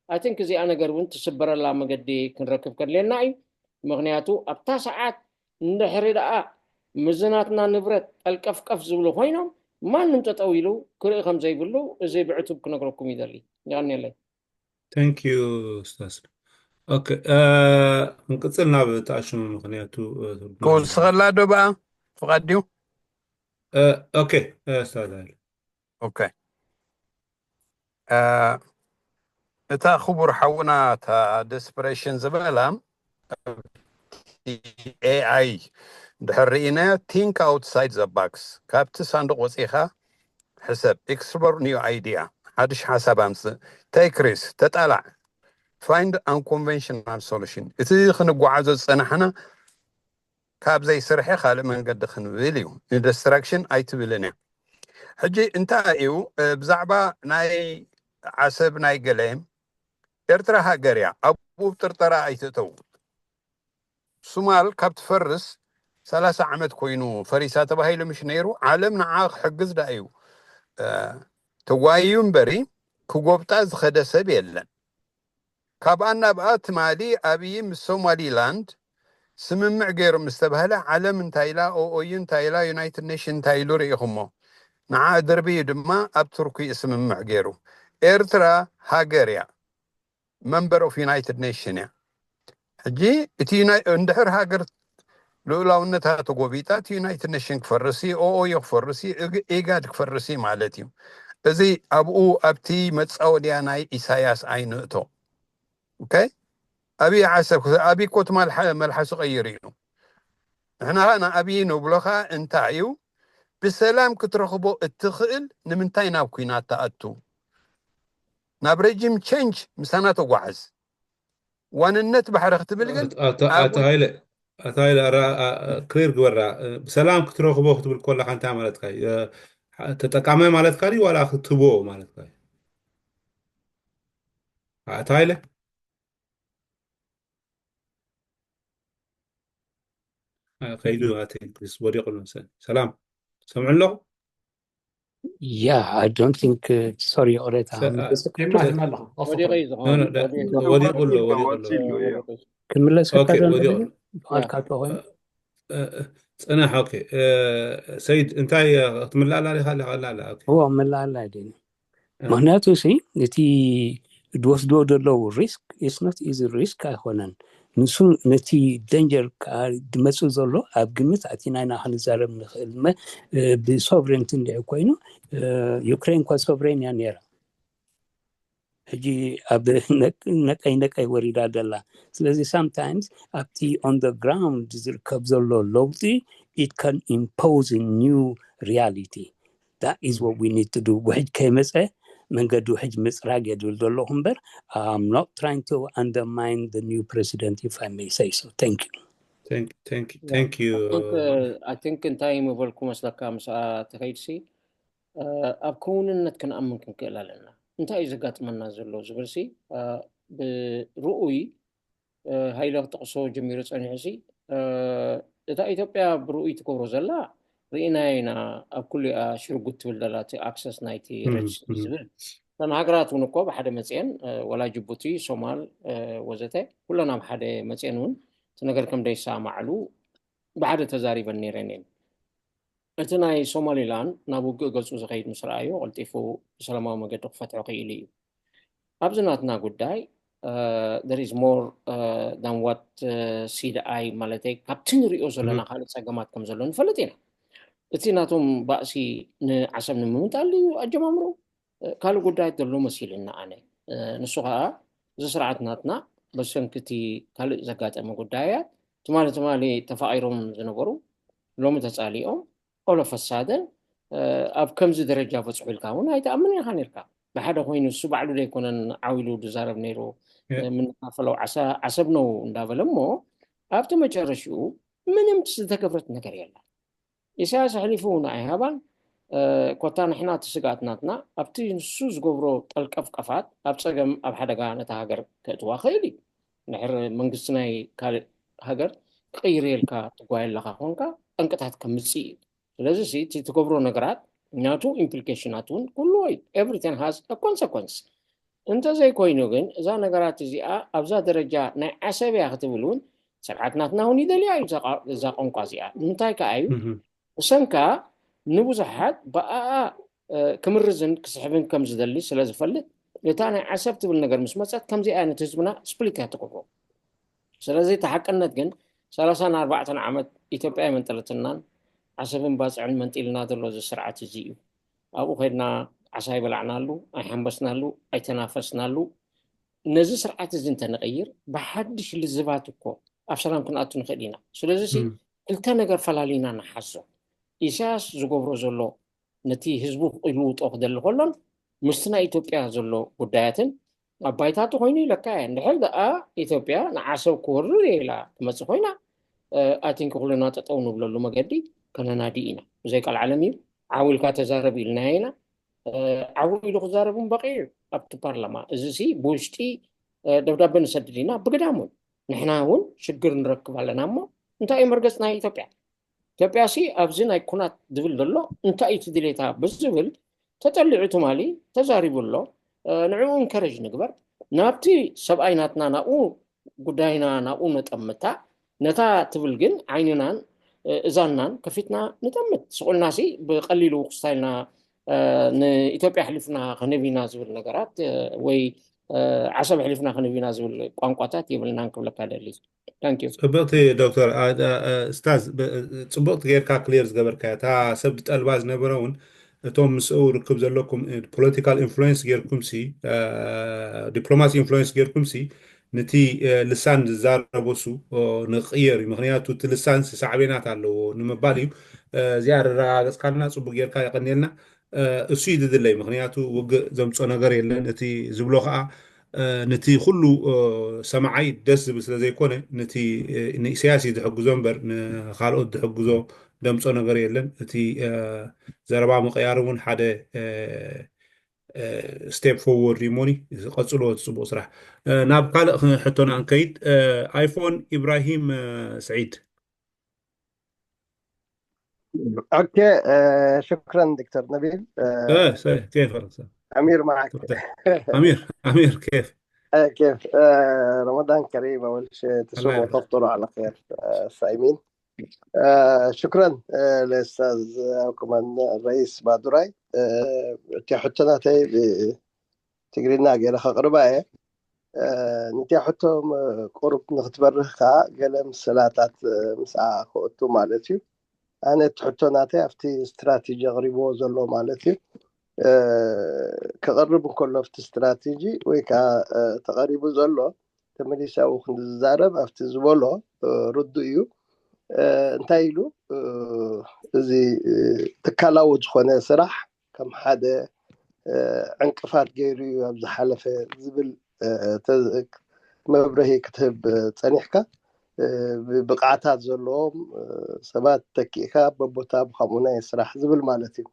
I think እዚኣ ነገር እውን ትስበረላ መገዲ ክንረክብ ከድልየና እዩ። ምክንያቱ ኣብታ ሰዓት እንድሕሪ ደኣ ምዝናትና ንብረት ጠልቀፍቀፍ ዝብሉ ኮይኖም ማንም ጠጠው ኢሉ ክርኢ ከም ዘይብሉ እዚ ብዕቱብ ክነግረኩም ይደሊ። ይቀንየለይ። Thank you ኡስታዝ። ኦኬ ክንቅፅል ናብ ተኣሽሙ ምክንያቱ ክውስኸላ ዶ ብኣ ፍቓድ ድዩ? ኦኬ ኡስታዝ። ኦኬ እታ ክቡር ሓውና እታ desperation ዝበላ ኤኣይ ድሕር ርኢናዮ think outside the box ካብቲ ሳንዱቕ ወፂኻ ሕሰብ explore new idea ሓድሽ ሓሳብ ኣምፅእ take risk ተጣላዕ find unconventional solution እቲ ክንጓዓዞ ዝፀናሕና ካብ ዘይስርሐ ካልእ መንገዲ ክንብል እዩ ን destruction ኣይትብልን እያ ሕጂ እንታይ እዩ ብዛዕባ ናይ ዓሰብ ናይ ገለ ኤርትራ ሃገር እያ ኣብኡ ጥርጠራ ኣይትእተው ሱማል ካብ ትፈርስ ሰላሳ ዓመት ኮይኑ ፈሪሳ ተባሂሉ ምሽ ነይሩ ዓለም ንዓ ክሕግዝ ዳ እዩ ተጓዩ እምበሪ ክጎብጣ ዝኸደ ሰብ የለን ካብኣ ናብኣ ትማሊ ኣብይ ምስ ሶማሊላንድ ስምምዕ ገይሩ ምስ ተባህለ ዓለም እንታይ ኢላ ኦኦዩ እንታይ ኢላ ዩናይትድ ኔሽን እንታይ ኢሉ ርኢኹሞ ንዓ ድርብዩ ድማ ኣብ ቱርኪ ስምምዕ ገይሩ ኤርትራ ሃገር እያ member of United Nation እያ ሕጂ እቲ እንድሕር ሃገር ልኡላውነታ ተጎቢጣ እቲ ዩናይትድ ኔሽን ክፈርሲ ኦኦዩ ክፈርሲ ኢጋድ ክፈርሲ ማለት እዩ እዚ ኣብኡ ኣብቲ መፃወድያ ናይ ኢሳያስ ኣይንእቶ ኦኬ ኣብይ ዓሰብ ኣብይ ኮት መልሓሱ ቀይሩ እዩ ንሕና ንኣብይ ንብሎ ከዓ እንታይ እዩ ብሰላም ክትረኽቦ እትኽእል ንምንታይ ናብ ኩናት ትኣቱ ናብ regime change ምሳና ተጓዓዝ ዋንነት ባሕሪ ክትብል ግን ኣቶ ሃይለ ኣቶ ሃይለ clear ግበራ ብሰላም ክትረኽቦ ክትብል ከለካ እንታይ ማለትካ ተጠቃማይ ማለትካ ድዩ ዋላ ክትቦ ማለትካ ኣቶ ሃይለ ከይዱ ወዲቑ ሰላም ሰምዑ ኣለኹ Yeah, I don't think. Uh, sorry, Oreta. ክምለስ ከካዶ በዓልካ ተኾይኑ ፅናሕ ኦኬ ሰይድ እንታይ ክትምላእ ላሊካ ኣለካ ኣላ እዎ ምላእ ኣላ ድኒ ምክንያቱ ሲ እቲ ዝወስድዎ ዘለዉ risk is not easy risk ኣይኮነን ንሱ ነቲ danger ከዓ ዝመፅእ ዘሎ ኣብ ግምት ኣቲና ኢና ክንዛረብ ንኽእል ብ sovereignty እንድሕር ኮይኑ ዩክሬን እኳ sovereign እያ ነይራ ሕጂ ኣብ ነቀይ ነቀይ ወሪዳ ዘላ ስለዚ sometimes ኣብቲ on the ground ዝርከብ ዘሎ ለውጢ it can impose a new reality that is what we need to do ውሕጅ ከይመፀ መንገዲ ውሕጅ ምፅራግ እየ ዝብል ዘለኹ እምበር I'm not trying to undermine the new president if I may say so thank you Thank, thank, thank you. I think እንታይ ምበልኩ መስለካ ምስኣ ተኸይድሲ ኣብ ክውንነት ክንኣምን ክንክእል ኣለና እንታይ እዩ ዘጋጥመና ዘሎ ዝብልሲ ብርኡይ ሃይለ ክጠቕሶ ጀሚሩ ፀኒሑሲ እታ ኢትዮጵያ ብርኡይ ትገብሮ ዘላ ርኢናዮ ኢና። ኣብ ኩሊኣ ሽርጉት ትብል ዘላ እቲ ኣክሰስ ናይቲ ሬጅስትሪ ዝብል እተን ሃገራት እውን እኮ ብሓደ መፅኤን፣ ወላ ጅቡቲ፣ ሶማል፣ ወዘተ ኩለን ኣብ ሓደ መፅኤን እውን እቲ ነገር ከም ደይሰማማዕሉ ብሓደ ተዛሪበን ነይረን እየን። እቲ ናይ ሶማሊላንድ ናብ ውግእ ገፁ ዝኸይድ ምስ ረኣዮ ቀልጢፉ ብሰላማዊ መገዲ ክፈትሖ ክኢሉ እዩ። ኣብዚ ናትና ጉዳይ there is more than what see the eye፣ ማለተይ ካብቲ ንሪኦ ዘለና ካልእ ፀገማት ከም ዘሎ ንፈልጥ ኢና። እቲ ናቶም ባእሲ ንዓሰብ ንምምንጣል እዩ ኣጀማምሮ ካልእ ጉዳይ ዘሎ መሲልና ኣነ። ንሱ ከዓ እዚ ስርዓት ናትና በሰንክቲ ካልእ ዘጋጠመ ጉዳያት ትማሊ ትማሊ ተፋቒሮም ዝነበሩ ሎሚ ተፃሊኦም ኦሎፈሳደን ኣብ ከምዚ ደረጃ በፅሑ ኢልካ እውን ኣይትኣምን ኢኻ ነርካ። ብሓደ ኮይኑ እሱ ባዕሉ ዘይኮነን ዓው ኢሉ ዝዛረብ ነይሩ። የምንካፈለው ዓሰብ ነው እንዳበለ እሞ ኣብቲ መጨረሽኡ ምንም ዝተገብረት ነገር የለን። ኢሳያስ ኣሕሊፉ ንኣይሃባን ኮታ ንሕና እቲ ስግኣት ናትና ኣብቲ ንሱ ዝገብሮ ጠልቀፍቀፋት ኣብ ፀገም ኣብ ሓደጋ ነታ ሃገር ከእትዋ ክእል እዩ። ንሕር መንግስቲ ናይ ካልእ ሃገር ክቕይር የልካ ትጓየ ኣለካ ኮንካ ጠንቅታት ከምፅእ እዩ። ስለዚ እቲ ትገብሮ ነገራት ናቱ ኢምፕሊኬሽናት እውን ኩሉ ወይ everything has a consequence። እንተዘይኮይኑ ግን እዛ ነገራት እዚኣ ኣብዛ ደረጃ ናይ ዓሰብ እያ ክትብል እውን ስርዓት ናትና እውን ይደልያ እዩ እዛ ቋንቋ እዚኣ። ንምንታይ ከዓ እዩ ብሰንካ ንብዙሓት ብኣኣ ክምርዝን ክስሕብን ከም ዝደሊ ስለ ዝፈልጥ እታ ናይ ዓሰብ ትብል ነገር ምስ መፀት ከምዚኣ ነቲ ህዝብና ስፕሊት እያ ትገብሮ። ስለዚ እቲ ሓቅነት ግን ሰላሳን ኣርባዕተን ዓመት ኢትዮጵያ ኣይመንጠለትናን ዓሰብን ባፅዕን መንጢልና ዘሎ እዚ ስርዓት እዚ እዩ። ኣብኡ ከድና ዓሳ ኣይበላዕናሉ፣ ኣይሓንበስናሉ፣ ኣይተናፈስናሉ። ነዚ ስርዓት እዚ እንተንቕይር ብሓድሽ ልዝባት እኮ ኣብ ሰላም ክንኣቱ ንኽእል ኢና። ስለዚ ክልተ ነገር ፈላሊና ንሓዞ። ኢሳያስ ዝገብሮ ዘሎ ነቲ ህዝቡ ክልውጦ ክደሊ ከሎን ምስቲ ናይ ኢትዮጵያ ዘሎ ጉዳያትን ኣብ ባይታ ተኮይኑ ይለካ እየ። እንድሕር ደኣ ኢትዮጵያ ንዓሰብ ክወርር እየ ኢላ ትመፅእ ኮይና ኣቲንኪ ኩልና ጠጠው ንብለሉ መገዲ ከነናዲ ኢና። ብዘይ ቃል ዓለም እዩ። ዓው ኢልካ ተዛረብ ኢልናዮ ኢና። ዓው ኢሉ ክዛረብ እውን በቂዑ እዩ ኣብቲ ፓርላማ። እዚ ሲ ብውሽጢ ደብዳቤ ንሰድድ ኢና ብግዳም እውን ንሕና እውን ሽግር ንረክብ ኣለና እሞ እንታይ እዩ መርገፂ ናይ ኢትዮጵያ? ኢትዮጵያ ሲ ኣብዚ ናይ ኩናት ዝብል ዘሎ እንታይ እዩ እቲ ድሌታ ብዝብል ተጠሊዑ ትማሊ ተዛሪቡ ኣሎ። ንዕኡ ኢንከረጅ ንግበር። ናብቲ ሰብኣይ ናትና ናብኡ ጉዳይና ናብኡ ነጠምታ። ነታ ትብል ግን ዓይንናን እዛንናን ከፊትና ንጠምት። ስቑልና ሲ ብቐሊሉ ክስታይልና ንኢትዮጵያ ኣሕሊፍና ክንህብ ኢና ዝብል ነገራት ወይ ዓሰብ ኣሕሊፍና ክንህብ ኢና ዝብል ቋንቋታት የብልናን ክብለካ ደሊ። Thank you። ጽብቕቲ ዶክተር። እ፣ እ፣ እ፣ ስታዝ፣ ብ-፣ እ፣ ጽቡቕቲ ጌርካ ክሊር ዝገበርካያ። እታ ሰብ ዝጠልባ ዝነበረ እውን እቶም ምስኡ ርክብ ዘለኩም፣ እ፣ ፖለቲካል ኢንፍሉዌንስ ጌርኩም ሲ፣ እ፣ ዲፕሎማሲ ኢንፍሉዌንስ ጌርኩም ሲ፣ ነቲ፣ እ፣ ልሳን ዝዛረቦ ሱ፣ ኦ፣ ንቕየር እዩ። ምኽንያቱ እቲ ልሳን ሲ ሳዕቤናት ኣለዎ ንምባል እዩ። እ፣ እዚኣ ኣረጋገጽካልና ጽቡቅ ጌርካ የቐንየልና። እ፣ እሱ እዩ ዝድለይ። ምኽንያቱ ውግእ ዘምጾ ነገር የለን። እቲ ዝብሎ ኸኣ፣ እ፣ ነቲ ኩሉ፣ እ፣ ሰማዓይ ደስ ዝብል ስለ ዘይኮነ፣ ነቲ፣ እ፣ ንኢሳያስ እዩ ዝሕግዞ እምበር፣ ንኻልኦት ዝሕግዞ ደምጾ ነገር የለን። እቲ፣ እ፣ ዘረባ ምቕያር እውን ሓደ፣ እ፣ እ፣ ስቴፕ ፎርወርድ እዩ እሞኒ፣ ቀጽልዎ፣ እቲ ጽቡቕ ስራሕ። እ፣ ናብ ካልእ ኽ-፣ ሕቶና እንከይድ፣ እ፣ ኣይፎን ኢብራሂም፣ እ፣ ስዒድ። اوكي، آه، شكرا دكتور نبيل. آه، اه، صحيح. كيف حالك؟ سلام. امير معك. كيف حالك؟ امير، امير، كيف؟ آه، كيف؟ آه، رمضان كريم، اول شيء الله تصوموا يبارك. وتفطروا على خير، آه، الصائمين. آه، شكرا، آه، الاستاذ، آه، كمان الرئيس بادوراي. آه، تحطنا تي ب-، ትግርኛ ገይረ ከቕርባ እየ። እ፣ ንቲያ ሕቶ፣ እ፣ ቁሩብ ንክትበርህ ከኣ ገለ ምስላታት፣ እ፣ ምስኣ ክእቱ ማለት እዩ። ኣነ እቲ ሕቶ ናተይ ኣብቲ ስትራቴጂ ኣቕሪብዎ ዘሎ ማለት እዩ። እ፣ ክቐርብ እንከሎ ኣብቲ ስትራቴጂ ወይ ከኣ፣ እ፣ ተቐሪቡ ዘሎ ተመሊሰ ኣብኡ ክንዝዛረብ ኣብቲ ዝበሎ፣ እ፣ ርዱእ እዩ። እ፣ እንታይ ኢሉ፣ እ፣ እዚ፣ እ፣ ትካላዊ ዝኾነ ስራሕ ከም ሓደ፣ እ፣ ዕንቅፋት ገይሩ እዩ ኣብ ዝሓለፈ ዝብል፣ እ፣ ተ-፣ መብርሂ ክትህብ ጸኒሕካ። እ፣ ብ-፣ ብቕዓታት ዘለዎም፣ እ፣ ሰባት ተኪእካ በቦታ ብኸምኡ ናይ ስራሕ ዝብል ማለት እዩ።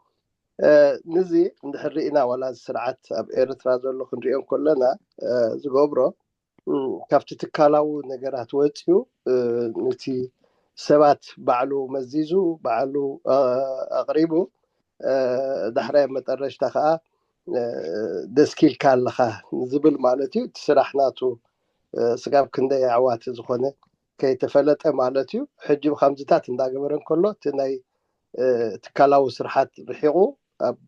እ፣ ንዚ እንድሕር ርኢና ዋላ እዚ ስርዓት ኣብ ኤርትራ ዘሎ ክንሪኦ እንከለና፣ እ፣ ዝገብሮ፣ እ፣ ካብቲ ትካላዊ ነገራት ወጺኡ፣ እ፣ ነቲ ሰባት ባዕሉ መዚዙ ባዕሉ ኣቕሪቡ፣ ዳሕራይ መጠረሽታ ከዓ ደስኪልካ ኣለካ ዝብል ማለት እዩ። እቲ ስራሕ ናቱ ስጋብ ክንደይ ኣዕዋቲ ዝኾነ ከይተፈለጠ ማለት እዩ። ሕጂ ብከምዚታት እንዳገበረ እንከሎ እቲ ናይ ትካላዊ ስርሓት ርሒቑ ኣብ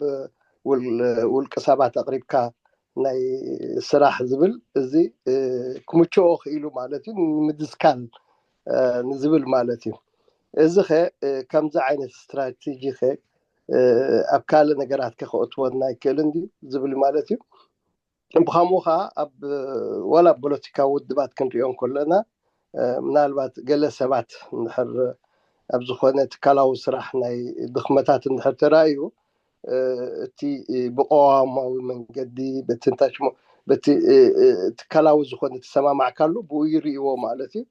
ውልቂ ሰባት ኣቕሪብካ ናይ ስራሕ ዝብል እዚ ክምችኦ ክኢሉ ማለት እዩ። ንምድስካል ንዝብል ማለት እዩ። እዚ ኸ ከምዚ ዓይነት ስትራቴጂ ኸ ኣብ ካልእ ነገራት ከ ክእትወና ይክእል እንዲ ዝብል ማለት እዩ። ብኸምኡ ከዓ ኣብ ዋላ ፖለቲካዊ ውድባት ክንሪኦ እንከለና ምናልባት ገለ ሰባት እንድሕር ኣብ ዝኾነ ትካላዊ ስራሕ ናይ ድኽመታት እንድሕር ተራእዩ እቲ ብቀዋማዊ መንገዲ በቲ እንታይ ሽሙ በቲ ትካላዊ ዝኾነ ተሰማማዕካሉ ብኡ ይርእይዎ ማለት እዩ።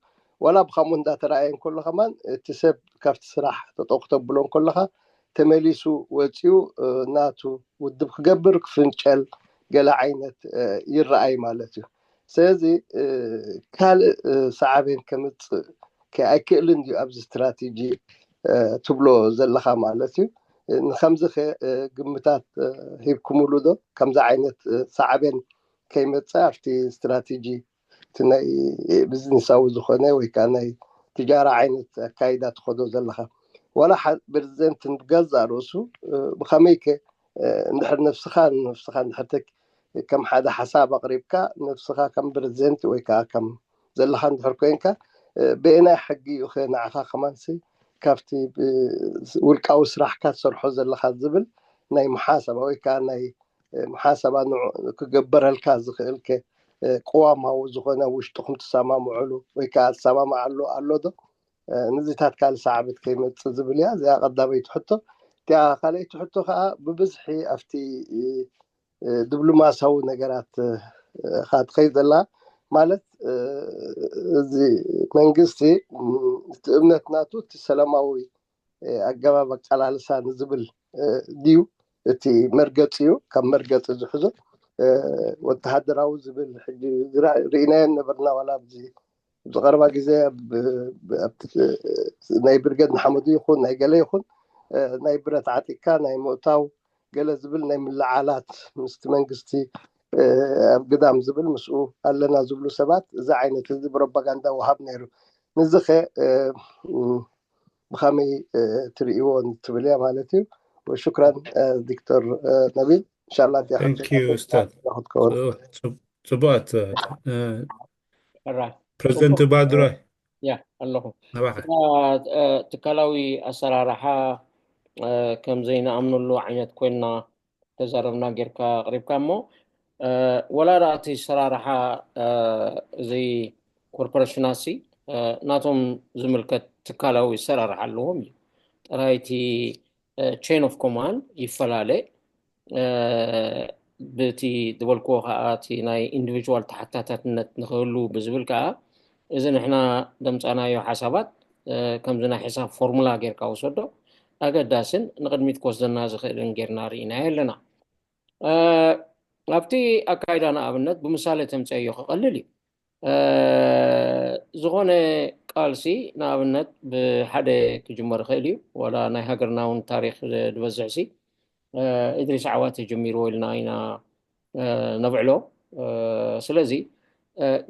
ዋላ ብኸምኡ እንዳተረኣየ እንከሎ ከማን እቲ ሰብ ካብቲ ስራሕ ተጠቕ ተብሎ እንከለኻ ተመሊሱ ወፂኡ ናቱ ውድብ ክገብር ክፍንጨል ገለ ዓይነት ይረኣይ ማለት እዩ። ስለዚ ካልእ ሳዕቤን ከምፅእ ኣይክእልን እዩ ኣብዚ ስትራቴጂ ትብሎ ዘለኻ ማለት እዩ። ንከምዚ ከ ግምታት ሂብኩምሉ ዶ ከምዚ ዓይነት ሳዕቤን ከይመፀ ኣብቲ ስትራቴጂ እቲ ናይ ቢዝነሳዊ ዝኾነ ወይ ከዓ ናይ ትጃራ ዓይነት ኣካይዳ ትኸዶ ዘለኻ ዋላ ፕሬዚደንት ንገዛ ርእሱ ብኸመይ ከ እንድሕር ነፍስኻ ነፍስኻ እንድሕር ከም ሓደ ሓሳብ ኣቕሪብካ ነፍስኻ ከም ፕሬዚደንት ወይ ከዓ ከም ዘለኻ እንድሕር ኮይንካ ብኤናይ ሕጊ እዩ ከ ንዓኻ ከማንሲ ካብቲ ውልቃዊ ስራሕካ ትሰርሖ ዘለኻ ዝብል ናይ መሓሰባ ወይ ከዓ ናይ መሓሰባ ክገበረልካ ዝኽእል ከ ቅዋማዊ ዝኾነ ውሽጥኹም ትሰማምዕሉ ወይ ከዓ ትሰማምዓሉ ኣሎ ዶ? ንዚታት ካልእ ሳዕብት ከይመፅእ ዝብል እያ እዚኣ ቀዳመይቲ ሕቶ። እቲኣ ካልኣይቲ ሕቶ ከዓ ብብዝሒ ኣብቲ ድብሎማሲያዊ ነገራት ካ ትኸይድ ዘላ ማለት እዚ መንግስቲ እቲ እምነት ናቱ እቲ ሰላማዊ ኣገባብ ኣቀላልሳ ንዝብል ድዩ እቲ መርገፂ እዩ ካብ መርገፂ ዝሕዞ ወተሃደራዊ ዝብል ሕጂ ርኢናዮ ነበርና ዋላ ኣብዚ ዝቐረባ ግዜ ናይ ብርገድ ንሓመዱ ይኹን ናይ ገለ ይኹን ናይ ብረት ዓጢቅካ ናይ ምእታው ገለ ዝብል ናይ ምልዓላት ምስቲ መንግስቲ ኣብ ግዳም ዝብል ምስኡ ኣለና ዝብሉ ሰባት እዚ ዓይነት እዚ ፕሮፓጋንዳ ወሃብ ነይሩ። ንዚ ከ ብኸመይ ትርእይዎ ትብል እያ ማለት እዩ። ሽክራን ዶክተር ነቢል። እንሻላ ክትከውን ፅቡቅ። ፕሬዚደንት ባድራይ ያ ኣለኹ። ትካላዊ ኣሰራርሓ ከም ዘይንኣምነሉ ዓይነት ኮይንና ተዛረብና ጌርካ ኣቕሪብካ እሞ ወላ ደኣ እቲ ኣሰራርሓ እዚ ኮርፖሬሽናሲ ናቶም ዝምልከት ትካላዊ ኣሰራርሓ ኣለዎም እዩ። ጥራይ እቲ chain of command ይፈላለ። ብቲ ዝበልክዎ ከዓ እቲ ናይ ኢንዲቪጁዋል ተሓታታትነት ንክህሉ ብዝብል ከዓ እዚ ንሕና ደምፃናዮ ሓሳባት ከምዚ ናይ ሕሳብ ፎርሙላ ጌርካ ውሰዶ ኣገዳስን ንቅድሚት ክወስደና ዝኽእልን ጌርና ርኢናዮ ኣለና። ኣብቲ ኣካይዳ ንኣብነት ብምሳሌ ተምፀዮ ክቐልል እዩ። ዝኾነ ቃልሲ ንኣብነት ብሓደ ክጅመር ይኽእል እዩ። ዋላ ናይ ሃገርና እውን ታሪክ ዝበዝሕ ሲ እድሪስ ዓዋተ ጀሚርዎ ኢልና ኢና ነብዕሎ። ስለዚ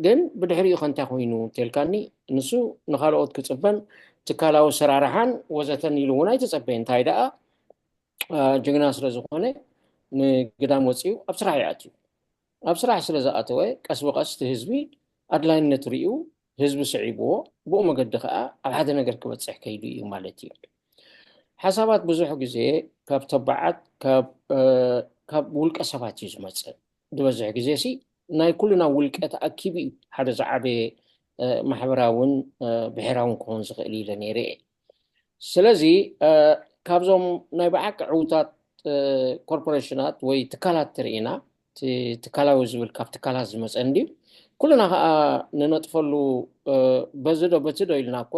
ግን ብድሕሪኡ ከ እንታይ ኮይኑ እንተልካኒ ንሱ ንካልኦት ክፅበን ትካላዊ ኣሰራርሓን ወዘተን ኢሉ እውን ኣይተፀበየ። እንታይ ደኣ ጅግና ስለዝኾነ ንግዳም ወፂኡ ኣብ ስራሕ ይኣትዩ። ኣብ ስራሕ ስለ ዝኣተወ ቀስ ብቐስ እቲ ህዝቢ ኣድላይነት ሪኡ ህዝቢ ስዒብዎ ብኡ መገዲ ከዓ ኣብ ሓደ ነገር ክበፅሕ ከይዱ እዩ ማለት እዩ። ሓሳባት ብዙሕ ግዜ ካብ ተባዓት ካብ ውልቀ ሰባት እዩ ዝመፅእ። ዝበዝሕ ግዜ ሲ ናይ ኩልና ውልቀ ተኣኪቡ እዩ ሓደ ዝዓበየ ማሕበራውን ብሔራውን ክኾን ዝኽእል ኢለ ነይረ እየ። ስለዚ ካብዞም ናይ ብሓቂ ዕውታት ኮርፖሬሽናት ወይ ትካላት ትርኢና ትካላዊ ዝብል ካብ ትካላት ዝመፀ እንድዩ። ኩልና ከዓ ንነጥፈሉ በዚ ዶ በቲ ዶ ኢልና እኮ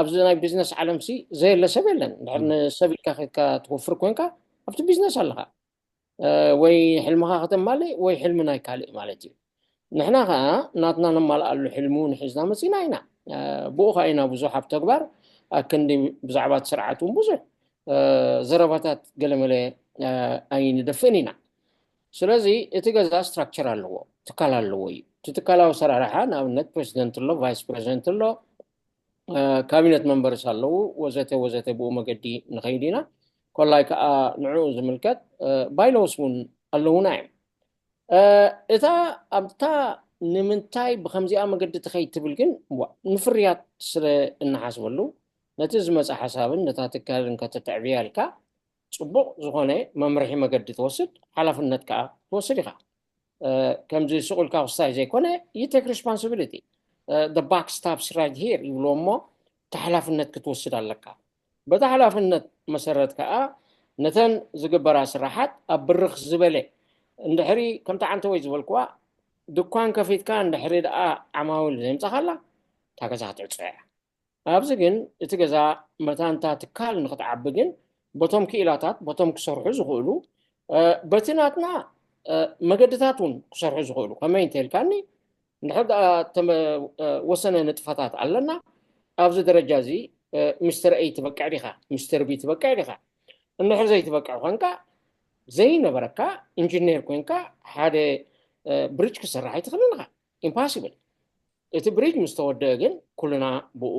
ኣብዚ ናይ ቢዝነስ ዓለም ሲ ዘየለ ሰብ የለን። ድሕር ንሰብ ኢልካ ከድካ ትወፍር ኮንካ ኣብቲ ቢዝነስ ኣለካ ወይ ሕልምኻ ከተማልእ ወይ ሕልሚ ናይ ካልእ ማለት እዩ። ንሕና ከዓ ናትና ነማልኣሉ ሕልሚ እውን ሒዝና መፂና ኢና። ብኡ ከዓ ኢና ብዙሕ ኣብ ተግባር ኣክንዲ ብዛዕባ እቲ ስርዓት እውን ብዙሕ ዘረባታት ገለመለ ኣይንደፍእን ኢና። ስለዚ እቲ ገዛ ስትራክቸር ኣለዎ፣ ትካል ኣለዎ እዩ። እቲ ትካላዊ ኣሰራርሓ ንኣብነት ፕሬዚደንት ኣሎ፣ ቫይስ ፕሬዚደንት ኣሎ፣ ካቢነት መንበርስ ኣለዉ፣ ወዘተ ወዘተ። ብኡ መገዲ ንኸይድ ኢና። ኮላይ ከዓ ንዕኡ ዝምልከት ባይሎስ እውን ኣለዉና እዮም። እታ ኣብታ ንምንታይ ብከምዚኣ መገዲ ትኸይድ ትብል ግን ንፍርያት ስለ እንሓስበሉ፣ ነቲ ዝመፀ ሓሳብን ነታ ትካልን ከተተዕብያ ኢልካ ፅቡቕ ዝኾነ መምርሒ መገዲ ትወስድ፣ ሓላፍነት ከዓ ትወስድ ኢኻ። ከምዚ ስቕ ኢልካ ክስታይ ዘይኮነ፣ you take responsibility, the buck stops right here ይብልዎ እሞ፣ እቲ ሓላፍነት ክትወስድ ኣለካ። በቲ ሓላፍነት መሰረት ከዓ ነተን ዝግበራ ስራሓት ኣብ ብርኽ ዝበለ፣ እንድሕሪ ከምቲ ዓንተወይ ዝበልክዋ፣ ድኳን ከፊትካ እንድሕሪ ደኣ ዓማውል ዘይምጻኻላ፣ እታ ገዛ ክትዕጾ እያ። ኣብዚ ግን እቲ ገዛ መታንታ ትካል ንክትዓቢ ግን በቶም ክኢላታት፣ በቶም ክሰርሑ ዝኽእሉ፣ በቲ ናትና መገድታት እውን ክሰርሑ ዝኽእሉ፣ ከመይ እንተልካኒ፣ እንድሕር ወሰነ ንጥፈታት ኣለና፣ ኣብዚ ደረጃ እዚ ሚስተር ኤ ትበቅዕ ዲኻ፣ ሚስተር ቢ ትበቅዕ ዲኻ። እንድሕር ዘይትበቅዕ ኮንካ፣ ዘይነበረካ ኢንጂነር ኮንካ ሓደ ብሪጅ ክሰራሕ ኣይትኽእልን ኢኻ። ኢምፓሲብል። እቲ ብሪጅ ምስ ተወደአ ግን ኩልና ብኡ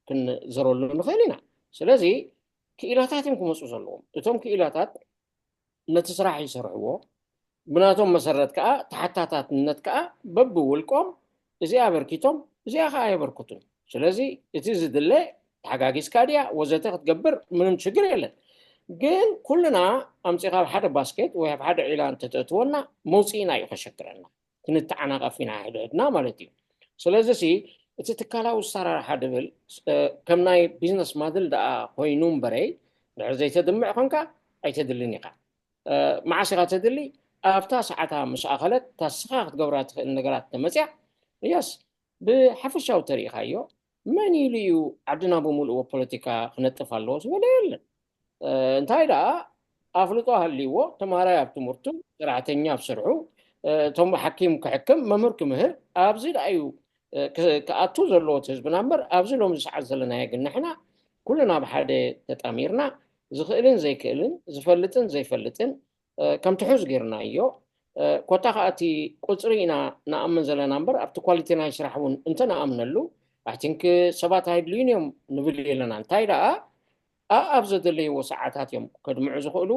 ክንዘረሉ ንኽእል ኢና። ስለዚ ክኢላታት እዮም ክመፁ ዘለዎም። እቶም ክኢላታት ነቲ ስራሕ ይሰርሕዎ። ብናቶም መሰረት ከዓ ተሓታታትነት ከዓ በብውልቆም እዚኣ ኣበርኪቶም እዚኣ ከዓ ኣየበርክቱን። ስለዚ እቲ ዝድለ ተሓጋጊዝካ ድያ ወዘተ ክትገብር ምንም ችግር የለን። ግን ኩልና ኣምፂኻ ኣብ ሓደ ባስኬት ወይ ኣብ ሓደ ዒላ እንተተእትወና መውፅኢና እዩ ከሸግረና። ክንተዓናቐፍ ኢና ሕድሕድና ማለት እዩ። ስለዚ ሲ እቲ ትካላዊ ኣሰራርሓ ድብል ከም ናይ ቢዝነስ ማድል ደኣ ኮይኑ እምበረይ ድሕር ዘይተድምዕ ኮንካ ኣይተድልን ኢኻ። መዓስ ኢኻ ተድሊ? ኣብታ ሰዓታ ምስ ኣኸለት እታ ስኻ ክትገብራ ትኽእል ነገራት ተመፅያ እያስ ብሓፈሻዊ ተሪኢኻዮ። መን ኢሉ እዩ ዓድና ብምልእዎ ፖለቲካ ክነጥፍ ኣለዎ ዝበለ የለን። እንታይ ደኣ ኣፍልጦ ሃልይዎ ተምሃራይ ኣብ ትምህርቱ፣ ሰራሕተኛ ኣብ ስርሑ፣ እቶም ሓኪም ክሕክም፣ መምህር ክምህር ኣብዚ ደኣ እዩ ክኣቱ ዘለዎ እቲ ህዝብና እምበር ኣብዚ ሎሚ ሰዓት ዘለናዮ ግን ንሕና ኩልና ብሓደ ተጣሚርና ዝኽእልን ዘይክእልን ዝፈልጥን ዘይፈልጥን ከም ትሑዝ ጌርናዮ። ኮታ ከዓ እቲ ቁፅሪ ኢና ንኣምን ዘለና እምበር ኣብቲ ኳሊቲ ናይ ስራሕ እውን እንተንኣምነሉ ኣይ ቲንክ ሰባት ኣይድልዩን እዮም ንብል የለና። እንታይ ደኣ ኣኣብ ዘደለይዎ ሰዓታት እዮም ከድምዑ ዝኽእሉ።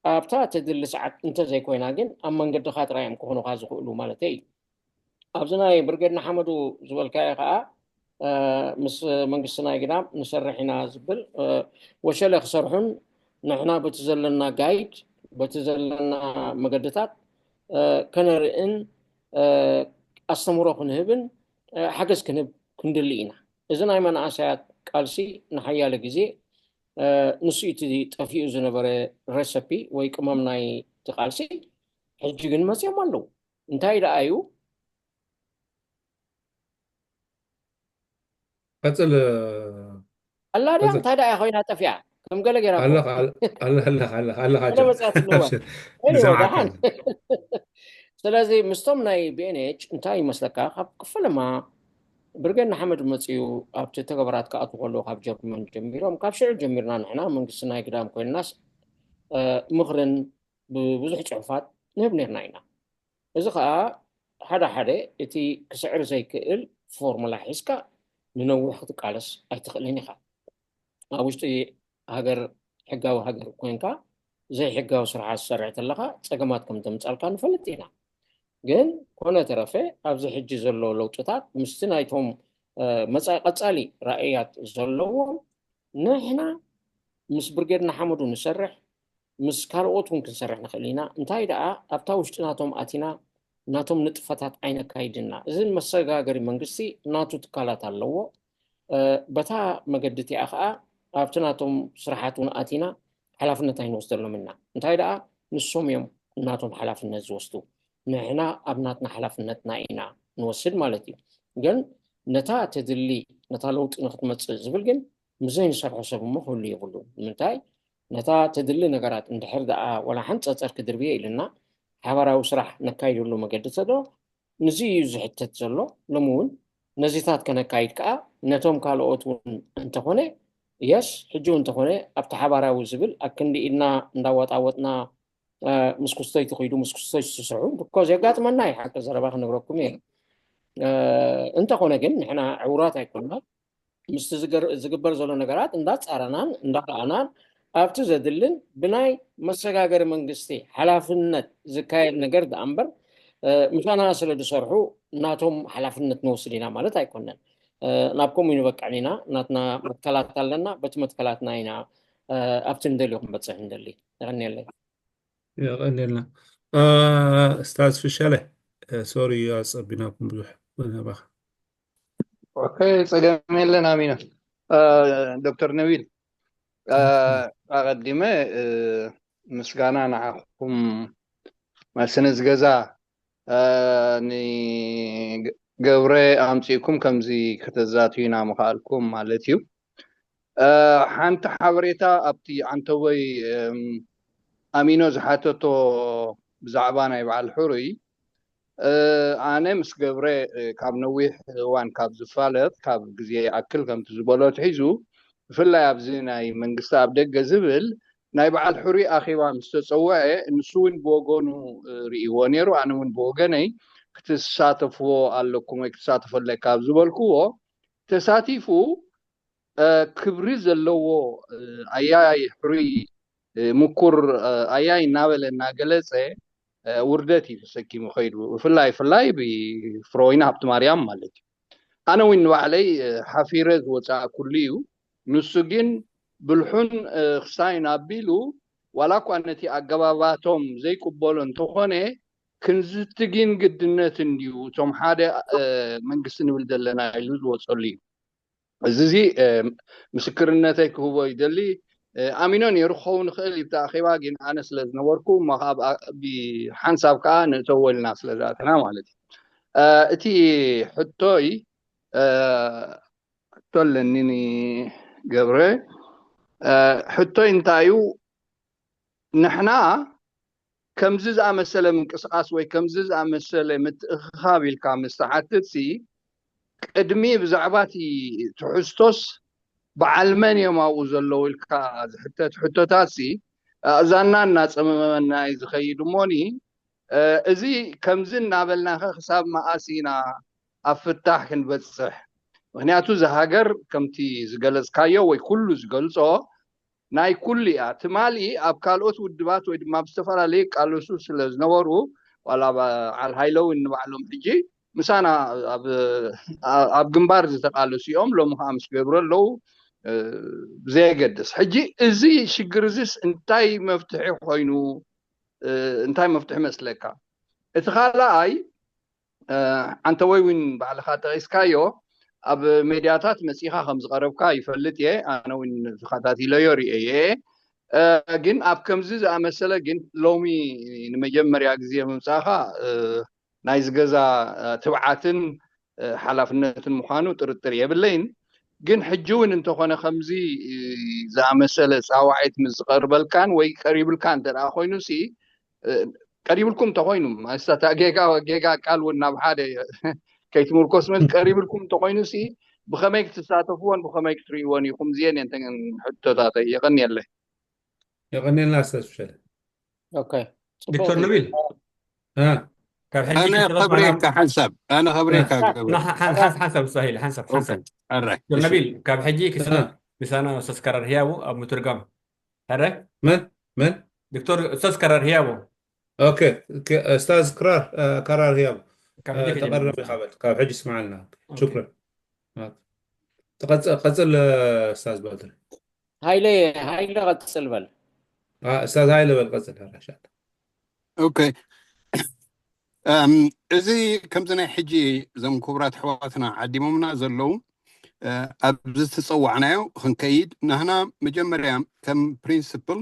ኣብታ ተድሊ ሰዓት እንተዘይኮይና ግን ኣብ መንገድኻ ጥራይ እዮም ክኾኑኻ ዝኽእሉ ማለተይ እዩ። ኣብዚ ናይ ብርጌድ ንሓመዱ ዝበልካዮ ከዓ ምስ መንግስቲ ናይ ግዳም ንሰርሕ ኢና ዝብል ወሸለ ክሰርሑን ንሕና በቲ ዘለና ጋይድ በቲ ዘለና መገድታት ከነርእን ኣስተምሮ ክንህብን ሓገዝ ክንህብ ክንድሊ ኢና። እዚ ናይ መናእሰያት ቃልሲ ንሓያለ ግዜ ንሱ እቲ ጠፊኡ ዝነበረ ረሰፒ ወይ ቅመም ናይ ቃልሲ ሕጂ ግን መፅኦም ኣለዉ። እንታይ ደኣ እዩ ቀፅል ኣላ ድያ እንታይ ደኣ ኮይና ጠፊኣ ከም ገለ ገይራ ኣለኻ ኣለኻ ኣለኻ ኣለኻ ገለ መፅኣት ኣለዋ። ንሰምዓካ ስለዚ ምስቶም ናይ ቢኤንኤች እንታይ ይመስለካ ካብ ክፍልማ ብርጌድ ንሓመድ መፅኡ ኣብቲ ተገበራት ክኣቱ ከለዉ ካብ ጀርመን ጀሚሮም ካብ ሽዑ ጀሚርና ንሕና መንግስቲ ናይ ግዳም ኮይንናስ ምኽርን ብብዙሕ ፅሑፋት ንህብ ነርና ኢና። እዚ ከዓ ሓደ ሓደ እቲ ክስዕር ዘይክእል ፎርሙላ ሒዝካ ንነዊሕ ክትቃለስ ኣይትኽእልን ኢኻ። ኣብ ውሽጢ ሃገር ሕጋዊ ሃገር ኮይንካ ዘይሕጋዊ ስርሓት ዝሰርሕ ተለካ ፀገማት ከም ተምፃልካ ንፈልጥ ኢና። ግን ኮነ ተረፈ ኣብዚ ሕጂ ዘሎ ለውጥታት ምስቲ ናይቶም መፃኢ ቀፃሊ ራእያት ዘለዎም ንሕና ምስ ብርጌድ ንሓመዱ ንሰርሕ ምስ ካልኦት እውን ክንሰርሕ ንኽእል ኢና። እንታይ ደኣ ኣብታ ውሽጢ ናቶም ኣቲና ናቶም ንጥፈታት ኣይነካይድና። እዚ መሰጋገሪ መንግስቲ ናቱ ትካላት ኣለዎ። በታ መገዲ እቲኣ ከዓ ኣብቲ ናቶም ስራሓት እውን ኣቲና ሓላፍነት ኣይንወስደሎም ኢና። እንታይ ደኣ ንሶም እዮም ናቶም ሓላፍነት ዝወስዱ። ንሕና ኣብ ናትና ሓላፍነትና ኢና ንወስድ ማለት እዩ። ግን ነታ ተድሊ ነታ ለውጢ ንክትመፅእ ዝብል ግን ምዘይ ንሰርሖ ሰብ እሞ ክህሉ የብሉን። ንምንታይ ነታ ተድሊ ነገራት እንድሕር ደኣ ወላ ሓንቲ ፀፀር ክድርብየ ኢልና ሓባራዊ ስራሕ ነካይደሉ መገዲ ተዶ ንዚ እዩ ዝሕተት ዘሎ። ሎሚ እውን ነዚታት ከነካይድ ከዓ ነቶም ካልኦት እውን እንተኾነ፣ የስ፣ ሕጂ እውን እንተኾነ ኣብቲ ሓባራዊ ዝብል ኣክንዲ ኢድና እንዳዋጣወጥና፣ እ፣ ምስ ክስቶይ ትኸይዱ፣ ምስ ክስቶይ ትስስሑ፣ ብኮዝ የጋጥመና እዩ፣ ሓቂ ዘረባ ክነግረኩም እየ። እ፣ እንተኾነ ግን ንሕና ዕውራት ኣይኮንና። ምስቲ ዝገር-፣ ዝግበር ዘሎ ነገራት እንዳጻረናን እንዳረኣናን ኣብቲ ዘድልን ብናይ መሰጋገሪ መንግስቲ ሓላፍነት ዝካየድ ነገር ደኣ እምበር፣ እ፣ ምሳና ስለ ዝሰርሑ ናቶም ሓላፍነት ንወስድ ኢና ማለት ኣይኮነን። እ፣ ናብ ከምኡ ንበቅዕን ኢና። ናትና መትከላት ኣለና። በቲ መትከላትና ኢና፣ እ፣ ኣብቲ ንደልዮ ክንበጽሕ ንደሊ። የቐንየለይ። የቐንየልና። እ፣ ስታዝ ፍሸለ፣ እ፣ ሶሪ ኣጸቢናኩም ብዙሕ ናባኻ። ኦኬ፣ ጸገም የለን ኣሚና። እ፣ ዶክተር ነቢል፣ እ፣ ኣቐዲመ፣ እ፣ ምስጋና ንዓኹም፣ ስነዝ ገዛ፣ እ፣ ንገብረ ኣምጺእኩም ከምዚ ከተዛትዩና ምኽኣልኩም ማለት እዩ። እ፣ ሓንቲ ሓበሬታ ኣብቲ ዓንተቦይ፣ እም፣ ኣሚኖ ዝሓተቶ ብዛዕባ ናይ በዓል ሕሩይ፣ እ፣ ኣነ ምስ ገብረ፣ እ፣ ካብ ነዊሕ እዋን ካብ ዝፋለጥ፣ ካብ ግዜ ይኣክል ከምቲ ዝበሎ ኣትሒዙ፣ ብፍላይ ኣብዚ ናይ መንግስቲ ኣብ ደገ ዝብል ናይ በዓል ሕሩይ ኣኼባ ምስ ተጸውዐ፣ ንሱ እውን ብወገኑ፣ እ፣ ርእይዎ ነይሩ። ኣነ እውን ብወገነይ ክትሳተፍዎ ኣለኩም ወይ ክትሳተፎ ኣለካ ኣብ ዝበልክዎ ተሳቲፉ፣ እ፣ ክብሪ ዘለዎ፣ እ፣ ኣያይ ሕሩይ፣ እ፣ ምኩር፣ እ፣ ኣያይ እናበለ እናገለጸ፣ እ፣ ውርደት እዩ ተሰኪሙ ከይዱ። ብፍላይ፣ ፍላይ ብፍሮይና ሃብቲ ማርያም ማለት እዩ። ኣነ እውን ንባዕለይ፣ እ፣ ሓፊረ ዝወጻእኩሉ እዩ። ንሱ ግን ብልሑን፣ እ፣ ክሳይን ኣቢሉ፣ ዋላ እኳ ነቲ ኣገባባቶም ዘይቅበሎ እንተኾነ፣ ክንዝቲ ግን ግድነት እንድዩ፣ እቶም ሓደ፣ እ፣ መንግስቲ ንብል ዘለና ኢሉ ዝወጸሉ እዩ። እዚ፣ እዚ፣ እ፣ ምስክርነተይ ክህቦ ይደሊ። እ፣ ኣሚኖ ነይሩ ክኸውን ይኽእል እዩ፣ ብቲ ኣኼባ ግን ኣነ ስለ ዝነበርኩ፣ እሞ ካብ ኣ-፣ ብሓንሳብ ከኣ ንእተዎ ኢልና ስለ ዝኣተና ማለት እዩ። እ፣ እቲ ሕቶይ፣ እ፣ ሕቶ ኣለኒ ንገብረ። እ፣ ሕቶይ እንታይ እዩ? ንሕና ከምዚ ዝኣመሰለ ምንቅስቓስ ወይ ከምዚ ዝኣመሰለ ምትእኽኻብ ኢልካ ምስ ትሓትትሲ፣ ቅድሚ ብዛዕባ እቲ ትሕዝቶስ በዓል መን እዮም ኣብኡ ዘለዉ ኢልካ ዝሕተት ሕቶታትሲ፣ ኣእዛንና እናጸመመና እዩ ዝኸይድ እሞኒ፣ እ፣ እዚ ከምዚ እናበልናኸ ክሳብ መኣስ ኢና ኣብ ፍታሕ ክንበጽሕ? ምኽንያቱ፣ እዚ ሃገር ከምቲ ዝገለጽካዮ ወይ ኩሉ ዝገልጾ ናይ ኩሉ እያ። ትማሊ ኣብ ካልኦት ውድባት ወይ ድማ ኣብ ዝተፈላለየ ይቃለሱ ስለ ዝነበሩ፣ ዋላ በዓል ሃይለ እውን ንባዕሎም ሕጂ ምሳና ኣብ፣ ኣብ ግንባር ዝተቃለሱ እዮም፣ ሎሚ ከዓ ምስ ገብሩ ኣለዉ፣ እ፣ ብዘየገድስ። ሕጂ እዚ ሽግር እዚስ እንታይ መፍትሒ ኮይኑ፣ እ፣ እንታይ መፍትሒ መስለካ? እቲ ካልኣይ፣ እ፣ ዓንተቦይ እውን ባዕልኻ ጠቒስካዮ፣ ኣብ ሜድያታት መጺኻ ከም ዝቐረብካ ይፈልጥ እየ። ኣነ እውን ተኸታቲለዮ ርእየዮ እየ። እ፣ ግን ኣብ ከምዚ ዝኣመሰለ ግን ሎሚ ንመጀመርያ ግዜ ምምጻእኻ፣ እ፣ ናይ ዝገዛ፣ እ፣ ትብዓትን፣ እ፣ ሓላፍነትን ምዃኑ ጥርጥር የብለይን። ግን ሕጂ እውን እንተኾነ ከምዚ፣ እ፣ ዝኣመሰለ ጻዋዒት ምስ ዝቐርበልካን ወይ ቀሪብልካ እንተ ደኣ ኮይኑሲ፣ እ፣ ቀሪብልኩም እንተኾይኑ፣ ማለት እታ ጌጋ፣ ጌጋ ቃል እውን ናብ ሓደ ከይትምርኮስ፣ ማለት ቀሪብልኩም እንተኾይኑሲ፣ ብኸመይ ክትሳተፍዎን ብኸመይ ክትርእይዎን ኢኹም? እዚአን እየን እተን ሕቶታተይ። የቐንየለይ። የቐንየልና ኣስታዝ ፍሸለ። ኦኬ፣ ጽቡቕ ዶክተር እዩ። ነቢል፣ እ፣ ካብ ሕጂ ኣነ ክትረፍ ከብሬካ ሓንሳብ፣ ኣነ ከብሬካ እ፣ ገብረ። ሓ-፣ ሓ-፣ ሓንሳብ፣ ሓንሳብ፣ ሳሂል፣ ሓንሳብ፣ ኦኬ፣ ሓንሳብ። ኣራይ፣ ዶክተር እሺ። ነቢል፣ ካብ ሕጂ ክስነ እ። ምሳና ኡስታዝ ከራር ህያቡ ኣብ ምትርጋም። ሕረ? መን? መን? ዶክተር ኡስታዝ ከራር ህያቡ። ኦኬ፣ ኦኬ፣ ኡስታዝ ክራር፣ እ፣ ከራር ህያቡ። ካብ እ፣ ሕጂ ተቐረብ ከጀምር። ኢኻ በል። ካብ ሕጂ ስምዓልና። ኦኬ። ሹክረን። ኦኬ። ተቐጽ-፣ ቀጽል፣ እ፣ ኡስታዝ በድሪ። ሃይለ፣ ሃይለ ቀጽል በል። አ፣ ኡስታዝ ሃይለ በል ቀጽል፣ ራሻት። ኦኬ። እም፣ እዚ ከምዚ ናይ ሕጂ እዞም ክቡራት ኣሕዋትና ዓዲሞምና ዘለዉ፣ እ፣ ኣብ ዝተጸዋዕናዮ ክንከይድ፣ ናህና መጀመርያ ከም ፕሪንስፕል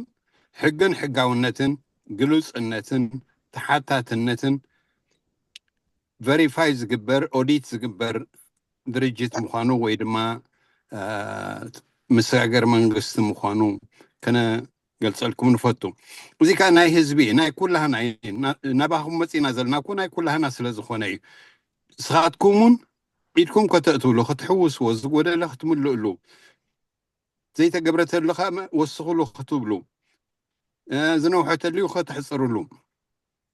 ሕግን ሕጋውነትን፣ ግሉጽነትን፣ ተሓታትነትን ቨሪፋይ ዝግበር፣ ኦዲት ዝግበር ድርጅት ምዃኑ ወይ ድማ፣ እ፣ መሰጋገሪ መንግስቲ ምዃኑ ከነገልጸልኩም ንፈቱ። እዚ ከኣ ናይ ህዝቢ፣ ናይ ኩላህና እዩ። ና-፣ ናባኹም መጺና ዘለና እኮ ናይ ኩላህና ስለ ዝኾነ እዩ። ንስኻትኩም እውን ኢድኩም ከተእትውሉ፣ ክትሕውስዎ፣ ዝጎደለ ክትምልእሉ፣ ዘይተገብረተሉ ከዓ ወስኽሉ ክትብሉ፣ ዝነውሐተሉ ከተሕፅርሉ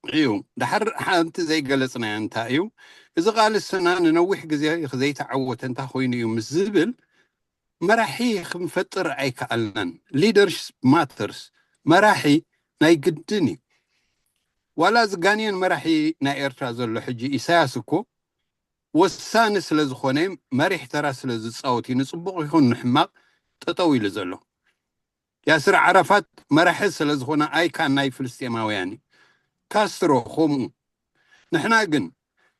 እዩ። ድሓር ሓንቲ ዘይገለፅናዮ እንታይ እዩ? እዚ ቃልስና ንነዊሕ ግዜ ዘይተዓወተ እንታይ ኮይኑ እዩ ምስ ዝብል፣ መራሒ ክንፈጥር ኣይከኣልናን። Leadership matters። መራሒ ናይ ግድን እዩ። ዋላ እዚ ጋንየን መራሒ ናይ ኤርትራ ዘሎ ሕጂ ኢሳያስ እኮ ወሳኒ ስለ ዝኾነ፣ መሪሕ ተራ ስለ ዝፃወት እዩ ንፅቡቕ ይኹን ንሕማቕ ጠጠው ኢሉ ዘሎ። ያስር ዓራፋት መራሒ ስለ ዝኾነ ኣይካን ናይ ፍልስጤማውያን እዩ። ካስትሮ ከምኡ። ንሕና ግን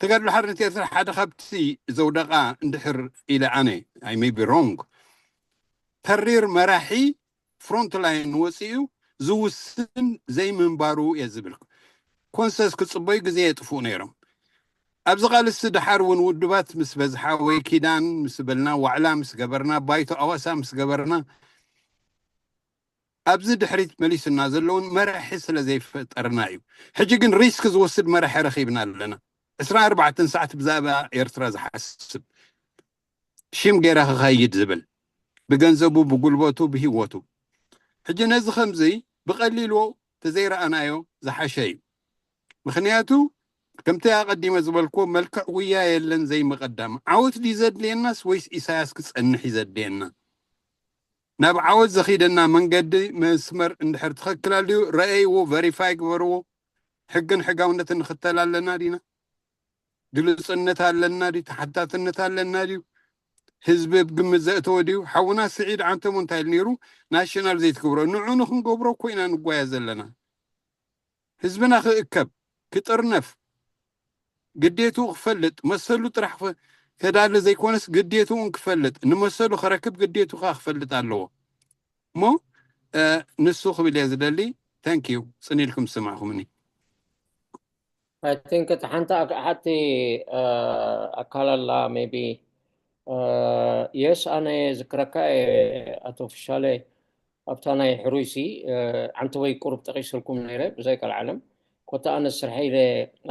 ተጋድሎ ሓርነት ኤርትራ ሓደ ካብቲ ዘውደቓ እንድሕር ኢለ ኣነ፣ I may be wrong፣ ተሪር መራሒ ፍሮንት ላይን ወፂኡ ዝውስን ዘይምንባሩ እየ ዝብል። ኮንሰስ ክፅበዩ ግዜ የጥፍኡ ነይሮም። ኣብዚ ቃልሲ ድሓር እውን ውድባት ምስ በዝሓ ወይ ኪዳን ምስ በልና፣ ዋዕላ ምስ ገበርና፣ ባይቶ ኣዋሳ ምስ ገበርና፣ ኣብዚ ድሕሪት መሊሱና ዘለውን መራሒ ስለ ዘይፈጠርና እዩ። ሕጂ ግን ሪስክ ዝወስድ መራሒ ረኺብና ኣለና። ዕስራን ኣርባዕተን ሰዓት ብዛዕባ ኤርትራ ዝሓስብ፣ ሽም ገይራ ክኸይድ ዝብል፣ ብገንዘቡ፣ ብጉልበቱ፣ ብህይወቱ። ሕጂ ነዚ ከምዚ ብቐሊሉ ተዘይረኣናዮ ዝሓሸ እዩ። ምኽንያቱ ከምቲ ኣቐዲመ ዝበልኩዎ፣ መልክዕ ጉያ የለን ዘይምቕዳም። ዓወት ድዩ ዘድልየናስ ወይስ ኢሳያስ ክጸንሕ እዩ ዘድልየና? ናብ ዓወት ዘኺደና መንገዲ መስመር እንድሕር ትኽክል ኣልዩ፣ ረኣይዎ፣ ቨሪፋይ ግበርዎ። ሕግን ሕጋውነትን ንኽተል ኣለና ዲና? ግልጽነት ኣለና ድዩ? ተሓታትነት ኣለና ድዩ? ህዝቢ ኣብ ግምት ዘእተወ ድዩ? ሓውና ስዒድ ዓንተሞ እንታይ ኢሉ ነይሩ? ናሽናል ዘይትገብሮ፣ ንዑ ንኽንገብሮ እኮ ኢና ንጓየ ዘለና። ህዝብና ክእከብ፣ ክጥርነፍ፣ ግዴትኡ ክፈልጥ፣ መሰሉ ጥራሕ ክፈ-፣ ከዳሊ ዘይኮነስ ግዴትኡ እውን ክፈልጥ፣ ንመሰሉ ክረክብ ግዴትኡ ከዓ ክፈልጥ ኣለዎ። እሞ፣ እ፣ ንሱ ክብል እየ ዝደሊ። Thank you። ጽን ኢልኩም ዝሰማዕኩምኒ። I think እቲ ሓንቲ ኣክ-፣ ሓንቲ፣ እ፣ ኣካል ኣላ፣ maybe፣ እ፣ የስ፣ ኣነ ዝክረካ እየ፣ ኣቶ ፍሻለ፣ ኣብታ ናይ ሕሩይሲ፣ እ፣ ዓንተቦይ ቁሩብ ጠቒሰልኩም ነይረ፣ ብዘይ ቀልዓለም። ኮታ ኣነ ስርሐ ኢለ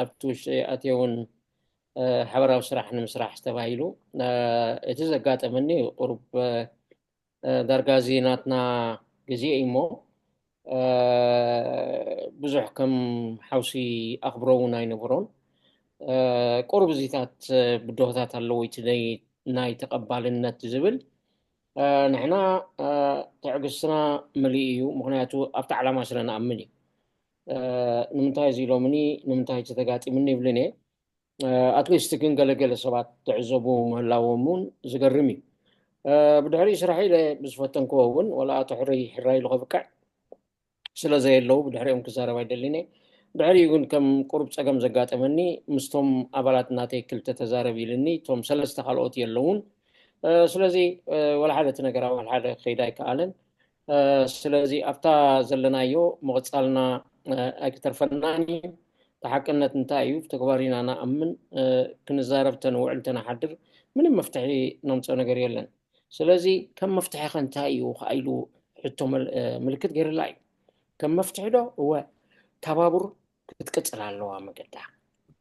ኣብቲ ውሽጢ ኣትየ እውን፣ እ፣ ሓበራዊ ስራሕ ንምስራሕ ተባሂሉ፣ እ፣ እቲ ዘጋጠመኒ ቁሩብ፣ እ፣ እ፣ ዳርጋ እዚ ናትና ግዜ እዩ እሞ፣ እ፣ ብዙሕ ከም ሓውሲ ኣኽብሮ እውን ኣይነበሮን። እ፣ ቁሩብ እዚታት፣ እ፣ ብድሆታት ኣለዎ፣ እቲ ናይ፣ ናይ ተቐባልነት ዝብል። እ፣ ንሕና፣ እ፣ ትዕግስትና መሊኡ እዩ፣ ምኽንያቱ ኣብቲ ዓላማ ስለ ንኣምን እዩ። እ፣ ንምንታይ እዚ ኢሎምኒ፣ ንምንታይ እዚ ተጋጢምኒ ይብልን እየ። ኣትሊስት ግን ገለገለ ሰባት ትዕዘቡ ምህላዎም እውን ዝገርም እዩ። እ፣ ብድሕሪኡ ስራሕ ኢለ ብዝፈተንክዎ እውን፣ ወላ ኣቶ ሕሩይ ሕራይ ኢሉ ከብቅዕ ስለ ዘየለዉ ብድሕሪኦም ክዛረብ ኣይደልን እየ። ድሕሪኡ ግን ከም ቁሩብ ጸገም ዘጋጠመኒ፣ ምስቶም ኣባላት ናተይ ክልተ ተዛረብ ኢልኒ፣ እቶም ሰለስተ ካልኦት የለውን። እ፣ ስለዚ፣ እ፣ ወላ ሓደ እቲ ነገር ኣብ ሓደ ክኸይድ ኣይከኣለን። እ፣ ስለዚ ኣብታ ዘለናዮ ምቕጻልና፣ እ፣ ኣይክተርፈናን እዩ። እቲ ሓቅነት እንታይ እዩ? ብተግባር ኢና ንኣምን። እ፣ ክንዛረብ ተንውዕል ተንሓድር ምንም መፍትሒ ነምጽኦ ነገር የለን። ስለዚ ከም መፍትሒ ከ እንታይ እዩ ከኣ ኢሉ ሕቶ መል-፣ እ፣ ምልክት ገይርላ እዩ። ከም መፍትሒ ዶ? እወ፣ ታባቡር ክትቅጽል ኣለዋ መገዳ።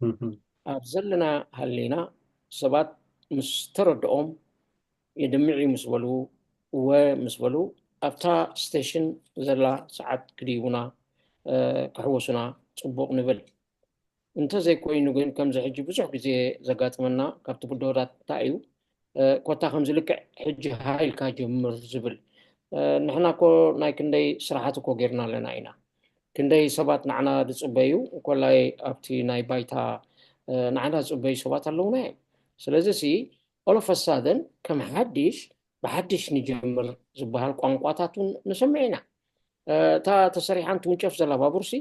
እህ። ኣብ ዘለና ሃሊና ሰባት ምስ ተረድኦም፣ የድምዕ እዩ ምስ በሉ፣ እወ ምስ በሉ፣ ኣብታ ስቴሽን ዘላ ሰዓት ክድይቡና፣ እ፣ ክሕወሱና ጽቡቕ ንብል። እንተዘይኮይኑ ግን፣ ከምዚ ሕጂ ብዙሕ ግዜ ዘጋጥመና ካብቲ ብድሆታት እንታይ እዩ? እ፣ ኮታ ከምዚ ልክዕ ሕጂ ሃ ኢልካ ጀምር ዝብል። እ፣ ንሕና እኮ ናይ ክንደይ ስራሓት እኮ ጌርና ኣለና ኢና። ክንደይ ሰባት ንዓና ዝጽበዩ፣ እንኮላይ ኣብቲ ናይ ባይታ፣ እ፣ ንዓና ዝጽበዩ ሰባት ኣለውና እዮም። ስለዚ ሲ፣ all of a sudden ከም ሓድሽ፣ ብሓድሽ ንጀምር ዝበሃል ቋንቋታት እውን ንሰምዕ ኢና። እ፣ እታ ተሰሪሓን ትውንጨፍ ዘላ ባቡርሲ፣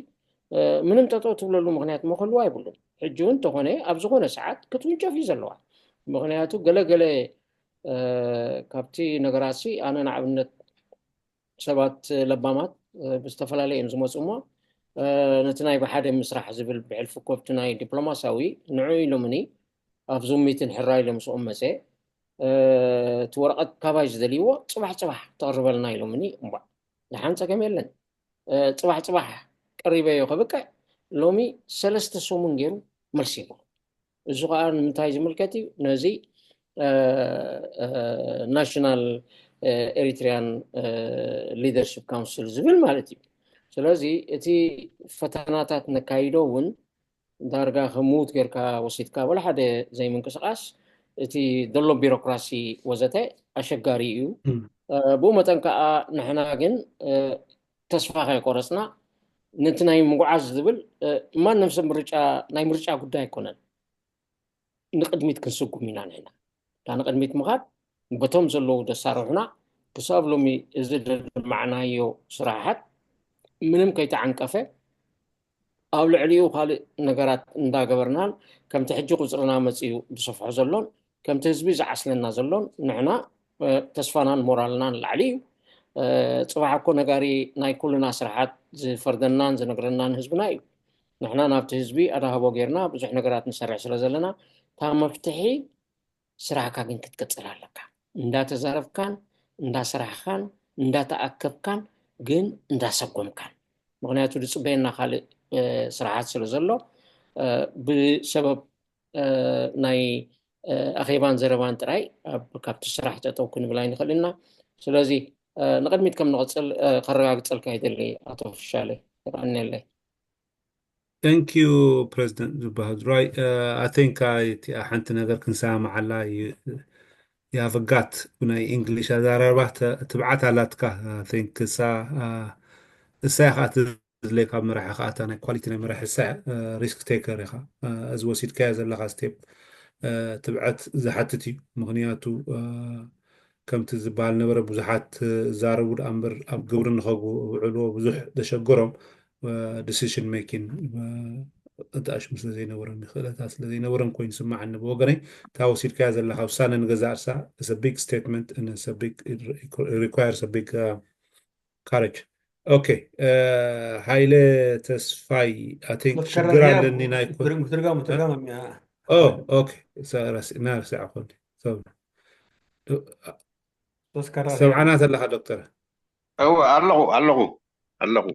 እ፣ ምንም ጠጠው ትብለሉ ምኽንያት መኸልዋ ኣይብሉን። ሕጂ እውን እንተኾነ ኣብ ዝኾነ ሰዓት ክትውንጨፍ እዩ ዘለዋ። ምኽንያቱ ገለ ገለ፣ እ፣ ካብቲ ነገራትሲ ኣነ ንኣብነት ሰባት ለባማት፣ እ፣ ብዝተፈላለየ እዮም ዝመፁ እሞ፣ እ፣ ነቲ ናይ ብሓደ ምስራሕ ዝብል ብሕልፊ ኮብቲ ናይ ዲፕሎማሲያዊ ንዑ ኢሎምኒ ኣብ ዙም ሚትን ሕራይ ኢለ ምስኦም መፀ፣ እ፣ እቲ ወረቐት ካባይ ዝደልይዎ ፅባሕ ፅባሕ ተቕርበልና ኢሎምኒ። እምቧ፣ ደሓን ፀገም የለን። እ፣ ፅባሕ ፅባሕ ቀሪበዮ ከብቅዕ ሎሚ ሰለስተ ሰሙን ገይሩ መልሲ የብሉ። እዚ ኸዓ ንምንታይ ዝምልከት እዩ? ነዚ National Eritrean Leadership Council ዝብል ማለት እዩ። ስለዚ እቲ ፈተናታት ነካይዶ እውን ዳርጋ ከምውት ጌርካ ወሲድካ ወላ ሓደ ዘይምንቅስቃስ፣ እቲ ዘሎ ቢሮክራሲ ወዘተ ኣሸጋሪ እዩ። ብኡ መጠን ከዓ ንሕና ግን ተስፋ ከይቆረፅና ነቲ ናይ ምጉዓዝ ዝብል ማንም ሰብ ምርጫ ናይ ምርጫ ጉዳይ ኣይኮነን። ንቅድሚት ክንስጉም ኢና ንሕና። እታ ንቅድሚት ምኻድ በቶም ዘለዉ ደሳርሑና ክሳብ ሎሚ እዚ ደልማዕናዮ ስራሓት ምንም ከይተዓንቀፈ ኣብ ልዕሊኡ ካልእ ነገራት እንዳገበርናን ከምቲ ሕጂ ቁፅርና መፂኡ ዝሰፍሖ ዘሎን ከምቲ ህዝቢ ዝዓስለና ዘሎን ንሕና ተስፋናን ሞራልናን ላዕሊ እዩ። ፅባሕ እኮ ነጋሪ ናይ ኩልና ስራሓት ዝፈርደናን ዝነግረናን ህዝብና እዩ። ንሕና ናብቲ ህዝቢ ኣዳህቦ ጌርና ብዙሕ ነገራት ንሰርሕ ስለ ዘለና እታ መፍትሒ ስራሕካ ግን ክትቅፅል ኣለካ። እንዳተዛረብካን እንዳሰራሕካን እንዳተኣከብካን ግን እንዳሰጎምካን፣ ምክንያቱ ዝፅበየና ካልእ ስራሓት ስለ ዘሎ ብሰበብ ናይ ኣኼባን ዘረባን ጥራይ ካብቲ ስራሕ ጠጠው ክንብል ኣይንኽእል ኢና። ስለዚ ንቅድሚት ከም ንቕፅል ከረጋግፀልካ ይደሊ። ኣቶ ፍሻለ፣ የቐንየለይ። Thank you ፕረዚደንት ዝበሃል ድራይ። I think እቲኣ ሓንቲ ነገር ክንሰማማዓላ you have a gut ብናይ እንግሊሽ ኣዛራርባ ትብዓት ኣላትካ። I think እሳ እሳ ኢኻ ትዝለይ ካብ መራሒ ከኣታ ናይ ኳሊቲ ናይ መራሒ እሳ ሪስክ ቴከር ኢኻ። እዚ ወሲድካዮ ዘለኻ ስቴፕ ትብዓት ዝሓትት እዩ። ምክንያቱ ከምቲ ዝበሃል ነበረ ብዙሓት ዛረቡ ደኣ እምበር ኣብ ግብሪ ንኸውዕልዎ ብዙሕ ዘሸገሮም decision making እጣሽም ስለ ዘይነበሮም ክእለታት ስለ ዘይነበሮም ኮይኑ ስማዓኒ ብወገነይ። እታ ወሲድካያ ዘለካ ውሳነ ንገዛእ ርሳ is a big statement and it's a big requires a big courage. Okay. ሃይለ ተስፋይ I think ሽግር ኣለኒ ናይ ክትርጋም ክትርጋም ኦ okay. ረሲዕኮ ሰምዓና ዘለካ ዶክተር? እወ ኣለኹ ኣለኹ ኣለኹ።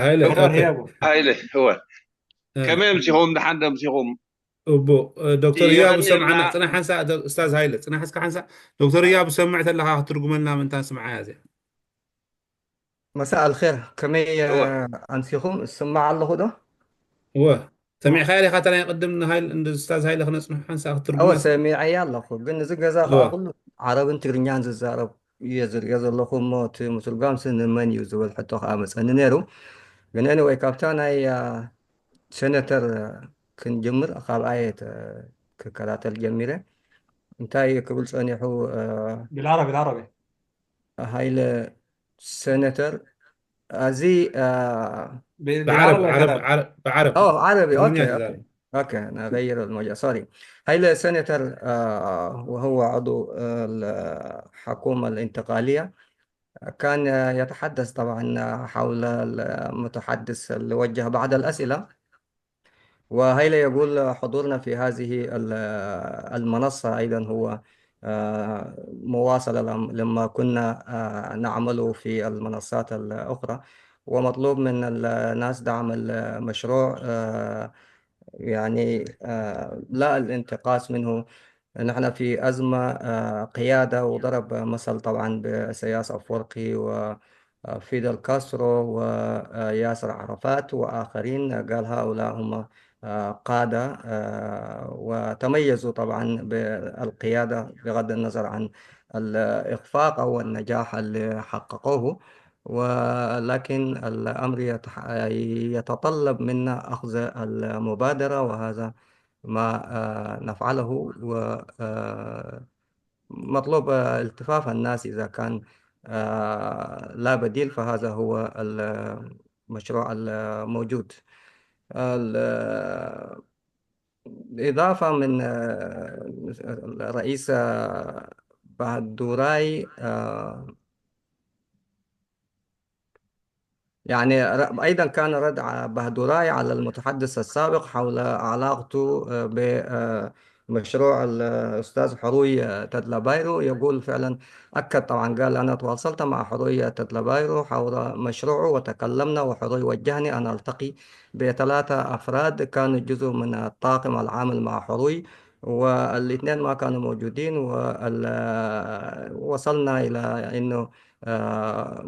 ሃይለ ሃይለ እወ። ከመይ ኣምሲኹም? ደሓን ዶ ኣምሲኹም? እቡ ዶክተር እያቡ ሰምዓና። ፅናሕ ሓንሳ ኡስታዝ ሃይለ ፅናሕ እስካ ሓንሳ። ዶክተር እያቡ ሰምዕ ተለካ ክትርጉመልና ምንታን ስምዓያ እዚኣ። مساء الخير. ከመይ ኣምሲኹም? እስማዕ ኣለኹ ዶ? እወ ሰሚዕካያ ዲኻ? እታ ናይ ቅድም ንሃይል እንደ ኡስታዝ ሃይለ ክነጽንሑ ሓንሳእ ክትርጉማ። እወ ሰሚዐያ ኣለኹ፣ ግን እዚ ገዛ ከኣ ኩሉ ዓረብን ትግርኛን ዝዛረብ እየ ዝሪኦ ዘለኹ እሞ እቲ ምትርጓምሲ ንመን እዩ ዝብል ሕቶ ከኣ መጸኒ ነይሩ። ግን anyway ካብታ ናይ ሴኔተር ክንጅምር ካብኣ እየ ክከታተል ጀሚረ። እንታይ ክብል ጸኒሑ بالعربي بالعربي ሃይለ ሴኔተር እዚ بعربي بعربي بعربي اه عربي اوكي اوكي اوكي نغير الموجة سوري. هايلة سيناتور آه وهو عضو الحكومة الانتقالية كان يتحدث طبعا حول المتحدث اللي وجه بعض الأسئلة. وهيلا يقول حضورنا في هذه المنصة أيضا هو مواصلة لما كنا نعمل في المنصات الأخرى. ومطلوب من الناس دعم المشروع، يعني لا الانتقاص منه. نحن في أزمة قيادة، وضرب مثل طبعا بإسياس أفورقي و فيدل كاسترو وياسر عرفات وآخرين، قال هؤلاء هم قادة وتميزوا طبعا بالقيادة بغض النظر عن الإخفاق أو النجاح اللي حققوه. ولكن الأمر يتطلب منا أخذ المبادرة، وهذا ما نفعله. و مطلوب التفاف الناس إذا كان لا بديل، فهذا هو المشروع الموجود. إضافة من الرئيس بهدوراي، يعني أيضا كان رد بهدوراي على المتحدث السابق حول علاقته بمشروع الأستاذ حروي تدلابايرو. يقول فعلا أكد طبعا، قال: "أنا تواصلت مع حروي تدلابايرو حول مشروعه وتكلمنا، وحروي وجهني أن ألتقي بثلاثة أفراد كانوا جزء من الطاقم العامل مع حروي، والاثنين ما كانوا موجودين، وال-، وصلنا إلى إنه، آه،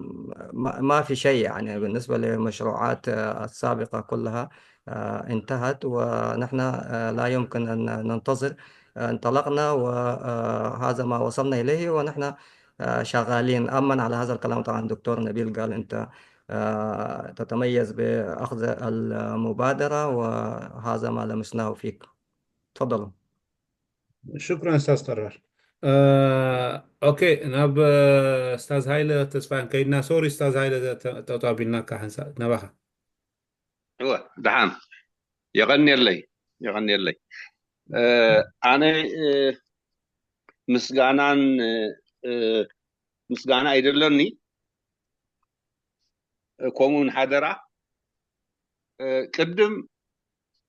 ما ما في شيء، يعني، بالنسبة لمشروعات، آه، السابقة كلها، آه، انتهت، ونحن، آه، لا يمكن أن ننتظر. آه، انطلقنا، وهذا ما وصلنا إليه، ونحن، آه، شغالين. أما على هذا الكلام، طبعًا، الدكتور نبيل قال أنت، آه، تتميز بأخذ المبادرة، وهذا ما لمسناه فيك. تفضلوا. ሽክራን ስታዝ ቀራር። ኦኬ፣ ናብ ስታዝ ሃይለ ተስፋ ከይድና። ሶሪ ስታዝ ሃይለ፣ ጠጣቢልናካ ሓንሳ ናባኻ። እወ፣ ደሓን። የቐንየለይ፣ የቐንየለይ። ኣነ ምስጋናን ምስጋና ኣይደለኒ፣ ከምኡውን ሓደራ። ቅድም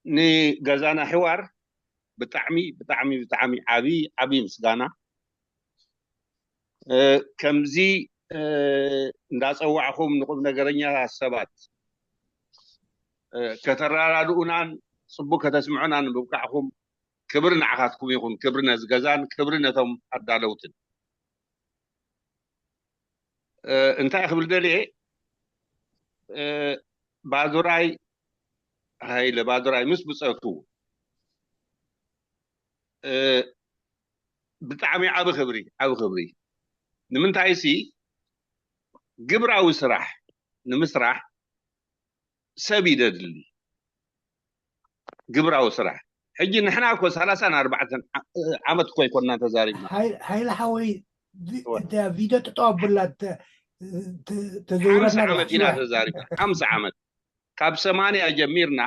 ንገዛና ሕዋር ብጣዕሚ ብጣዕሚ ብጣዕሚ ዓብዪ ዓብዪ ምስጋና። ከምዚ እንዳፀዋዕኹም ንቁም ነገረኛ ሰባት ከተረዳድኡናን ፅቡቅ ከተስምዑናን ምብቃዕኹም ክብሪ ንዓኻትኩም ይኹን። ክብሪ ነዚ ገዛን ክብሪ ነቶም ኣዳለውትን። እንታይ ክብል ደልየ፣ ባዱራይ ሃይለ፣ ባዱራይ ምስ ብፀቱ ብጣዕሚ ዓቢ ክብሪ፣ ዓቢ ክብሪ። ንምንታይሲ ግብራዊ ስራሕ ንምስራሕ ሰብ ይደድሊ። ግብራዊ ስራሕ። ሕጂ ንሕና እኮ ሰላሳን ኣርባዕተን ዓመት እኮ ኣይኮንና ተዛሪብና። ሃይለ ሓወይ፣ ቪድዮ ተጠዋብላ ተዘውረና። ሓምሳ ዓመት ኢና ተዛሪብና። ሓምሳ ዓመት፣ ካብ ሰማንያ ጀሚርና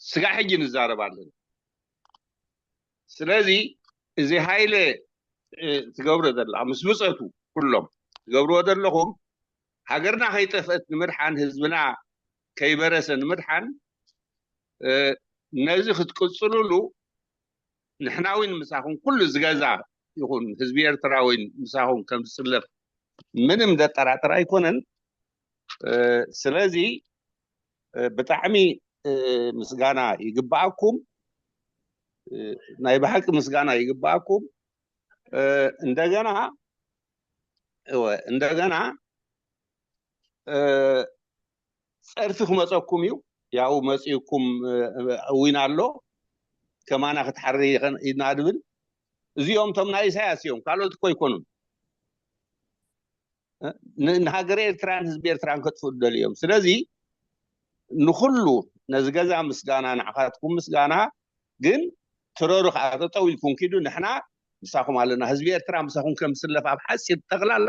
ስጋ ሕጂ ንዛረብ ኣለና። ስለዚ እዚ ሃይለ ትገብሮ ዘለኻ ምስ ብፀቱ ኩሎም ትገብርዎ ዘለኹም ሃገርና ከይጠፍአት ንምድሓን፣ ህዝብና ከይበረሰ ንምድሓን፣ ነዚ ክትቅፅሉሉ ንሕና እውን ምሳኹም ኩሉ ዝገዛ ይኹን ህዝቢ ኤርትራ እውን ምሳኹም ከም ዝፅለፍ ምንም ዘጠራጥር ኣይኮነን። ስለዚ ብጣዕሚ ምስጋና ይግባኣኩም፣ ናይ ብሓቂ ምስጋና ይግባኣኩም። እንደገና እወ እንደገና ፀርፊ ክመፀኩም እዩ። ያው መፂእኩም እውን ኣሎ፣ ከማና ክትሓሪ ኢና ድብል። እዚኦም ቶም ናይ ኢሳያስ እዮም፣ ካልኦት እኮ ኣይኮኑን። ንሃገረ ኤርትራን ህዝቢ ኤርትራን ከጥፍኡ ደልዮም። ስለዚ ንኩሉ ነዚ ገዛ ምስጋና፣ ንዓኻትኩም ምስጋና፣ ግን ትረሩ ከዓ ተጠው ኢልኩም ኪዱ። ንሕና ምሳኹም ኣለና። ህዝቢ ኤርትራ ምሳኹም ከም ዝስለፍ ኣብ ሓፂር ጠቕላላ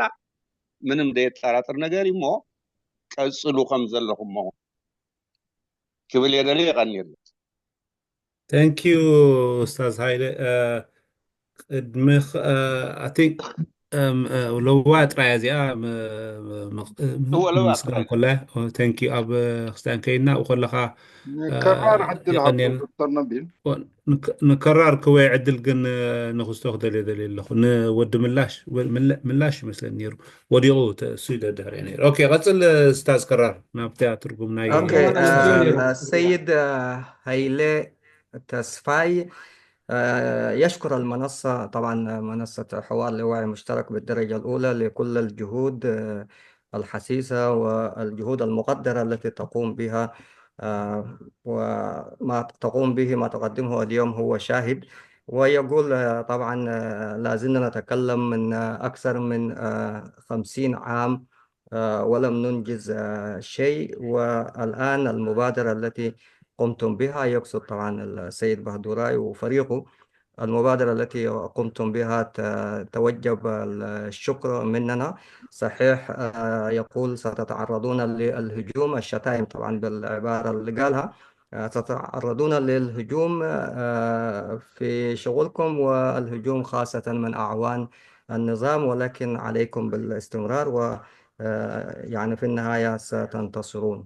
ምንም ደየጠራጥር ነገር እዩ። እሞ ቀፅሉ ከም ዘለኹም እሞ ክብል የደልየ። የቐንየለይ። Thank you ኡስታዝ ሃይለ። ቅድሚ I think ለዋ ጥራይ እዚኣ ምስጋን ኮላ። Thank you። ኣብ ክስቲያን ከይድና ኣብኡ ከለኻ ከራር ዕድል ሃቦ ዶክተር ነቢል። ንከራር ክወ ዕድል ግን ንክስቶ ክደልየ ደልየ ኣለኹ። ንወዲ ምላሽ ምላሽ ይመስለኒ ነይሩ፣ ወዲቑ እሱ ደድሕሪ ነይሩ። ኦኬ፣ ቀፅል ስታዝ ከራር ናብታ ትርጉም ናይ السيد هيلي تسفاي يشكر المنصة، طبعا منصة حوار الوعي المشترك بالدرجة الأولى لكل الجهود الحثيثة والجهود المقدرة التي تقوم بها، وما تقوم به، ما تقدمه اليوم هو شاهد. ويقول طبعا لا زلنا نتكلم من أكثر من خمسين عام ولم ننجز شيء، والآن المبادرة التي قمتم بها، يقصد طبعا السيد بهدوراي وفريقه، المبادرة التي قمتم بها توجب الشكر مننا. صحيح، يقول ستتعرضون للهجوم، الشتائم طبعا بالعبارة اللي قالها، ستتعرضون للهجوم في شغلكم، والهجوم خاصة من أعوان النظام، ولكن عليكم بالاستمرار، و يعني في النهاية ستنتصرون.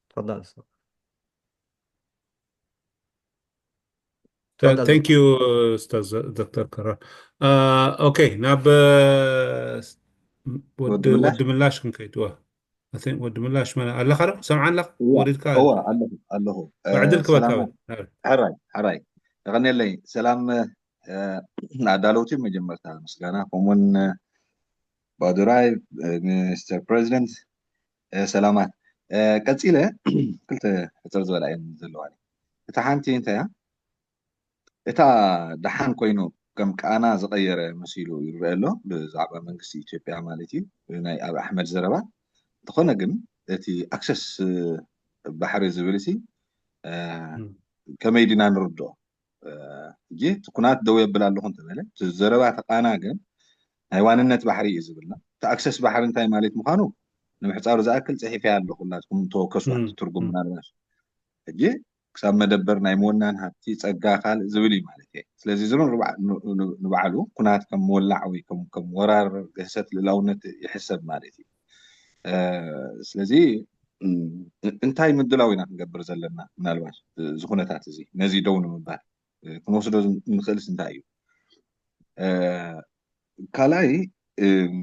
تفضل أستاذ. Thank you ኡስታዝ ዶክተር ከራር። ኦኬ፣ ናብ ወዲ ምላሽ ክንከይድ። I think ወዲ ምላሽ መን ኣለኻ ዶ? ሰምዓን ኣለኻ? እዋ ወሪድካ እዋ ኣለኻ? ኣለኹ ኣለኹ። እ፣ ዕድል ክበካ ሰላም በል። ናበል። ሕራይ ሕራይ። የቐንየለይ። ሰላም፣ እ፣ ንኣዳለውቲ መጀመርታ ምስጋና፣ ከምኡውን፣ እ፣ ባዱራይ፣ እ፣ ሚስተር ፕሬዚደንት፣ እ፣ ሰላማት። እ፣ ቀጺለ ክልተ ሕጽር ዝበላ እየን ዘለዋኒ። እታ ሓንቲ እንታይ እያ? እታ ደሓን ኮይኑ ከም ቃና ዝቐየረ መሲሉ ይረአ ኣሎ፣ ብዛዕባ መንግስቲ ኢትዮጵያ ማለት እዩ፣ ናይ ኣብ ኣሕመድ ዘረባ። እንተኾነ ግን እቲ ኣክሰስ ባሕሪ ዝብል ሲ፣ እ፣ እም። ከመይ ዲና ንርድኦ? እ፣ ሕጂ እቲ ኩናት ደው የብል ኣለኹ እንተበለ፣ እቲ ዘረባ ተቃና ግን ናይ ዋንነት ባሕሪ እዩ ዝብልና። እቲ ኣክሰስ ባሕሪ እንታይ ማለት ምዃኑ ንምሕፃሩ ዝኣክል ጽሒፈ ኣለኹ፣ ኩላትኩም ተወከሱ። እም፣ እቲ ትርጉም እም። ምናልባት ሕጂ ክሳብ መደበር ናይ ምውናን ሃብቲ ጸጋ ካልእ ዝብል እዩ ማለት እዩ። ስለዚ እዚ እውን ንባዕ-፣ ን-፣ ን-፣ ንባዕሉ ኩናት ከም ምውላዕ ወይ ከም፣ ከም ወራር ግህሰት ልእላውነት ይሕሰብ ማለት እዩ። እ፣ ስለዚ፣ እም፣ እንታይ ምድላው ኢና ክንገብር ዘለና? ምናልባት እዚ ኩነታት እዚ ነዚ ደው ንምባል፣ እ፣ ክንወስዶ ንኽእልስ እንታይ እዩ? እ፣ ካልኣይ፣ እም፣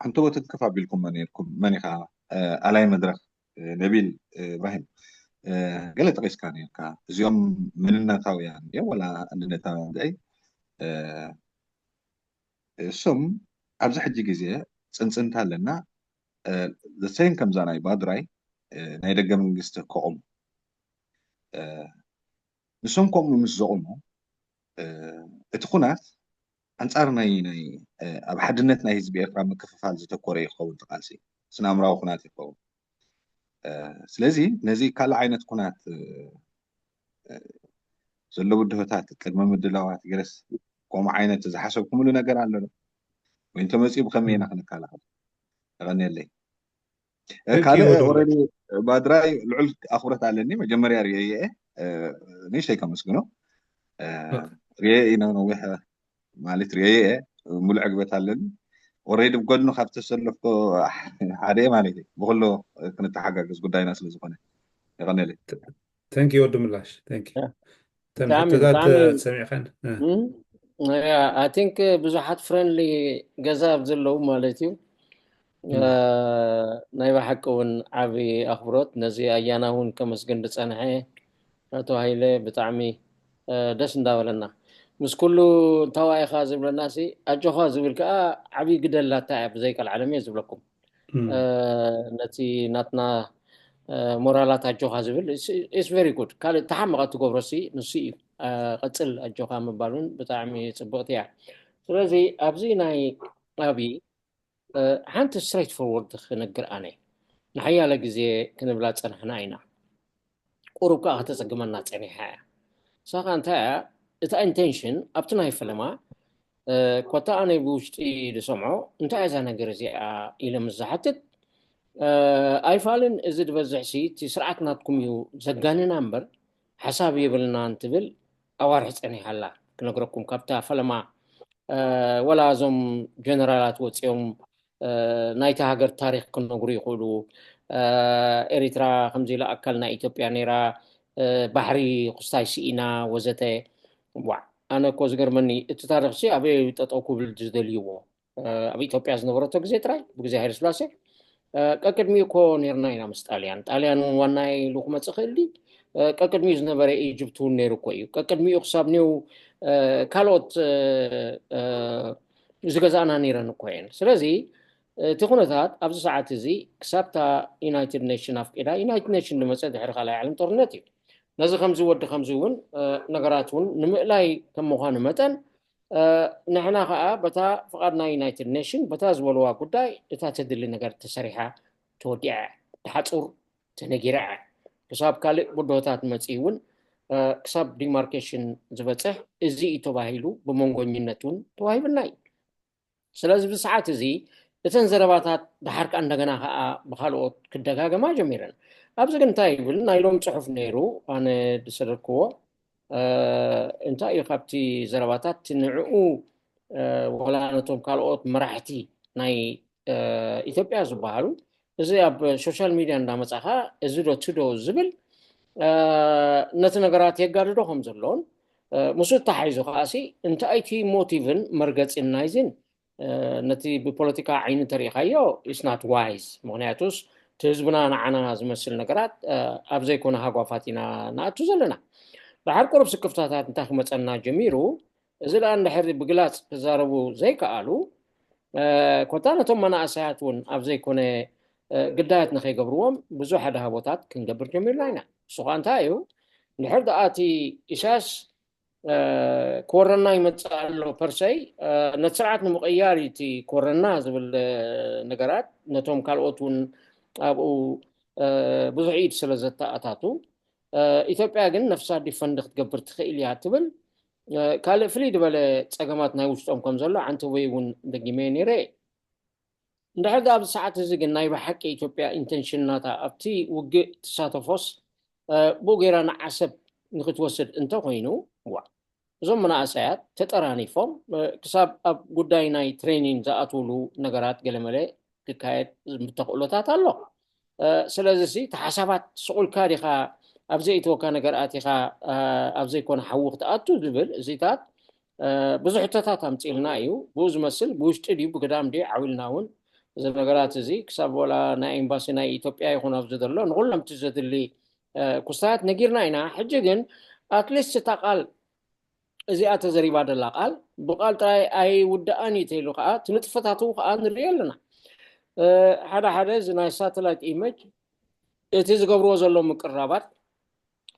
ኣንተቦ ተንከፍ ኣቢልኩም መን ነርኩም? መን ኢኻ? እ፣ ኣላይ መድረኽ፣ እ፣ ነቢል፣ እ፣ እብራሂም፣ እ፣ ገለ ጠቒስካ ነርካ። እዚኦም መንነታውያን እዮም ወላ ኣንድነታውያን ድዒ? እ፣ እሶም ኣብዚ ሕጂ ግዜ ጽንጽንታ ኣለና። እ፣ the same ከምዛ ናይ ባድራይ፣ እ፣ ናይ ደገ መንግስቲ ከቑሙ። እ፣ ንሶም ከምኡ ምስ ዘቑሙ፣ እ፣ እቲ ኩናት ኣንጻር ናይ፣ ናይ፣ እ፣ ኣብ ሓድነት ናይ ህዝቢ ኤርትራ ምክፍፋል ዝተኮረ ይኸውን፣ እቲ ቃልሲ ስነ ኣእምራዊ ኩናት ይኸውን። እ፣ ስለዚ ነዚ ካልእ ዓይነት ኩናት፣ እ፣ እ፣ ዘሎ ብድሆታት፣ ቅድመ ምድላዋት ገለስ ከምኡ ዓይነት ዝሓሰብኩምሉ ነገር ኣሎ ዶ? ወይ እንተመጺኡ ብኸመይ ኢና ክንከላኸል? የቐንየለይ። እ፣ Thank you ካልእ ወዲ ምላሽ። ኦልሬዲ ባድራይ ልዑል ኣኽብሮት ኣለኒ። መጀመርያ ርእየ እየ፣ እ፣ ንእሽተይ ከመስግኖ። እ፣ ኦኬ። ርእየ ኢና ነዊሕ ማለት ርእየ እየ፣ ሙሉእ ዕግበት ኣለኒ። ኦልሬዲ ብጎድኑ ካብ ዝተሰለፍኩ ሓደ እየ ማለት እዩ። ብኩሉ ክንተሓጋገዝ ጉዳይና ስለ ዝኾነ። የቐንየለይ። Thank you ወዲ ምላሽ። Thank you። ያ፣ እተን ብጣዕሚ ሕቶታት ብጣዕሚ ሰሚዕካን? እ። እም፣ ያ፣ I think ብዙሓት ፍሬንድሊ ገዛ ኣብ ዘለዉ ማለት እዩ። እ፣ እም። ናይ ብሓቂ እውን ዓቢ ኣኽብሮት ነዚ ኣያና እውን ከመስግን ዝጸንሐ ኣቶ ሃይለ ብጣዕሚ፣ እ፣ ደስ እንዳበለና። ምስ ኩሉ እንታዋይ ኢኻ ዝብለና ሲ ኣጆኻ ዝብል ከኣ ዓቢ ግደ ኣላታ እያ ብዘይ ቀልዓለም እየ ዝብለኩም። እም። እ፣ ነቲ ናትና፣ እ፣ ሞራላት ኣጆኻ ዝብል it's፣ it's very good። ካልእ ተሓመቐ ትገብሮ ሲ ንሱ እዩ። እ፣ ቀጽል ኣጆኻ ምባል እውን ብጣዕሚ ጽብቕቲ እያ። ስለዚ ኣብዚ ናይ ኣብይ፣ እ፣ ሓንቲ ስትሬት ፎርወርድ ክነግር ኣነ። ንሓያለ ግዜ ክንብላ ጸናሕና ኢና። ቁሩብ ከኣ ከተጸግመና ጸኒሓ እያ። ንሳ ከኣ እንታይ እያ? እታ ኢንቴንሽን ኣብቲ ናይ ፈለማ፣ እ፣ ኮታ ኣነ ብውሽጢ ዝሰምዖ እንታይ እያ እዛ ነገር እዚኣ ኢለ ምስ ዝሓትት፣ እ፣ ኣይፋልን እዚ ዝበዝሕ ሲ እቲ ስርዓት ናትኩም እዩ ዘጋንና እምበር ሓሳብ የብልናን ትብል ኣዋርሕ ጸኒሓ ኣላ። ክነግረኩም ካብታ ፈለማ፣ እ፣ ወላ እዞም ጀነራላት ወጺኦም፣ እ፣ ናይታ ሃገር ታሪኽ ክነግሩ ይኽእሉ። እ፣ ኤሪትራ ከምዚ ኢላ ኣካል ናይ ኢትዮጵያ ነይራ፣ እ፣ ባሕሪ ክስታይ ስኢና ወዘተ። ዋዕ፣ ኣነ እኮ ዝገርመኒ እቲ ታሪኽሲ ኣበይ እዩ ጠጠው ክብል ዝደልይዎ? እ፣ ኣብ ኢትዮጵያ ዝነበረቶ ግዜ ጥራይ ብግዜ ሃይለስላሴ፣ እ፣ ቀቅድሚኡ እኮ ነርና ኢና ምስ ጣልያን። ጣልያን እውን ዋና ኢሉ ክመጽእ ክእል ድዩ? እ፣ ቀቅድሚኡ ዝነበረ ኢጅፕት እውን ነይሩ እኮ እዩ። ቀቅድሚኡ ክሳብ ኒው፣ እ፣ ካልኦት፣ እ፣ እ፣ ዝገዛእና ነይረን እኮ እየን። ስለዚ እቲ ኩነታት ኣብዚ ሰዓት እዚ ክሳብታ ዩናይትድ ኔሽን ኣፍቂዳ፣ ዩናይትድ ኔሽን ዝመጸ ድሕሪ ካልኣይ ዓለም ጦርነት እዩ። ነዚ ከምዚ ወዲ ከምዚ እውን፣ እ፣ ነገራት እውን ንምእላይ ከም ምዃኑ መጠን፣ እ፣ ንሕና ኸኣ በታ ፍቓድ ናይ ዩናይትድ ኔሽን በታ ዝበልዋ ጉዳይ እታ ተድሊ ነገር ተሰሪሓ ተወዲኣ እያ። እቲ ሓጹር ተነጊራ እያ። ክሳብ ካልእ ብድሆታት መጺኡ እውን፣ እ፣ ክሳብ ዲማርኬሽን ዝበጽሕ እዚ እዩ ተባሂሉ ብመንጎኝነት እውን ተዋሂብና እዩ። ስለዚ ብሰዓት እዚ እተን ዘረባታት ደሓር ከኣ እንደገና ከኣ ብኻልኦት ክደጋገማ ጀሚረን። ኣብዚ ግን እንታይ ይብል ናይ ሎም ጽሑፍ ነይሩ፣ ኣነ ዝሰደድክዎ፣ እ፣ እንታይ እዩ ካብቲ ዘረባታት እቲ ንዕኡ፣ እ፣ ወላ ነቶም ካልኦት መራሕቲ ናይ፣ እ፣ ኢትዮጵያ ዝበሃሉ እዚ ኣብ ሶሻል ሚድያ እንዳመጻኻ እዚ ዶ እቲ ዶ ዝብል፣ እ፣ ነቲ ነገራት የጋድዶ ከም ዘሎን፣ እ፣ ምስኡ ተታሓሒዙ ከኣ ሲ እንታይ እቲ ሞቲቭን መርገጺን ናይዚን ነቲ ብፖለቲካ ዓይኒ ተሪኢኻዮ is not wise። ምክንያቱስ እቲ ህዝብና ንዓና ዝመስል ነገራት ኣብ ዘይኮነ ሃጓፋት ኢና ንኣቱ ዘለና። ድሓር ቁሩብ ስክፍታታት እንታይ ክመፀና ጀሚሩ፣ እዚ ደኣ እንድሕር ብግላፅ ክዛረቡ ዘይከኣሉ፣ ኮታ ነቶም መናእሰያት እውን ኣብ ዘይኮነ ግዳያት ንኸይገብርዎም ብዙሕ ኣድሃቦታት ክንገብር ጀሚርና ኢና። እሱ ከዓ እንታይ እዩ? እንድሕር ደኣ እቲ ኢሳያስ ክወረና ይመፅእ ኣሎ ፐርሰይ፣ ነቲ ስርዓት ንምቕያር እቲ ክወረና ዝብል ነገራት ነቶም ካልኦት እውን ኣብኡ ብዙሕ ኢድ ስለ ዘተኣታቱ፣ ኢትዮጵያ ግን ነፍሳ ዲፈንድ ክትገብር ትኽእል እያ ትብል። ካልእ ፍልይ ዝበለ ፀገማት ናይ ውሽጦም ከም ዘሎ ዓንተቦይ እውን ደጊመ ነይረ። እንድሕር ኣብዚ ሰዓት እዚ ግን ናይ ብሓቂ ኢትዮጵያ ኢንቴንሽን ናታ ኣብቲ ውግእ ትሳተፎስ ብኡ ገይራ ንዓሰብ ንክትወስድ እንተኮይኑ፣ ዋ እዞም መናእሰያት ተጠራኒፎም ክሳብ ኣብ ጉዳይ ናይ ትሬኒን ዝኣትውሉ ነገራት ገለመለ ክካየድ ተኽእሎታት ኣሎ። ስለዚ ሲ እቲ ሓሳባት ስቑልካ ዲኻ ኣብ ዘይእትወካ ነገር ኣቲኻ ኣብ ዘይኮነ ሓዊ ክትኣቱ ዝብል እዚታት ብዙሕ ሕቶታት ኣምፅእልና እዩ። ብኡ ዝመስል ብውሽጢ ድዩ ብግዳም ድዩ ዓው ኢልና እውን እዚ ነገራት እዚ ክሳብ ወላ ናይ ኤምባሲ ናይ ኢትዮጵያ ይኹን ኣብዚ ዘሎ ንኩሎም እቲ ዘድሊ ክስታት ነጊርና ኢና። ሕጂ ግን ኣትሊስት እታ ቃል እዚኣ ተዘሪባ ደላ ቃል ብቃል ጥራይ ኣይውዳኣን እዩ ተይሉ ከዓ እቲ ንጥፈታቱ ከዓ ንሪኦ ኣለና። ሓደ ሓደ እዚ ናይ ሳተላይት ኢመጅ እቲ ዝገብርዎ ዘሎ ምቅራባት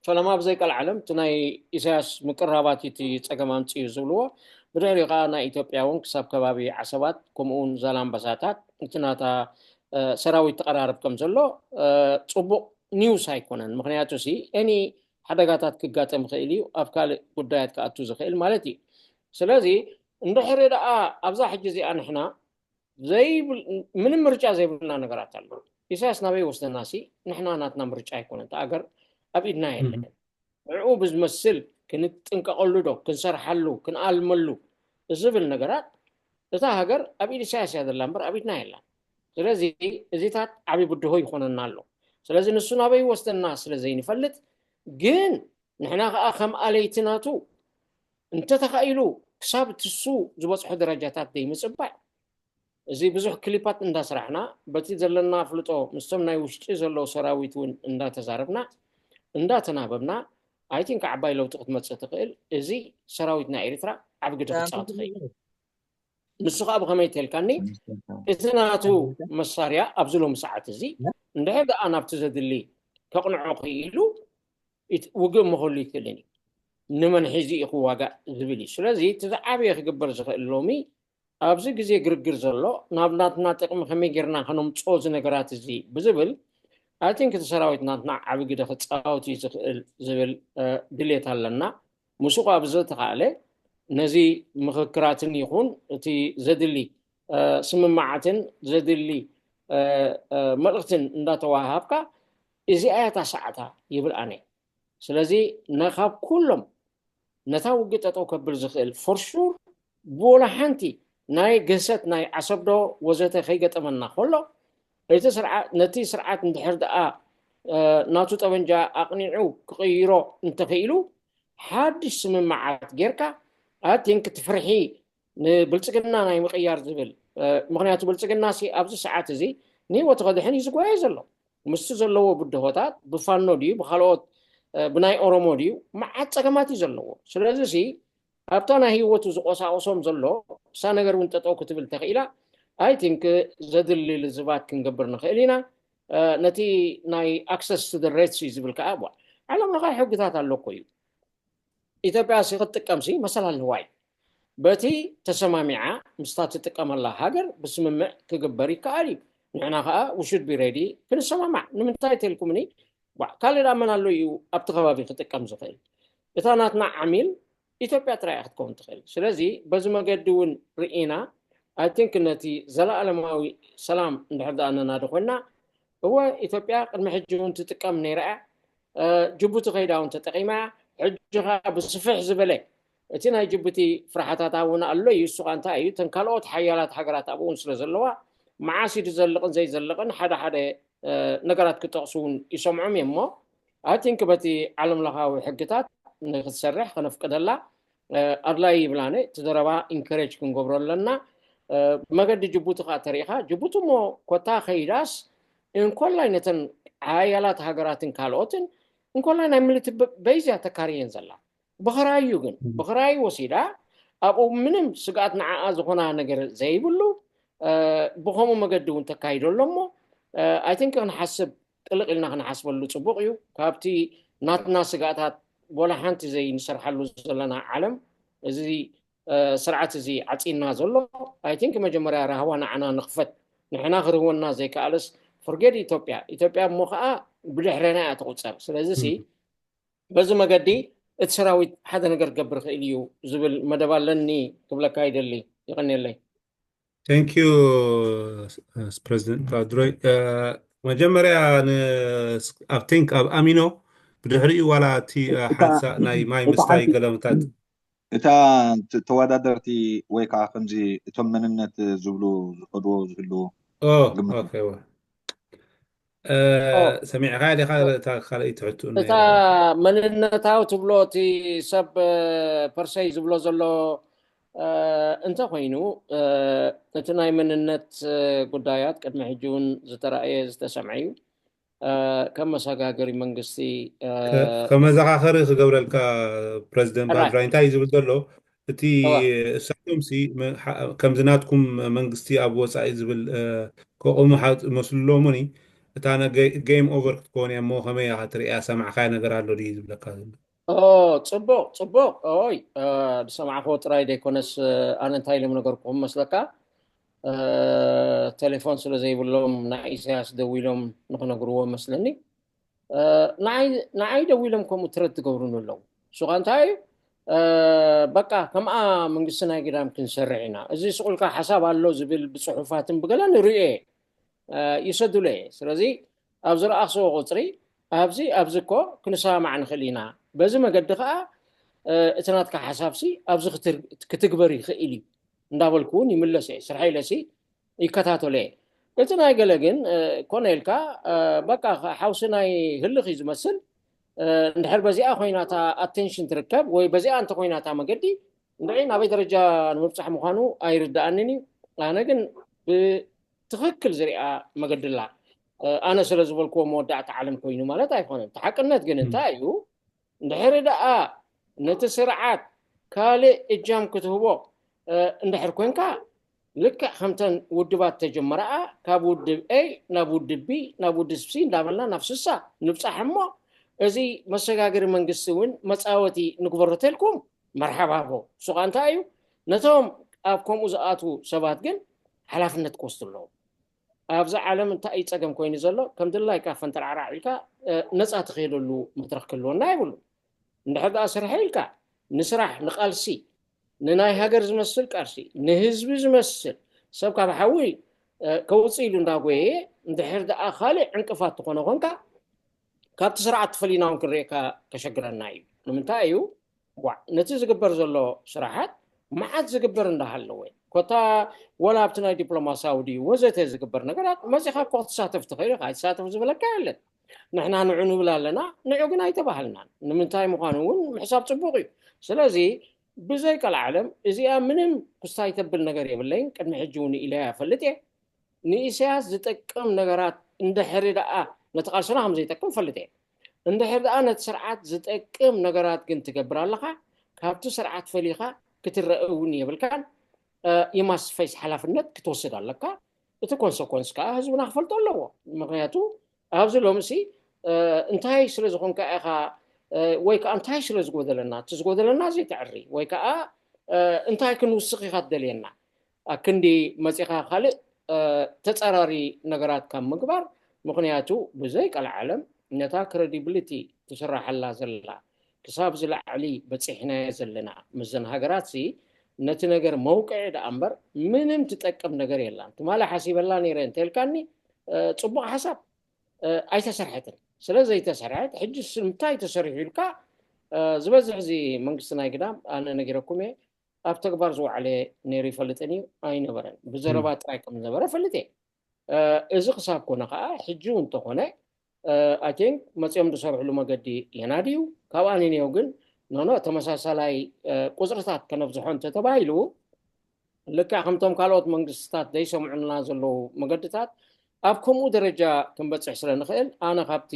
ፈለማ ብዘይቀልዓለም እቲ ናይ ኢሳያስ ምቅራባት እቲ ፀገም ኣምፅኡ ዝብልዎ፣ ብድሕሪ ከዓ ናይ ኢትዮጵያ እውን ክሳብ ከባቢ ዓሰባት ከምኡውን ዛላምበሳታት እቲ ናታ ሰራዊት ተቐራርብ ከም ዘሎ ፅቡቅ ኒውስ ኣይኮነን። ምክንያቱ ሲ ኤኒ ሓደጋታት ክጋጠም ይኽእል እዩ፣ ኣብ ካልእ ጉዳያት ክኣቱ ዝኽእል ማለት እዩ። ስለዚ እንድሕሪ ደኣ ኣብዛ ሕጂ እዚኣ ንሕና ዘይብል ምንም ምርጫ ዘይብልና ነገራት ኣሎ። ኢሳያስ ናበይ ወስደና ሲ ንሕና ናትና ምርጫ ኣይኮነን። እቲ ኣገር ኣብ ኢድና የለን። ንዕኡ ብዝመስል ክንጥንቀቐሉ ዶ ክንሰርሓሉ ክንኣልመሉ ዝብል ነገራት እታ ሃገር ኣብ ኢድ ኢሳያስ እያ ዘላ እምበር ኣብ ኢድና የላን። ስለዚ እዚታት ዓብዪ ብድሆ ይኾነና ኣሎ። ስለዚ ንሱ ናበይ ይወስደና ስለ ዘይንፈልጥ ግን ንሕና ከዓ ከም ኣለይቲ ናቱ እንተተኻኢሉ ክሳብ ትሱ ዝበፅሖ ደረጃታት ዘይምፅባይ እዚ ብዙሕ ክሊፓት እንዳስራሕና በቲ ዘለና ኣፍልጦ ምስቶም ናይ ውሽጢ ዘለዉ ሰራዊት እውን እንዳተዛረብና እንዳተናበብና ኣይቲንክ ዓባይ ለውጢ ክትመፅእ ትኽእል። እዚ ሰራዊት ናይ ኤርትራ ዓብ ግደ ክፃወት ትኽእል። ንሱ ከዓ ብኸመይ ተልካኒ እቲ ናቱ መሳርያ ኣብዚ ሎሚ ሰዓት እዚ እንድሕር ደኣ ናብቲ ዘድሊ ከቕንዖ ክኢሉ ውግእ መኸሉ ይክእልን እዩ። ንመን ሒዙ እዩ ክዋጋእ ዝብል እዩ። ስለዚ እቲ ዝዓበየ ክግበር ዝኽእል ሎሚ ኣብዚ ግዜ ግርግር ዘሎ ናብ ናትና ጥቕሚ ከመይ ጌርና ከነምፅኦ እዚ ነገራት እዚ ብዝብል ኣይቲንክ እቲ ሰራዊት ናትና ዓብ ግደ ክፃወት እዩ ዝኽእል ዝብል ድሌት ኣለና። ምስኡ ከዓ ብዘተኻእለ ነዚ ምኽክራትን ይኹን እቲ ዘድሊ ስምማዓትን ዘድሊ መልእኽትን እንዳተዋሃሃብካ እዚኣ እያ እታ ሰዓታ ይብል ኣነ። ስለዚ ነካብ ኩሎም ነታ ውግእ ጠጠው ከብል ዝኽእል ፎርሹር ብወላ ሓንቲ ናይ ገሰት ናይ ዓሰብዶ ወዘተ ከይገጠመና ከሎ እቲ ስርዓት ነቲ ስርዓት እንድሕር ደኣ ናቱ ጠበንጃ ኣቕኒዑ ክቕይሮ እንተኽኢሉ ሓድሽ ስምምዓት ጌርካ ኣቲንክ እቲ ፍርሒ ንብልፅግና ናይ ምቕያር ዝብል ምክንያቱ ብልፅግና ሲ ኣብዚ ሰዓት እዚ ንህይወቱ ከድሕን እዩ ዝጓየ ዘሎ። ምስቲ ዘለዎ ብድሆታት ብፋኖ ድዩ ብካልኦት ብናይ ኦሮሞ ድዩ መዓት ፀገማት እዩ ዘለዎ። ስለዚ ሲ ኣብታ ናይ ህይወቱ ዝቆሳቆሶም ዘሎ እሳ ነገር እውን ጠጠው ክትብል ተኽኢላ ኣይቲንክ ዘድሊ ልዝባት ክንገብር ንኽእል ኢና። ነቲ ናይ ኣክሰስ ቱ ሬድሲ ዝብል ከዓ ዓለም ለኻዊ ሕግታት ኣሎ እኮ እዩ። ኢትዮጵያ ሲ ክትጥቀም ሲ መሰል ኣለዋ እዩ። በቲ ተሰማሚዓ ምስታ ትጥቀመላ ሃገር ብስምምዕ ክግበር ይከኣል እዩ። ንሕና ከዓ ውሹድ ቢሬዲ ክንሰማማዕ ንምንታይ ተልኩምኒ ካልእ ደኣ መን ኣሎ እዩ ኣብቲ ከባቢ ክጥቀም ዝኽእል? እታ ናትና ዓሚል ኢትዮጵያ ጥራይ ክትከውን ትኽእል። ስለዚ በዚ መገዲ እውን ርኢና ኣይቲንክ ነቲ ዘለኣለማዊ ሰላም እንድሕር ደኣ ነናዲ ኮይና እወ ኢትዮጵያ ቅድሚ ሕጂ እውን ትጥቀም ነይራ እያ። ጅቡቲ ከይዳ እውን ተጠቂማ እያ። ሕጂ ከዓ ብስፍሕ ዝበለ እቲ ናይ ጅቡቲ ፍርሓታት እውን ኣሎ እዩ። እሱ ከዓ እንታይ እዩ? እተን ካልኦት ሓያላት ሃገራት ኣብኡ እውን ስለ ዘለዋ መዓስ እዩ ዝዘልቕን ዘይዘልቕን ሓደ ሓደ ነገራት ክጠቕሱ እውን ይሰምዖም እዮም። እሞ ኣይቲንክ በቲ ዓለም ለኻዊ ሕግታት ንክትሰርሕ ከነፍቅደላ ኣድላይ ይብላነ። እቲ ዘረባ ኢንከሬጅ ክንገብሮ ኣለና። መገዲ ጅቡቲ ከዓ ተሪኢኻ፣ ጅቡቲ እሞ ኮታ ከይዳስ እንኮላይ ነተን ሓያላት ሃገራትን ካልኦትን እንኮላይ ናይ ሚሊቲ በይዝ እያ ተካርየን ዘላ። ብኽራይ እዩ ግን ብኽራይ ወሲዳ ኣብኡ ምንም ስግኣት ንዓኣ ዝኾና ነገር ዘይብሉ ብኸምኡ መገዲ እውን ተካይዶ ኣሎ እሞ ኣይ ቲንክ ክንሓስብ ጥልቕ ኢልና ክንሓስበሉ ፅቡቕ እዩ። ካብቲ ናትና ስጋእታት ወላ ሓንቲ ዘይንሰርሓሉ ዘለና ዓለም እዚ ስርዓት እዚ ዓፂና ዘሎ ኣይ ቲንክ መጀመርያ ራህዋ ንዓና ንኽፈት ንሕና ክርህወና ዘይከኣለስ ፍርጌድ ኢትዮጵያ ኢትዮጵያ እሞ ከዓ ብድሕረና እያ ትቁፀር። ስለዚ ሲ በዚ መገዲ እቲ ሰራዊት ሓደ ነገር ክገብር ይኽእል እዩ ዝብል መደብ ኣለኒ ክብለካ ይደሊ። ይቐንየለይ። Thank you ፕረዚደንት ፓድሮይ። መጀመርያ ኣብ ቲንክ ኣብ ኣሚኖ ብድሕሪኡ ዋላ እቲ ሓንሳእ ናይ ማይ ምስታይ ገለምታት እታ ተወዳደርቲ ወይ ከዓ ከምዚ እቶም መንነት ዝብሉ ዝኸድዎ ዝህሉ ሰሚዕካ ዲኻ? እታ ካልኣይቲ ሕትኡ እታ መንነታዊ ትብሎ እቲ ሰብ ፐርሰይ ዝብሎ ዘሎ እንተኮይኑ እቲ ናይ መንነት ጉዳያት ቅድሚ ሕጂ እውን ዝተረኣየ ዝተሰምዐ እዩ። ከም መሰጋገሪ መንግስቲ ከመዘኻኸሪ ክገብረልካ ፕረዚደንት ባድራይ እንታይ እዩ ዝብል ዘሎ እቲ እሳቶም ሲ ከምዚ ናትኩም መንግስቲ ኣብ ወፃኢ ዝብል ከቆሙ ሓጥ መስልሎሙኒ እታ game over ክትኮን እያ እሞ ከመይ እያ ትርእያ? ሰማዕካያ ነገር ኣሎ ድዩ ዝብለካ ዘሎ? ፅቡቅ ፅቡቅ ኦይ ዝሰማዕክዎ ጥራይ ዘይኮነስ ኣነ እንታይ ኢሎም ነገርኩም መስለካ ቴሌፎን ስለ ዘይብሎም ናይ ኢሳያስ ደዊሎም ንክነግርዎ መስለኒ። ንዓይ ደዊሎም ከምኡ ትረት ትገብሩኒ ኣለዉ። ሱኻ እንታይ እዩ በቃ ከምኣ መንግስቲ ናይ ግዳም ክንሰርሕ ኢና። እዚ ስቁልካ ሓሳብ ኣሎ ዝብል ብፅሑፋትን ብገለ ንርእዮ ይሰዱለ እየ። ስለዚ ኣብ ዝረኣኽስዎ ቁፅሪ ኣብዚ ኣብዚ እኮ ክንሰማማዕ ንኽእል ኢና። በዚ መገዲ ከዓ እቲ ናትካ ሓሳብሲ ኣብዚ ክትግበር ይኽእል እዩ እንዳበልኩ እውን ይምለስ እየ። ስርሐ ኢለሲ ይከታተሎ እየ። እቲ ናይ ገለ ግን ኮነ ኢልካ በቃ ሓውሲ ናይ ህልኽ እዩ ዝመስል። እንድሕር በዚኣ ኮይናታ ኣቴንሽን ትርከብ ወይ በዚኣ እንተኮይናታ መገዲ እንድዒ ናበይ ደረጃ ንምብፃሕ ምዃኑ ኣይርድኣንን እዩ። ኣነ ግን ብትኽክል ዝሪኣ መገዲ ኣላ። ኣነ ስለ ዝበልክዎ መወዳእታ ዓለም ኮይኑ ማለት ኣይኮነን። እቲ ሓቅነት ግን እንታይ እዩ? እንድሕሪ ደኣ ነቲ ስርዓት ካልእ እጃም ክትህቦ እንድሕር ኮንካ ልክዕ ከምተን ውድባት ተጀመረኣ ካብ ውድብ A ናብ ውድብ B ናብ ውድብ C እንዳበልና ናብ ስሳ ንብፃሕ እሞ እዚ መሰጋገሪ መንግስቲ እውን መፃወቲ ንግበሮ ተልኩም መርሓባቦ። ሱቓ እንታይ እዩ ነቶም ኣብ ከምኡ ዝኣትዉ ሰባት ግን ሓላፍነት ክወስዱ ኣለዎም። ኣብዚ ዓለም እንታይ እዩ ፀገም ኮይኑ ዘሎ ከም ድላይካ ፈንተርዓራዕ ኢልካ ነፃ ትኸይደሉ መድረክ ክህልወና የብሉ። እንድሕር ደኣ ስርሐ ኢልካ ንስራሕ ንቃልሲ ንናይ ሃገር ዝመስል ቃልሲ ንህዝቢ ዝመስል ሰብ ካብ ሓዊ ከውፅእ ኢሉ እንዳጎየየ እንድሕር ደኣ ካልእ ዕንቅፋት ትኾነ ኮንካ ካብቲ ስርዓት ተፈሊና እውን ክንርእየካ ከሸግረና እዩ። ንምንታይ እዩ ዋዕ ነቲ ዝግበር ዘሎ ስራሓት መዓት ዝግበር እንዳሃለወ ኮታ ወላ ኣብቲ ናይ ዲፕሎማሲያዊ ድዩ ወዘተ ዝግበር ነገራት መፂኻ እኮ ክትሳተፍ ትኽእል ኢኻ። ኣይትሳተፍ ዝበለካ የለን። ንሕና ንዑ ንብል ኣለና፣ ንዑ ግን ኣይተባሃልናን። ንምንታይ ምዃኑ እውን ምሕሳብ ፅቡቕ እዩ። ስለዚ ብዘይ ቀልዓለም እዚኣ ምንም ክስታይ ተብል ነገር የብለይን። ቅድሚ ሕጂ እውን ኢለያ እፈልጥ እየ። ንኢሳያስ ዝጠቅም ነገራት እንድሕሪ ደኣ ነቲ ቃልስና ከም ዘይጠቅም እፈልጥ እየ። እንድሕር ደኣ ነቲ ስርዓት ዝጠቅም ነገራት ግን ትገብር ኣለኻ፣ ካብቲ ስርዓት ፈሊኻ ክትረአ እውን የብልካን። You must face ሓላፍነት ክትወስድ ኣለካ። እቲ ኮንሰኮንስ ከዓ ህዝብና ክፈልጦ ኣለዎ። ምክንያቱ ኣብዚ ሎምሲ እንታይ ስለ ዝኾንካ ኢኻ ወይ ከዓ እንታይ ስለ ዝጎደለና፣ እቲ ዝጎደለና ዘይተዕሪ ወይ ከዓ እንታይ ክንውስኽ ኢኻ ትደልየና ኣክንዲ መፂኻ ካልእ ተፃራሪ ነገራት ካብ ምግባር። ምክንያቱ ብዘይ ቀልዓለም ነታ ክረዲብሊቲ ትስራሓላ ዘላ ክሳብ ዝላዕሊ በፂሕናዮ ዘለና ምስዘን ሃገራት ሲ ነቲ ነገር መውቅዒ ደኣ እምበር ምንም ትጠቅም ነገር የላን። ትማሊ ሓሲበላ ነይረ እንተልካኒ ፅቡቅ ሓሳብ ኣይተሰርሐትን። ስለ ዘይተሰርሐት ሕጂ እንታይ ተሰሪሑ ኢልካ ዝበዝሕ እዚ መንግስቲ ናይ ግዳም ኣነ ነጊረኩም እየ ኣብ ተግባር ዝወዓለ ነይሩ ይፈልጥን እዩ ኣይነበረን። ብዘረባ ጥራይ ከም ዝነበረ ፈልጥ እየ። እዚ ክሳብ ኮነ ከዓ ሕጂ እውን እንተኾነ I think መፂኦም ዝሰርሕሉ መገዲ የናድዩ። ካብኣ ንንየው ግን ኖኖ ተመሳሳላይ ቁፅርታት ከነብዝሖ እንተተባሂሉ ልክዕ ከምቶም ካልኦት መንግስትታት ዘይሰምዑና ዘለዉ መገድታት ኣብ ከምኡ ደረጃ ክንበፅሕ ስለ ንኽእል ኣነ ካብቲ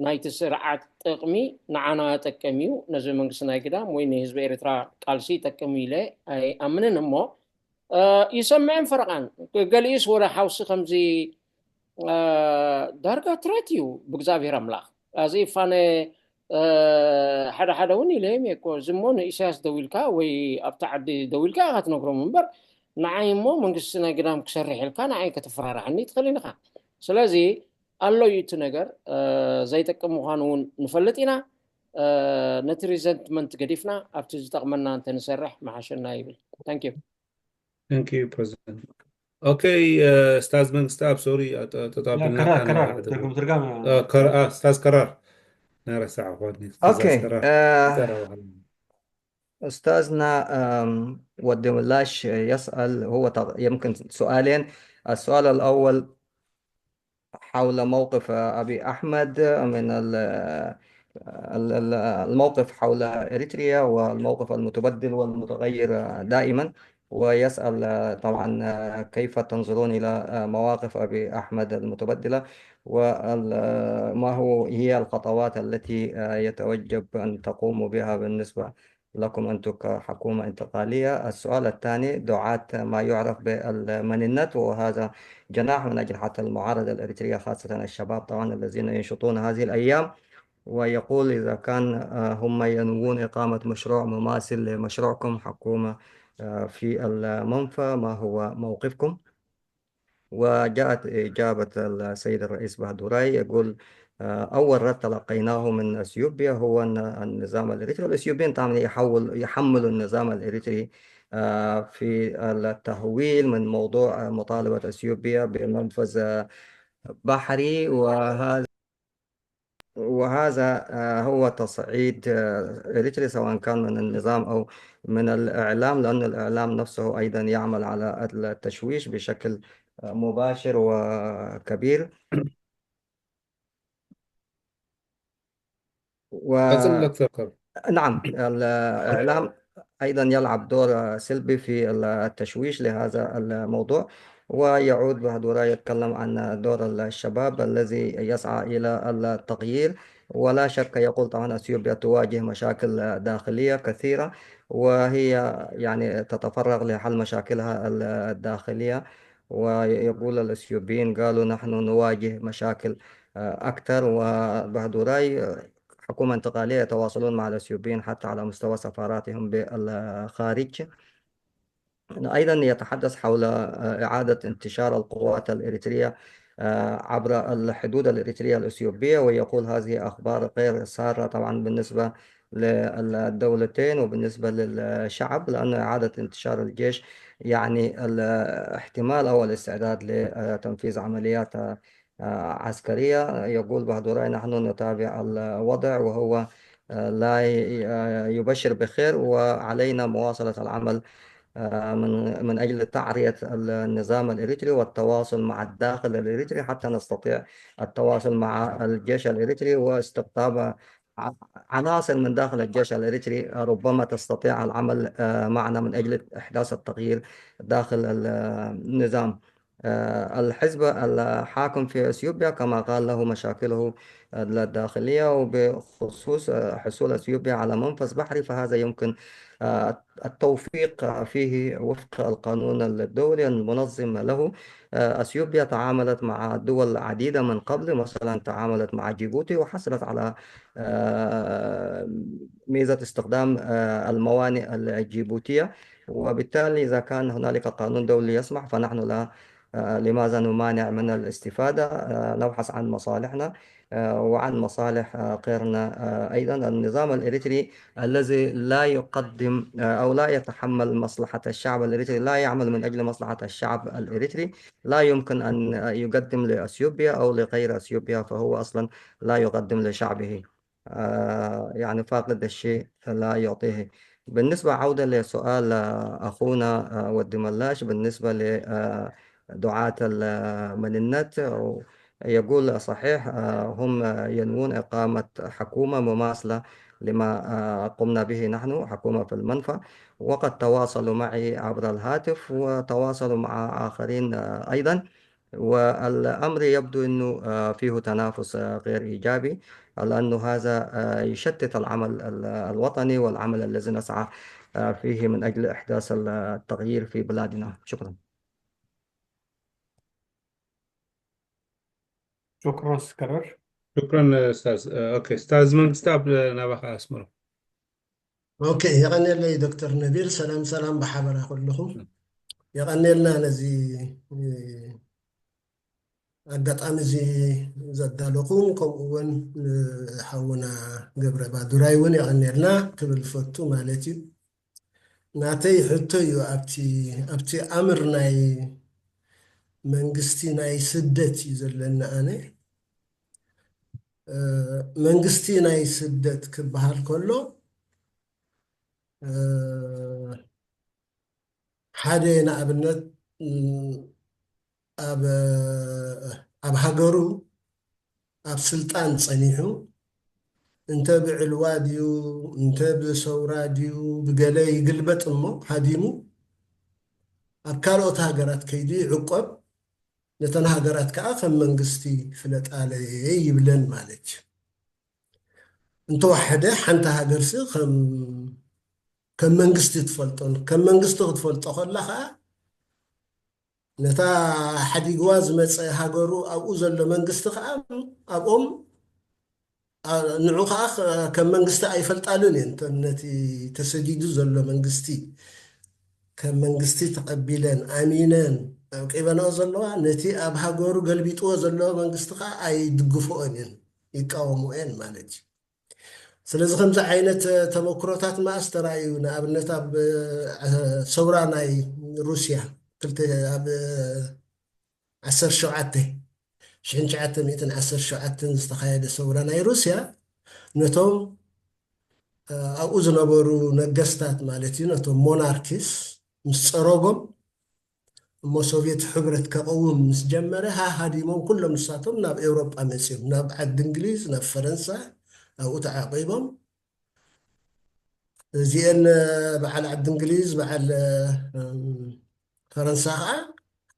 ናይቲ ስርዓት ጥቕሚ ንዓና ጠቀም እዩ፣ ነዚ መንግስቲ ናይ ግዳም ወይ ንህዝቢ ኤርትራ ቃልሲ ይጠቅም ኢለ ኣይኣምንን። እሞ ይሰምዕን ፈረቓን ገሊኡስ ወረ ሓውሲ ከምዚ ዳርጋ ትረት እዩ ብእግዚኣብሔር ኣምላኽ። ኣዚ ፋነ ሓደ ሓደ እውን ኢለዮም እየ እኮ፣ ዝሞ ንኢሳያስ ደዊልካ ወይ ኣብቲ ዓዲ ደዊልካ ኢኻ ትነግሮም እምበር ንዓይ እሞ መንግስቲ ናይ ግዳም ክሰርሕ ኢልካ ንዓይ ከተፈራርሐኒ ትኽእል ኢኻ። ስለዚ ኣሎ እዩ እቲ ነገር ዘይጠቅም ምዃኑ እውን ንፈልጥ ኢና። ነቲ ሪዘንትመንት ገዲፍና ኣብቲ ዝጠቕመና እንተ ንሰርሕ መሓሸና ይብል። Thank you። Thank you, President. Okay, ኡስታዝ መንግስቲ ኣብ ሶሪ ተጣብልና ከራር ከራር ትርጉም ትርጋም ኡስታዝ ከራር ናረሳዕ ኳኒ Okay. أستاذنا ود ملاش يسأل، هو يمكن سؤالين. السؤال الأول حول موقف أبي أحمد من الموقف حول إريتريا والموقف المتبدل والمتغير دائما، ويسأل طبعا كيف تنظرون إلى مواقف أبي أحمد المتبدلة، وما هو هي الخطوات التي يتوجب أن تقوموا بها بالنسبة لكم أنتم كحكومة انتقالية. السؤال الثاني دعاة ما يعرف بالمننت، وهذا جناح من أجل حتى المعارضة الإريترية، خاصة الشباب طبعا الذين ينشطون هذه الأيام، ويقول إذا كان هم ينوون إقامة مشروع مماثل لمشروعكم حكومة في المنفى، ما هو موقفكم؟ وجاءت إجابة السيد الرئيس بهدوراي يقول أول رد تلقيناه من أثيوبيا هو أن النظام الإريتري، والأثيوبيين طبعا يحول يحملوا النظام الإريتري في التهويل من موضوع مطالبة أثيوبيا بمنفذ بحري، وهذا وهذا هو تصعيد إريتري سواء كان من النظام أو من الإعلام، لأن الإعلام نفسه أيضا يعمل على التشويش بشكل مباشر وكبير. و... نعم، الإعلام أيضا يلعب دور سلبي في التشويش لهذا الموضوع، ويعود بهدورا يتكلم عن دور الشباب الذي يسعى إلى التغيير. ولا شك يقول طبعا أثيوبيا تواجه مشاكل داخلية كثيرة، وهي يعني تتفرغ لحل مشاكلها الداخلية. ويقول الأثيوبيين قالوا نحن نواجه مشاكل أكثر، وبهدوراي حكومة انتقالية يتواصلون مع الأثيوبيين حتى على مستوى سفاراتهم بالخارج. أيضا يتحدث حول إعادة انتشار القوات الإريترية عبر الحدود الإريترية الأثيوبية، ويقول هذه أخبار غير سارة طبعا بالنسبة للدولتين وبالنسبة للشعب، لأن إعادة انتشار الجيش يعني الاحتمال أو الاستعداد لتنفيذ عمليات عسكرية. يقول بهدوراي نحن نتابع الوضع وهو لا يبشر بخير، وعلينا مواصلة العمل من من أجل تعرية النظام الإريتري والتواصل مع الداخل الإريتري حتى نستطيع التواصل مع الجيش الإريتري واستقطاب عناصر من داخل الجيش الإريتري ربما تستطيع العمل معنا من أجل إحداث التغيير داخل النظام. الحزب الحاكم في أثيوبيا كما قال له مشاكله الداخلية، وبخصوص حصول أثيوبيا على منفذ بحري، فهذا يمكن التوفيق فيه وفق القانون الدولي المنظم له. أثيوبيا تعاملت مع دول عديدة من قبل، مثلا تعاملت مع جيبوتي وحصلت على ميزة استخدام الموانئ الجيبوتية، وبالتالي إذا كان هنالك قانون دولي يسمح فنحن لا لماذا نمانع من الاستفادة؟ نبحث عن مصالحنا وعن مصالح غيرنا أيضا. النظام الإريتري الذي لا يقدم أو لا يتحمل مصلحة الشعب الإريتري، لا يعمل من أجل مصلحة الشعب الإريتري، لا يمكن أن يقدم لأثيوبيا أو لغير أثيوبيا، فهو أصلا لا يقدم لشعبه. يعني فاقد الشيء لا يعطيه. بالنسبة عودة لسؤال أخونا ود ملاش بالنسبة لدعاة المننت، يقول صحيح هم ينوون إقامة حكومة مماثلة لما، آه، قمنا به نحن حكومة في المنفى، وقد تواصلوا معي عبر الهاتف وتواصلوا مع آخرين، آه، أيضًا. والأمر يبدو أنه، آه، فيه تنافس، آه، غير إيجابي، لأنه هذا، آه، يشتت العمل ال-، الوطني والعمل الذي نسعى، آه، فيه من أجل إحداث ال-، التغيير في بلادنا. شكرًا. شكرا سكرر. شكرا أستاذ. آه، أوكي، أستاذ منقستاب، نبخ أسمره. ኦኬ፣ የቐኔለይ ዶክተር ነቢል። ሰላም ሰላም ብሓበራ ኩልኹም። የቐኔልና ነዚ፣ እ፣ ኣጋጣሚ እዚ ዘዳለኹም፣ ከምኡ እውን ንሓውና ገብረ ባዱራይ እውን የቐኔልና ክብል ፈቱ ማለት እዩ። ናተይ ሕቶ እዩ፣ ኣብቲ፣ ኣብቲ ኣምር ናይ መንግስቲ ናይ ስደት እዩ ዘለኒ ኣነ። እ፣ መንግስቲ ናይ ስደት ክበሃል ከሎ፣ እ፣ ሓደ ንኣብነት፣ ም፣ ኣብ፣ ኣብ ሃገሩ ኣብ ስልጣን ጸኒሑ፣ እንተ ብዕልዋ ድዩ፣ እንተ ብሰውራ ድዩ፣ ብገለ ይግልበጥ እሞ ሃዲሙ፣ ኣብ ካልኦት ሃገራት ከይዱ ይዕቆብ፣ ነተን ሃገራት ከኣ ከም መንግስቲ ፍለጣለይ ይብለን ማለት እዩ። እንተወሓደ ሓንቲ ሃገርሲ ከም፣ ከም መንግስቲ ትፈልጦን፣ ከም መንግስቲ ክትፈልጦ ከላ ከኣ ነታ ሓዲግዋ ዝመጸ ሃገሩ፣ ኣብኡ ዘሎ መንግስቲ ከኣ ኣብኦም፣ ኣ-፣ ንዑ ከኣ ከ-፣ ከም መንግስቲ ኣይፈልጣሉን እየን። እተን ነቲ ተሰዲዱ ዘሎ መንግስቲ ከም መንግስቲ ተቐቢለን፣ ኣሚነን፣ ኣዕቂበንኦ ዘለዋ፣ ነቲ ኣብ ሃገሩ ገልቢጥዎ ዘሎ መንግስቲ ከኣ ኣይድግፍኦን እየን፣ ይቃወምኦ እየን ማለት እዩ። ስለዚ ከምዚ ዓይነት ተመክሮታት መኣስ ተራእዩ፣ ንኣብነት ኣብ፣ እ፣ ሰውራ ናይ ሩስያ ክልተ፣ ኣብ ዓሰርተ ሸውዓተ፣ ሽሕን ትሽዓተ ሚእትን ዓሰርተ ሸውዓተን ዝተኻየደ ሰውራ ናይ ሩስያ ነቶም፣ እ፣ ኣብኡ ዝነበሩ ነገስታት ማለት እዩ፣ ነቶም ሞናርኪስ ምስ ጸረጎም፣ እሞ ሶቪየት ሕብረት ከቐውም ምስ ጀመረ፣ ሃ ሃዲሞም ኩሎም ንሳቶም ናብ ኤውሮጳ መጺኦም፣ ናብ ዓዲ እንግሊዝ፣ ናብ ፈረንሳ፣ ኣብኡ ተዓቂቦም። እዚአን በዓል ዓዲ እንግሊዝ፣ በዓል፣ እም፣ ፈረንሳ ኸዓ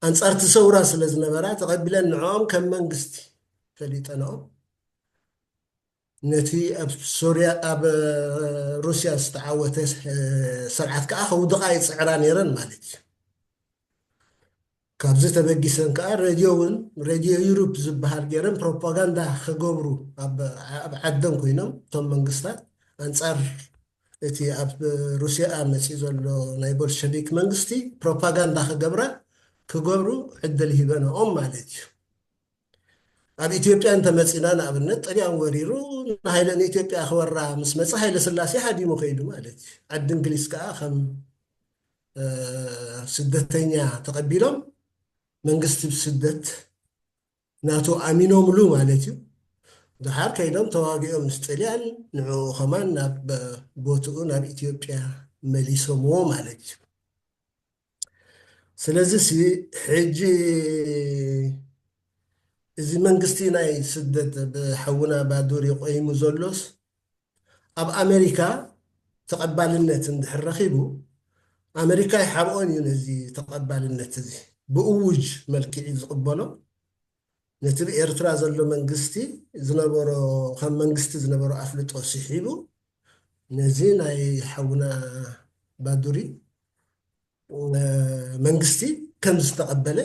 ኣንጻርቲ ሰውራ ስለ ዝነበራ ተቐቢለን ንዕኦም ከም መንግስቲ ፈሊጠንኦም። ነቲ ኣብ ሶርያ፣ ኣብ ሩስያ ዝተዓወተ ስርዓት ከኣ ከውድቓ ይጽዕራ ነይረን ማለት እዩ። ካብዚ ተበጊሰን ከኣ ሬድዮ እውን፣ ሬድዮ ዩሮፕ ዝበሃል ገይረን ፕሮፓጋንዳ ክገብሩ፣ ኣብ፣ ኣብ ዓደን ኮይኖም እቶም መንግስታት ኣንጻር እቲ ኣብ ሩስያ መጺኡ ዘሎ ናይ ቦልሸቪክ መንግስቲ ፕሮፓጋንዳ ክገብራ፣ ክገብሩ ዕድል ሂበንኦም ማለት እዩ። ኣብ ኢትዮጵያ እንተመጺና ንኣብነት፣ ጥልያን ወሪሩ ንሃይለ፣ ንኢትዮጵያ ክወራ ምስ መጸ፣ ሃይለ ስላሴ ሃዲሙ ከይዱ ማለት እዩ። ዓዲ እንግሊዝ ከኣ ከም፣ እ፣ ስደተኛ ተቐቢሎም፣ መንግስቲ ብስደት ናቱ ኣሚኖምሉ ማለት እዩ። ድሓር ከይዶም ተዋጊኦም ምስ ጥልያን፣ ንዕኡ ከማን ናብ ቦትኡ፣ ናብ ኢትዮጵያ መሊሶምዎ ማለት እዩ። ስለዚ ሲ፣ ሕጂ እዚ መንግስቲ ናይ ስደት ብሓውና ባዱሪ ቆይሙ ዘሎስ፣ ኣብ ኣሜሪካ ተቐባልነት እንድሕር ረኺቡ፣ ኣሜሪካ ይሓብኦን እዩ ነዚ ተቐባልነት እዚ። ብእውጅ መልክዕ እዩ ዝቕበሎ። ነቲ ብኤርትራ ዘሎ መንግስቲ ዝነበሮ፣ ከም መንግስቲ ዝነበሮ ኣፍልጦ ስሒቡ፣ ነዚ ናይ ሓውና ባዱሪ፣ እ፣ መንግስቲ ከም ዝተቐበለ፣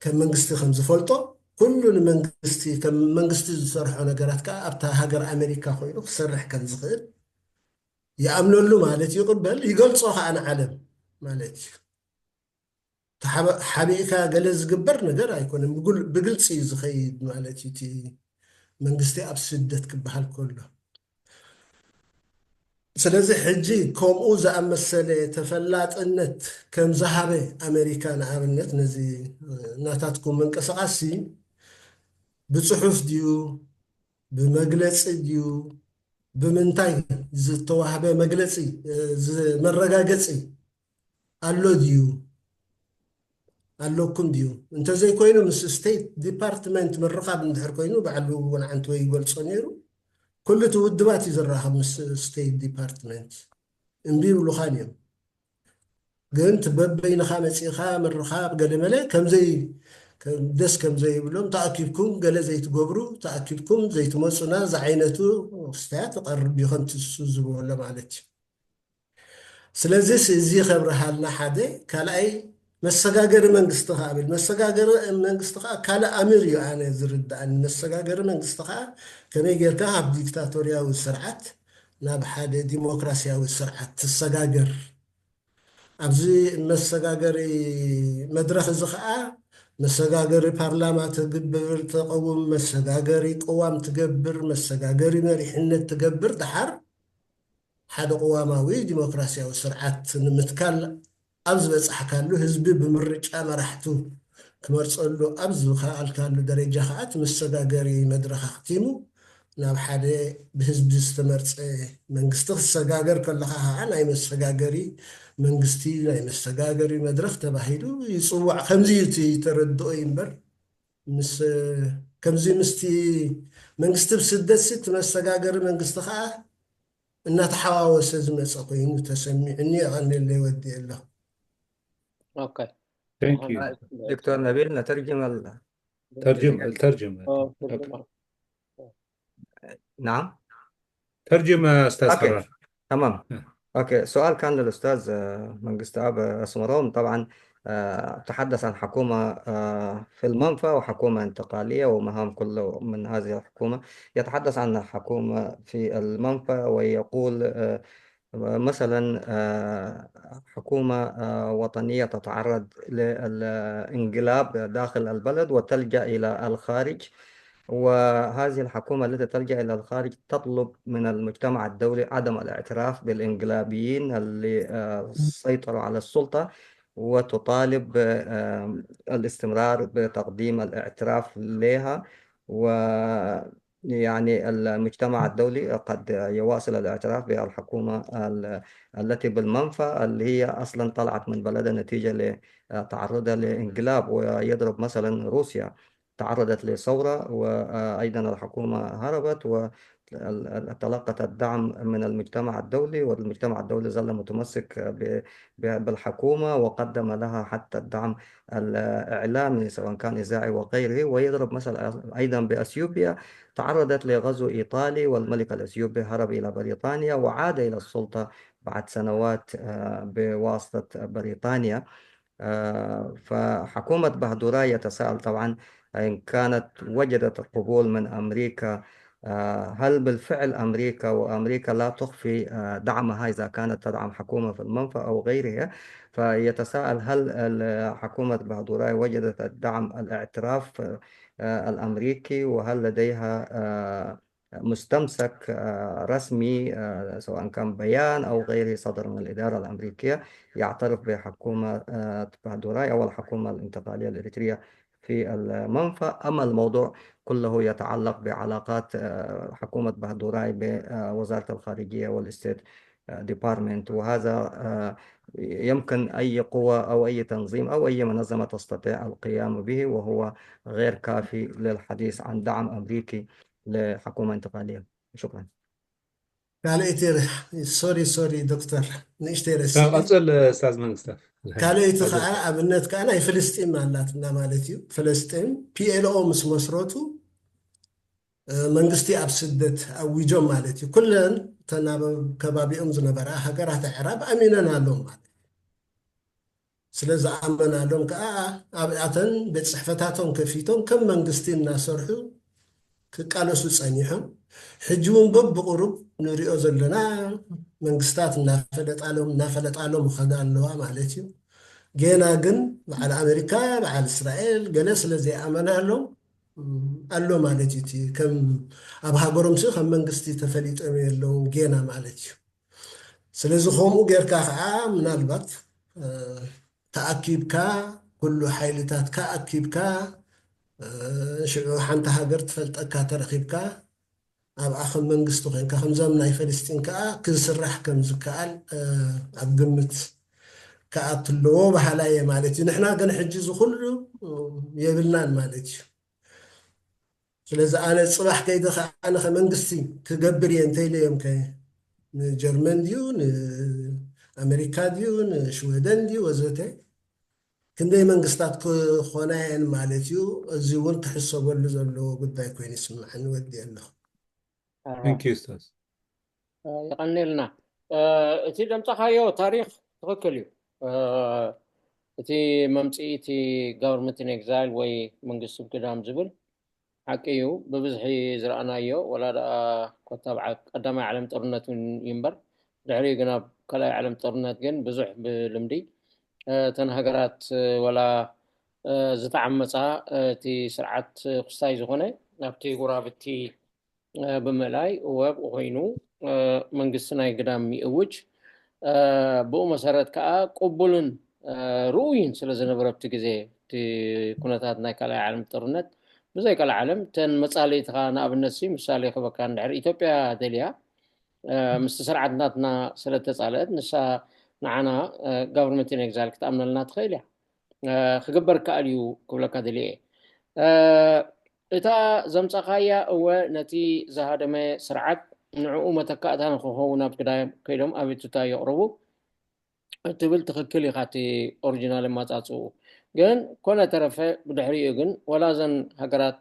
ከም መንግስቲ ከም ዝፈልጦ፣ ኩሉ ንመንግስቲ፣ ከም መንግስቲ ዝሰርሖ ነገራት ከኣ ኣብታ ሃገር ኣሜሪካ ኮይኑ ክሰርሕ ከም ዝኽእል ይኣምነሉ ማለት እዩ። ይቕበል፣ ይገልጾ ከኣ ንዓለም ማለት እዩ። ተሓበ-፣ ሓቢእካ ገለ ዝግበር ነገር ኣይኮነን። ብጉል-፣ ብግልጺ እዩ ዝኸይድ ማለት እዩ። እቲ መንግስቲ ኣብ ስደት ክበሃል ከሎ። ስለዚ ሕጂ ከምኡ ዝኣመሰለ ተፈላጥነት ከም ዝሃበ ኣሜሪካ ንኣብነት ነዚ ናታትኩም ምንቅስቓስ ብጽሑፍ ድዩ፣ ብመግለጺ ድዩ፣ ብምንታይ ዝተዋህበ መግለጺ፣ እ፣ ዝ-፣ መረጋገጺ ኣሎ ድዩ? ኣለኩም ድዩ? እንተዘይኮይኑ ምስ ስቴት ዲፓርትመንት ምርኻብ እንድሕር ኮይኑ፣ በዓል እውን ዓንተወይ ይገልጾ ነይሩ። ኩሉ እቲ ውድባት እዩ ዝራኸብ ምስ ስቴት ዲፓርትመንት። እምቢ ይብሉኻን እዮም። ግን እቲ በበይንኻ መፂእኻ ምርኻብ ገለመለ ከምዘይ ከም- ደስ ከም ዘይብሎም፣ ተኣኪብኩም ገለ ዘይትገብሩ፣ ተኣኪብኩም ዘይትመፁና ዝዓይነቱ ክስታያት ይቐርብ እዩ፣ ከምቲ እሱ ዝበሎ ማለት እዩ። ስለዚስ እዚ ከብርሃልና ሓደ። ካልኣይ፣ መሰጋገሪ መንግስቲ ከኣ ብል። መሰጋገሪ መንግስቲ ከኣ ካልእ ኣምር እዩ ኣነ ዝርድኣኒ። መሰጋገሪ መንግስቲ ከኣ ከመይ ጌርካ ካብ ዲክታቶርያዊ ስርዓት ናብ ሓደ ዲሞክራሲያዊ ስርዓት ትሰጋገር። ኣብዚ መሰጋገሪ መድረኽ እዚ ከኣ መሰጋገሪ ፓርላማ ትግብር፣ ተቐውም፣ መሰጋገሪ ቅዋም ትገብር፣ መሰጋገሪ መሪሕነት ትገብር። ደሓር ሓደ ቅዋማዊ ዲሞክራሲያዊ ስርዓት ንምትካል ኣብ ዝበጻሕካሉ፣ ህዝቢ ብምርጫ መራሕቱ ክመርጸሉ ኣብ ዝኸኣልካሉ ደረጃ ከኣ እቲ መሰጋገሪ መድረኽ ኣኽቲሙ ናብ ሓደ ብህዝቢ ዝተመርጸ መንግስቲ ክሰጋገር ከለኻ ከኣ ናይ መሰጋገሪ መንግስቲ፣ ናይ መሰጋገሪ መድረኽ ተባሂሉ ይጽዋዕ። ከምዚ እዩ እቲ ተረድኦ እምበር ምስ ከምዚ ምስቲ መንግስቲ ብስደት ሲ እቲ መሰጋገሪ መንግስቲ ከኣ እናተሓዋወሰ ዝመጸ ኮይኑ ተሰሚዑኒ። የቐንየለይ፣ ወዲኤ ኣለኹ። Okay. Thank you. دكتور نبيل، نترجم ال... ترجم، ترجم. آه، ترجمة. نعم. ترجم يا أستاذ أوكي. حراج. تمام. نعم. أوكي، سؤال كان للأستاذ آه، منقست أب أسمرون. طبعا آه، تحدث عن حكومة آه، في المنفى وحكومة انتقالية ومهام كل من هذه الحكومة. يتحدث عن حكومة في المنفى ويقول آه، مثلا آه، حكومة آه، وطنية تتعرض للانقلاب داخل البلد وتلجأ إلى الخارج، وهذه الحكومة التي تلجأ إلى الخارج تطلب من المجتمع الدولي عدم الاعتراف بالانقلابيين اللي آه، سيطروا على السلطة، وتطالب بالاستمرار بتقديم الاعتراف لها. و يعني المجتمع الدولي قد يواصل الاعتراف بالحكومة ال- التي بالمنفى، اللي هي أصلا طلعت من بلدها نتيجة لتعرضها لانقلاب، ويضرب مثلا روسيا تعرضت لثورة وأيضا الحكومة هربت، وتلقت الدعم من المجتمع الدولي، والمجتمع الدولي ظل متمسك ب- ب- بالحكومة وقدم لها حتى الدعم الإعلامي سواء كان إذاعي وغيره. ويضرب مثل أيضا بأثيوبيا، تعرضت لغزو إيطالي والملك الأثيوبي هرب إلى بريطانيا وعاد إلى السلطة بعد سنوات آه، بواسطة بريطانيا. آه، فحكومة بهدوراي يتساءل طبعا إن كانت وجدت قبول من أمريكا، آه، هل بالفعل أمريكا، وأمريكا لا تخفي آه، دعمها إذا كانت تدعم حكومة في المنفى أو غيرها، فيتساءل هل ال- حكومة بهدوراي وجدت الدعم، الاعتراف آه، الأمريكي، وهل لديها آه، مستمسك آه، رسمي آه، سواء كان بيان أو غيره صدر من الإدارة الأمريكية يعترف بحكومة آه، بهدوراي أو الحكومة الانتقالية الإريترية في المنفى، أما الموضوع كله يتعلق بعلاقات آه، حكومة بهدوراي بوزارة الخارجية والستيت ديبارتمنت، وهذا آه، يمكن أي قوة أو أي تنظيم أو أي منظمة تستطيع القيام به، وهو غير كافي للحديث عن دعم أمريكي لحكومة انتقالية. شكرا. ካልኣይቲ ሶሪ ሶሪ ዶክተር ንእሽተይ ረሲ ቀፅል ኣስታዝ መንግስታት። ካልኣይቲ ከዓ ኣብነት ከዓ ናይ ፍልስጢን ኣላትና ማለት እዩ። ፍልስጢን ፒኤልኦ ምስ መስረቱ መንግስቲ ኣብ ስደት ኣዊጆም ማለት እዩ። ኩለን ተናበብ ከባቢኦም ዝነበራ ሃገራት ኣዕራብ ኣሚነን ኣሎም ማለት እዩ። ስለ ዝኣመናሎም ከዓ ኣብኣተን ቤት ፅሕፈታቶም ከፊቶም ከም መንግስቲ እናሰርሑ ክቃለሱ ፀኒሖም። ሕጂ እውን በብቁሩብ ንሪኦ ዘለና መንግስታት እናፈለጣሎም እናፈለጣሎም ይኸዳ ኣለዋ ማለት እዩ። ጌና ግን በዓል ኣሜሪካ በዓል እስራኤል ገለ ስለ ዘይኣመናሎም ኣሎ ማለት እዩ። እቲ ከም ኣብ ሃገሮም ሲ ከም መንግስቲ ተፈሊጦም የለውን ጌና ማለት እዩ። ስለዚ ከምኡ ጌርካ ከዓ ምናልባት ተኣኪብካ ኩሉ ሓይልታትካ ኣኪብካ ሽዑ ሓንቲ ሃገር ትፈልጠካ ተረኪብካ ኣብኣ ከም መንግስቲ ኮይንካ ከምዞም ናይ ፈለስጢን ከዓ ክስራሕ ከም ዝከኣል ኣብ ግምት ከኣትለዎ በሃላይ እየ ማለት እዩ። ንሕና ግን ሕጂ እዚ ኩሉ የብልናን ማለት እዩ። ስለዚ ኣነ ጽባሕ ከይደ ከዓነ መንግስቲ ክገብር እየ እንተኢለዮም ከ ንጀርመን ድዩ ንኣሜሪካ ድዩ ንሽወደን ድዩ ወዘተ ክንደይ መንግስታት ክኾና እየን ማለት እዩ። እዚ እውን ክሕሰበሉ ዘለዎ ጉዳይ ኮይኑ ይስምዐኒ። ወዲ ኣለኹ። Thank you, ኡስታዝ። የቐንየልና። እቲ ዘምጻኻዮ ታሪክ ትኽክል እዩ። እቲ መምፅኢ እቲ government in exile ወይ መንግስቲ ግዳም ዝብል ሓቂ እዩ። ብብዝሒ ዝረኣናዮ ወላ ደኣ ኮታ ኣብ ዓ- ቀዳማይ ዓለም ጦርነት እውን እዩ እምበር ድሕሪኡ ግን ኣብ ካልኣይ ዓለም ጦርነት ግን ብዙሕ ብልምዲ እተን ሃገራት ወላ ዝተዓመፃ እቲ ስርዓት ክስታይ ዝኾነ ኣብቲ ጉራብቲ ብምእላይ ወብ ኮይኑ መንግስቲ ናይ ግዳም ይእውጅ። ብኡ መሰረት ከዓ ቅቡልን ርኡይን ስለ ዝነበረ ኣብቲ ግዜ እቲ ኩነታት ናይ ካልኣይ ዓለም ጦርነት ብዘይ ካልእ ዓለም እተን መፃለይትኻ ንኣብነት ሲ ምሳሌ ክበካ እንድሕር ኢትዮጵያ ደልያ ምስቲ ስርዓት ናትና ስለተፃለአት ንሳ ንዓና government in exile ክትኣምነልና ትኽእል እያ። ክግበር ከኣል እዩ ክብለካ ደልየ እታ ዘምፃኻያ እወ ነቲ ዝሃደመ ስርዓት ንዕኡ መተካእታ ንክኸውን ኣብ ግዳም ከይዶም ኣቤቱታ የቕርቡ ትብል ትኽክል ኢኻ እቲ ኦሪጂናል ኣማፃፅኡ ግን ኮነ ተረፈ ብድሕሪኡ ግን ወላ ዘን ሃገራት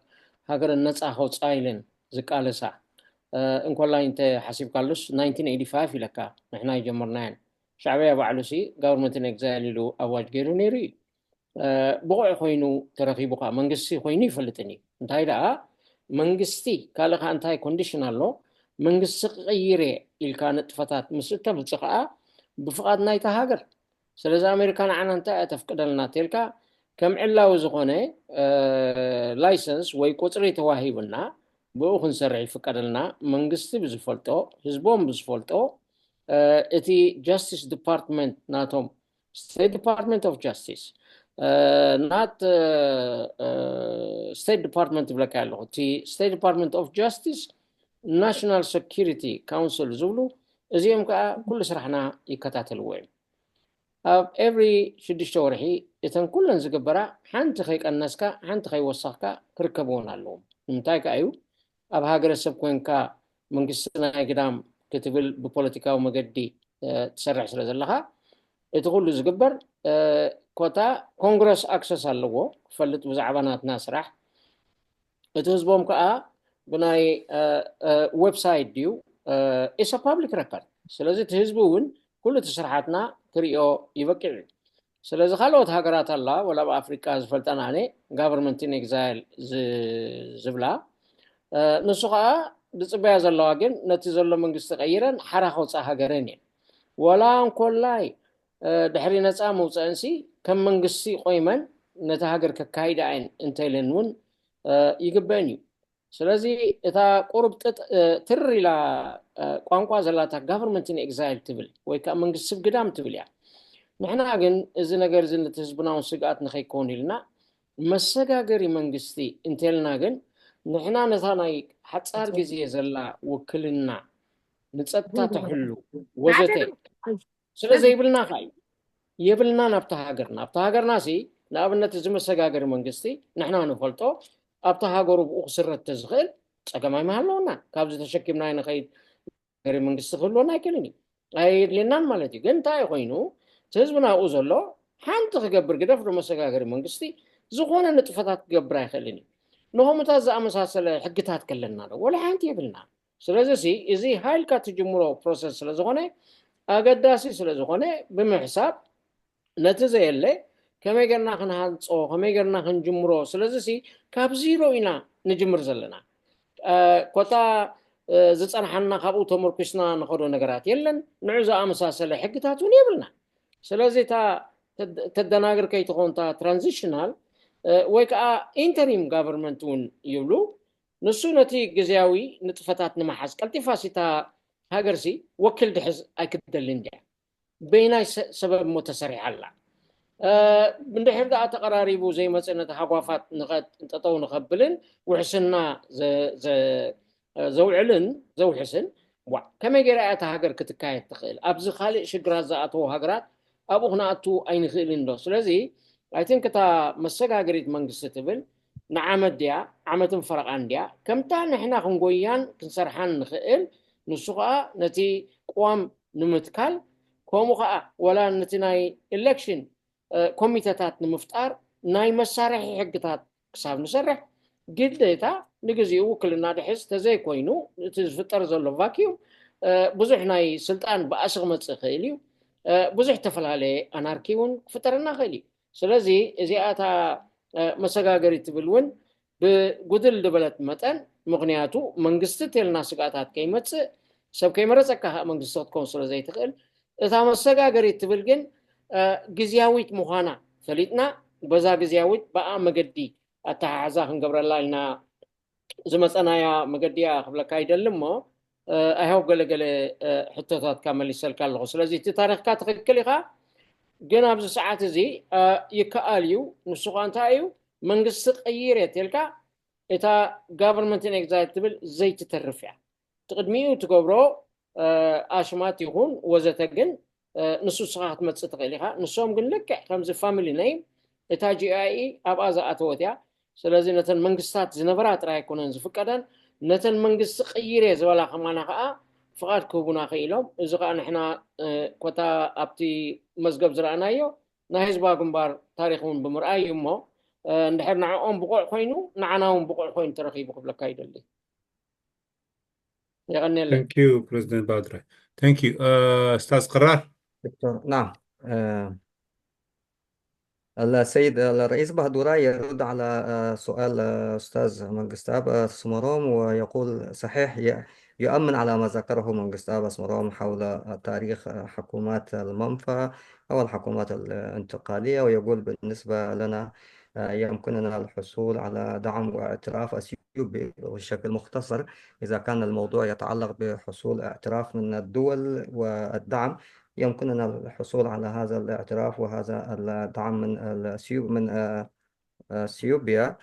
ሃገረን ነፃ ከውፃ ኢለን ዝቃለሳ እንኮላይ እንተ ሓሲብካሉስ ናይንቲን ኤይቲ ፋይቭ ኢለካ ንሕና ይጀመርናየን ሻዕብያ ባዕሉ ሲ government in exile ኢሉ ኣዋጅ ገይሩ ነይሩ እዩ ብቑዕ ኮይኑ ተረኺቡ ከዓ መንግስቲ ኮይኑ ይፈልጥን እዩ እንታይ ደኣ መንግስቲ ካልእ ከዓ እንታይ ኮንዲሽን ኣሎ መንግስቲ ክቕይር እየ ኢልካ ንጥፈታት ምስ እተምፅእ ከዓ ብፍቓድ ናይታ ሃገር ስለዚ ኣሜሪካ ንዓና እንታይ እያ ተፍቅደልና ተልካ ከም ዕላዊ ዝኾነ ላይሰንስ ወይ ቁፅሪ ተዋሂቡና ብኡ ክንሰርሕ ይፍቀደልና መንግስቲ ብዝፈልጦ ህዝቦም ብዝፈልጦ እቲ justice department ናቶም state department of justice not state department ይብለካ ኣለኹ እቲ state department of justice national security council ዝብሉ እዚኦም ከዓ ኩሉ ስራሕና ይከታተልዎ እዮም ኣብ every ሽዱሽተ ወርሒ እተን ኩለን ዝግበራ ሓንቲ ከይቀነስካ ሓንቲ ከይወሰኽካ ክርከብዎን ኣለዎም ንምንታይ ከዓ እዩ ኣብ ሃገረሰብ ኮንካ መንግስቲ ናይ ግዳም ክትብል ብፖለቲካዊ መገዲ ትሰርሕ ስለ ዘለካ እቲ ኩሉ ዝግበር ኮታ ኮንግረስ ኣክሰስ ኣለዎ ክፈልጥ ብዛዕባ ናትና ስራሕ እቲ ህዝቦም ከዓ ብናይ ዌብሳይት ድዩ it's public record ስለዚ እቲ ህዝቢ እውን ኩሉ እቲ ስርሓትና ክሪኦ ይበቅዕ እዩ ስለዚ ካልኦት ሃገራት ኣላ ወላ ኣብ ኣፍሪቃ ዝፈልጠን ኣነ government in exile ዝብላ ንሱ ከዓ ዝፅበያ ዘለዋ ግን ነቲ ዘሎ መንግስቲ ቀይረን ሓራ ከውፃእ ሃገረን እየን ወላ እንኮላይ ድሕሪ ነፃ መውፅአንሲ ከም መንግስቲ ቆይመን ነቲ ሃገር ከካይዳ እየን እንተኢለን እውን ይግበአን እዩ ስለዚ እታ ቁሩብ ጥጥ ትር ኢላ ቋንቋ ዘላታ government in exile ትብል ወይ ከዓ መንግስቲ ግዳም ትብል እያ ንሕና ግን እዚ ነገር እዚ ነቲ ህዝብና እውን ስግኣት ንኸይከውን ኢልና መሰጋገሪ መንግስቲ እንተልና ግን ንሕና ነታ ናይ ሓፃር ግዜ ዘላ ውክልና ንፀጥታ ተሕሉ ወዘተ ስለ ዘይብልና ከዓ እዩ የብልናን ኣብቲ ሃገርና ኣብቲ ሃገርና ሲ ንኣብነት እዚ መሰጋገሪ መንግስቲ ንሕና ንፈልጦ ኣብቲ ሃገሩ ብኡ ክስረት ተዝኽእል ፀገም ኣይምሃለወናን ካብዚ ተሸኪምና ንኸይድ ገሪ መንግስቲ ክህልወና ኣይክእልን እዩ ኣየድልየናን ማለት እዩ ግን እንታይ ኮይኑ እቲ ህዝቢ ናብኡ ዘሎ ሓንቲ ክገብር ግደፍ ዶ መሰጋገሪ መንግስቲ ዝኾነ ንጥፈታት ክገብር ኣይክእልን እዩ ንኸምኡታት ዝኣመሳሰለ ሕግታት ከለና ዶ ወላ ሓንቲ የብልና ስለዚ ሲ እዚ ሃይልካ ትጅምሮ process ስለዝኾነ ኣገዳሲ ስለዝኾነ ብምሕሳብ ነቲ ዘየለ ከመይ ገርና ክንሃንፆ ከመይ ገርና ክንጅምሮ ስለዚ ሲ ካብ ዚሮ ኢና ንጅምር ዘለና ኮታ ዝፀንሓና ካብኡ ተመርኩስና ንኸዶ ነገራት የለን ንዑ ዝኣመሳሰለ ሕግታት እውን የብልና ስለዚ እታ ተደናግር ከይትኾንታ transitional ወይ ከዓ interim government እውን ይብሉ ንሱ ነቲ ግዜያዊ ንጥፈታት ንምሓዝ ቀልጢፋ ሲታ ሃገርሲ ወኪል ድሕዝ ኣይክደልን ድያ በይናይ ሰበብ እሞ ተሰሪሓ ኣላ እንድሕር ደኣ ተቐራሪቡ ዘይመፀ ነቲ ሃጓፋት ጠጠው ንኸብልን ውሕስና ዘውዕልን ዘውሕስን ዋ ከመይ ገይራ እያ እታ ሃገር ክትካየድ ትኽእል ኣብዚ ካልእ ሽግራት ዝኣተዉ ሃገራት ኣብኡ ክነኣቱ ኣይንኽእልን ዶ ስለዚ ኣይትንክ እታ መሰጋገሪት መንግስቲ ትብል ንዓመት ድያ ዓመትን ፈረቓን ድያ ከምታ ንሕና ክንጎያን ክንሰርሓን ንኽእል፣ ንሱ ከዓ ነቲ ቅዋም ንምትካል፣ ከምኡ ከዓ ወላ ነቲ ናይ ኢሌክሽን ኮሚተታት ንምፍጣር ናይ መሳርሒ ሕግታት ክሳብ ንሰርሕ ግዴታ ንግዚኡ ውክልና ድሕዝ ተዘይኮይኑ እቲ ዝፍጠር ዘሎ ቫኪዩም ብዙሕ ናይ ስልጣን ባእሲ ክመፅእ ይኽእል እዩ። ብዙሕ ተፈላለየ ኣናርኪ እውን ክፍጠረና ይኽእል እዩ። ስለዚ እዚኣታ መሰጋገሪት ትብል እውን ብጉድል ዝበለት መጠን፣ ምኽንያቱ መንግስቲ ተልና ስጋታት ከይመፅእ ሰብ ከይመረፀካ ከዓ መንግስቲ ክትከውን ስለ ዘይትኽእል፣ እታ መሰጋገሪት ትብል ግን ግዝያዊት ምዃና ፈሊጥና፣ በዛ ግዝያዊት ብኣ መገዲ ኣተሓሕዛ ክንገብረላ ኢልና ዝመፀናያ መገዲ እያ ክብለካ ይደሊ እሞ፣ ኣይሃው ገለገለ ሕቶታትካ መሊሰልካ ኣለኹ። ስለዚ እቲ ታሪኽካ ትኽክል ኢኻ፣ ግን ኣብዚ ሰዓት እዚ ይከኣል እዩ። ንሱ ኸ እንታይ እዩ? መንግስቲ ቀይር እየ ተልካ እታ ጋቨርንመንት ኢን ኤግዛይል ትብል ዘይትተርፍ እያ። እቲ ቅድሚኡ ትገብሮ ኣሽማት ይኹን ወዘተ ግን ንሱ ንስኻ ክትመፅእ ትኽእል ኢኻ። ንሶም ግን ልክዕ ከምዚ ፋሚሊ ነይም እታ ጂ ኣይ ኢ ኣብኣ ዝኣተወት እያ። ስለዚ ነተን መንግስታት ዝነበራ ጥራይ ኣይኮነን ዝፍቀደን፣ ነተን መንግስቲ ቅይር እየ ዝበላ ከማና ከዓ ፍቓድ ክህቡና ክኢሎም። እዚ ከዓ ንሕና ኮታ ኣብቲ መዝገብ ዝረኣናዮ ናይ ህዝባዊ ግንባር ታሪክ እውን ብምርኣይ እዩ እሞ፣ እንድሕር ንዕኦም ብቑዕ ኮይኑ ንዓና እውን ብቑዕ ኮይኑ ተረኺቡ ክብለካ ይደሊ። የቐንየለይ። Thank you, President Badre. Thank you. أستاذ قرار. دكتور، نعم. آه، السيد الرئيس بهدورا يرد على آه، سؤال آه، أستاذ منقستاب آه، سمروم، ويقول: صحيح، ي- يؤمن على ما ذكره منقستاب سمروم حول تاريخ آه، حكومات المنفى أو الحكومات الانتقالية، ويقول: بالنسبة لنا آه، يمكننا الحصول على دعم واعتراف أثيوبي بشكل مختصر. إذا كان الموضوع يتعلق بحصول اعتراف من الدول والدعم، يمكننا الحصول على هذا الاعتراف وهذا الدعم من الأثيو- من آه، آه، أثيوبيا.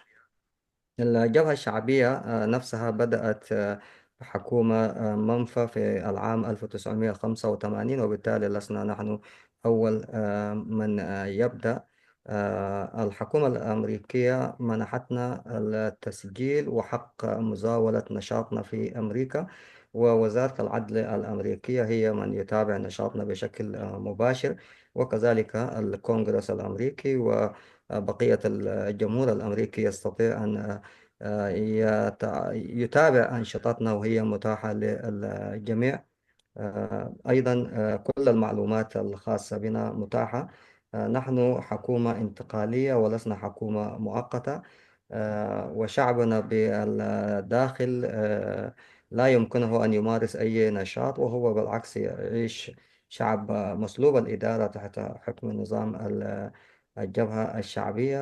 الجبهة الشعبية آه، نفسها بدأت آه، بحكومة آه، منفى في العام ألف وتسعمية وخمسة وثمانين، وبالتالي لسنا نحن أول آه، من آه، يبدأ. آه، الحكومة الأمريكية منحتنا التسجيل وحق مزاولة نشاطنا في أمريكا، ووزارة العدل الأمريكية هي من يتابع نشاطنا بشكل آه، مباشر، وكذلك الكونغرس الأمريكي وبقية الجمهور الأمريكي يستطيع أن آه، يتع- يتابع أنشطتنا وهي متاحة للجميع. آه، أيضا آه، كل المعلومات الخاصة بنا متاحة. آه، نحن حكومة انتقالية ولسنا حكومة مؤقتة. آه، وشعبنا بالداخل آه، لا يمكنه أن يمارس أي نشاط، وهو بالعكس يعيش شعب مسلوب الإدارة تحت حكم نظام ال- الجبهة الشعبية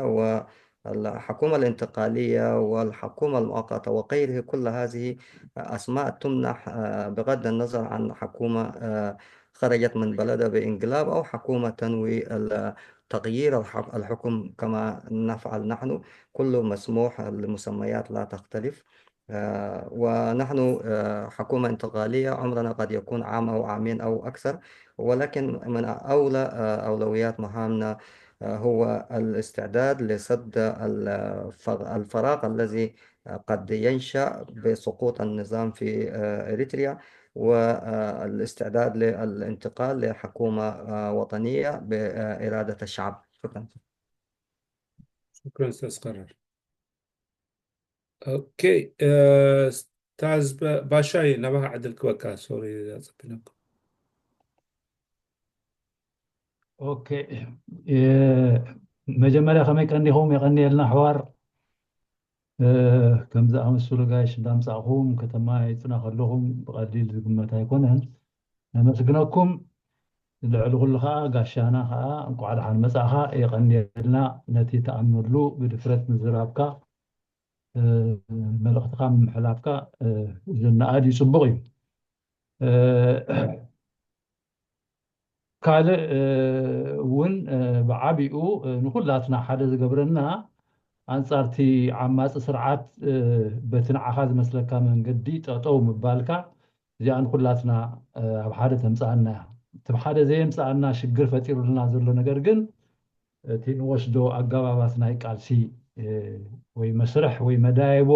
والحكومة الانتقالية والحكومة المؤقتة وغيره. كل هذه أسماء تمنح آه، بغض النظر عن حكومة آه، خرجت من بلدها بانقلاب أو حكومة تنوي ال- تغيير الح- الحكم كما نفعل نحن. كله مسموح، المسميات لا تختلف. آه، ونحن آه، حكومة انتقالية، عمرنا قد يكون عام أو عامين أو أكثر، ولكن من أولى آه، أولويات مهامنا آه، هو الاستعداد لسد الفراغ الذي قد ينشأ بسقوط النظام في إريتريا، والاستعداد للانتقال لحكومة وطنية بإرادة الشعب. شكرا. شكرا أستاذ قرار. أوكي. أستاذ باشاي، نبه عدل كوكا، سوري إذا صبيناكم. ኦኬ፣ መጀመርያ ከመይ ቀኒኹም? የቐንየልና ኣሕዋር። ከም ዝኣመሰሉ ጋሽ እንዳምጻእኹም ከተማ ይጽና ከለኹም ብቐሊል ዝግመት ኣይኮነን። ነመስግነኩም። ልዕሊ ኩሉ ከዓ ጋሻና ከዓ እንቋዕ ደሓን መጻእኻ። የቐንየልና ነቲ ተኣምርሉ ብድፍረት ምዝራብካ፣ መልእኽትኻ ምምሕላፍካ ዝነኣድ እዩ፣ ጽቡቕ እዩ። ካልእ እውን ብዓቢኡ ንኩላትና ሓደ ዝገብረና ኣንጻርቲ ዓማጺ ስርዓት በቲ ንዓኻ ዝመስለካ መንገዲ ጠጠው ምባልካ፣ እዚኣ ንኩላትና ኣብ ሓደ ተምጽኣና እያ። እቲ ሓደ ዘየምጽኣና ሽግር ፈጢሩልና ዘሎ ነገር ግን እቲ ንወስዶ ኣገባባት ናይ ቃልሲ ወይ መስርሕ ወይ መዳየቦ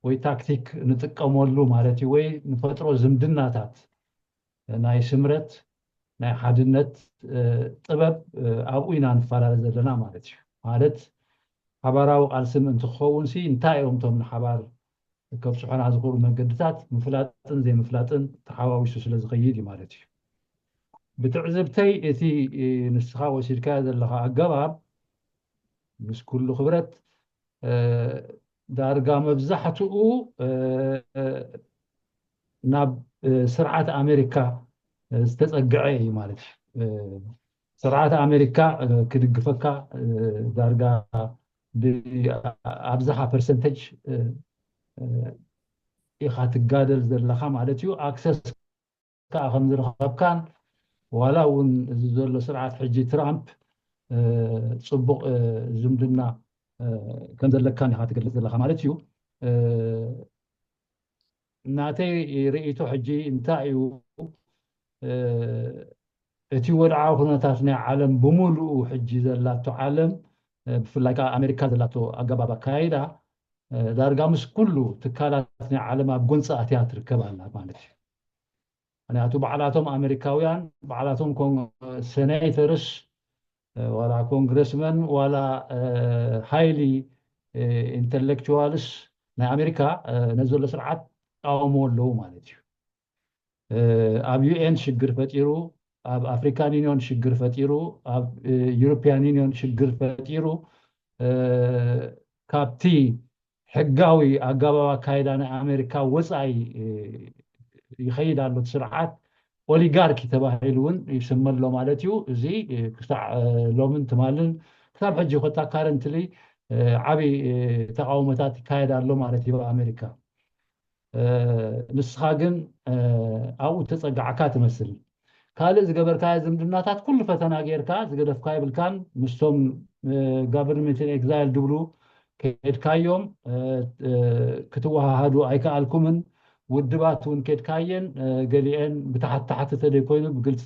ወይ ታክቲክ ንጥቀመሉ ማለት እዩ፣ ወይ ንፈጥሮ ዝምድናታት ናይ ስምረት ናይ ሓድነት ጥበብ ኣብኡ ኢና ንፈላለ ዘለና ማለት እዩ። ማለት ሓባራዊ ቃልሲ ምእንቲ ክኸውን ሲ እንታይ እዮም እቶም ንሓባር ከብፅሑና ዝኽእሉ መገድታት ምፍላጥን ዘይምፍላጥን ተሓዋዊሱ ስለ ዝኸይድ እዩ ማለት እዩ። ብትዕዝብተይ እቲ ንስኻ ወሲድካዮ ዘለኻ ኣገባብ ምስ ኩሉ ክብረት ዳርጋ መብዛሕትኡ ናብ ስርዓት ኣሜሪካ ዝተፀግዐ እዩ ማለት እዩ። ስርዓት ኣሜሪካ ክድግፈካ ዳርጋ ብኣብዝሓ ፐርሰንተጅ ኢኻ ትጋደል ዘለኻ ማለት እዩ። ኣክሰስ ከዓ ከም ዝረኸብካን ዋላ እውን እዚ ዘሎ ስርዓት ሕጂ ትራምፕ ፅቡቕ ዝምድና ከም ዘለካን ኢኻ ትገልፅ ዘለካ ማለት እዩ። ናተይ ርእይቶ ሕጂ እንታይ እዩ፣ እቲ ወድዓዊ ኩነታት ናይ ዓለም ብምሉኡ ሕጂ ዘላቶ ዓለም ብፍላይ ከዓ ኣሜሪካ ዘላቶ ኣገባብ ኣካይዳ ዳርጋ ምስ ኩሉ ትካላት ናይ ዓለም ኣብ ጎንፂ ኣትያ ትርከብ ኣላ ማለት እዩ። ምክንያቱ ባዕላቶም ኣሜሪካውያን ባዕላቶም ሴኔተርስ ዋላ ኮንግረስመን ዋላ ሃይሊ ኢንተሌክቹዋልስ ናይ ኣሜሪካ ነዚ ዘሎ ስርዓት ቃወሞ ኣለዉ ማለት እዩ። ኣብ ዩኤን ሽግር ፈጢሩ፣ ኣብ ኣፍሪካን ዩኒዮን ሽግር ፈጢሩ፣ ኣብ ዩሮፒያን ዩኒዮን ሽግር ፈጢሩ፣ ካብቲ ሕጋዊ ኣገባብ ኣካይዳ ናይ ኣሜሪካ ወፃኢ ይኸይድ ኣሎ። እቲ ስርዓት ኦሊጋርኪ ተባሂሉ እውን ይስመ ኣሎ ማለት እዩ። እዚ ክሳዕ ሎምን ትማልን ክሳብ ሕጂ ኮታ ካረንትሊ ዓብዪ ተቃውሞታት ይካየድ ኣሎ ማለት እዩ ኣሜሪካ። ንስኻ ግን ኣብኡ ተፀጋዕካ ትመስል። ካልእ ዝገበርካዮ ዝምድናታት ኩሉ ፈተና ጌርካ ዝገደፍካ የብልካን። ምስቶም ጋቨርንመንት ኤግዛይል ድብሉ ከድካዮም ክትወሃሃዱ ኣይከኣልኩምን። ውድባት እውን ከድካየን ገሊአን ብታሕቲ ታሕቲ ተደይኮይኑ ብግልፂ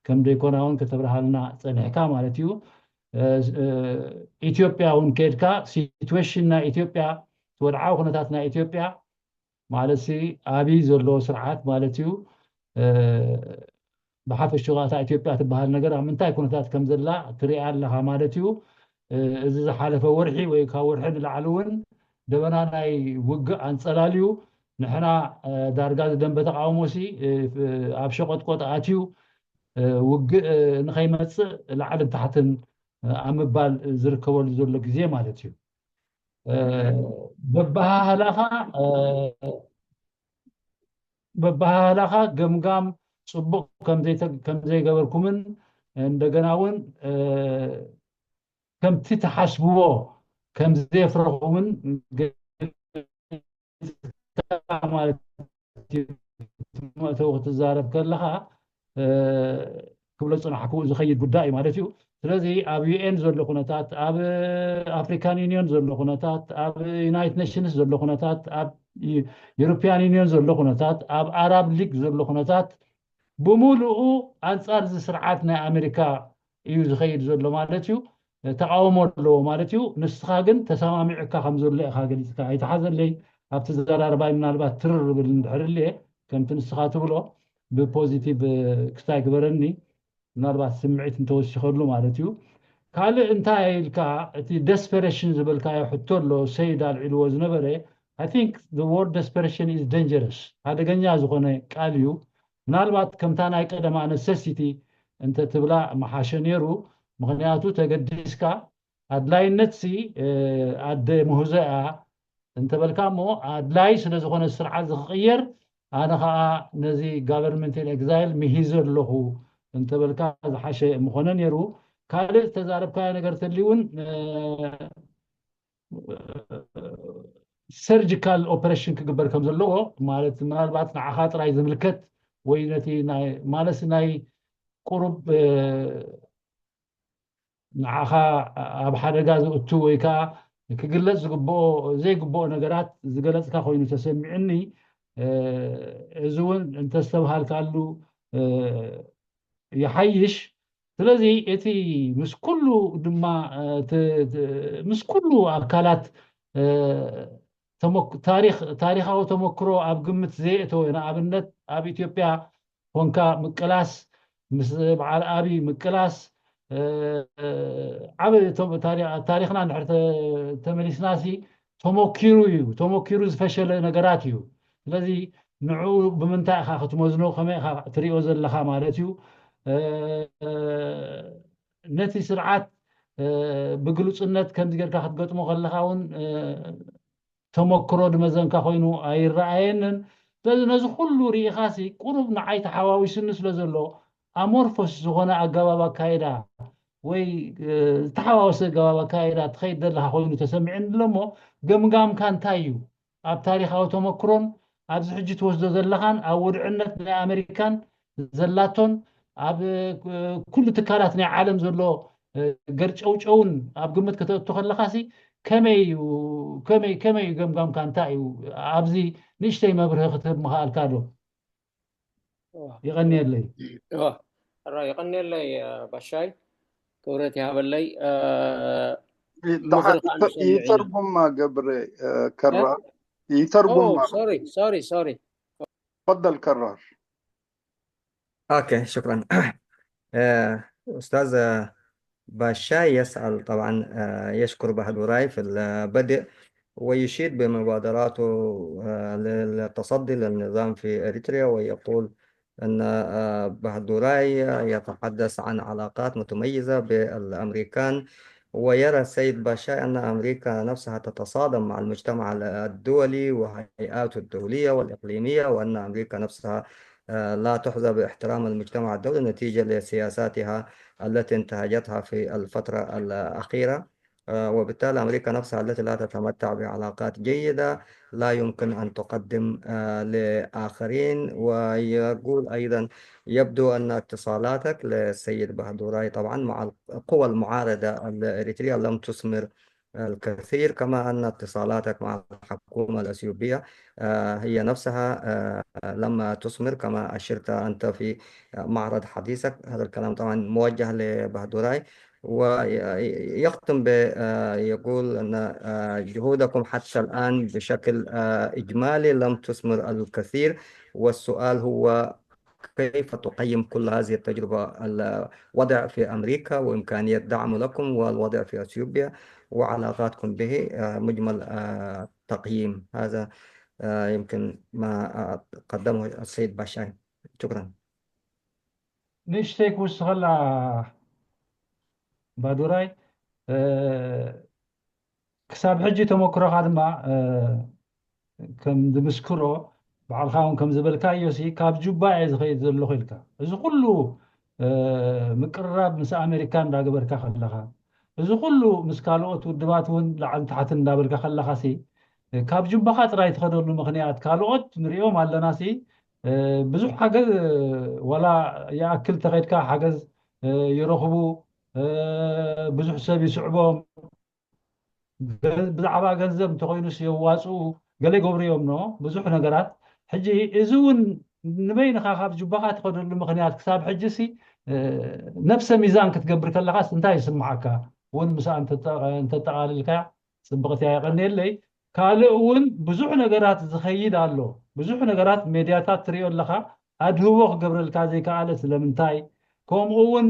ከም ደይኮና እውን ከተብርሃልና ፀኒሕካ ማለት እዩ። ኢትዮጵያ እውን ከድካ ሲትዌሽን ናይ ኢትዮጵያ ወድዓዊ ኩነታት ናይ ኢትዮጵያ ማለት ሲ ኣብይ ዘሎ ስርዓት ማለት እዩ። ብሓፈሽኡ እታ ኢትዮጵያ ትበሃል ነገር ኣብ ምንታይ ኩነታት ከም ዘላ ትሪኣ ኣለኻ ማለት እዩ። እዚ ዝሓለፈ ወርሒ ወይ ካብ ወርሒ ንላዕሊ እውን ደበና ናይ ውግእ ኣንጸላልዩ ንሕና ዳርጋ ዝደንበ ተቃውሞ ሲ ኣብ ሸቆጥቆጥ ኣትዩ ውግእ ንኸይመጽእ ላዕልን ታሕትን ኣብ ምባል ዝርከበሉ ዘሎ ግዜ ማለት እዩ። በባሃህላኻ በባሃህላኻ ገምጋም ፅቡቕ ከም ዘይገበርኩምን እንደገና እውን ከምቲ ተሓስብዎ ከም ዘየፍረኹምን ማለት መእተዊ ክትዛረብ ከለኻ ክብሎ ዝፅናሕኩ ዝኸይድ ጉዳይ እዩ ማለት እዩ። ስለዚ ኣብ ዩኤን ዘሎ ኩነታት፣ ኣብ ኣፍሪካን ዩኒዮን ዘሎ ኩነታት፣ ኣብ ዩናይትድ ኔሽንስ ዘሎ ኩነታት፣ ኣብ ዩሮፒያን ዩኒዮን ዘሎ ኩነታት፣ ኣብ ኣራብ ሊግ ዘሎ ኩነታት ብምሉኡ ኣንፃር እዚ ስርዓት ናይ ኣሜሪካ እዩ ዝኸይድ ዘሎ ማለት እዩ። ተቃውሞ ኣለዎ ማለት እዩ። ንስኻ ግን ተሰማሚዕካ ከም ዘሎ ኢኻ ገሊፅካ። ኣይተሓዘለይ ኣብቲ ዘራርባይ ምናልባት ትርር ብል እንድሕር እልየ ከምቲ ንስኻ ትብሎ ብፖዚቲቭ ክስታይ ግበረኒ። ምናልባት ስምዒት እንተወሲኸሉ ማለት እዩ። ካልእ እንታይ ኢልካ እቲ ደስፐሬሽን ዝበልካዮ ሕቶ ኣሎ ሰይድ ኣልዒልዎ ዝነበረ I think the word desperation is dangerous ሓደገኛ ዝኾነ ቃል እዩ። ምናልባት ከምታ ናይ ቀደማ ነሰሲቲ እንተ ትብላ መሓሸ ነይሩ። ምኽንያቱ ተገዲስካ ኣድላይነት ሲ ኣደ ምህዞ እያ እንተበልካ እሞ ኣድላይ ስለ ዝኾነ ስርዓት ዝኽቕየር ኣነ ከዓ ነዚ ጋቨርንመንት ኤግዛይል ምሂዘ ኣለኹ እንተበልካ ዝሓሸ ምኾነ ነይሩ። ካልእ ዝተዛረብካዮ ነገር ተልዩ እውን ሰርጂካል ኦፐሬሽን ክግበር ከም ዘለዎ ማለት ምናልባት ንዓኻ ጥራይ ዝምልከት ወይ ነቲ ናይ ማለት ናይ ቁሩብ ንዓኻ ኣብ ሓደጋ ዝእቱ ወይ ከዓ ክግለፅ ዝግብኦ ዘይግብኦ ነገራት ዝገለፅካ ኮይኑ ተሰሚዑኒ። እዚ እውን እንተዝተብሃልካሉ ይሓይሽ። ስለዚ እቲ ምስ ኩሉ ድማ እ፣ ት- ት- ምስ ኩሉ ኣካላት እ፣ ተመክ- ታሪኽ ታሪኻዊ ተመክሮ ኣብ ግምት ዘየእተወ፣ ንኣብነት ኣብ ኢትዮጵያ ኮንካ ምቅላስ፣ ምስ በዓል ኣብይ ምቅላስ እ፣ ዓበ ቶም- ታሪ- ታሪኽና እንድሕር ተ- ተመሊስናሲ ተመኪሩ እዩ። ተመኪሩ ዝፈሸለ ነገራት እዩ። ስለዚ ንዕኡ ብምንታይ ኢኻ ክትመዝኖ፣ ከመይ ኢኻ ትሪኦ ዘለኻ ማለት እዩ። እ፣ ነቲ ስርዓት እ፣ ብግሉጽነት ከምዚ ጌርካ ክትገጥሞ ከለኻ እውን እ፣ ተመክሮ ዝመዘንካ ኮይኑ ኣይረኣየንን። ስለዚ ነዚ ኩሉ ርኢኻሲ ቁሩብ ንዓይ ተሓዋዊስኒ ስለ ዘሎ ኣሞርፎስ ዝኾነ ኣገባብ ኣካይዳ ወይ እ፣ ዝተሓዋወሰ ኣገባብ ኣካይዳ ትኸይድ ዘለኻ ኮይኑ ተሰሚዕኒ ኣሎ እሞ ገምጋምካ እንታይ እዩ? ኣብ ታሪኻዊ ተመክሮን ኣብዚ ሕጂ ትወስዶ ዘለኻን ኣብ ውድዕነት ናይ ኣሜሪካን ዘላቶን ኣብ እ፣ ኩሉ ትካላት ናይ ዓለም ዘሎ እ፣ ገርጨውጨውን ኣብ ግምት ከተእቱ ከለኻሲ ከመይ እዩ ከመይ ከመይ እዩ ገምጋምካ እንታይ እዩ ኣብዚ ንእሽተይ መብርሂ ክትህብ ምኽኣልካ ዶ? ይቐንየለይ። ራ ይቐንየለይ እ፣ ባሻይ ክብረት ይሃበለይ እ፣ ምኽሪ ደሓር ከዓ ይተ- ንሰምዕ ኢና ይተርጉማ ገብረ እ፣ ከራር ይተርጉማ ሶሪ ሶሪ ሶሪ تفضل كرار أوكي، شكرا. آه، أستاذ باشاي يسأل طبعا، آه، يشكر بهدوراي في البدء ويشيد بمبادراته آه، للتصدي للنظام في إريتريا، ويقول أن آه، بهدوراي يتحدث عن علاقات متميزة بالأمريكان، ويرى السيد باشاي أن أمريكا نفسها تتصادم مع المجتمع الدولي وهيئاته الدولية والإقليمية، وأن أمريكا نفسها آه، لا تحظى باحترام المجتمع الدولي نتيجة لسياساتها التي انتهجتها في الفترة الأخيرة. آه، وبالتالي أمريكا نفسها التي لا تتمتع بعلاقات جيدة لا يمكن أن تقدم آه، لآخرين. ويقول أيضا يبدو أن اتصالاتك للسيد بهدوراي طبعا مع قوى المعارضة الإريترية لم تثمر الكثير، كما أن اتصالاتك مع الحكومة الأثيوبية آه، هي نفسها آه، لم تثمر، كما أشرت أنت في معرض حديثك. هذا الكلام طبعا موجه لبهدوراي، ويختم ب آه، يقول أن آه، جهودكم حتى الآن بشكل آه، إجمالي لم تثمر الكثير، والسؤال هو كيف تقيم كل هذه التجربة، الوضع في أمريكا وإمكانية دعمه لكم والوضع في أثيوبيا وعلاقاتكم به آه، مجمل آه، تقييم. هذا آه، يمكن ما آه، قدمه السيد باشاي. شكرا. ንእሽተይ ክውስኸላ ባዱራይ እ፣ ክሳብ ሕጂ ተመክሮኻ ድማ እ፣ ከም ዝምስክሮ ባዕልኻ እውን ከም ዝበልካዮ ሲ ካብ ጁባ እየ ዝኸይድ ዘለኹ ኢልካ እዚ ኩሉ እ፣ ምቅርራብ ምስ ኣሜሪካ እንዳገበርካ ከለኻ እዚ ኩሉ ምስ ካልኦት ውድባት እውን ላዕልን ታሕትን እንዳበልካ ከለኻ ሲ እ፣ ካብ ጁባኻ ጥራይ ትኸደሉ ምኽንያት ካልኦት ንሪኦም ኣለና ሲ እ፣ ብዙሕ ሓገዝ እ፣ ዋላ ይኣክል ተኸድካ ሓገዝ እ፣ ይረኽቡ እ፣ ብዙሕ ሰብ ይስዕቦም ገ- ብዛዕባ ገንዘብ እንተኮይኑስ የዋፅኡ ገለ ይገብሩ እዮም ኖ ብዙሕ ነገራት ሕጂ እዚ እውን ንበይንኻ ካብ ጁባኻ ትኸደሉ ምክንያት ክሳብ ሕጂ ሲ እ፣ ነብሰ ሚዛን ክትገብር ከለኻስ እንታይ ይስምዓካ እውን ምስኣ እንተጠ- እንተጠቃልልካ ፅብቕቲ እያ የቐንየለይ ካልእ እውን ብዙሕ ነገራት ዝኸይድ ኣሎ ብዙሕ ነገራት ሜድያታት ትሪኦ ኣለኻ ኣድህቦ ክገብረልካ ዘይከኣለ ስለምንታይ ከምኡ እውን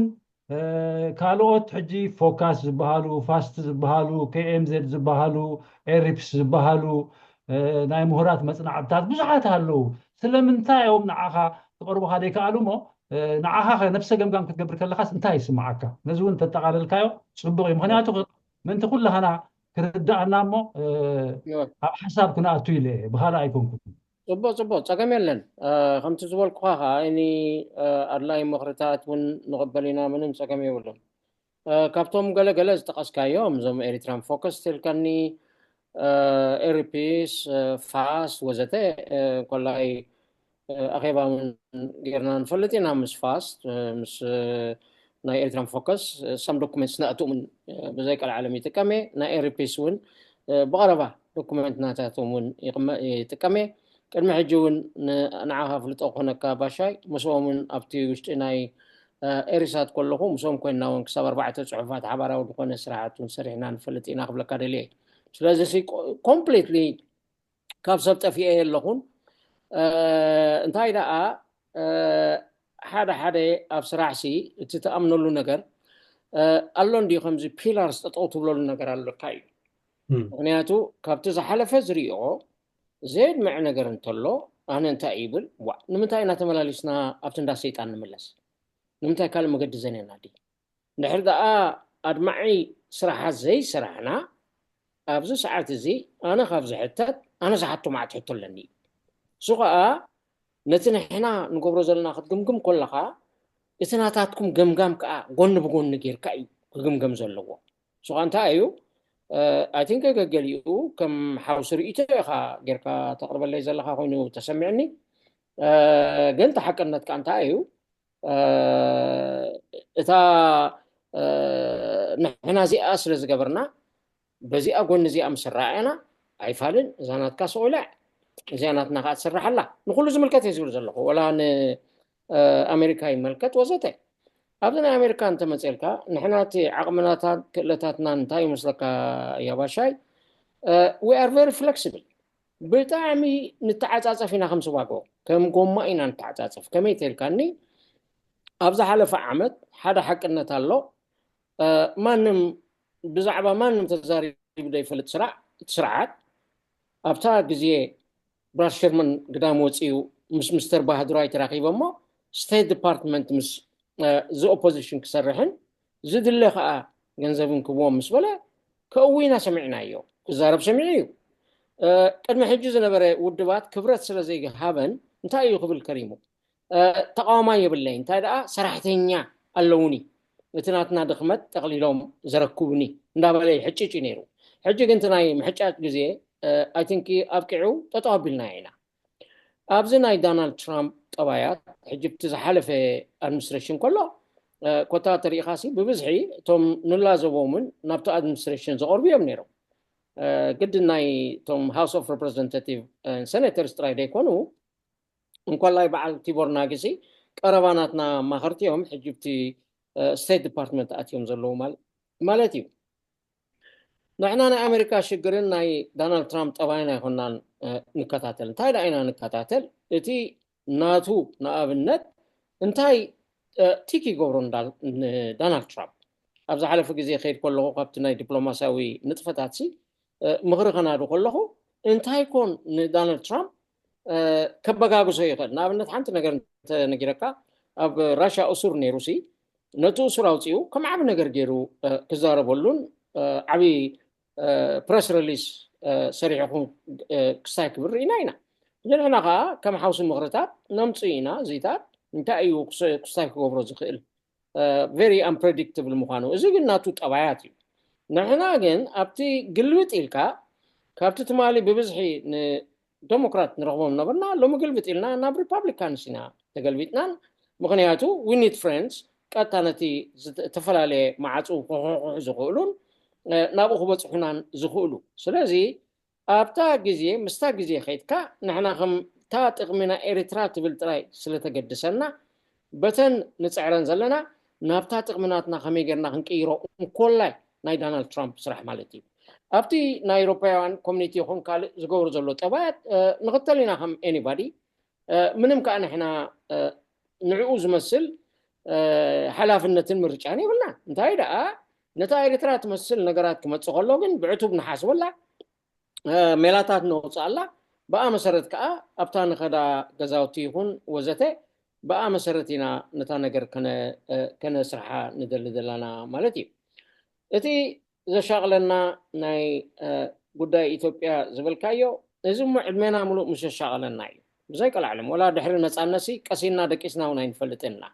ካልኦት ሕጂ ፎካስ ዝበሃሉ ፋስት ዝበሃሉ ኬኤምዜድ ዝበሃሉ ኤሪፕስ ዝበሃሉ ናይ ምሁራት መፅናዕትታት ብዙሓት ኣለዉ ስለምንታይ እዮም ንዓኻ ክቐርቡኻ ዘይከኣሉ እሞ ንዓኻ ነብሰ ገምጋም ክትገብር ከለኻስ እንታይ ይስምዓካ ነዚ እውን ተጠቓለልካዮ ፅቡቕ እዩ ምክንያቱ ምንቲ ኩላህና ክርዳኣና እሞ ኣብ ሓሳብ ክንኣቱ ኢለ ብካልእ ኣይኮንኩን ፅቡቅ ፅቡቅ ፀገም የለን ከምቲ ዝበልኩካ ከዓ እኒ ኣድላይ ምክርታት እውን ንቅበል ኢና ምንም ፀገም የብሉን ካብቶም ገለገለ ዝጠቀስካዮም እዞም ኤሪትራን ፎከስ ትልከኒ ኤሪፒስ ፋስ ወዘተ ኮላይ ኣኼባ እውን ጌርና ንፈልጥ ኢና ምስ ፋስት ምስ ናይ ኤሪትራን ፎከስ ሳም ዶኩመንትስ ናእትኡምን ብዘይ ቀልዓለም ይጥቀም እየ ናይ ኤሪፒስ እውን ብቐረባ ዶኩመንት ናታቶም እውን ይጥቀም እየ ቅድሚ ሕጂ እውን ንዓኻ ፍልጦ ክኾነካ ባሻይ ምስኦም እውን ኣብቲ ውሽጢ ናይ ኤሪሳት ከለኹ ምስኦም ኮይና እውን ክሳብ ኣርባዕተ ፅሑፋት ሓባራዊ ዝኾነ ስራሓት እውን ሰሪሕና ንፈልጥ ኢና ክብለካ ደልየ። ስለዚ ኮምፕሊትሊ ካብ ሰብ ጠፊኤ የለኹን። እንታይ ደኣ ሓደ ሓደ ኣብ ስራሕ ሲ እቲ ትኣምነሉ ነገር ኣሎ እንዲ ከምዚ ፒላርስ ጠጠው ትብለሉ ነገር ኣለካ እዩ። ምክንያቱ ካብቲ ዝሓለፈ ዝሪኦ ዘየድምዐ ነገር እንተሎ ኣነ እንታይ ይብል ዋ ንምንታይ ኢና ተመላሊስና ኣብቲ እንዳ ሰይጣን ንምለስ? ንምንታይ ካልእ መገዲ ዘኔና ዲ? እንድሕር ደኣ ኣድማዒ ስራሓት ዘይሰራሕና ኣብዚ ሰዓት እዚ ኣነ ካብ ዝሕተት ኣነ ዝሓቶ ማዕት ሕቶ ኣለኒ። እሱ ከዓ ነቲ ንሕና ንገብሮ ዘለና ክትግምግም ከለኻ እቲ ናታትኩም ገምጋም ከዓ ጎኒ ብጎኒ ጌርካ እዩ ክግምገም ዘለዎ። እሱ ከዓ እንታይ እዩ? ኣይቲንክ ገገሊኡ ከም ሓውሲ ርእቶ ኢኻ ጌርካ ተቕርበለይ ዘለኻ ኮይኑ ተሰሚዕኒ። ግን ተሓቅነት ከዓ እንታይ እዩ? እታ ንሕና እዚኣ ስለ ዝገበርና በዚኣ ጎኒ እዚኣ ምስ ረኣየና ኣይፋልን እዛ ናትካ ስቑላ እዚኣ ናትና ከዓ ትስራሕ ኣላ ንኩሉ ዝምልከት እየ ዝብል ዘለኹ ወላ ንኣሜሪካ ይመልከት ወዘተ። ኣብዚ ናይ ኣሜሪካ እንተመፅልካ ንሕና እቲ ዓቕምናታን ክእለታትናን እንታይ ይመስለካ? ያባሻይ we are very flexible። ብጣዕሚ ንተዓፃፀፍ ኢና ከም ስባጎ ከም ጎማ ኢና ንተዓፃፀፍ። ከመይ ተልካኒ? ኣብ ዝሓለፈ ዓመት ሓደ ሓቅነት ኣሎ። ማንም ብዛዕባ ማንም ተዛሪቡ ዘይፈልጥ ስርዓት ኣብታ ግዜ ብራስ ሸርመን ግዳም ወፂኡ ምስ ሚስተር ባህዱራይ ተራኪቦ እሞ ስቴት ዲፓርትመንት ምስ እዚ ኦፖዚሽን ክሰርሕን ዝድለ ከዓ ገንዘብን ክብዎም ምስ በለ ከእዊ ኢና ሰሚዕናዮ። ክዛረብ ሰሚዑ እዩ። ቅድሚ ሕጂ ዝነበረ ውድባት ክብረት ስለ ዘይሃበን እንታይ እዩ ክብል ከሪሙ? ተቃዋማይ የብለይ እንታይ ደኣ ሰራሕተኛ ኣለውኒ እቲ ናትና ድኽመት ጠቕሊሎም ዘረክቡኒ እንዳበለ ይሕጭጭ ነይሩ። ሕጂ ግን እቲ ናይ ምሕጫጭ ግዜ ኣይቲንኪ ኣብቂዑ ጠጠው ኣቢልና ኢና። ኣብዚ ናይ ዶናልድ ትራምፕ ጠባያት ሕጂ ብቲ ዝሓለፈ ኣድሚኒስትሬሽን ከሎ ኮታ ተሪኢኻሲ ብብዝሒ እቶም ንላዘቦምን ናብቲ ኣድሚኒስትሬሽን ዝቐርቡ እዮም ነይሮም። ግድን ናይ እቶም ሃውስ ኦፍ ሬፕሬዘንታቲቭ ሰኔተርስ ጥራይ ዘይኮኑ እንኳላይ በዓል ቲቦር ናግሲ ቀረባ ናትና ማኸርቲ እዮም ሕጂ ብቲ ስቴት ዲፓርትመንት ኣትዮም ዘለዉ ማለት እዩ። ንሕና ናይ ኣሜሪካ ሽግርን ናይ ዶናልድ ትራምፕ ጠባይን ኣይኮናን ንከታተል። እንታይ ደኣ ኢና ንከታተል? እቲ ናቱ ንኣብነት እንታይ ቲክ ይገብሮ ዶናልድ ትራምፕ ኣብ ዝሓለፈ ግዜ ከይድ ከለኹ ካብቲ ናይ ዲፕሎማሲያዊ ንጥፈታት ሲ ምኽሪ ከናዱ ከለኹ እንታይ ኮን ንዶናልድ ትራምፕ ከበጋግሶ ይኽእል? ንኣብነት ሓንቲ ነገር እንተነጊረካ ኣብ ራሽያ እሱር ነይሩ ሲ ነቲ እሱር ኣውፅኡ ከም ዓብ ነገር ገይሩ ክዛረበሉን ዓብዪ ፕረስ ሪሊስ ሰሪሕኹም ክስታይ ክብል ርኢና ኢና። ንሕና ከዓ ከም ሓውሲ ምኽርታት ነምፅእ ኢና። እዚታት እንታይ እዩ ክስታይ ክገብሮ ዝኽእል? ቨሪ ኣምፕረዲክትብል ምዃኑ እዚ ግን ናቱ ጠባያት እዩ። ንሕና ግን ኣብቲ ግልብጥ ኢልካ ካብቲ ትማሊ ብብዝሒ ንደሞክራት ንረኽቦም ነበርና ሎሚ ግልብጥ ኢልና ናብ ሪፓብሊካንስ ኢና ተገልቢጥናን ምክንያቱ we need friends ቀጥታ ነቲ ዝተፈላለየ ማዕፁ ክሕሕሑ ዝኽእሉን ናብኡ ክበፅሑናን ዝኽእሉ ስለዚ ኣብታ ግዜ ምስታ ግዜ ከይድካ ንሕና ከም እታ ጥቕሚ ናይ ኤርትራ ትብል ጥራይ ስለተገድሰና በተን ንፅዕረን ዘለና ናብታ ጥቕሚ ናትና ከመይ ጌርና ክንቅይሮ እንኮላይ ናይ ዳናልድ ትራምፕ ስራሕ ማለት እዩ። ኣብቲ ናይ ኤሮፓውያን ኮሚኒቲ ይኹን ካልእ ዝገብሩ ዘሎ ጠባያት ንኽተል ኢና ከም ኤኒባዲ ምንም ከዓ ንሕና ንዕኡ ዝመስል ሓላፍነትን ምርጫን የብልና። እንታይ ደኣ ነታ ኤርትራ ትመስል ነገራት ክመፅእ ከሎ ግን ብዕቱብ ንሓስበላ ሜላታት ነውፅኣላ ብኣ መሰረት ከዓ ኣብታ ንኸዳ ገዛውቲ ይኹን ወዘተ ብኣ መሰረት ኢና ነታ ነገር ከነስርሓ ንደሊ ዘለና ማለት እዩ። እቲ ዘሻቕለና ናይ ጉዳይ ኢትዮጵያ ዝበልካዮ እዚ እሞ ዕድሜና ምሉእ ምስ ዘሻቐለና እዩ። ብዘይ ቀላዕለም ወላ ድሕሪ ነፃነሲ ቀሲና ደቂስና እውን ኣይንፈልጥን ኢና።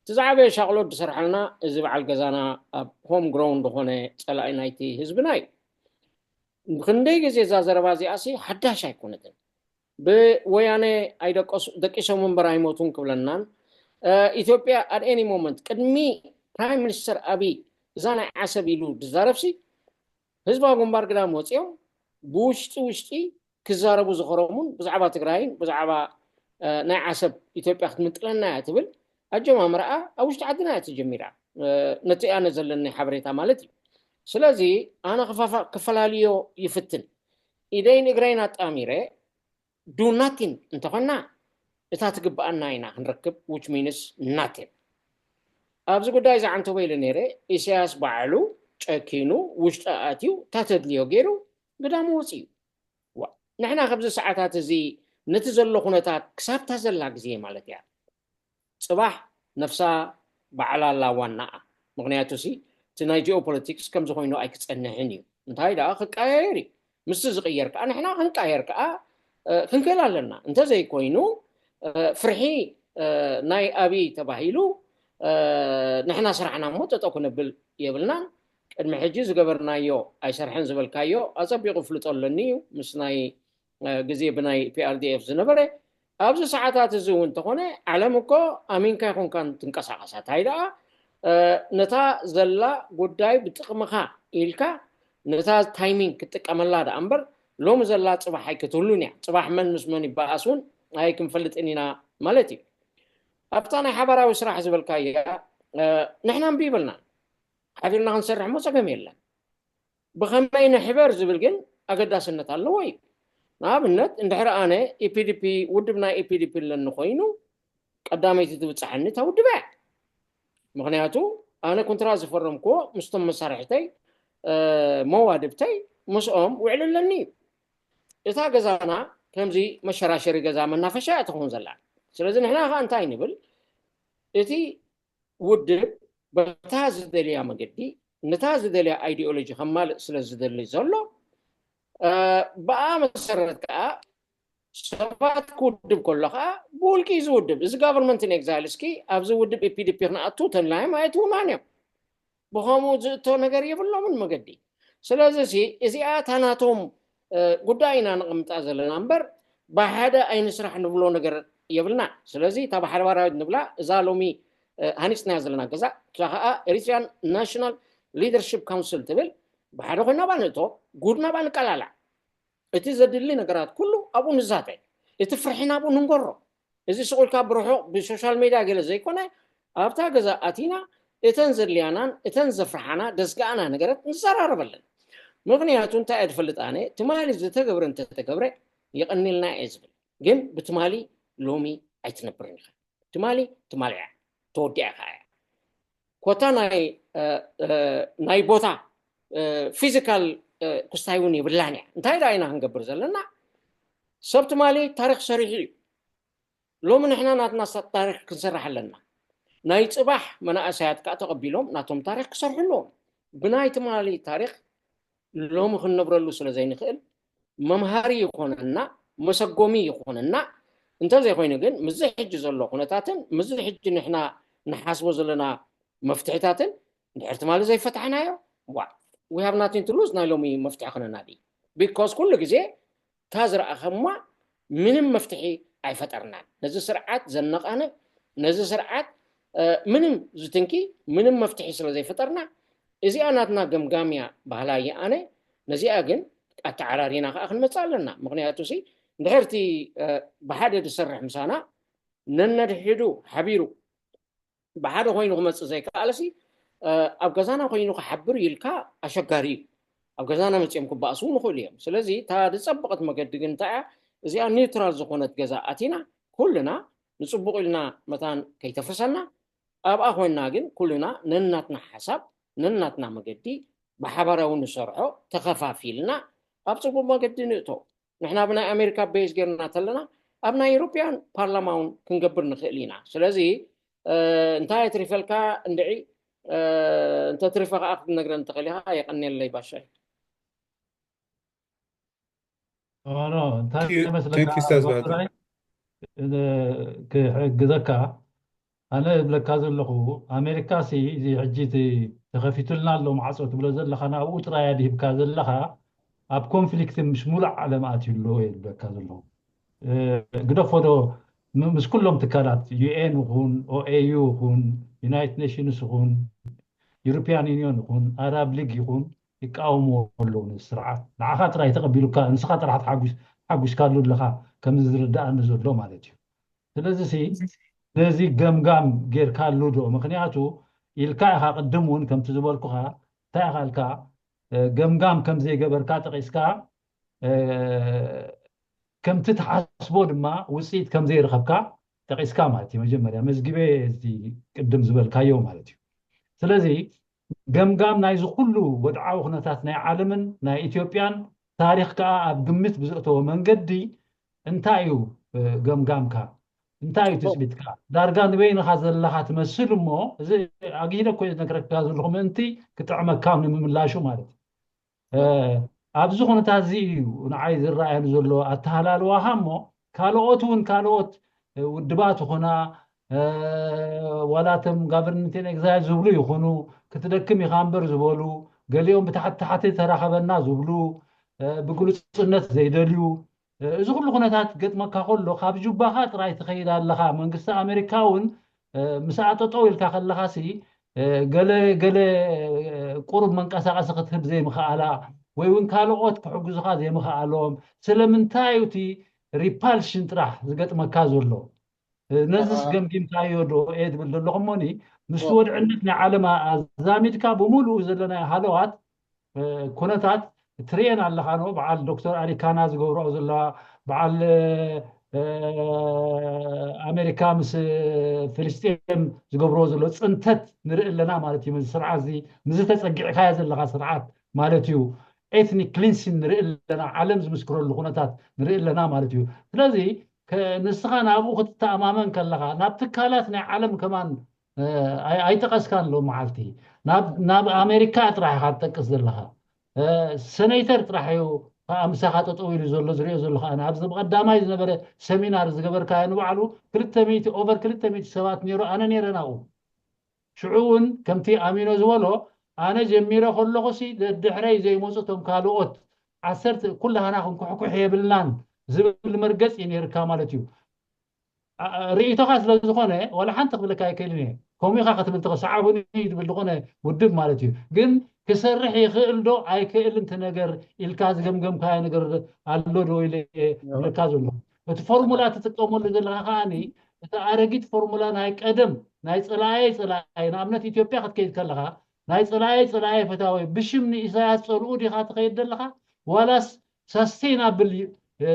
እቲ ዝዓበየ ሻቕሎት ዝሰርሓልና እዚ በዓል ገዛና ኣብ ሆም ግሮውን ዝኾነ ፀላኢ ናይቲ ህዝብና እዩ። ብክንደይ ግዜ እዛ ዘረባ እዚኣ ሲ ሓዳሽ ኣይኮነትን። ብወያነ ኣይደቀሱ ደቂሶም እምበር ኣይሞቱን ክብለናን ኢትዮጵያ at any moment ቅድሚ ፕራይም ሚኒስተር ኣብይ እዛ ናይ ዓሰብ ኢሉ ዝዛረብሲ ህዝባዊ ግንባር ግዳም ወፂኦም ብውሽጢ ውሽጢ ክዛረቡ ዝኸረሙን ብዛዕባ ትግራይን ብዛዕባ ናይ ዓሰብ ኢትዮጵያ ክትምንጥለና እያ ትብል ኣጀማምራኣ ኣብ ውሽጢ ዓድና እያ ተጀሚራ። ነቲ ኣነ ዘለኒ ሓበሬታ ማለት እዩ። ስለዚ ኣነ ክፈላልዮ ይፍትን። ኢደይን እግረይን ኣጣሚረ do nothing እንተኾና እታ ትግብኣና ኢና ክንረክብ፣ which means nothing። ኣብዚ ጉዳይ እዚ ዓንተቦ ኢለ ነይረ። ኢሳያስ ባዕሉ ጨኪኑ ውሽጢ ኣትዩ እታ ተድልዮ ገይሩ ግዳሙ ወፂኡ። ንሕና ከብዚ ሰዓታት እዚ ነቲ ዘሎ ኩነታት ክሳብታ ዘላ ግዜ ማለት እያ ፅባሕ ነፍሳ ባዕላ ኣላ ዋናኣ። ምክንያቱ ሲ እቲ ናይ ጂኦፖለቲክስ ከምዚ ኮይኑ ኣይክፀንሕን እዩ። እንታይ ደኣ ክቀያየር እዩ። ምስቲ ዝቅየር ከዓ ንሕና ክንቀየር ከዓ ክንክእል ኣለና። እንተዘይኮይኑ ፍርሒ ናይ ኣብይ ተባሂሉ ንሕና ስራሕና እሞ ጠጠው ክነብል የብልናን። ቅድሚ ሕጂ ዝገበርናዮ ኣይሰርሐን ዝበልካዮ ኣፀቢቁ ፍልጦ ኣለኒ እዩ ምስ ናይ ግዜ ብናይ ፒኣርዲኤፍ ዝነበረ። ኣብዚ ሰዓታት እዚ እውን እንተኾነ ዓለም እኮ ኣሚንካ ይኮንካን ትንቀሳቀሳ። እንታይ ደኣ ነታ ዘላ ጉዳይ ብጥቅምኻ ኢልካ ነታ ታይሚንግ ክትጥቀመላ ደኣ እምበር ሎሚ ዘላ ፅባሕ ኣይክትህሉን እያ። ፅባሕ መን ምስ መን ይበኣስ እውን ኣይክንፈልጥን ኢና ማለት እዩ። ኣብታ ናይ ሓባራዊ ስራሕ ዝበልካያ ንሕና እምቢ ይበልና። ሓቢርና ክንሰርሕ እሞ ፀገም የለን። ብኸመይ ንሕበር ዝብል ግን ኣገዳስነት ኣለዎ እዩ። ንኣብነት እንድሕር ኣነ ኢፒዲፒ ውድብ ናይ ኢፒዲፒ ኣለኒ ኮይኑ ቀዳመይቲ ትብፅሐኒ እታ ውድብ እያ። ምክንያቱ ኣነ ኩንትራት ዝፈረምክዎ ምስቶም መሳርሕተይ መዋድብተይ ምስኦም ውዕል ኣለኒ እዩ። እታ ገዛና ከምዚ መሸራሸሪ ገዛ መናፈሻ እያ ትኸውን ዘላ። ስለዚ ንሕና ከዓ እንታይ ንብል? እቲ ውድብ በታ ዝደልያ መገዲ ነታ ዝደልያ ኣይዲኦሎጂ ከማልእ ስለ ዝደሊ ዘሎ ብኣ መሰረት ከዓ ሰባት ክውድብ ከሎ ከዓ ብውልቂ እዩ ዝውድብ። እዚ ጋቨርንመንት ኤግዛይል እስኪ ኣብዚ ውድብ ኢፒዲፒ ክንኣቱ ተላዮም ኣይትውናን እዮም። ብኸምኡ ዝእቶ ነገር የብሎምን መገዲ። ስለዚ እዚኣ እታ ናቶም ጉዳይ ኢና ነቐምጣ ዘለና እምበር ብሓደ ኣይንስራሕ ንብሎ ነገር የብልና። ስለዚ እታ ብሓባራዊት ንብላ እዛ ሎሚ ሃኒፅናያ ዘለና ገዛ እዛ ከዓ ኤሪትሪያን ናሽናል ሊደርሽፕ ካውንስል ትብል ብሓደ ኮይና ባ ንእቶ ጉድና ባ ንቀላላ። እቲ ዘድሊ ነገራት ኩሉ ኣብኡ ንዛተ፣ እቲ ፍርሒ ናብኡ ንንገሮ። እዚ ስቕ ኢልካ ብርሑቕ ብሶሻል ሜድያ ገለ ዘይኮነ ኣብታ ገዛ ኣቲና እተን ዘድልያናን እተን ዘፍርሓና ደስግኣና ነገራት ንዘራረበለን። ምክንያቱ እንታይ እየ ዝፈልጥ ኣነ ትማሊ ዝተገብረ እንተተገብረ የቐኒልና እየ ዝብል። ግን ብትማሊ ሎሚ ኣይትነብርን ኢኻ። ትማሊ ትማሊ እያ ተወዲኣ ከዓ እያ። ኮታ ናይ ናይ ቦታ ፊዚካል ክስታይ እውን የብላን እያ። እንታይ ደኣ ኢና ክንገብር ዘለና? ሰብ ትማሊ ታሪክ ሰሪሑ እዩ። ሎሚ ንሕና ናትና ታሪክ ክንሰርሕ ኣለና። ናይ ፅባሕ መናእሰያት ከዓ ተቐቢሎም ናቶም ታሪክ ክሰርሑ ኣለዎም። ብናይ ትማሊ ታሪክ ሎሚ ክንነብረሉ ስለ ዘይንኽእል መምሃሪ ይኾነና፣ መሰጎሚ ይኾነና። እንተዘይኮይኑ ግን ምስዚ ሕጂ ዘሎ ኩነታትን ምስዚ ሕጂ ንሕና ንሓስቦ ዘለና መፍትሕታትን እንድሕር ትማሊ ዘይፈታሕናዮ we have nothing to lose። ናይ ሎሚ መፍትሒ ክነናዲ because ኩሉ ግዜ እታ ዝረኣኸማ ምንም መፍትሒ ኣይፈጠርናን። ነዚ ስርዓት ዘነቃንዕ ነዚ ስርዓት ምንም ዝትንኪ ምንም መፍትሒ ስለ ዘይፈጠርና እዚኣ ናትና ገምጋምያ ባህላ እያ። ኣነ ነዚኣ ግን ኣተዓራሪና ከዓ ክንመፅእ ኣለና። ምክንያቱ ሲ እንድሕርቲ ብሓደ ዝሰርሕ ምሳና ነነድሕዱ ሓቢሩ ብሓደ ኮይኑ ክመፅእ ዘይከኣለሲ ኣብ ገዛና ኮይኑ ክሓብር ኢልካ ኣሸጋሪ እዩ። ኣብ ገዛና መፅኦም ክበኣሱ ንኽእሉ እዮም። ስለዚ እታ ዝፀበቐት መገዲ ግን እንታይ እያ? እዚኣ ኒውትራል ዝኾነት ገዛ ኣቲና ኩልና ንፅቡቕ ኢልና መታን ከይተፍርሰና ኣብኣ ኮይንና ግን ኩልና ነናትና ሓሳብ ነናትና መገዲ ብሓባራዊ ንሰርሖ ተኸፋፊልና ኣብ ፅቡቕ መገዲ ንእቶ። ንሕና ብናይ ኣሜሪካ ቤዝ ጌርና ተለና ኣብ ናይ ኤሮፒያን ፓርላማ እውን ክንገብር ንኽእል ኢና። ስለዚ እንታይ ትሪፈልካ እንድዒ እንተ ትሪፈ ከዓ ክትነግረን ትኽእል ኢኻ። የቀንየለይ ባሻይ። ኖ እንታይ መስለካ ክሕግዘካ ኣነ እብለካ ዘለኹ ኣሜሪካ ሲ እዚ ሕጂ ተኸፊቱልና ኣሎ ማዕፆ ትብሎ ዘለኻ ናብኡ ጥራይ ኣድሂብካ ዘለኻ ኣብ ኮንፍሊክት ምሽ ሙሉእ ዓለም ኣትዩ ኣሎ እየ ዝብለካ ዘለኹ። ግደፎ ዶ ምስ ኩሎም ትካላት ዩኤን ይኹን ኦኤዩ ይኹን ዩናይትድ ኔሽንስ ይኹን ዩሮፒያን ዩኒዮን ይኹን ኣራብ ሊግ ይኹን ይቃወምዎ ኣለዉ ነዚ ስርዓት። ንዓኻ ጥራይ ተቐቢሉካ ንስኻ ጥራሕ ተሓጒስካሉ ኣለኻ ከምዚ ዝርድኣኒ ዘሎ ማለት እዩ። ስለዚ ሲ ነዚ ገምጋም ጌርካሉ ዶ? ምክንያቱ ኢልካ ኢኻ፣ ቅድም እውን ከምቲ ዝበልኩኻ፣ እንታይ ኢኻ ኢልካ፣ እ፣ ገምጋም ከም ዘይገበርካ ጠቒስካ፣ እ፣ ከምቲ ትሓስቦ ድማ ውፅኢት ከም ዘይረኸብካ ጠቒስካ ማለት እዩ። መጀመርያ መዝጊበ፣ እዚ ቅድም ዝበልካዮ ማለት እዩ። ስለዚ ገምጋም ናይዚ ኩሉ ወድዓዊ ኩነታት ናይ ዓለምን ናይ ኢትዮጵያን ታሪኽ ከዓ ኣብ ግምት ብዘእተወ መንገዲ እንታይ እዩ፣ እ፣ ገምጋምካ? እንታይ እዩ ትፅቢትካ? ዳርጋ ንበይንኻ ዘለኻ ትመስል እሞ፣ እዚ ኣግሂደ እኮ እየ ዝነግረካ ዘለኹ ምእንቲ ክጥዕመካ ንምምላሹ ማለት እዩ። እ፣ ኣብዚ ኩነታት እዚ እዩ ንዓይ ዝረኣየሉ ዘሎ ኣተሃላልዋኻ እሞ፣ ካልኦት እውን፣ ካልኦት፣ እ፣ ውድባት ይኹና፣ እ፣ ዋላ እቶም ጋቨርንመንት ኤግዛይል ዝብሉ ይኹኑ፣ ክትደክም ኢኻ እምበር ዝበሉ፣ ገሊኦም ብታሕቲ ታሕቲ ተራኸበና ዝብሉ፣ እ፣ ብግሉጽነት ዘይደልዩ፣ እ፣ እዚ ኩሉ ኩነታት ገጥመካ ከሎ፣ ካብ ጁባኻ ጥራይ ትኸይድ ኣለኻ። መንግስቲ ኣሜሪካ እውን፣ እ፣ ምስኣ ጠጠው ኢልካ ከለኻሲ፣ እ፣ ገለ፣ ገለ፣ እ፣ ቁሩብ መንቀሳቐሲ ክትህብ ዘይምኽኣላ፣ ወይ እውን ካልኦት ክሕግዙኻ ዘይምኽኣሎም፣ ስለምንታይ እዩ እቲ ሪፓልሽን ጥራሕ ዝገጥመካ ዘሎ? እ፣ ነዚስ ኣኣ። ገምጊምካዮ ዶ እየ ዝብል ዘለኹ እሞኒ፣ ምስቲ ኣዎ። ወድዕነት ናይ ዓለም ኣ-፣ ኣዛሚድካ ብምሉኡ ዘለናዮ ሃለዋት፣ እ፣ ኩነታት ትርእየን ኣለኻ። ኖ በዓል ዶክተር ኣሪካና ዝገብርኦ ዘለዋ፣ በዓል፣ እ፣ ኣሜሪካ ምስ ፍልስጤም ዝገብርዎ ዘሎ ጽንተት ንርኢ ኣለና ማለት እዩ። ምስዚ ስርዓት እዚ፣ ምስዚ ተጸጊዕካዮ ዘለኻ ስርዓት ማለት እዩ። ኤትኒክ ክሊንሲን ንርኢ ኣለና፣ ዓለም ዝምስክረሉ ኩነታት ንርኢ ኣለና ማለት እዩ። ስለዚ ከ-፣ ንስኻ ናብኡ ክትተኣማመን ከለኻ፣ ናብ ትካላት ናይ ዓለም ከማን፣ እ፣ ኣይ-፣ ኣይጠቐስካን ሎም መዓልቲ። ናብ፣ ናብ ኣሜሪካ ጥራሕ ኢኻ ትጠቅስ ዘለኻ። እ፣ ሰኔተር ጥራሕ እዩ ከዓ ምሳኻ ጠጠው ኢሉ ዘሎ ዝሪኦ ዘለኹ ኣነ። ኣብዚ ብቐዳማይ ዝነበረ ሰሚናር ዝገበርካዮ ንባዕሉ ክልተ ሚእቲ፣ ኦቨር ክልተ ሚእቲ ሰባት ነይሩ፣ ኣነ ነይረ ናብኡ። ሽዑ እውን ከምቲ ኣሚኖ ዝበሎ፣ ኣነ ጀሚረ ከለኹሲ ደድሕረይ ዘይመፁ እቶም ካልኦት ዓሰርተ ኩላህና ክንኩሕኩሕ የብልናን ዝብል መርገፂ እዩ ነይርካ ማለት እዩ። አ-፣ አ-፣ ርእይቶኻ ስለ ዝኾነ ዋላ ሓንቲ ክብለካ ኣይክእልን እየ። ከምኡ ኢኻ ክትብል ትኽእል፣ ሰዓቡኒ ትብል ዝኾነ ውድብ ማለት እዩ። ግን ክሰርሕ ይኽእል ዶ ኣይክእልን እቲ ነገር ኢልካ ዝገምገምካዮ ነገር ኣሎ ዶ ኢለ እየ ዝብለካ ዘለኹ። እቲ ፎርሙላ ትጥቀመሉ ዘለኻ ከኣኒ፣ እቲ ኣረጊት ፎርሙላ ናይ ቀደም፣ ናይ ጸላኣየይ ጸላኣይ፣ ንኣብነት ኢትዮጵያ ክትከይድ ከለኻ፣ ናይ ጸላኣየይ ጸላኣይ ፈታወይ፣ ብሽም ንኢሳያስ ጸልኡ ዲኻ ትኸይድ ዘለኻ? ዋላስ ሳስቴናብል፣ እ፣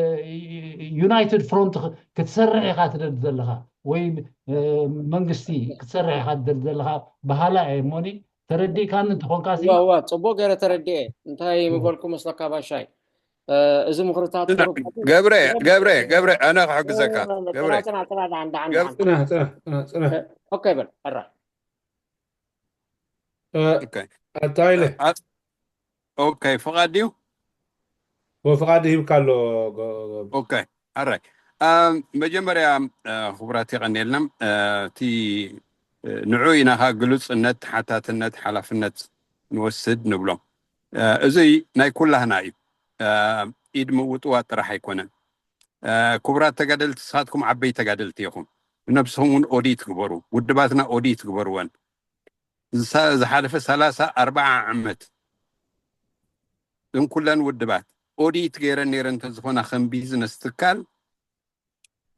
ዩናይትድ ፍሮንት ክ-፣ ክትሰርሕ ኢኻ ትደሊ ዘለኻ፣ ወይ፣ እ፣ መንግስቲ ክትሰርሕ ኢኻ ትደሊ ዘለኻ በሃላ እየ እሞኒ፣ ተረዲእካኒ እንተኾንካ ሲ። እዋ፣ እዋ፣ ጽቡቕ ገይረ ተረዲኤ። እንታይ ምበልኩ መስለካ ባሻይ? እ፣ እዚ ምኽርታት ስነ-፣ ቁሩብ ገብረ፣ ገብረ፣ ገብረ፣ ኣነ ክሕግዘካ። እ፣ ገብረ። ጽና፣ ጽና፣ ጽና፣ ደሓን፣ ደሓን፣ ገብረ። ደሓን። ጽናሕ፣ ጽናሕ፣ ጽናሕ፣ ጽናሕ። እ፣ ኦኬ በል፣ ሕራይ። እ፣ ኦኬ። ኣታ ኢለ። እ፣ ኣ-፣ ኦኬ፣ ፍቓድ ድዩ? ወፍቓድ ሂብካ ኣሎ፣ ጎ-፣ ጎ-፣ ኦኬ፣ ኣራይ። እ፣ መጀመርያ፣ እ፣ ክቡራት የቐንየልና። እ፣ እቲ፣ እ፣ ንዑ ኢና ኻ ግሉጽነት፣ ተሓታትነት፣ ሓላፍነት ንወስድ ንብሎ። እ፣ እዚ ናይ ኩላህና እዩ። እ፣ ኢድ ምውጥዋጥ ጥራሕ ኣይኮነን። እ፣ ክቡራት ተጋደልቲ፣ ንስኻትኩም ዓበይቲ ተጋደልቲ ኢኹም። ብነብስኹም እውን ኦዲት ግበሩ። ውድባትና ኦዲት ግበርወን። ዝሳ-፣ ዝሓለፈ ሰላሳ ኣርባዓ ዓመት እን ኩለን ውድባት ኦዲት ገይረን ነይረን እንተዝኾና ከም ቢዝነስ ትካል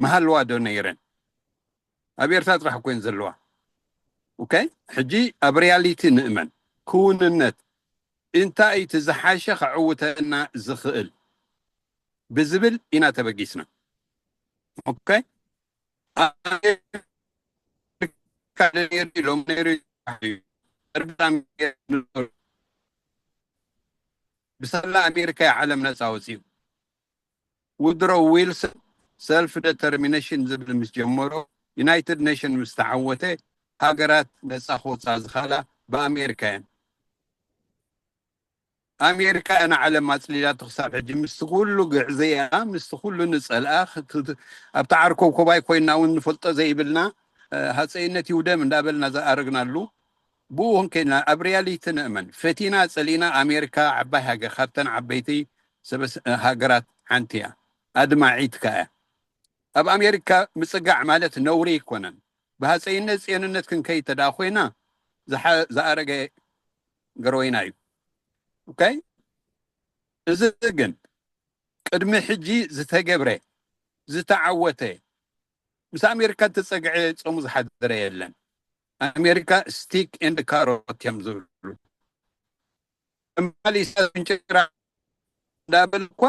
መሃልዋ ዶ ነይረን? ኣብ ኤርትራ ጥራሕ እኮ እየን ዘለዋ። ኦኬ? ሕጂ ኣብ ሪያሊቲ ንእመን። ክውንነት እንታይ እቲ ዝሓሸ ከዕውተና ዝኽእል ብዝብል ኢና ተበጊስና። ኦኬ? ኣሜሪካ ነይሩ እዩ፣ ሎሚ ነይሩ እዩ፣ እዩ። ብሳላ ኣሜሪካ እዩ ዓለም ነፃ ወፂኡ። ውድሮ ዊልሰን ሰልፍ ደተርሚኔሽን ዝብል ምስ ጀመሮ፣ ዩናይትድ ኔሽን ምስ ተዓወተ፣ ሃገራት ነፃ ክወፃ ዝኽእላ ብኣሜሪካ እየን። ኣሜሪካ እያ ንዓለም ኣፅሊላቶ ክሳብ ሕጂ፣ ምስቲ ኩሉ ግዕዝይኣ፣ ምስቲ ኩሉ ንፀልኣ፣ ክት-፣ ኣብቲ ዓርኮብኮባይ ኮይና እውን ንፈልጦ ዘይብልና፣ እ፣ ሃፀይነት ይውደም እንዳበልና ዝኣረግናሉ፣ ብኡ ክንከይድና ኣብ ሪያሊቲ ንእመን። ፈቲና ፀሊእና ኣሜሪካ ዓባይ ሃገር፣ ካብተን ዓበይቲ ሰበስ-፣ ሃገራት ሓንቲ እያ። ኣድማዒት ከኣ እያ። ኣብ ኣሜሪካ ምጽጋዕ ማለት ነውሪ ኣይኮነን። ብሃፀይነት ጽዮንነት ክንከይድ ተደኣ ኮይና ዝሓ-፣ ዝኣረገ ገረወይና እዩ። ኦኬ? እዚ ግን ቅድሚ ሕጂ ዝተገብረ፣ ዝተዓወተ፣ ምስ ኣሜሪካ ተጸግዐ ጾሙ ዝሓደረ የለን። ኣሜሪካ ስቲክ ኤንድ ካሮት እዮም ዝብሉ። እምባሊሳ እንጭራ እንዳበል እኳ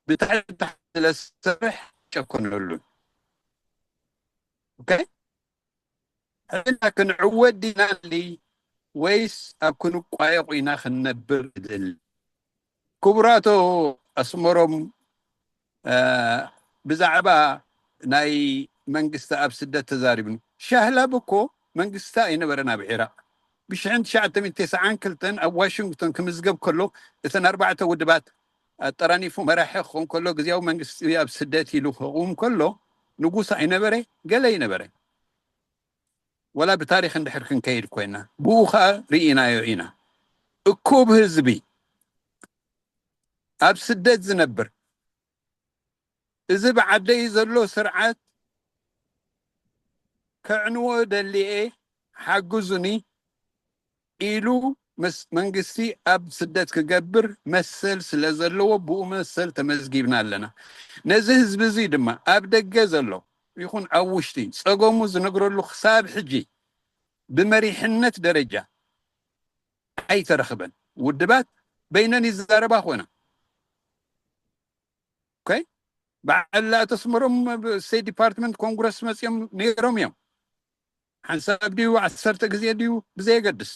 ብታሕቲ ታሕቲ ስለዝሰርሕ ጨኮነሉን። ኦኬ? ሕና ክንዕወት ዲና ወይስ ኣብ ክንቋየቕ ኢና ክንነብር? ዝል ክቡራቶ ኣስመሮም ብዛዕባ ናይ መንግስቲ ኣብ ስደት ተዛሪብን። ሻህላብ እኮ መንግስቲ ኣይነበረን ኣብ ዒራቕ። ብሽሕን ትሽዓተ ሚእቲ ተስዓን ክልተን ኣብ ዋሽንግቶን ክምዝገብ ከሎ እተን ኣርባዕተ ውድባት ኣጠራኒፉ መራሒ ክኾን ከሎ ግዜያዊ መንግስቲ ኣብ ስደት ኢሉ ክቕውም ከሎ ንጉስ ኣይነበረ፣ ገለ ኣይነበረ። ወላ ብታሪክ እንድሕር ክንከይድ ኮይና ብኡ ከዓ ርኢናዮ ኢና። እኩብ ህዝቢ ኣብ ስደት ዝነብር እዚ ብዓደይ ዘሎ ስርዓት ከዕንዎ ደሊኤ ሓግዙኒ ኢሉ ምስ መንግስቲ ኣብ ስደት ክገብር መሰል ስለ ዘለዎ ብኡ መሰል ተመዝጊብና ኣለና። ነዚ ህዝቢ እዚ ድማ ኣብ ደገ ዘሎ ይኹን ኣብ ውሽጢ ጸገሙ ዝነግረሉ ክሳብ ሕጂ ብመሪሕነት ደረጃ ኣይተረኽበን። ውድባት በይነን ይዛረባ ኮይና። ኦኬ? በዓል ኣቶ ኣስመሮም ስቴት ዲፓርትመንት ኮንግረስ መጺኦም ነይሮም እዮም። ሓንሳብ ድዩ ዓሰርተ ግዜ ድዩ ብዘየገድስ።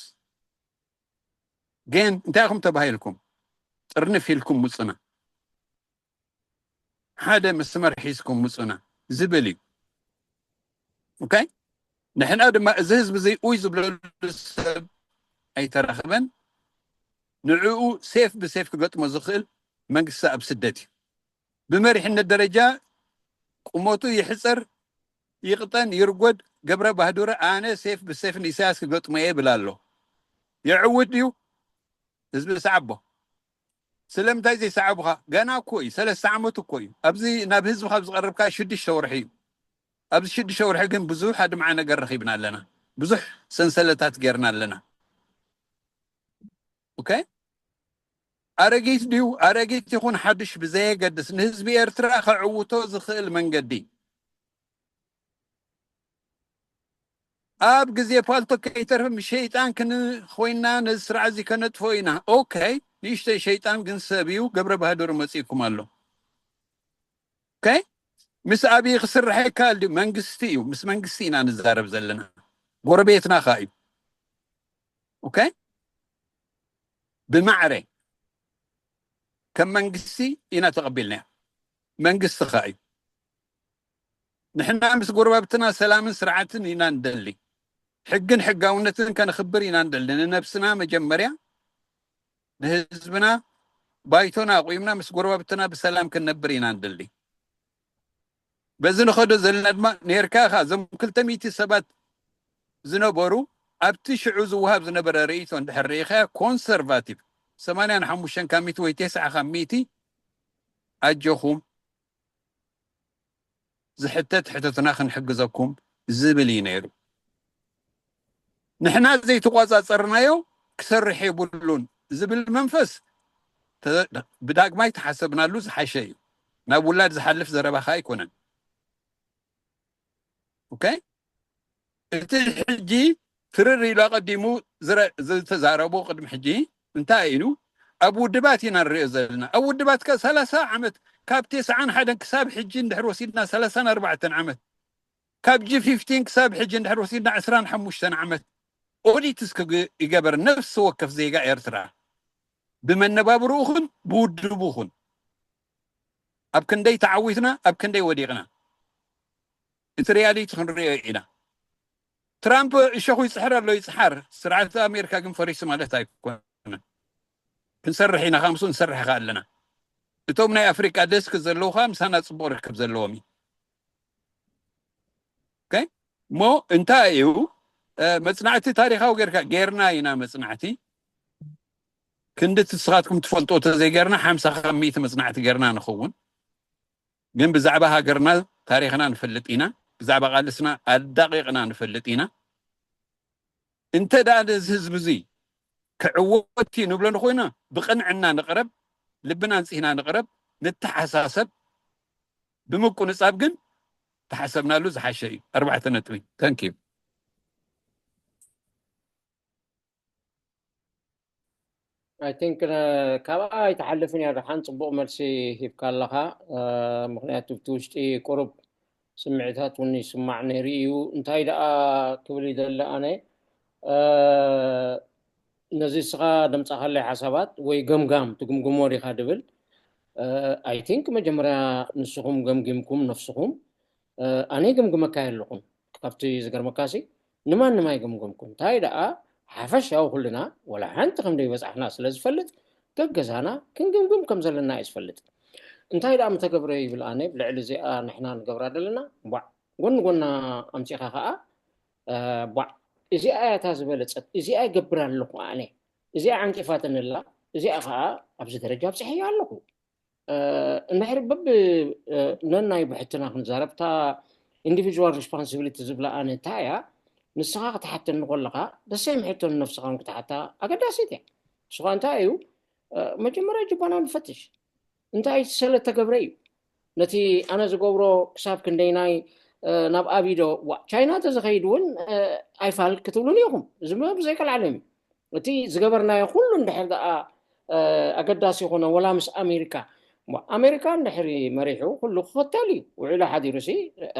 ግን እንታይ ኢኹም ተባሂልኩም? ጥርንፍ ኢልኩም ውጹና። ሓደ መስመር ሒዝኩም ውጹና ዝብል እዩ። ኦኬ? ንሕና ድማ እዚ ህዝቢ እዚ ኡይ ዝብለሉ ሰብ ኣይተረኽበን። ንዕኡ ሴፍ ብሴፍ ክገጥሞ ዝኽእል መንግስቲ ኣብ ስደት እዩ። ብመሪሕነት ደረጃ ቁመቱ ይሕጸር፣ ይቕጠን፣ ይርጎድ፣ ገብረ ባህዱረ ኣነ ሴፍ ብሴፍ ንኢሳያስ ክገጥሞ እየ ይብል ኣሎ። የዕውት ድዩ? ህዝቢ ሰዓቦ። ስለምንታይ ዘይሰዓቡኻ? ገና እኮ እዩ፣ ሰለስተ ዓመት እኮ እዩ። ኣብዚ ናብ ህዝቢ ካብ ዝቐርብካ ሽዱሽተ ወርሒ እዩ። ኣብዚ ሽዱሽተ ወርሒ ግን ብዙሕ ኣድማዒ ነገር ረኺብና ኣለና። ብዙሕ ሰንሰለታት ጌርና ኣለና። ኦኬ? ኣረጊት ድዩ? ኣረጊት ይኹን ሓድሽ ብዘየገድስ ንህዝቢ ኤርትራ ከዕውቶ ዝኽእል መንገዲ ኣብ ግዜ ፓልቶክ ከይተርፍ ምስ ሸይጣን ክን ኮይና ነዚ ስርዓት እዚ ከነጥፎ ኢና። ኦኬ፣ ንእሽተይ ሸይጣን ግን ሰብ እዩ። ገብረ ባህዱር መጺእኩም ኣሎ። ኦኬ፣ ምስ ኣብይ ክስራሕ ይከኣል ድዩ? መንግስቲ እዩ። ምስ መንግስቲ ኢና ንዛረብ ዘለና። ጎረቤትና ኸኣ እዩ። ኦኬ፣ ብማዕረ ከም መንግስቲ ኢና ተቐቢልናዮ። መንግስቲ ኸኣ እዩ። ንሕና ምስ ጎረባብትና ሰላምን ስርዓትን ኢና ንደሊ። ሕግን ሕጋውነትን ከነኽብር ኢና ንደሊ። ንነብስና መጀመርያ፣ ንህዝብና ባይቶና ኣቑምና ምስ ጎረባብትና ብሰላም ክንነብር ኢና ንደሊ። በዚ ንኸዶ ዘለና ድማ ነርካ ኢኻ። እዞም ክልተ ሚእቲ ሰባት ዝነበሩ ኣብቲ ሽዑ ዝወሃብ ዝነበረ ርእይቶ እንድሕር ርኢኻያ ኮንሰርቫቲቭ ሰማንያን ሓሙሽተን ካብ ሚእቲ ወይ ተስዓ ካብ ሚእቲ ኣጆኹም ዝሕተት ሕተትና ክንሕግዘኩም ዝብል እዩ ነይሩ። ንሕና ዘይተቋጻጸርናዮ ክሰርሕ የብሉን ዝብል መንፈስ ተ- ብዳግማይ ተሓሰብናሉ ዝሓሸ እዩ። ናብ ውላድ ዝሓልፍ ዘረባ ኸኣ ኣይኮነን። ኦኬ፣ እቲ ሕጂ ትርር ኢሉ ኣቐዲሙ ዝረ- ዝተዛረቦ ቅድሚ ሕጂ እንታይ ኢሉ? ኣብ ውድባት ኢና ንሪኦ ዘለና። ኣብ ውድባት ከ ሰላሳ ዓመት ካብ ተስዓን ሓደን ክሳብ ሕጂ እንድሕር ወሲድና ሰላሳን ኣርባዕተን ዓመት፣ ካብ ጂ ፊፍቲን ክሳብ ሕጂ እንድሕር ወሲድና ዕስራን ሓሙሽተን ዓመት ኦዲት እስኪ ግ- ይገበር ነፍሲ ወከፍ ዜጋ ኤርትራ ብመነባብርኡ ኹን ብውድቡ ኹን ኣብ ክንደይ ተዓዊትና ኣብ ክንደይ ወዲቕና እቲ ሪያሊቲ ክንሪኦ ኢና። ትራምፕ እሸኹ ይፅሕር ኣሎ ይፅሓር፣ ስርዓት ኣሜሪካ ግን ፈሪሱ ማለት ኣይኮነን። ክንሰርሕ ኢና፣ ካብ ምስኡ ንሰርሕ ከ ኣለና። እቶም ናይ ኣፍሪቃ ደስክ ዘለዉ ከዓ ምሳና ፅቡቅ ርክብ ዘለዎም እዩ። ኦኬ? እሞ እንታይ እዩ መፅናዕቲ ታሪካዊ ጌርካ? ጌርና ኢና መፅናዕቲ። ክንዲ እቲ ንስኻትኩም ትፈልጦ ተዘይጌርና ሓምሳ ካብ ሚእቲ መፅናዕቲ ጌርና ንኸውን። ግን ብዛዕባ ሃገርና ታሪኽና ንፈልጥ ኢና። ብዛዕባ ቃልስና ኣዳቂቕና ንፈልጥ ኢና። እንተ ደኣ ነዚ ህዝቢ እዚ ክዕወት እዩ ንብሎ ንኮይና ብቕንዕና ንቕረብ፣ ልብና ኣንጺህና ንቕረብ፣ ንተሓሳሰብ። ብምቁንጻብ ግን ተሓሰብናሉ ዝሓሸ እዩ። ኣርባዕተ ነጥቢ። Thank you። I think ካብኣ ኣይተሓልፍን እያ። ደሓን ጽቡቕ መልሲ ሂብካ ኣለኻ። ምክንያቱ ብቲ ውሽጢ ቁሩብ ስምዒታት እውን ይስማዕ ነይሩ እዩ። እንታይ ደኣ ክብል ይደሊ ኣነ፣ ነዚ እስኻ ደምጻኻለይ ሓሳባት ወይ ገምጋም ትግምግሞ ዲኻ ድብል፣ I think መጀመርያ ንስኹም ገምጊምኩም ነፍስኹም፣ ኣነ ገምግመካ ኣለኹም። ካብቲ ዝገርመካሲ ንማንም ኣይገምገምኩን። እንታይ ደኣ ሓፈሻዊ ኩልና ወላ ሓንቲ ከም ዘይበጻሕና ስለ ዝፈልጥ፣ ገገዛና ክንግምግም ከም ዘለና እዩ ዝፈልጥ። እንታይ ደኣ ምተገብረ ይብል ኣነ ብልዕሊ እዚኣ ንሕና ንገብራ ዘለና፣ ቧዕ፣ ጎኒ ጎና ኣምጺኻ ከኣ፣ ቧዕ፣ እዚኣ እያ እታ ዝበለጸት፣ እዚኣ ይገብር ኣለኹ ኣነ፣ እዚኣ ዓንቂፋትንላ፣ እዚኣ ከኣ ኣብዚ ደረጃ ኣብጽሐያ ኣለኹ። እንድሕር በብ ነናይ ብሕትና ክንዛረብ፣ እታ individual responsibility ዝብላ ኣነ እንታይ እያ? ንስኻ ክትሓተኒ ከለኻ ደሰይም ሕቶ ንነፍስኻ እውን ክትሓታ ኣገዳሲት እያ። ንስኻ እንታይ እዩ? መጀመርያ ጅባና ንፈትሽ። እንታይ ስለ ተገብረ እዩ? ነቲ ኣነ ዝገብሮ ክሳብ ክንደይናይ ናብ ኣቢዶ ዋ ቻይና ተዝኸይድ እውን ኣይፋል ክትብሉን ኢኹም። እዚ ብዘይቀልዓለም እዩ። እቲ ዝገበርናዮ ኩሉ እንድሕር ደኣ ኣገዳሲ ይኾነ ወላ ምስ ኣሜሪካ፣ ኣሜሪካ እንድሕሪ መሪሑ ኩሉ ክኽተል እዩ። ውዕሉ ሓዲሩ ሲ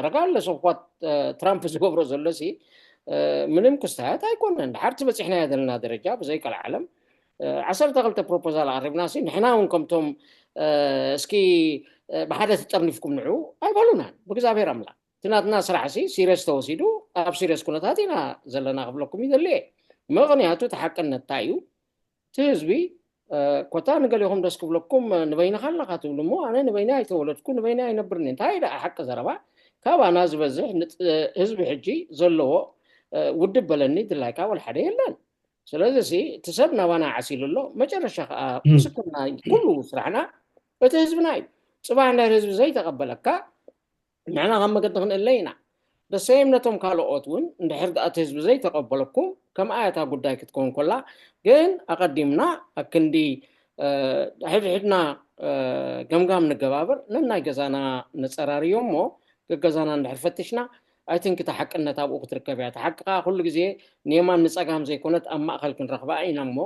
ረጋ ኣሎ። ሰብኳት ትራምፕ ዝገብሮ ዘሎ ሲ ምንም ክስተያት ኣይኮነን። ድሓርቲ በፂሕናዮ ዘለና ደረጃ ብዘይቀልዓለም ዓሰርተ ክልተ ፕሮፖዛል ኣቅሪብና ሲ ንሕና እውን ከምቶም እስኪ ብሓደ ተጠርኒፍኩም ንዑ ኣይበሉናን። ብእግዚኣብሔር ኣምላክ እቲ ናትና ስራሕ ሲ ሲሪየስ ተወሲዱ ኣብ ሲሪየስ ኩነታት ኢና ዘለና ክብለኩም ይደሊ እየ። ምክንያቱ እቲ ሓቅነት እንታይ እዩ? እቲ ህዝቢ ኮታ ንገሌኹም ደስ ክብለኩም ንበይንኻ ኣለኻ ትብሉ እሞ ኣነ ንበይነ ኣይተወለድኩ ንበይነ ኣይነብርን እየ። እንታይ ደኣ ሓቂ ዘረባ ካባና ዝበዝሕ ህዝቢ ሕጂ ዘለዎ ውድብ በለኒ ድላይካ ወላ ሓደ የለን። ስለዚ ሲ እቲ ሰብ ናባና ዓሲሉ ኣሎ። መጨረሻ ከዓ ምስክርና ኩሉ ስራሕና እቲ ህዝብና እዩ። ፅባሕ እንድሕር ህዝቢ ዘይተቐበለካ ንሕና ካብ መገዲ ክንእለ ኢና። ደሰይም ነቶም ካልኦት እውን እንድሕር ደኣ እቲ ህዝቢ ዘይተቐበለኩም ከምኣ እያ እታ ጉዳይ ክትከውን ከላ ግን ኣቐዲምና ኣብ ክንዲ ሕድሕድና ገምጋም ንገባብር ነናይ ገዛና ነፀራርዮ እሞ ገገዛና እንድሕር ፈትሽና ኣይትንክ እታ ሓቅነት ኣብኡ ክትርከብ እያ። እታ ሓቂ ከዓ ኩሉ ግዜ ንየማን ንፀጋም ዘይኮነት ኣብ ማእኸል ክንረኽባ ኢና እሞ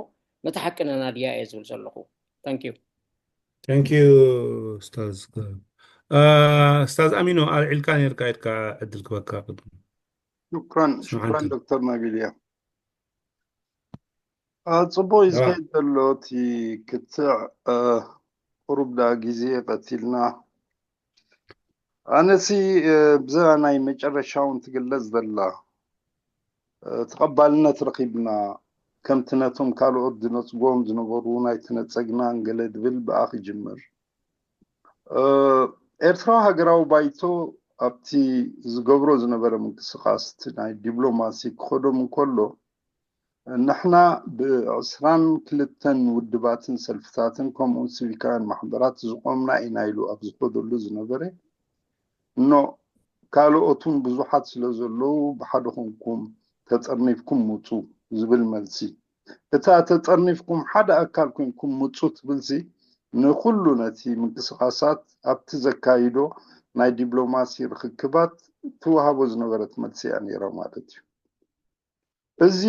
ነቲ ሓቂ ነናድያ እየ ዝብል ዘለኹ። Thank you። Thank you ኡስታዝ። ኡስታዝ ኣሚኖ ኣልዒልካ ነርካ ኢድካ ዕድል ክበካ ቅድሚ ሽኩራን ሽኩራን ዶክተር ናቢልያ። ጽቡቅ እዩ ዝኸይድ ዘሎ እቲ ክትዕ። ቁሩብ ዳ ግዜ ቀቲልና ኣነሲ ብዛዕባ ናይ መጨረሻ እውን ትግለጽ ዘላ ተቐባልነት ረኺብና ከምቲ ነቶም ካልኦት ዝነጽጎም ዝነበሩ ናይ ተነጸግናን ገለ ድብል ብኣ ክጅምር። ኤርትራዊ ሃገራዊ ባይቶ ኣብቲ ዝገብሮ ዝነበረ ምንቅስቃስ ናይ ዲፕሎማሲ ክኸዶም እንከሎ ንሕና ብዕስራን ክልተን ውድባትን ሰልፍታትን ከምኡውን ሲቪካውያን ማሕበራት ዝቆምና ኢና ኢሉ ኣብ ዝኸደሉ ዝነበረ እኖ ካልኦቱን ብዙሓት ስለ ዘለዉ ብሓደ ኮንኩም ተጠርኒፍኩም ምፁ ዝብል መልሲ እታ ተጠርኒፍኩም ሓደ ኣካል ኮንኩም ምፁ ትብልሲ ንኩሉ ነቲ ምንቅስቃሳት ኣብቲ ዘካይዶ ናይ ዲፕሎማሲ ርክክባት ትወሃቦ ዝነበረት መልሲ እያ ነይራ ማለት እዩ። እዚ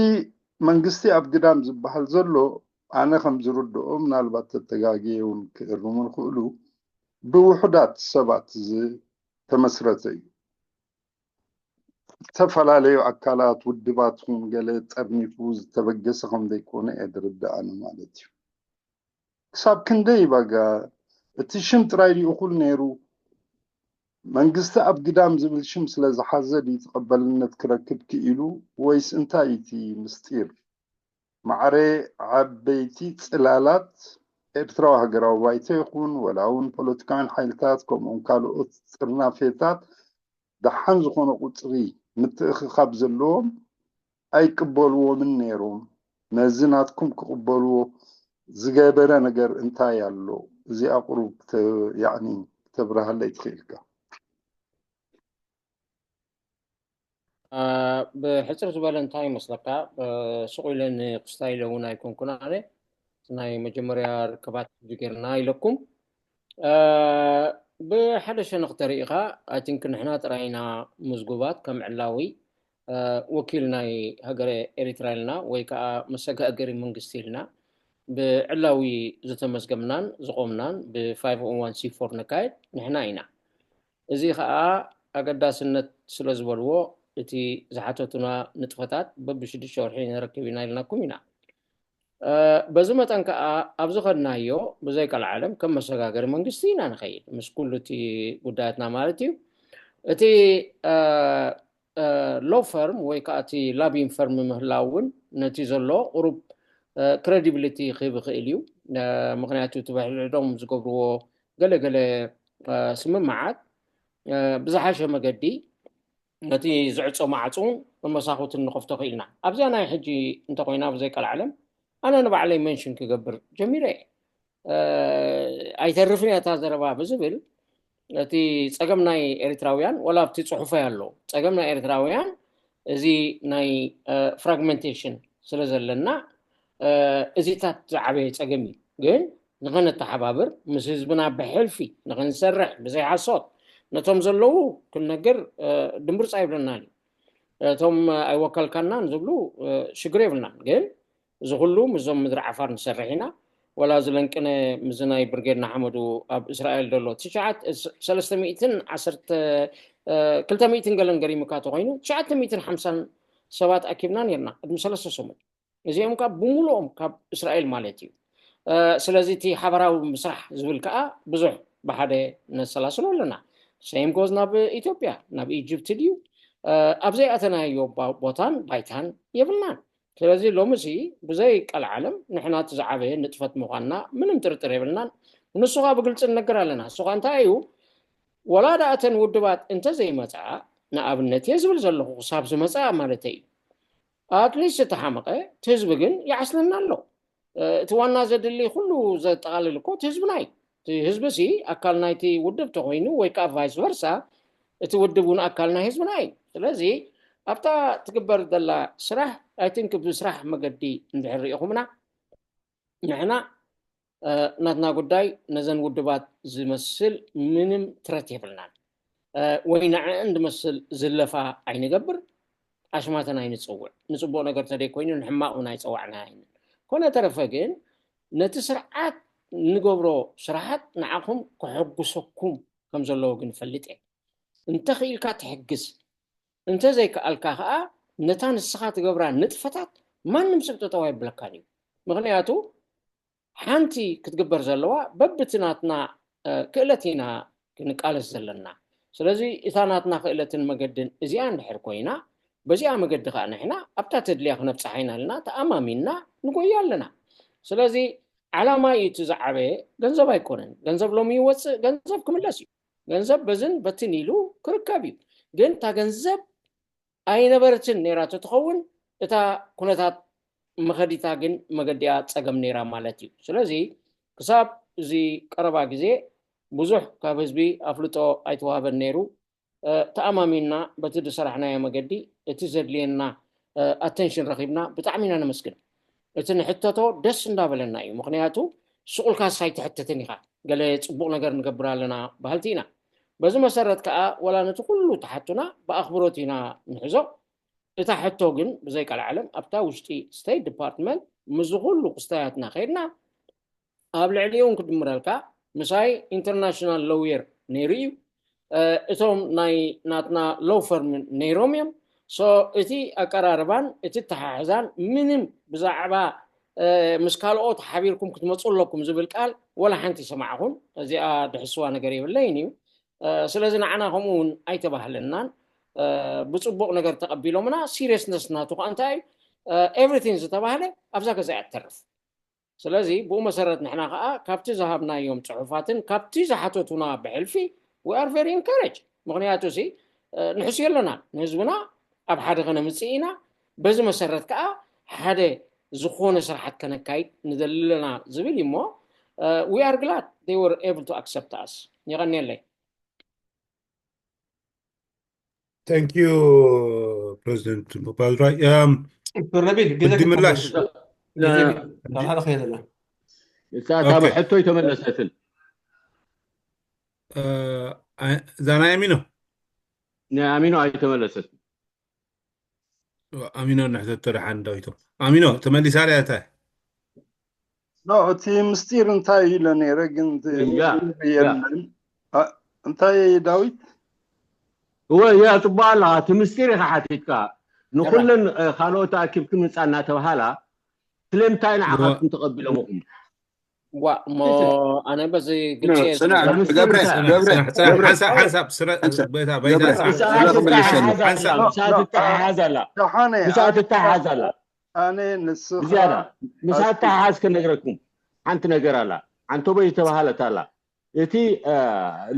መንግስቲ ኣብ ግዳም ዝበሃል ዘሎ ኣነ ከም ዝርድኦ ምናልባት ተተጋግየ እውን ክእርሙ ንክእሉ ብውሑዳት ሰባት ዝተመስረተ እዩ። ዝተፈላለዩ ኣካላት ውድባት ኹን ገለ ጠርኒፉ ዝተበገሰ ከም ዘይኮነ እየ ዝርድኣኒ ማለት እዩ። ክሳብ ክንደይ ባጋ እቲ ሽም ጥራይ ድዩ እኹል ነይሩ? መንግስቲ ኣብ ግዳም ዝብል ሽም ስለ ዝሓዘ ድዩ ተቐበልነት ክረክብ ክኢሉ ወይስ እንታይ እቲ ምስጢር? ማዕረ ዓበይቲ ጽላላት ኤርትራዊ ሃገራዊ ባይቶ ይኹን ወላ እውን ፖለቲካውያን ሓይልታት ከምኡውን ካልኦት ጥርናፌታት ደሓን ዝኾነ ቁጽሪ ምትእኽኻብ ዘለዎም ኣይቅበልዎምን ነይሮም። ነዚ ናትኩም ክቕበልዎ ዝገበረ ነገር እንታይ ኣሎ? እዚኣ ቁሩብ ክተ- ያዕኒ ክተብርሃለይ ትኽእልካ? ብሕፅር ዝበለ እንታይ ይመስለካ? ስቕ ኢለ ንክስታይ ኢለ እውን ኣይኮንኩን ኣነ ናይ መጀመርያ ርክባት ጌርና ኢለኩም። ብሓደ ሸነኽ ተሪኢኻ፣ I think ንሕና ጥራይ ኢና ምዝጉባት ከም ዕላዊ፣ እ፣ ወኪል ናይ ሃገረ ኤሪትራ ኢልና ወይ ከኣ መሰጋገሪ መንግስቲ ኢልና ብዕላዊ ዝተመዝገብናን ዝቖምናን ብ ፋይቭ ኦ ዋን ሲ ፎር ነካየድ ንሕና ኢና። እዚ ኸኣ ኣገዳስነት ስለ ዝበልዎ እቲ ዝሓተቱና ንጥፈታት በብሽዱሽተ ወርሒ ነረክብ ኢና ኢልናኩም ኢና። እ፣ በዚ መጠን ከኣ ኣብ ዝኸድናዮ ብዘይ ቀልዓለም ከም መሰጋገሪ መንግስቲ ኢና ንኸይድ ምስ ኩሉ እቲ ጉዳያትና ማለት እዩ። እቲ፣ እ፣ እ፣ ሎ ፈርም ወይ ከዓ እቲ ላቢን ፈርም ምህላው እውን ነቲ ዘሎ ቁሩብ፣ እ፣ ክረዲብሊቲ ክህብ ይኽእል እዩ። እ፣ ምኽንያቱ እቲ ብሕድሕዶም ዝገብርዎ ገለገለ፣ እ፣ ስምምዓት፣ እ፣ ብዝሓሸ መገዲ ነቲ ዝዕጾ ማዕጾን መመሳኹትን ንኸፍቶ ክኢልና። ኣብዚኣ ናይ ሕጂ እንተኾይና ብዘይ ቀልዓለም ኣነ ንባዕለይ መንሽን ክገብር ጀሚረ እየ። እ፣ ኣይተርፍን እያ እታ ዘረባ ብዝብል እቲ ጸገም ናይ ኤርትራውያን ወላ ኣብቲ ጽሑፈይ ኣሎ። ጸገም ናይ ኤርትራውያን እዚ ናይ፣ እ፣ ፍራግመንቴሽን ስለ ዘለና፣ እ፣ እዚታት ዝዓበየ ጸገም እዩ። ግን ንኸነተሓባብር፣ ምስ ህዝብና ብሕልፊ ንኽንሰርሕ፣ ብዘይ ሓሶት ነቶም ዘለዉ ክንነግር፣ እ፣ ድምርጽ ኣይብለናን እዩ። እቶም ኣይወከልካናን ዝብሉ፣ እ፣ ሽግር የብልናን። ግን እዚ ኩሉ ምስዞም ምድሪ ዓፋር ንሰርሕ ኢና። ወላ እዚ ለንቅነ ምስዚ ናይ ብርጌድ ንሓመዱ ኣብ እስራኤል ዘሎ ትሽዓት-፣ ስ-፣ ሰለስተ ሚእትን ዓሰርተ፣ እ፣ ክልተ ሚእትን ገለን ገሪሙካ ተኾይኑ፣ ትሽዓተ ሚእትን ሓምሳን ሰባት ኣኪብና ኔርና ቅድሚ ሰለስተ ሰሙን። እዚኦም ካብ ብምሉኦም ካብ እስራኤል ማለት እዩ። እ፣ ስለዚ እቲ ሓበራዊ ምስራሕ ዝብል ከኣ ብዙሕ ብሓደ ነሰላስሎ ኣለና። ሰይም ጎዝ ናብ ኢትዮጵያ፣ ናብ ኢጅፕት ድዩ? እ፣ ኣብ ዘይኣተናዮ ባ-፣ ቦታን ባይታን የብልናን። ስለዚ ሎምሲ ብዘይ ቀልዓለም ንሕና እቲ ዝዓበየ ንጥፈት ምዃንና ምንም ጥርጥር የብልናን። ንሱ ኸኣ ብግልጺ ንነግር ኣለና። እሱ ኸኣ እንታይ እዩ? ወላ ደኣ እተን ውድባት እንተዘይመጻ፣ ንኣብነት እየ ዝብል ዘለኹ፣ ክሳብ ዝመጻ ማለተይ እዩ። ኣትሊስት እቲ ሓመቐ፣ እቲ ህዝቢ ግን ይዓስለና ኣሎ። እ፣ እቲ ዋና ዘድሊ ኩሉ ዘጠቓልል እኮ እቲ ህዝብና እዩ። እቲ ህዝቢ ሲ ኣካል ናይቲ ውድብ ተኾይኑ ወይ ከዓ ቫይስ ቨርሳ፣ እቲ ውድብ እውን ኣካል ናይ ህዝብና እዩ። ስለዚ ኣብታ ትግበር ዘላ ስራሕ፣ I think ብስራሕ መገዲ እንድሕር ርኢኹምና፣ ንሕና፣ እ፣ ናትና ጉዳይ ነዘን ውድባት ዝመስል ምንም ትረት የብልናን። እ፣ ወይ ንዐን ዝመስል ዝለፋ ኣይንገብር፣ ኣሽማተን ኣይንጽውዕ። ንጽቡቕ ነገር ተደይ ኮይኑ ንሕማቕ እውን ኣይጸዋዕናየንን። ኮነ ተረፈ ግን ነቲ ስርዓት ንገብሮ ስራሓት ንዓኹም ከሐጉሰኩም ከም ዘለዎ ግን እፈልጥ እየ። እንተኽኢልካ ትሕግዝ፣ እንተዘይከኣልካ ኸኣ ነታ ንስኻ ትገብራ ንጥፈታት ማንም ሰብ ጠጠው ኣይብለካን እዩ። ምኽንያቱ ሓንቲ ክትግበር ዘለዋ በብቲ ናትና፣ እ፣ ክእለት ኢና ክንቃለስ ዘለና። ስለዚ እታ ናትና ክእለትን መገድን እዚኣ እንድሕር ኮይና፣ በዚኣ መገዲ ኸኣ ንሕና ኣብታ ተድልያ ክነብጽሓ ኢና ኢልና ተኣማሚንና ንጎያ ኣለና። ስለዚ ዓላማ እዩ እቲ ዝዓበየ፣ ገንዘብ ኣይኮነን። ገንዘብ ሎሚ ይወጽእ፣ ገንዘብ ክምለስ እዩ። ገንዘብ በዝን በትን ኢሉ ክርከብ እዩ። ግን እታ ገንዘብ ኣይነበረትን ነይራ ተትኸውን፣ እታ ኩነታት መኸዲታ ግን መገዲኣ ጸገም ነይራ ማለት እዩ። ስለዚ ክሳብ እዚ ቀረባ ግዜ ብዙሕ ካብ ህዝቢ ኣፍልጦ ኣይተዋህበን ነይሩ። እ፣ ተኣማሚንና በቲ ዝሰራሕናዮ መገዲ እቲ ዘድልየና፣ እ፣ ኣተንሽን ረኺብና ብጣዕሚ ኢና ነመስግን። እቲ ንሕተቶ ደስ እንዳበለና እዩ። ምኽንያቱ ስቑልካስ ኣይትሕተትን ኢኻ። ገለ ጽቡቕ ነገር ንገብር ኣለና በሃልቲ ኢና። በዚ መሰረት ከኣ ወላ ነቲ ኩሉ ተሓቱና ብኣኽብሮት ኢና ንሕዞ። እታ ሕቶ ግን ብዘይ ቀልዓለም ኣብታ ውሽጢ ስቴት ዲፓርትመንት ምስዚ ኩሉ ክስታያትና ከይድና ኣብ ልዕሊኡ እውን ክድምረልካ ምሳይ ኢንተርናሽናል ሎየር ነይሩ እዩ። እ፣ እቶም ናይ ናትና ሎ ፈርም ነይሮም እዮም። ሶ እቲ ኣቀራርባን እቲ ተሓሕዛን ምንም ብዛዕባ፣ እ፣ ምስ ካልኦት ሓቢርኩም ክትመፁ ኣለኩም ዝብል ቃል ወላ ሓንቲ ይሰማዕኹን። እዚኣ ድሕስዋ ነገር የብለይን እዩ። እ፣ ስለዚ ንዓና ከምኡ እውን ኣይተባህለናን። እ፣ ብፅቡቕ ነገር ተቐቢሎምና። ሲሪየስነስ ናቱ ከዓ እንታይ እዩ? ኤቭሪቲንግ ዝተባህለ ኣብዛ ገዛ እያ ትተርፍ። ስለዚ ብኡ መሰረት ንሕና ከዓ ካብቲ ዝሃብናዮም ፅሑፋትን ካብቲ ዝሓተቱና ብሕልፊ we are very encourage። ምኽንያቱ ሲ፣ እ፣ ንሕስዮ ኣለና፣ ንህዝብና ኣብ ሓደ ከነምፅእ ኢና። በዚ መሰረት ከዓ ሓደ ዝኾነ ስራሓት ከነካይድ ንደሊ ኣለና ዝብል እዩ እሞ፣ እ፣ we are glad they were able to accept us። የቐንየለይ። Thank you ፕሬዚደንት ባድራይ። እም፣ ዶክተር ነቢል ግዜ ሕጂ ምላሽ። ግዜ ካብ ሓደ ከየለና እታ እታ ኦኬ። ብሕቶ ይተመለሰትን እ፣ ኣ-፣ እዛ ናይ ኣሚኖ? ናይ ኣሚኖ ኣይተመለሰት። ኣሚኖ ንሕተቶ ደሓን ዳዊቶ። ኣሚኖ፣ ተመሊሳ ድያ እታ? ኖ፣ እቲ ምስጢር እንታይ ኢለ ነይረ፣ ግን እቲ ያ፣ ምስጢር ያ። የለን። አ፣ እንታይ ዳዊት? እወ፣ ያ፣ ጽቡቕ ኣለኻ። እቲ ምስጢር ኢኻ ሓቲትካ። ንኹለን፣ እ፣ ካልኦት ኣኪብኩም ምጻ እናተባሃላ፣ ስለምንታይ ንዓኻትኩም ተቐቢሎምኹም? ዋ፣ እሞ ኣነ በዚ ግልፂ እየ ጽናዕ፣ ዝነግረካ። ምስጢር ገብረ፣ እንታይ? ገብረ፣ ጽናሕ፣ ጽናሕ፣ ገብረ፣ ሓንሳብ፣ ሓንሳብ፣ ስረ-፣ ሓንሳብ፣ በይታ፣ በይታ፣ ገብረ፣ ጽናሕ፣ ምስኣ ገብረ ጽናሕ፣ ክምልሰሉ። ትተሓሓዝ ኣላ፣ ሓንሳብ። ምስኣ ትተሓሓዝ ኣላ፣ ደሓነ፣ ምስኣ ትተሓሓዝ ኣላ። ኣነ ንስኻ ዝያዳ፣ ምስኣ ኣስኪ- ትተሓሓዝ ክነግረኩም ሓንቲ ነገር ኣላ። ዓንቶቦይ ዝተባሃለት ኣላ። እቲ፣ እ፣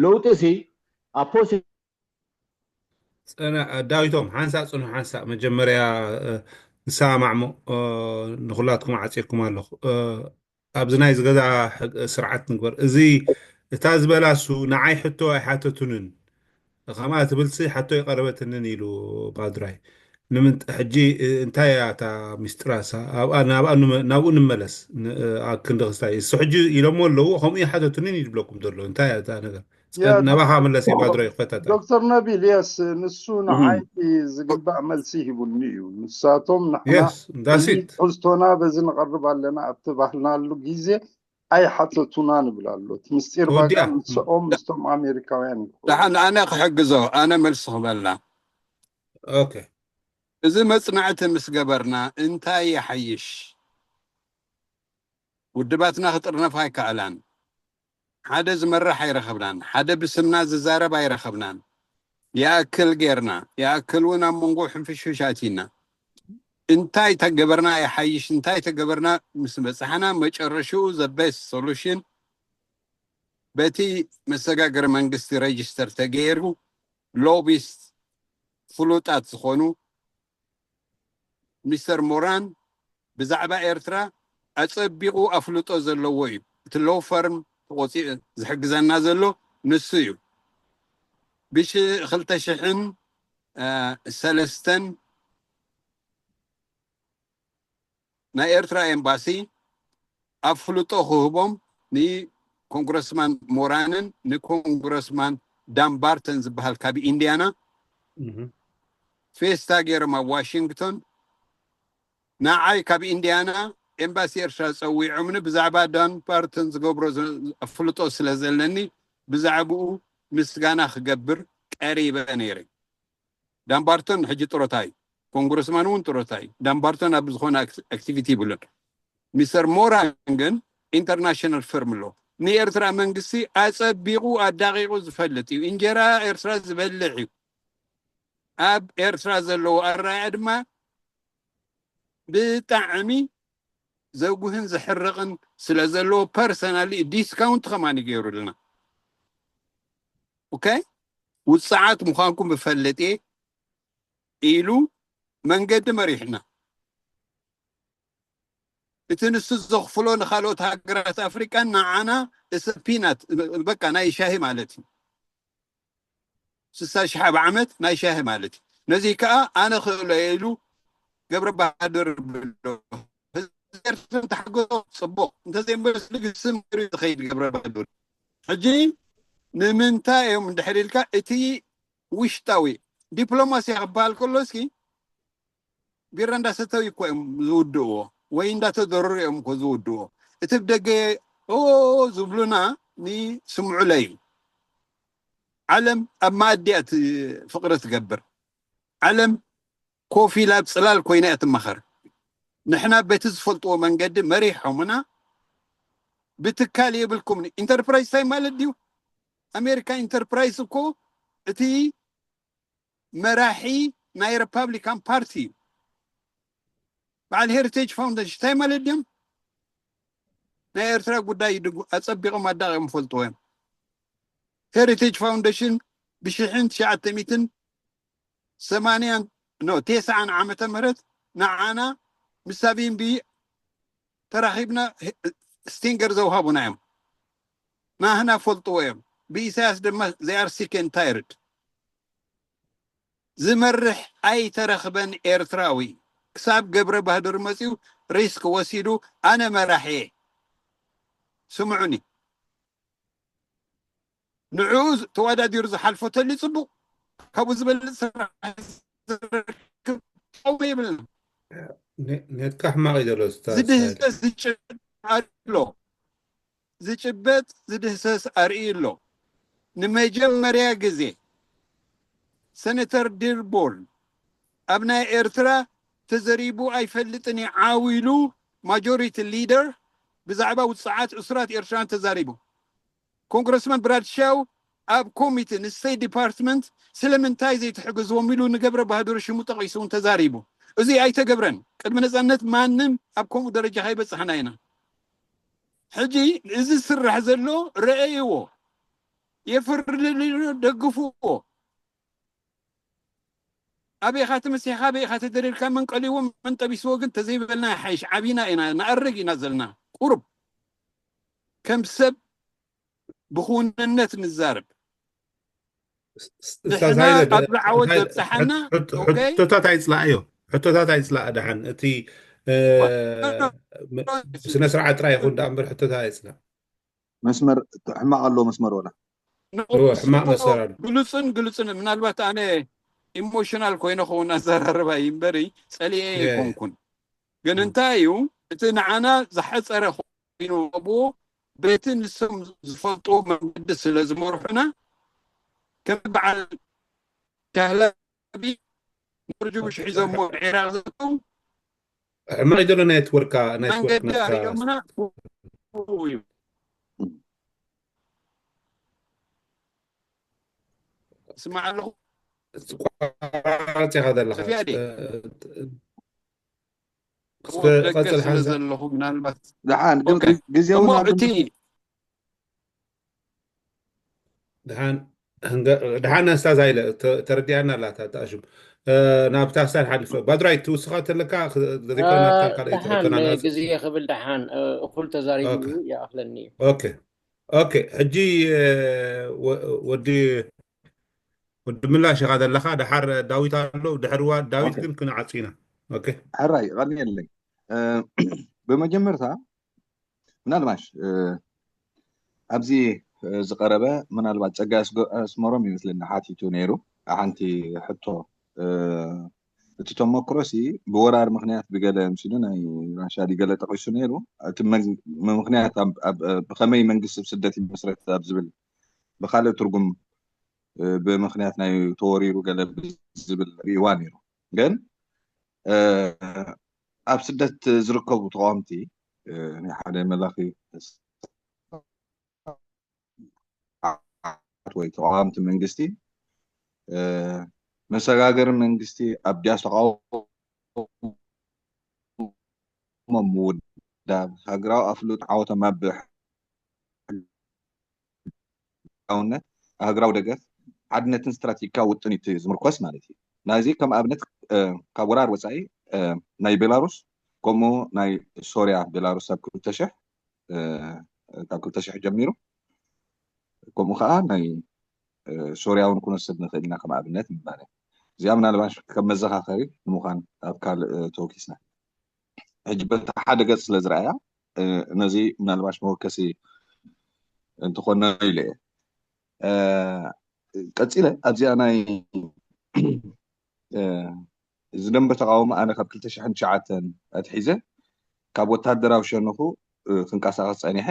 ለውጢ ሲ ኣብ ፖሲ- ጽና-፣ ዳዊቶም፣ ሓንሳእ ጽኑ፣ ሓንሳእ መጀመርያ፣ እ፣ ንሰማማዕ እሞ፣ እ፣ ንኹላትኩም ዓጽየኩም ኣለኹ። እ፣ ኣብዚ ናይ ዝገዛ ሕግ-፣ ስርዓት ንግበር። እዚ፣ እታ ዝበላሱ ንዓይ ሕቶ ኣይሓተቱንን። ከምኣ ትብልሲ ሓቶ ይቐረበትንን ኢሉ ባድራይ። ንምንት-፣ ሕጂ፣ እ፣ እንታይ እያ እታ ሚስጥራሳ? ኣብኣ፣ ናብኣ ንመ-፣ ናብኡ ንመለስ። ን-፣ እ፣ ኣብ ክንዲ ክስታይ። እሱ ሕጂ ኢሎሞ ኣለዉ፣ ከምኡ ይሓተቱንን እዩ ዝብለኩም ዘሎ። እንታይ እያ እታ ነገር? እስከ ያ፣ ናባኻ መለስ እዩ ባድራይ ክፈታታ። ዶክተር ነቢል፣ የስ፣ ንሱ ንዓይ ዝግባእ መልሲ ሂቡኒ እዩ። ንሳቶም ንሕና የስ፣ that's እዚ it። ትሕዝቶና በዚ ንቐርብ ኣለና ኣብ ተባህልናሉ ግዜ ኣይሓተቱና ንብል ኣሎ። እቲ ምስጢር ባጋ ተወዲኣ። ምስኦም፣ ምስቶም ኣሜሪካውያን ይኸውን። ደሓን ኣነ ክሕግዞ፣ ኣነ መልሲ ክበላ። ኦኬ። እዚ መጽናዕቲ ምስ ገበርና እንታይ ይሓይሽ? ውድባትና ክጥርነፋ ኣይከኣላን። ሓደ ዝመርሕ ኣይረኸብናን። ሓደ ብስምና ዝዛረብ ኣይረኸብናን። ይኣክል ጌርና፣ ይኣክል እውን ኣብ መንጎ ሕንፍሽፍሽ ኣቲና። እንታይ ተገበርና ይሓይሽ፣ እንታይ ተገበርና ምስ በጻሕና፣ መጨረሽኡ the best solution በቲ መሰጋገሪ መንግስቲ ሬጅስተር ተገይሩ፣ ሎቢስት ፍሉጣት ዝኾኑ ሚስተር ሞራን ብዛዕባ ኤርትራ ኣጸቢቑ ኣፍልጦ ዘለዎ እዩ። እቲ ሎው ፈርም ተቖጺ-፣ ዝሕግዘና ዘሎ ንሱ እዩ። ብሽ-፣ ክልተ ሽሕን፣ እ፣ ሰለስተን ናይ ኤርትራ ኤምባሲ ኣፍልጦ ክህቦም ንኮንግረስማን ሞራንን ንኮንግረስማን ዳን ባርተን ዝበሃል ካብ ኢንዲያና እህ። ፌስታ ገይሮም ኣብ ዋሽንግቶን ንዓይ ካብ ኢንዲያና ኤምባሲ ኤርትራ ጸዊዖምኒ ብዛዕባ ዳን ባርተን ዝገብሮ ዘ-፣ ኣፍልጦ ስለ ዘለኒ ብዛዕባኡ ምስጋና ክገብር ቀሪበ ነይረ። ዳን ባርተን ሕጂ ጥሮታ እዩ። ኮንግረስማን እውን ጥሮታ እዩ። ዳን ባርተን ኣብ ዝኾነ ኣክ-፣ ኣክቲቪቲ ይብሉን። ሚስተር ሞራን ግን ኢንተርናሽናል ፈርም ኣሎ። ንኤርትራ መንግስቲ ኣጸቢቑ ኣዳቒቑ ዝፈልጥ እዩ። እንጀራ ኤርትራ ዝበልዕ እዩ። ኣብ ኤርትራ ዘለዎ ኣረኣእያ ድማ ብጣዕሚ ዘጉህን ዘሕርቕን ስለ ዘለዎ ፐርሰናሊ ዲስካውንት ከማን ይገይሩልና። ኦኬ? ውጽዓት ምዃንኩም እፈልጥ እየ ኢሉ መንገዲ መሪሕና። እቲ ንሱ ዘኽፍሎ ንኻልኦት ሃገራት ኣፍሪቃን ንዓና እስ ፒናት፣ በቃ ናይ ሻሂ ማለት እዩ። ስሳ ሽሕ ኣብ ዓመት ናይ ሻሂ ማለት እዩ። ነዚ ከኣ ኣነ ክእሎ እየ ኢሉ ገብረ ባሃዱር ይብሎ። ህዝቢ ኤርትራ እንተሓገዞ ጽቡቕ፣ እንተዘይምበለስ ልግስም ነይሩ ዝኸይድ ገብረ ባሃዱር። ሕጂ ንምንታይ እዮም እንድሕር ኢልካ እቲ ውሽጣዊ ዲፕሎማሲ ክበሃል ከሎ እስኪ ቢራ እንዳሰተዩ እኮ እዮም ዝውድእዎ፣ ወይ እንዳተደረሩ እዮም እኮ ዝውድእዎ። እቲ ብደገ ኦ ዝብሉና ንስምዑለይ እዩ። ዓለም ኣብ መኣዲ እያ ት-፣ ፍቕሪ ትገብር። ዓለም ኮፍ ኢላ ኣብ ጽላል ኮይና እያ ትመኸር። ንሕና በቲ ዝፈልጥዎ መንገዲ መሪሖምና ብትካል የብልኩምን። ኢንተርፕራይዝ እንታይ ማለት ድዩ? ኣሜሪካ ኢንተርፕራይዝ እኮ እቲ መራሒ ናይ ሪፓብሊካን ፓርቲ እዩ። በዓል ሄሪቴጅ ፋውንዴሽን እንታይ ማለት ድዮም? ናይ ኤርትራ ጉዳይ ይድጉ-፣ ኣጸቢቖም ኣዳቒቖም ፈልጥዎ እዮም። ሄሪቴጅ ፋውንዴሽን ብሽሕን ትሽዓተ ሚእትን ሰማንያን፣ ኖ፣ ተስዓን ዓመተ ምህረት ንዓና ምስ ሳቪምቢ ተራኺብና ህ-፣ ስቲንገር ዘውሃቡና እዮም። ናህና ፈልጥዎ እዮም። ብኢሳያስ ድማ they are sick and tired። ዝመርሕ ኣይተረኽበን ኤርትራዊ። ክሳብ ገብረ ባህዱር መጺኡ ሪስክ ወሲዱ ኣነ መራሒ እየ። ስምዑኒ። ንዕኡ ተወዳዲሩ ዝሓልፎ ተልዩ ጽቡቕ፣ ካብኡ ዝበልጽ ስራሕ ዝረክብ ጸውዒ የብልና። ኔትካ ሕማቕ እዩ ዘሎ። ዝድህሰስ ዝጭበጥ ኣሎ፣ ዝጭበጥ ዝድህሰስ ኣርኢ ኣሎ። ንመጀመርያ ግዜ ሰነተር ዲርቦል ኣብ ናይ ኤርትራ ተዘሪቡ ኣይፈልጥን እዩ ዓው ኢሉ ማጆሪቲ ሊደር ብዛዕባ ውፅዓት እሱራት ኤርትራን ተዛሪቡ። ኮንግረስማን ብራድሻው ኣብ ኮሚቴ ንስቴት ዲፓርትመንት ስለምንታይ ዘይትሕግዝዎም ኢሉ ንገብረ ባህዱር ሽሙ ጠቒሱ እውን ተዛሪቡ። እዚ ኣይተገብረን። ቅድሚ ነፃነት ማንም ኣብ ከምኡ ደረጃ ከይበፅሕና ኢና። ሕጂ እዚ ዝስራሕ ዘሎ ረአይዎ፣ የፍርድልዩ፣ ደግፍዎ። ኣበይ ኢኻ ተመሲሕካ፣ ኣበይ ኢኻ ተደሪርካ፣ መን ቀልይዎ፣ መን ጠቢስዎ ግን ተዘይበልና ይሓይሽ። ዓቢና ኢና፣ ንኣርግ ኢና ዘለና። ቁሩብ ከም ሰብ ብክውንነት ንዛረብ። ኡስታዝ ንሕና ሃይለ ኣብዚ ዓወት ዘብፅሓና ኦኬ ሕቶታት ኣይፅላእዮ። ሕቶታት ኣይፅላእ። ደሓን እቲ ብስነ ስርዓት ጥራይ ይኹን ደኣ እምበር ሕቶታት ኣይፅላእ። መስመር ሕማቕ ኣሎ መስመር ወላ እወ፣ ሕማቕ መስመር ኣሎ። ግሉፅን ግሉፅን ምናልባት ኣነ ኢሞሽናል ኮይነ ክኸውን ኣዘራርባ እዩ እምበሪ ፀሊኤ የ- ኣይኮንኩን። ግን እንታይ እዩ እቲ ንዓና ዝሓፀረ ኮይኑ ኣብኡ በቲ ንሶም ዝፈልጥዎ መንገዲ ስለ ዝመርሑና ከም በዓል ካህላቢ ኖርጅ ቡሽ ሒዞሞ ንዒራቕ ዘእተው ሕማቕ እዩ ዘሎ ኔትወርካ ኔትወርክ መንገዲ ናትካ ኣርእዮምና እዩ። ስማዕ ኣለኹ ቋራፂ ኢኻ ዘለኻ ጥፊያ ድየ? እስከ እዎ፣ ደገ ቀፅል ስለ ሓንሳ ዘለኹ ምናልባት ደሓን ግን ኦኬ። ግዜውን እሞ ናብን እቲ ድሓን ህንገ- ድሓን ኣስታዝ ሃይለ ተ- ተረዲኣና ኣላ እታ እታ ሽም እ፣ ናብታ ስታይል ሓልፈ ባድራይ ትውስኻ ተለካ ክ- ዘይኮነ ናብታ ካልኣይቲ ደሓን ከተናናጽ ግዜ ክብል ደሓን እ፣ እኹል ተዛሪቡ ኦኬ። ይኣኽለኒ እዩ። ኦኬ ኦኬ ሕጂ እ፣ ወ- ወዲ ወዲ ምላሽ ኢኻ ዘለኻ። ደሓር ዳዊት ኣሎ፣ ድሕርዋ ዳዊት ኦኬ። ግን ክንዓጽ ኢና። ኦኬ ሕራይ ቀኒ የለኝ። እ፣ ብመጀመርታ ምናልባሽ እ፣ ኣብዚ እ፣ ዝቐረበ ምናልባት ጸጋይ ኣስገ- ኣስመሮም ይመስለኒ ሓቲቱ ነይሩ ሓንቲ ሕቶ እ፣ እቲ ተመክሮሲ ብወራር ምክንያት ብገለ ምሲሉ ናይ ራሻ ድገለ ጠቂሱ ነይሩ። እቲ መግ- ምክንያት ኣብ- ኣብ- ብኸመይ መንግስቲ ብስደት ይመስረት ኣብ ዝብል ብካልእ ትርጉም እ፣ ብምክንያት ናይ ተወሪሩ ገለ ዝብል ርእይዋ ነይሩ። ግን እ፣ ኣብ ስደት ዝርከቡ ተቃወምቲ እ፣ ናይ ሓደ መላኺ ስርዓት ወይ ተቃወምቲ መንግስቲ እ፣ መሰጋገሪ መንግስቲ ኣብ ዲያስ ተቃውሞ ምውዳብ ሃገራዊ ኣፍልጦ ዓወቶም ኣብ ሕጋውነት ሃገራዊ ደገፍ ሓድነትን ስትራቴጂካዊ ውጥን እዩ ዝምርኮስ ማለት እዩ። ናይዚ ከም ኣብነት እ፣ ካብ ወራር ወፃኢ እ፣ ናይ ቤላሩስ ከምኡ ናይ ሶሪያ ቤላሩስ ኣብ ክልተ ሽሕ እ፣ ካብ ክልተ ሽሕ ጀሚሩ ከምኡ ከዓ ናይ እ፣ ሶሪያ እውን ክንወስድ ንኽእል ኢና ከም ኣብነት ምባል እዚኣ ምናልባሽ ከም መዘኻኸሪ ንምዃን ኣብ ካልእ እ፣ ተወኪስና ሕጂ በቲ ሓደ ገፅ ስለ ዝረኣያ እ፣ ነዚ ምናልባሽ መወከሲ እንትኾነ ኢለ እየ እ፣ ቀፂለ ኣብዚኣ ናይ እ፣ እዚ ደንበ ተቃውሞ ኣነ ካብ ክልተ ሽሕን ትሽዓተን ኣትሒዘ ካብ ወታደራዊ ሸነኹ እ፣ ክንቀሳቐስ ፀኒሐ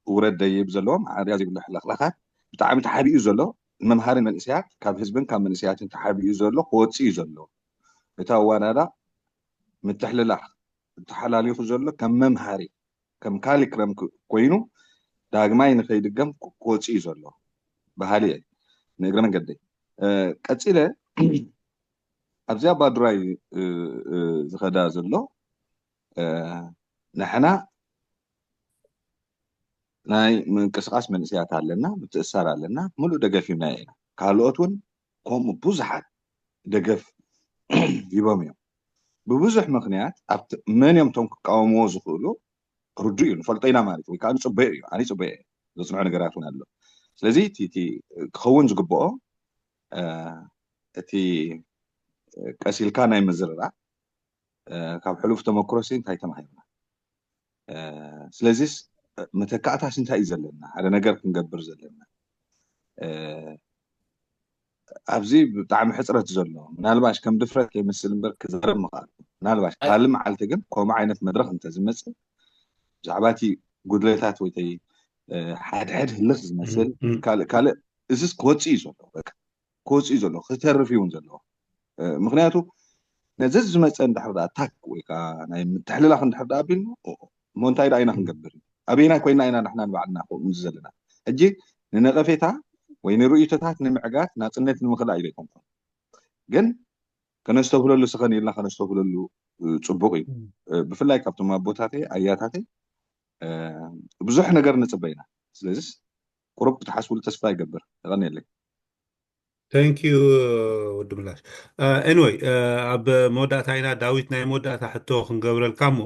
ውረድ ደይብ ዘለዎም ዓርያ ዘይብሉ ሕልኽላኻት ብጣዕሚ ተሓቢኡ ዘሎ መምሃሪ መንእሰያት ካብ ህዝብን ካብ መንእሰያትን ተሓቢኡ ዘሎ ክወፅእ እዩ ዘሎ እቲ ኣዋዳዳ ምትሕልላኽ ተሓላሊኹ ዘሎ ከም መምሃሪ ከም ካሊክረም ኮይኑ ዳግማይ ንኸይድገም ክወፅእ እዩ ዘሎ በሃሊ እየ ንእግረ መንገደይ ቀፂለ ኣብዚኣ ባዱራይ ዝኸዳ ዘሎ ንሕና ናይ ምንቅስቃስ መንእሰያት ኣለና ምትእሳር ኣለና ሙሉእ ደገፍ ሂብና ኢና ካልኦት እውን ከምኡ ብዙሓት ደገፍ ሂቦም እዮም ብብዙሕ ምክንያት ኣብቲ መን እዮም ቶም ክቃወምዎ ዝኽእሉ ርዱ እዩ ንፈልጦ ኢና ማለት ወይ ከዓ ንፅበዮ እዩ ኣነ ይፅበዮ እየ ዘፅንዖ ነገራት እውን ኣሎ ስለዚ እቲ ክኸውን ዝግብኦ እቲ ቀሲልካ ናይ ምዝርራብ ካብ ሕሉፍ ተመክሮሲ እንታይ ተማሂርና ስለዚስ መተካእታስ እንታይ እዩ ዘለና ሓደ ነገር ክንገብር ዘለና ኣብዚ ብጣዕሚ ሕፅረት ዘሎ፣ ምናልባሽ ከም ድፍረት ከይመስል እምበር ክዛረብ ምኽኣል፣ ምናልባሽ ካልእ መዓልቲ ግን ከምኡ ዓይነት መድረክ እንተዝመፅእ ብዛዕባ እቲ ጉድለታት ወይ ሓድሕድ ህልኽ ዝመስል ካልእ ካልእ እዚስ ክወፅእ እዩ ዘሎ፣ በቃ ክወፅእ እዩ ዘሎ፣ ክተርፍ እዩ እውን ዘለዎ። ምክንያቱ ነዚ ዝመፀ እንድሕር ደኣ ኣታክ ወይ ከዓ ናይ ምትሕልላኽ እንድሕር ደኣ ኣቢልና እሞ እንታይ ደኣ ኢና ክንገብር? ኣበየናይ ኮይና ኢና ንሕና ንባዕልና ከምዚ ዘለና? ሕጂ ንነቐፌታ ወይ ንርእይቶታት ንምዕጋት ናፅነት ንምኽላእ ኢለ ኣይኮንኩን፣ ግን ከነስተብህለሉ ስኸን ኢልና ከነስተብህለሉ ፅቡቅ እዩ። ብፍላይ ካብቶም ኣቦታተይ ኣያታተይ ብዙሕ ነገር ንፅበ ኢና። ስለዚስ ቁሩብ ክትሓስብሉ ተስፋ ይገብር። የቐንየለይ። Thank you ወዲ ምላሽ። Anyway ኣብ መወዳእታ ኢና ዳዊት ናይ መወዳእታ ሕቶ ክንገብረልካ እሞ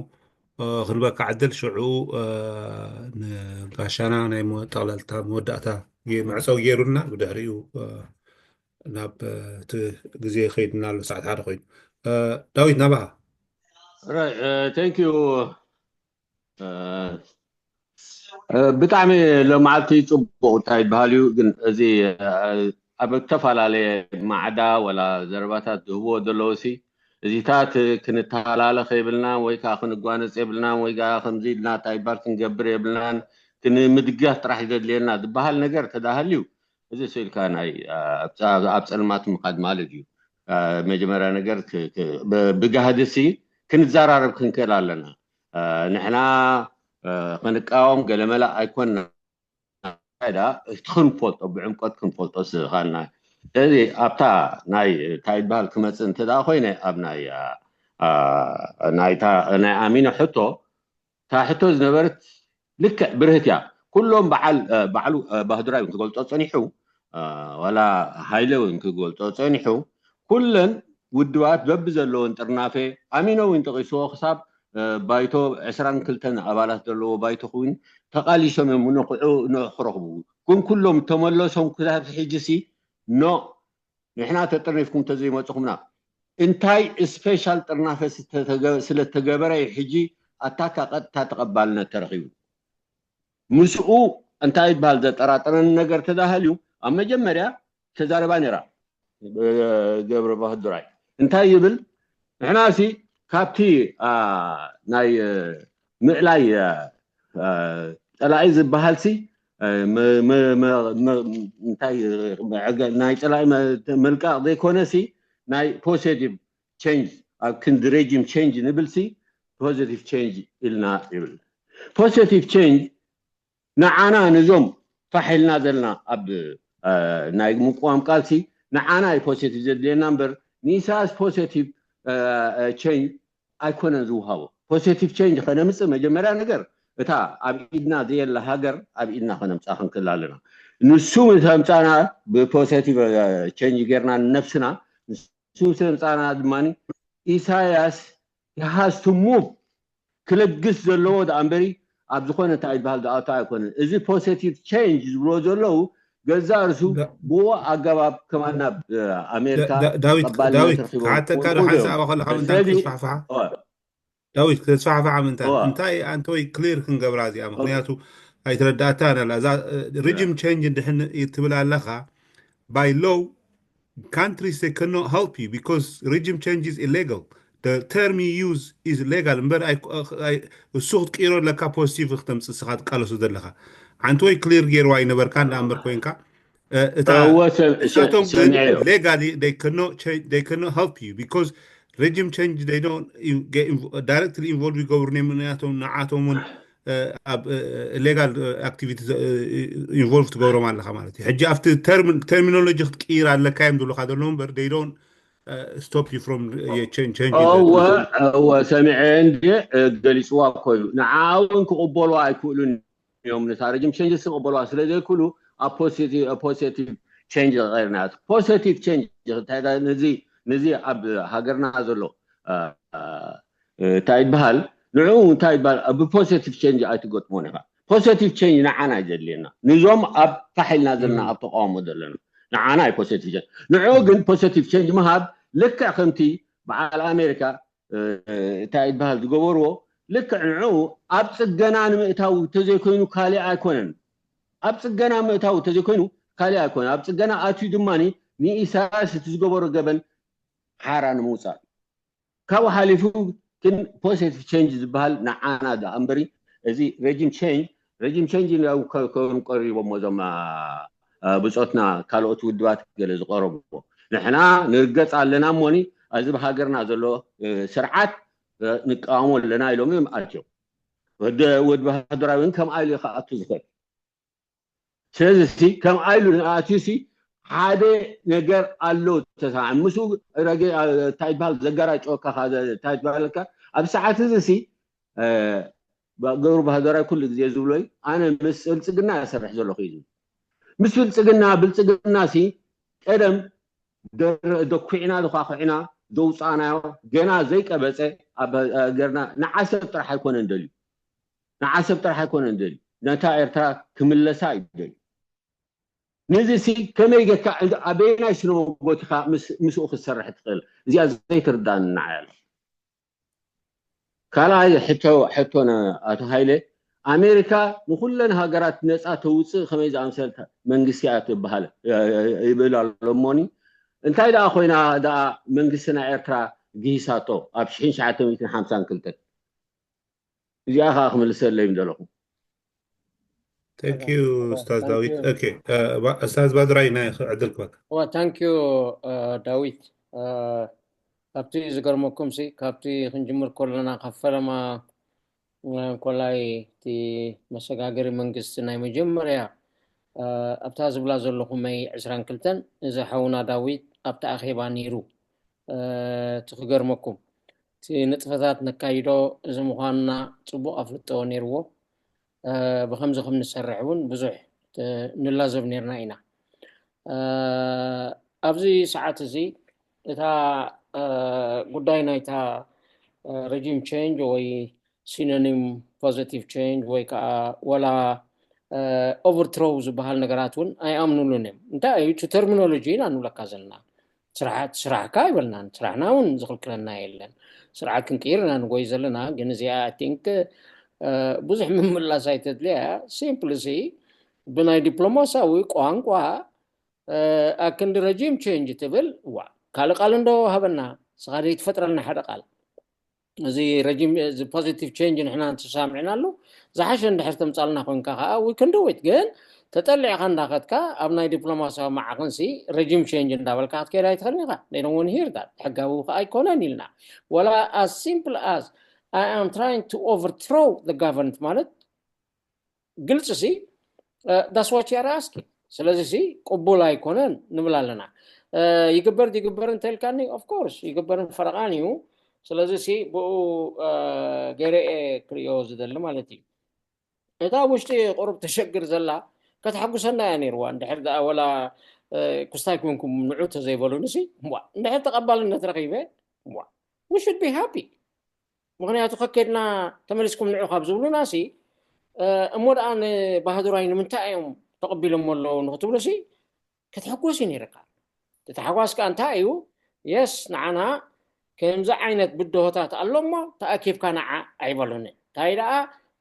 ክንበካ ዕድል ሽዑ ንጋሻና ናይ ጠቕላልታ መወዳእታ መዕፀዊ ገይሩና ብድሕሪኡ ናብ እቲ ግዜ ከይድና ኣሎ ሰዓት ሓደ ኮይኑ ዳዊት ናባኻ። Thank you ብጣዕሚ ሎማዓልቲ ፅቡቅ እንታይ ይበሃል እዩ ግን እዚ ኣብ ዝተፈላለየ ማዕዳ ወላ ዘረባታት ዝህብዎ ዘለዉ ሲ እዚታት ክንተሃላለኽ የብልናን ወይ ከዓ ክንጓነፅ የብልናን ወይ ከዓ ከምዚ ኢልና እንታይ ይበሃል ክንገብር የብልናን ክንምድጋፍ ጥራሕ ዘድልየና ዝበሃል ነገር ተዳሃልዩ እዚ ስኢልካ ናይ ኣብ ፀልማት ምኻድ ማለት እዩ። መጀመርያ ነገር ብጋህዲ ሲ ክንዘራረብ ክንክእል ኣለና። ንሕና ክንቃወም ገለመለ ኣይኮንና። ዳ እቲ ክንፈልጦ ብዕምቆት ክንፈልጦ ስኻና ስለዚ ኣብታ ናይ እንታይ ይበሃል ክመፅእ እንተ ደኣ ኮይነ ኣብ ናይ ናይታ ናይ ኣሚኖ ሕቶ እታ ሕቶ ዝነበረት ልክዕ ብርህት እያ። ኩሎም በዓል ባዕሉ ባህዱራይ ክገልፆ ፀኒሑ ዋላ ሃይለ እውን ክገልፆ ፀኒሑ ኩለን ውድባት በብዘለዎን ጥርናፌ ኣሚኖ እውን ጠቂስዎ ክሳብ ባይቶ ዕስራን ክልተን ኣባላት ዘለዎ ባይቶ ክውን ተቃሊሶም እዮም ንክዑ ንዑ ክረኽቡ ግን ኩሎም ተመለሶም ክሳብ ሕጂ ሲ ኖ ንሕና ተጠርኒፍኩም ተዘይመፅኹምና እንታይ special ጥርናፈ ስለተገበረ እዩ ሕጂ ኣታካ ቀጥታ ተቐባልነት ተረኺቡ ምስኡ እንታይ ይበሃል ዘጠራጠረኒ ነገር ተዳህል እዩ ኣብ መጀመርያ ተዛረባ ነራ ገብረ ባህዱራይ እንታይ ይብል ንሕና ሲ ካብቲ ናይ ምእላይ ፀላኢ ዝበሃል ሲ እንታይ ናይ ፀላኢ መልቃቕ ዘይኮነ ሲ ናይ positive change ኣብ ክንዲ regime change ንብል ሲ positive change ኢልና ይብል positive change ንዓና ነዞም ፋሕ ኢልና ዘለና ኣብ ናይ ምቅዋም ቃልሲ ንዓና እዩ positive ዘድልየና እምበር ንኢሳያስ positive change ኣይኮነን ዝውሃቦ positive change ከነምፅእ መጀመርያ ነገር እታ ኣብ ኢድና ዘየላ ሃገር ኣብ ኢድና ከነምፃ ክንክእል ኣለና ንሱ ምስ ኣምፃና ብ positive change ጌርና ንነብስና ንሱ ምስ ኣምፃና ድማ ኢሳያስ has to move ክልግስ ዘለዎ ደኣ እምበሪ ኣብ ዝኾነ እንታይ ዝበሃል ዝኣቶ ኣይኮነን እዚ positive change ዝብሎ ዘለዉ ገዛእ ርሱ ብኡ ኣገባብ ከማን ናብ ኣሜሪካ ዳዊት ዳዊት ክሓተካ ዶ ሓንሳብ ኣባ ከለካ ምንታይ ክትስፋሕፍሓ ዳዊት ክትስፋሕፍሓ ምንታይ እንታይ ኣንተወይ clear ክንገብራ እዚኣ ምክንያቱ ኣይተረዳእታን ኣላ እዛ regime change እንድሕን ትብል ኣለኻ by law countries they cannot help you because regime change is illegal. The term you use is legal እምበር እሱ ክትቅይሮ ኣለካ positive ክተምፅእ ስኻ ትቃለሶ ዘለኻ ሓንቲ ወይ clear ገይርዋ ይነበርካ እንዳ እምበር ኮይንካ እታ እሳቶም ግን legally they cannot change they cannot help you because regime change they don't get directly involve ይገብሩ ምክንያቶም ንዓቶም እውን ኣብ legal activity involve ትገብሮም ኣለካ ማለት እዩ ሕጂ ኣብቲ terminology ክትቅይር ኣለካ እዮም ዝብሉካ ዘለዉ እምበር they don't stop you from change እወ ሰሚዐ እንዲ ገሊፅዋ እኮ እዩ ንዓ እውን ክቕበሉ ኣይክእሉን እዮም ነታ regime change ክቕበልዋ ስለ ዘይክእሉ ኣብ positive change ተቐይርና positive change ነዚ ኣብ ሃገርና ዘሎ እንታይ ይበሃል ንዕኡ እንታይ ይበሃል ብ positive change ኣይትገጥሞን ኢኻ positive change ንዓና እዩ ዘድልየና ንዞም ኣብ ፋሕ ኢልና ዘለና ኣብ ተቃውሞ ዘለና ንዓና እዩ positive change ንዕኡ ግን positive change ምሃብ ልክዕ ከምቲ በዓል ኣሜሪካ እንታይ ይበሃል ዝገበርዎ ልክዕ ንዕኡ ኣብ ፅገና ንምእታው ተዘይኮይኑ ካሊእ ኣይኮነን ኣብ ፅገና ምእታው ተዘይኮይኑ ካልእ ኣይኮነ። ኣብ ጽገና ኣትዩ ድማ ንኢሳያስ እቲ ዝገበሮ ገበን ሓራ ንምውጻእ ካብኡ ሓሊፉ ግን positive change ዝበሃል ንዓና ደኣ እምበሪ፣ እዚ regime change regime change እዮም ከ- ከም ቀሪቦሞ እዞም አ፣ አ፣ ብጾትና ካልኦት ውድባት ገለ ዝቐረብዎ። ንሕና ንርገጽ ኣለና እሞኒ፣ ኣብዚ ብሃገርና ዘሎ እ፣ ስርዓት እ፣ ንቃወሞ ኣለና ኢሎም እዮም ኣትዮም። ወዲ ወዲ ሃገራዊ እውን ከምኣ ኢሉ እዩ ክኣቱ ዝኽእል። ስለዚ ሲ ከምኣ ኢሉ ንኣትዩ ሲ ሓደ ነገር ኣሎ ተሰማዕ ምስ ረገ እንታይ ይበሃል ዘጋራጨወካ እንታይ ይበሃለካ። ኣብ ሰዓት እዚ ሲ ገብሩ ባህገራይ ኩሉ ግዜ ዝብሎ እዩ፣ ኣነ ምስ ብልፅግና እሰርሕ ዘለኹ እዩ ዝብል። ምስ ብልፅግና ብልፅግና ሲ ቀደም ደኩዕና ዝኳኩዕና ዘውፃእናዮ ገና ዘይቀበፀ ኣብ ገርና ንዓሰብ ጥራሕ ኣይኮነን ደልዩ ንዓሰብ ጥራሕ ኣይኮነን ደልዩ ነታ ኤርትራ ክምለሳ እዩ ደልዩ። ነዚ ሲ ከመይ ጌርካ ኣበየናይ ስነ መጎት ኢኻ ምስኡ ክትሰርሕ ትኽእል? እዚኣ ዘይትርዳኒ ንዓይ ኣላ። ካልኣይ ሕቶ ሕቶ ኣቶ ሃይለ፣ ኣሜሪካ ንኩለን ሃገራት ነፃ ተውፅእ ከመይ ዝኣምሰል መንግስቲ እያ ትበሃል ይብል ኣሎ እሞኒ እንታይ ደኣ ኮይና ደኣ መንግስቲ ናይ ኤርትራ ግሂሳቶ ኣብ ሽሕን ትሽዓተ ሚእትን ሓምሳን ክልተን እዚኣ ከዓ ክምልሰለይ ምደለኹ። Thank you ኡስታዝ ዳዊት። Okay ኡስታዝ ባድራይ ናይ ዕድል ክበካ። Thank you ዳዊት። ካብቲ ዝገርመኩም ሲ ካብቲ ክንጅምር ከለና ካብ ፈለማ ኮላይ እቲ መሰጋገሪ መንግስቲ ናይ መጀመርያ ኣብታ ዝብላ ዘለኹ መይ ዕስራን ክልተን እዚ ሓውና ዳዊት ኣብቲ ኣኼባ ነይሩ። እቲ ክገርመኩም እቲ ንጥፈታት ነካይዶ እዚ ምዃንና ፅቡቕ ኣፍልጦ ነይርዎ። ብከምዚ ከም ንሰርሕ እውን ብዙሕ ንላዘብ ነርና ኢና። ኣብዚ ሰዓት እዚ እታ ጉዳይ ናይታ regime change ወይ synonym positive change ወይ ከዓ ወላ overthrow ዝበሃል ነገራት እውን ኣይኣምኑሉን እዮም። እንታይ እዩ እቲ terminology ኢና ንብለካ ዘለና? ስራሕካ ኣይበልናን፣ ስራሕና እውን ዝኽልክለና የለን። ስርዓት ክንቅይር ኢና ንጎይ ዘለና። ግን እዚኣ I think ብዙሕ ምምላስ ኣይተድልያ። Simply ሲ ብናይ ዲፕሎማሲያዊ ቋንቋ ኣክንዲ regime change ትብል ዋ ካልእ ቃል እንዶ ሃበና ስኻ ዘይትፈጥረልና ሓደ ቃል እዚ regime እዚ positive change ንሕና እንተሳምዕናሉ ዝሓሸ እንድሕር ተምፃልና ኮንካ ከዓ we can do it ግን ተጠሊዕካ እንዳኸድካ ኣብ ናይ ዲፕሎማሲያዊ መዓቕንሲ regime change እንዳበልካ ክትከይድ ኣይትኽእልን ኢኻ። They don't want to hear that። ሕጋዊ ከዓ ኣይኮነን ኢልና ወላ as simple as I am trying to overthrow the government ማለት ግልፂ ሲ that's what you are asking። ስለዚ ሲ ቅቡል ኣይኮነን ንብል ኣለና። ይግበር ይግበር እንተልካኒ of course ይግበርን ፈረቓን እዩ። ስለዚ ሲ ብኡ ገይረ እየ ክርእዮ ዝደሊ ማለት እዩ። እታ ውሽጢ ቁሩብ ተሸግር ዘላ ከተሐጉሰና እያ ነይርዋ። እንድሕር ደኣ ወላ ክስታይ ኮንኩም ንዑ ተዘይበሉኒ ሲ እምቧ እንድሕር ተቐባልነት ረኺበ እምቧ we should be happy። ምኽንያቱ ከኬድና ተመሊስኩም ንዑ ካብ ዝብሉና ሲ እሞ ደኣ ንባህዱራይ ንምንታይ እዮም ተቐቢሎሞ ኣለዉ ንክትብሉ ሲ ክትሕጎስ እዩ ነይርካ። እቲ ታሕጓስ ከዓ እንታይ እዩ? የስ ንዓና ከምዚ ዓይነት ብድሆታት ኣሎ እሞ ተኣኪብካ ንዓ ኣይበሉኒ። እንታይ ደኣ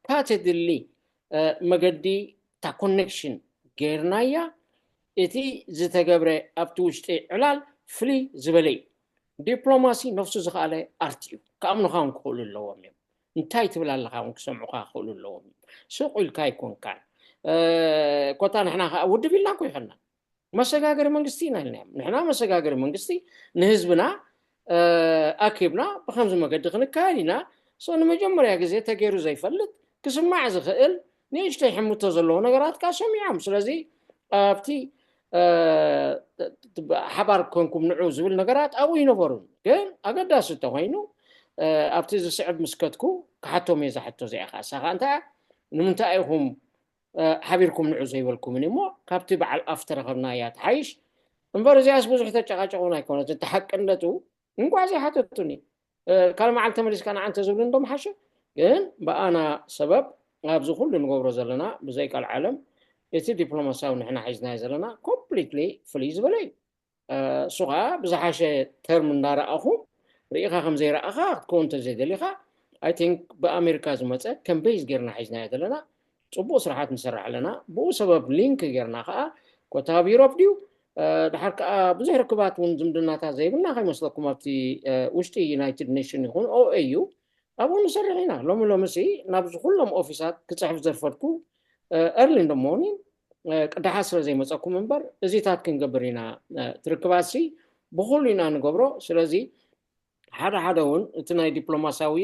እታ ትድሊ መገዲ እታ ኮኔክሽን ገይርናያ። እቲ ዝተገብረ ኣብቲ ውሽጢ ዕላል ፍልይ ዝበለ እዩ። ዲፕሎማሲ ነፍሱ ዝኸኣለ ኣርት እዩ። ክኣምኑኻ እውን ክኽእሉ ኣለዎም እዮም። እንታይ ትብል ኣለኻ እውን ክሰምዑኻ ክኽእሉ ኣለዎም እዮም። ስቕ ኢልካ ኣይኮንካን። ኮታ ንሕና ከዓ ውድብ ኢልና እኮ ይኸና መሰጋገሪ መንግስቲ ኢና ኢልናዮም። ንሕና መሰጋገሪ መንግስቲ ንህዝብና ኣኪብና ብከምዚ መገዲ ክንካየድ ኢና። ንመጀመርያ ግዜ ተገይሩ ዘይፈልጥ ክስማዕ ዝኽእል ንእሽተይ ሕምቶ ዘለዎ ነገራት ከዓ ሰሚዖም። ስለዚ ኣብቲ ሓባር ኮንኩም ንዑ ዝብል ነገራት ኣብኡ ይነበሩን ግን ኣገዳሲ እንተኮይኑ ኣብቲ ዝስዕብ ምስከትኩ ክሓቶም እየ ዝሓቶ እዚኣ ከዓ እሳ ከዓ እንታይ እያ ንምንታይ ኢኹም ሓቢርኩም ንዑ ዘይበልኩምን እሞ ካብቲ በዓል ኣፍ ተረኸብናያ ትሓይሽ እምበር እዚኣስ ብዙሕ ተጨቃጨቁን ኣይኮነትን ተሓቅነቱ እንቋዕ ዘይሓተቱኒ ካልእ መዓልቲ ተመሊስካ ንዓ እንተዝብሉ እንዶ ምሓሸ ግን ብኣና ሰበብ ኣብዚ ኩሉ ንገብሮ ዘለና ብዘይ ቃል ዓለም እቲ ዲፕሎማሲያዊ ንሕና ሒዝናዮ ዘለና ኮምፕሊትሊ ፍልይ ዝበለ እዩ እሱ ከዓ ብዝሓሸ ተርም እንዳረኣኹም ርኢኻ ከም ዘይረኣኻ ክትከውን እንተዘይደሊኻ I think ብኣሜሪካ ዝመፀ ከም ቤዝ ጌርና ሒዝናዮ ዘለና ፅቡቅ ስራሓት ንሰርሕ ኣለና ብኡ ሰበብ ሊንክ ጌርና ከዓ ኮታ ኣብ ዩሮፕ ድዩ? ድሓር ከዓ ብዙሕ ርክባት እውን ዝምድናታት ዘይብልና ከይመስለኩም ኣብቲ ውሽጢ ዩናይትድ ኔሽን ይኹን ኦኤዩ ኣብኡ ንሰርሕ ኢና። ሎሚ ሎሚ ሲ ናብዚ ኩሎም ኦፊሳት ክፅሕፍ ዘርፈድኩ early in the morning ቅዳሓ ስለ ዘይመፀኩም እምበር እዚታት ክንገብር ኢና። ትርክባት ሲ ብኩሉ ኢና ንገብሮ። ስለዚ ሓደ ሓደ እውን እቲ ናይ ዲፕሎማሲያዊ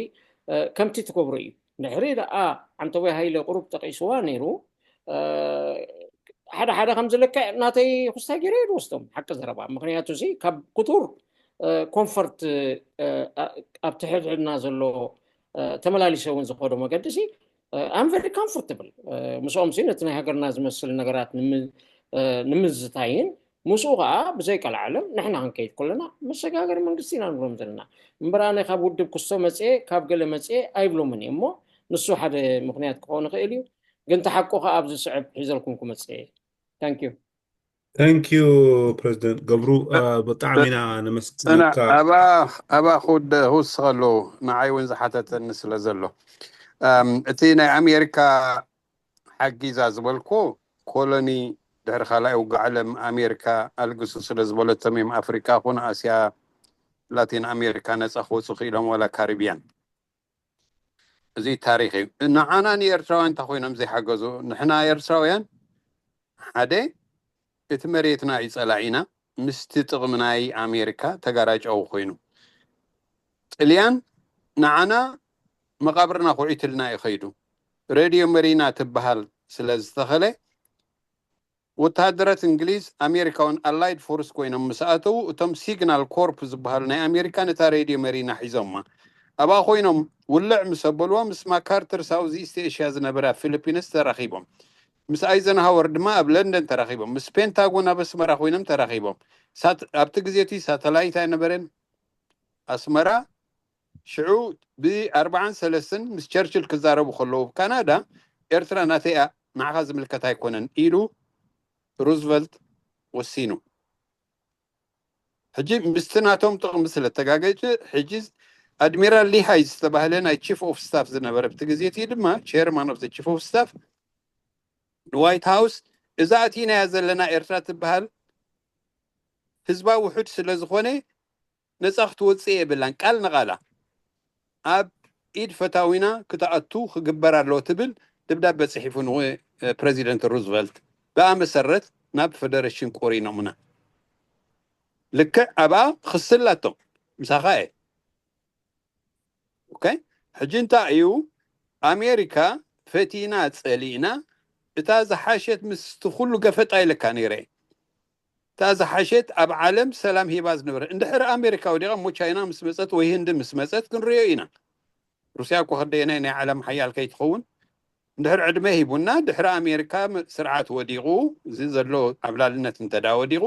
ከምቲ ትገብሮ እዩ። ድሕሪ ደኣ ዓንተቦይ ሃይለ ቁሩብ ጠቂስዋ ነይሩ። ሓደ ሓደ ከም ዝልክዕ ናተይ ክስታይ ገይረ እየ ዝወስዶም ሓቂ ዘረባ። ምክንያቱ ሲ ካብ ክቱር ኮንፈርት ኣብቲ ሕድሕድና ዘሎ ተመላሊሰ እውን ዝኸዶ መገዲ ሲ I'm very comfortable ምስኦም ሲ ነቲ ናይ ሃገርና ዝመስል ነገራት ንምዝታይን ምስኡ ከዓ ብዘይ ቀልዓለም ንሕና ክንከይድ ከለና መሰጋገሪ መንግስቲ ኢና ንብሎም ዘለና። እምበር ኣነ ካብ ውድብ ክስቶ መፅኤ ካብ ገለ መፅኤ ኣይብሎምን እየ እሞ ንሱ ሓደ ምክንያት ክኸውን ይኽእል እዩ። ግን ተሓቁ ከዓ ኣብዚ ስዕብ ሒዘልኩም ክመፅእ እየ። Thank you። Thank you ፕሬዚደንት ገብሩ ብጣዕሚ ኢና ነመስግነካ። ኣባ ክውስኸሉ ንዓይ እውን ዝሓተተኒ ስለ ዘሎ እቲ ናይ ኣሜሪካ ሓጊዛ ዝበልኩ ኮሎኒ ድሕሪ ካልኣይ ውግእ ዓለም ኣሜሪካ ኣልግሱ ስለ ዝበለቶም እዮም ኣፍሪካ ኮነ ኣስያ ላቲን ኣሜሪካ ነፃ ክወፁ ክኢሎም ዋላ ካሪቢያን። እዚ ታሪክ እዩ። ንዓና ንኤርትራውያን እንታይ ኮይኖም ዘይሓገዙ? ንሕና ኤርትራውያን ሓደ እቲ መሬትና እዩ ፀላኢና ምስቲ ጥቕሚ ናይ ኣሜሪካ ተጋራጫዊ ኮይኑ ጥልያን ንዓና መቓብርና ኩዒትልና እዩ ከይዱ። ሬድዮ መሪና ትበሃል ስለ ዝተኸለ ወተሃደራት እንግሊዝ ኣሜሪካውን ኣላይድ ፎርስ ኮይኖም ምስ ኣተዉ እቶም ሲግናል ኮርፕ ዝበሃሉ ናይ ኣሜሪካ ነታ ሬድዮ መሪና ሒዞማ ኣብኣ ኮይኖም ውልዕ ምስ ኣበልዋ ምስ ማካርተር ሳውዝ ኢስት ኤሽያ ዝነበረ ኣብ ፊሊፒንስ ተራኺቦም ምስ ኣይዘንሃወር ድማ ኣብ ለንደን ተራኺቦም ምስ ፔንታጎን ኣብ ኣስመራ ኮይኖም ተራኺቦም ኣብቲ ግዜ እቲ ሳተላይት ኣይነበረን ኣስመራ ሽዑ ብኣርባዓን ሰለስትን ምስ ቸርችል ክዛረቡ ከለዉ ካናዳ ኤርትራ ናተይ እያ ንዓኻ ዝምልከት ኣይኮነን ኢሉ ሩዝቨልት ወሲኑ ሕጂ ምስቲ ናቶም ጥቕሚ ስለተጋገጭ ሕጂ ኣድሚራል ሊሃይ ዝተባህለ ናይ ቺፍ ኦፍ ስታፍ ዝነበረ ብቲ ግዜ እቲ ድማ ቸርማን ኦፍ ቺፍ ኦፍ ስታፍ ንዋይት ሃውስ እዛ ኣቲናያ ዘለና ኤርትራ ትበሃል ህዝባ ውሑድ ስለ ዝኾነ ነፃ ክትወፅእ የብላን ቃል ንቓላ ኣብ ኢድ ፈታዊና ክትኣቱ ክግበር ኣለዎ ትብል ደብዳበ ፅሒፉ ን ፕሬዚደንት ሩዝቨልት ብኣ መሰረት ናብ ፈደረሽን ቆሪኖምና ልክዕ ኣብኣ ክስላቶም ምሳኻ እየ ሕጂ እንታይ እዩ ኣሜሪካ ፈቲና ፀሊእና እታ ዝሓሸት ምስቲ ኩሉ ገፈጣ ኢለካ ነይረ እታ ዝሓሸት ኣብ ዓለም ሰላም ሂባ ዝነበረ እንድሕር ኣሜሪካ ወዲቓ እሞ ቻይና ምስ መፀት ወይ ህንዲ ምስ መፀት ክንሪኦ ኢና ሩስያ እኮ ከደየናይ ናይ ዓለም ሓያል ከይትኸውን እንድሕር ዕድመ ሂቡና ድሕሪ ኣሜሪካ ስርዓት ወዲቑ እዚ ዘሎ ዓብላልነት እንተዳ ወዲቑ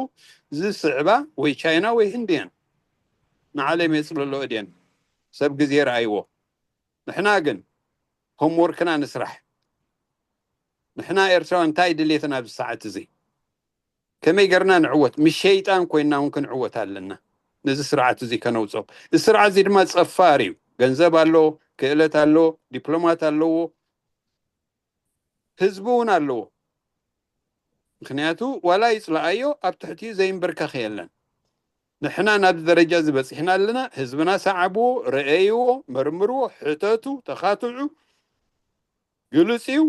ዝስዕባ ወይ ቻይና ወይ ህንዲ እየን ንዓለም የፅልሎ እድየን ሰብ ግዜ ረኣይዎ ንሕና ግን ሆምወርክና ንስራሕ ንሕና ኤርትራውያን እንታይ ድሌትና ኣብዚ ሰዓት እዚ ከመይ ገርና ንዕወት ምስ ሸይጣን ኮይንና እውን ክንዕወት ኣለና ነዚ ስርዓት እዚ ከነውፅኦ እዚ ስርዓት እዚ ድማ ፀፋር እዩ ገንዘብ ኣሎ ክእለት ኣሎ ዲፕሎማት ኣለዎ ህዝቢ እውን ኣለዎ ምክንያቱ ዋላ ይፅለኣዮ ኣብ ትሕቲኡ ዘይንበርከኽ የለን ንሕና ናብዚ ደረጃ እዚ በፂሕና ኣለና ህዝብና ሰዓብዎ ረአይዎ መርምርዎ ሕተቱ ተኻትዑ ግልፅ እዩ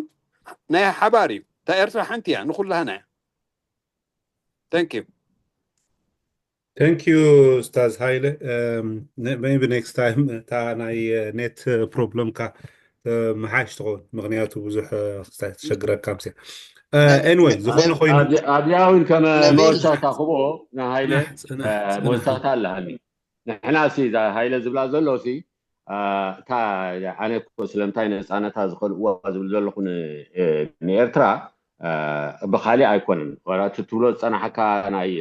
ናይ ሓባር እዩ እታ ኤርትራ ሓንቲ እያ ንኩላህና እያ thank you thank you ኡስታዝ ሃይለ maybe next time እታ ናይ ኔት ፕሮብለምካ ምሓሽ ትኸውን ምክንያቱ ብዙሕ ክስታይ ትሸግረካ ምስ anyway ዝኾነ ኮይኑ ኣብዚኣ እውን ከመ መወዳእታ ክብኦ ንሃይለ መወዳእታ ኣለሃኒ ንሕና ሲ እዛ ሃይለ ዝብላ ዘሎ ሲ እታ ኣነ እኮ ስለምንታይ ነፃነታ ዝኸልእዋ ዝብል ዘለኹ ንኤርትራ ብካሊእ ኣይኮነን ዋላ እቲ ትብሎ ዝፀናሕካ ናይ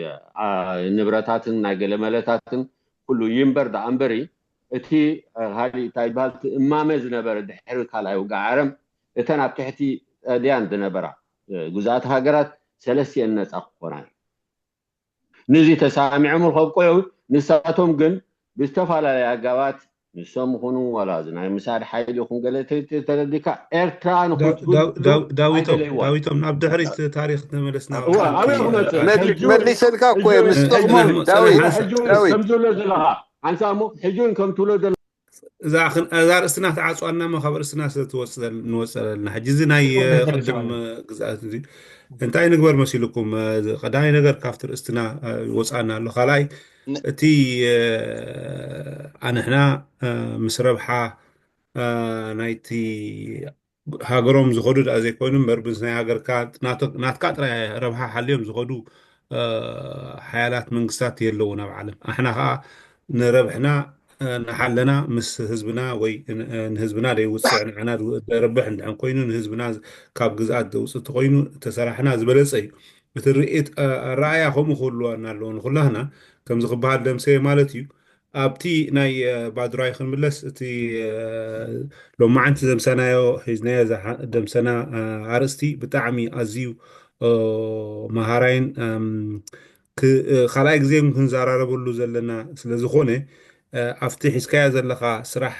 ንብረታትን ናይ ገለመለታትን ኩሉ ይንበር ደኣ እምበሪ እቲ ካሊእ እንታይ ይበሃል እቲ እማመ ዝነበረ ድሕሪ ካልኣይ ውግእ ዓለም እተን ኣብ ትሕቲ ጠልያን ዝነበራ ግዛኣት ሃገራት ሰለስቲኤን ነፃ ክኾና እዩ ንዚ ተሳሚዖም ከብቆዮ ንሳቶም ግን ብዝተፈላለየ ኣጋባት ንሶም ይኹኑ ዋላ እዚ ናይ ምሳድ ሓይሊ ይኹን ገለ ተረዲካ ኤርትራ ንክትብሉ ዳዊቶም ናብ ድሕሪት ታሪክ ተመለስና መሊሰልካ እኮ ምስጠቅሞም ዳዊት ከምትብሎ ዘለካ ሓንሳሞ ሕጂ እውን ከምትብሎ ዘለ እዛ ርእስትና ተዓፅዋና ሞ ካብ ርእስና ስለትወፅእ ንወፅእ ዘለና ሕጂ እዚ ናይ ቅድም ግዝኣት እዚ እንታይ ንግበር መሲልኩም? ቀዳማይ ነገር ካብቲ ርእስትና ይወፅኣና ኣሎ። ካልኣይ እቲ ኣንሕና ምስ ረብሓ ናይቲ ሃገሮም ዝኸዱ ደኣ ዘይኮይኑ እምበር ምስ ናይ ሃገርካ ናትካ ጥራይ ረብሓ ሓልዮም ዝኸዱ ሓያላት መንግስታት የለውን ኣብ ዓለም። ኣሕና ከዓ ንረብሕና ንሓለና ምስ ህዝብና ወይ ንህዝብና ደይውፅዕ ንዓና ደረብሕ እንድሕን ኮይኑ ንህዝብና ካብ ግዝኣት ደውፅእ ተኮይኑ ተሰራሕና ዝበለፀ እዩ። እቲ ርእየት ኣረኣያ ከምኡ ክህልወና ኣለዎ ንኩላህና ከምዚ ክበሃል ደምሰየ ማለት እዩ። ኣብቲ ናይ ባድራይ ክንምለስ እቲ ሎማዓንቲ ዘምሰናዮ ሒዝናዮ ደምሰና ኣርእስቲ ብጣዕሚ ኣዝዩ መሃራይን ካልኣይ ግዜ ክንዘራረበሉ ዘለና ስለዝኮነ ኣብቲ ሒዝካዮ ዘለካ ስራሕ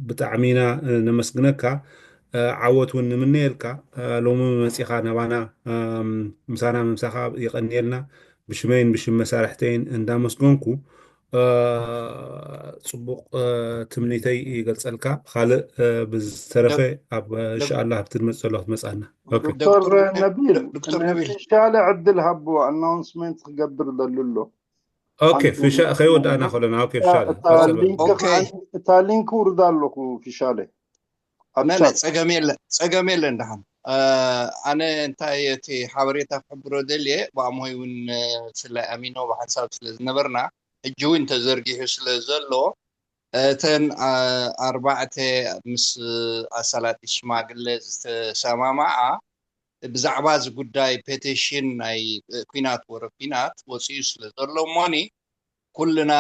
ብጣዕሚ ኢና ነመስግነካ። ዓወት እውን ንምነየልካ። ሎሚ መፂኻ ናባና ምሳና ምምሳኻ የቀንየልና። ብሽመይን ብሽም መሳርሕተይን እንዳመስገንኩ ፅቡቅ ትምኒተይ ይገልፀልካ። ካልእ ብዝተረፈ ኣብ እንሻኣላ ኣብቲ ዝመፅእ ዘሎ ክትመፅኣና። ዶክተር ነቢል ዶክተር ነቢል ሻለ ዕድል ሃብዎ ኣናውንስመንት ክገብር ደሉ ኣሎ። ኦኬ ፊሻ ከይወዳእና ከለና ኦኬ ፊሻለ እታ ሊንክ ውርዳ ኣለኩ ፊሻለ ጸገም የለ ጸገም የለ እንዳሓን ኣነ እንታይ እቲ ሓበሬታ ክሕብሮ ደልየ ብኣምሆይ እውን ስለ ኣሚኖ ብሓንሳብ ስለ ዝነበርና ሕጂ እውን ተዘርጊሑ ስለ ዘሎ እተን ኣርባዕተ ምስ ኣሳላጢ ሽማግለ ዝተሰማማዓ ብዛዕባ እዚ ጉዳይ ፔቲሽን ናይ ኩናት ወረ ኩናት ወፂኡ ስለ ዘሎ እሞኒ ኩልና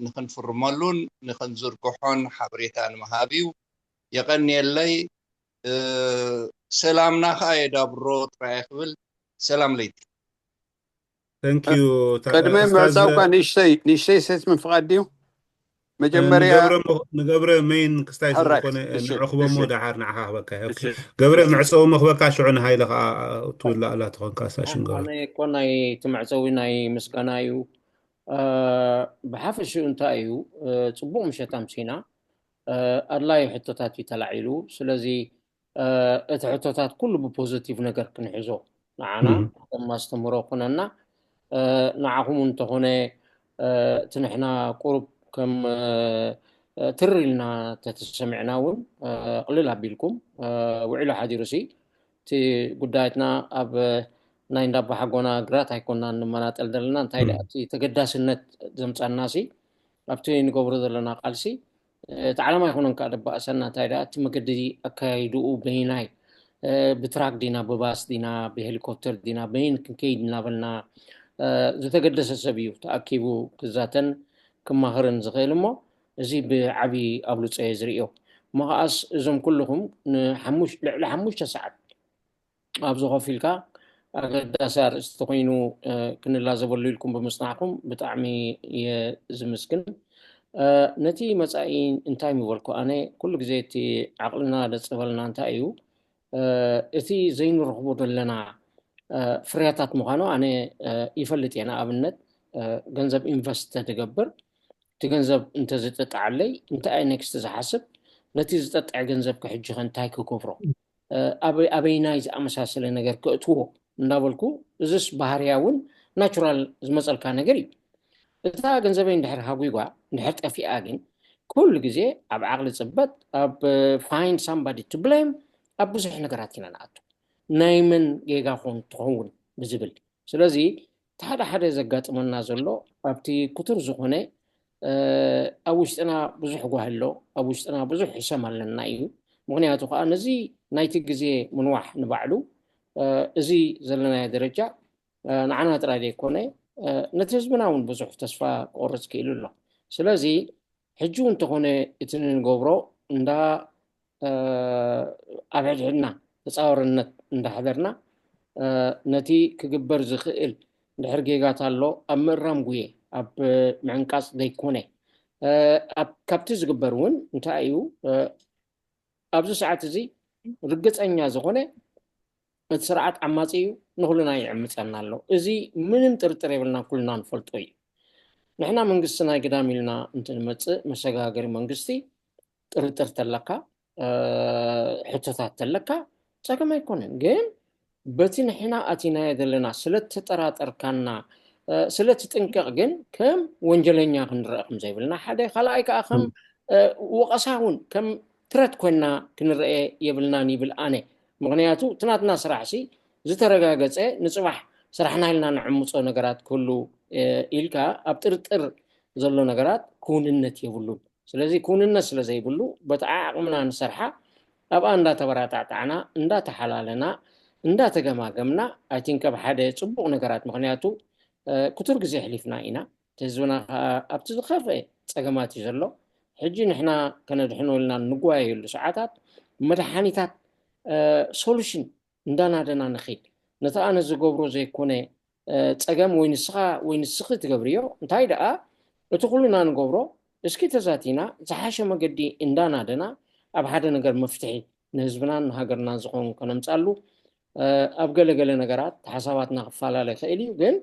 ንክንፍርመሉን ንክንዝርግሖን ሓበሬታ ንምሃብ እዩ። የቀንየለይ። ሰላምና ከዓ የዳብሮ ጥራይ ክብል። ሰላም ለይቲ። ቅድሚ ምዕፃውካ ንእሽተይ ንእሽተይ ሴት ምፍቃድ ድዩ? መጀመርያ ንገብረ መይን ክስታይ ስለዝኮነ ንዕክቦሞ ደሓር ንዓካ ክበካ ገብረ መዕፀዊ መክበካ ሽዑ ንሃይለ ከዓ ትውላእ ኣላ ትኾንካ ሳሽን ገብረ ኮ ናይ እቲ መዕፀዊ ናይ ምስጋና እዩ። ብሓፈሽኡ እንታይ እዩ? ፅቡቅ ምሸት ኣምሲና ኣድላዩ ሕቶታት እዩ ተላዒሉ። ስለዚ እቲ ሕቶታት ኩሉ ብፖዘቲቭ ነገር ክንሕዞ ንዓና ከም ኣስተምህሮ ኮነና ንዓኹም እንተኾነ እቲ ንሕና ቁሩብ ከም ትር ኢልና ተተሰሚዕና እውን ቅልል ኣቢልኩም ውዒሉ ሓዲሩ ሲ እቲ ጉዳያትና ኣብ ናይ እንዳባሓጎና ግራት ኣይኮና ንመናጠል ዘለና እንታይ እቲ ተገዳስነት ዘምፃና ሲ ኣብቲ ንገብሮ ዘለና ቃልሲ እቲ ዓለማ ይኮነን ከዓ ደባእሰና እንታይ ደኣ እቲ መገዲ ኣካያይድኡ በይናይ ብትራክ ዲና ብባስ ዲና ብሄሊኮፕተር ዲና በይን ክንከይድ እናበልና ዝተገደሰ ሰብ እዩ ተኣኪቡ ክዛተን ክማኽርን ዝኽእል እሞ እዚ ብዓብዪ ኣብልፆ እየ ዝርእዮ። እሞ ከዓስ እዞም ኩልኹም ልዕሊ ሓሙሽተ ሰዓት ኣብዚ ኮፍ ኢልካ ኣገዳሲ ኣርእስቲ ኮይኑ ክንላዘበሉ ኢልኩም ብምፅናዕኩም ብጣዕሚ እየ ዝምስግን። ነቲ መፃኢ እንታይ ምበልኩ ኣነ ኩሉ ግዜ እቲ ዓቕልና ደፀበልና እንታይ እዩ እቲ ዘይንረኽቦ ዘለና ፍርያታት ምዃኑ ኣነ ይፈልጥ እየ። ንኣብነት ገንዘብ ኢንቨስት ተትገብር እቲ ገንዘብ እንተዝጥጥዓለይ እንታይ ኣየ ኔክስት ዝሓስብ ነቲ ዝጠጥዐ ገንዘብ ከሕጂ ከ እንታይ ክገብሮ ኣበይናይ ዝኣመሳሰለ ነገር ከእትዎ እንዳበልኩ እዝስ ባህርያ እውን ናቹራል ዝመፀልካ ነገር እዩ። እታ ገንዘበይ እንድሕር ሃጒጓ እንድሕር ጠፊኣ ግን ኩሉ ግዜ ኣብ ዓቕሊ ፅበት ኣብ find somebody to blame ኣብ ብዙሕ ነገራት ኢና ንኣቱ ናይ መን ጌጋ ኮን ትኸውን ብዝብል ስለዚ እቲ ሓደ ሓደ ዘጋጥመና ዘሎ ኣብቲ ክቱር ዝኾነ ኣብ ውሽጥና ብዙሕ ጓሂ ኣሎ፣ ኣብ ውሽጥና ብዙሕ ሕሰም ኣለና እዩ። ምክንያቱ ከዓ ነዚ ናይቲ ግዜ ምንዋሕ ንባዕሉ እዚ ዘለናዮ ደረጃ ንዓና ጥራይ ዘይኮነ ነቲ ህዝብና እውን ብዙሕ ተስፋ ክቆርፅ ክኢሉ ኣሎ። ስለዚ ሕጂ እውን እንተኾነ እቲ ንገብሮ እንዳ ኣብ ሕድሕድና ተፃወርነት እንዳሕደርና ነቲ ክግበር ዝኽእል ድሕር ጌጋት ኣሎ ኣብ ምእራም ጉየ ኣብ ምዕንቃፅ ዘይኮነ ካብቲ ዝግበር እውን እንታይ እዩ ኣብዚ ሰዓት እዚ ርግፀኛ ዝኾነ እቲ ስርዓት ዓማፂ እዩ፣ ንኩልና ይዕምፀና ኣሎ። እዚ ምንም ጥርጥር የብልና፣ ኩልና ንፈልጦ እዩ። ንሕና መንግስቲ ናይ ግዳም ኢልና እንትንመፅእ መሰጋገሪ መንግስቲ ጥርጥር ተለካ ሕቶታት ተለካ ፀገም ኣይኮነን። ግን በቲ ንሕና ኣቲናዮ ዘለና ስለተጠራጠርካና ስለትጥንቀቕ ግን ከም ወንጀለኛ ክንረአ ከምዘይብልና ሓደ፣ ካልኣይ ከዓ ከም ወቐሳ እውን ከም ትረት ኮይና ክንረአ የብልናን ይብል ኣነ። ምክንያቱ እቲ ናትና ስራሕ ሲ ዝተረጋገፀ ንፅባሕ ስራሕና ኢልና ንዕምፆ ነገራት ክህሉ ኢልካ ኣብ ጥርጥር ዘሎ ነገራት ክውንነት የብሉን። ስለዚ ክውንነት ስለ ዘይብሉ በቲ ዓቕምና ንሰርሓ፣ ኣብኣ እንዳተበራጣዕጣዕና እንዳተሓላለና እንዳተገማገምና ኣይቲንከ ሓደ ፅቡቕ ነገራት። ምክንያቱ ክቱር ግዜ ኣሕሊፍና ኢና። ህዝብና ከዓ ኣብቲ ዝኸፍአ ፀገማት እዩ ዘሎ። ሕጂ ንሕና ከነድሕኖ ኢልና እንጓየየሉ ሰዓታት መድሓኒታት ሶሉሽን እንዳናደና ንኽድ። ነቲ ኣነ ዝገብሮ ዘይኮነ ፀገም ወይ ንስኻ ወይ ንስኺ ትገብርዮ፣ እንታይ ደኣ እቲ ኩልና ንገብሮ እስኪ ተዛቲና ዝሓሸ መገዲ እንዳናደና ኣብ ሓደ ነገር መፍትሒ ንህዝብናን ንሃገርናን ዝኸውን ከነምፃሉ ኣብ ገለገለ ነገራት ሓሳባትና ክፈላለ ይኽእል እዩ። ግን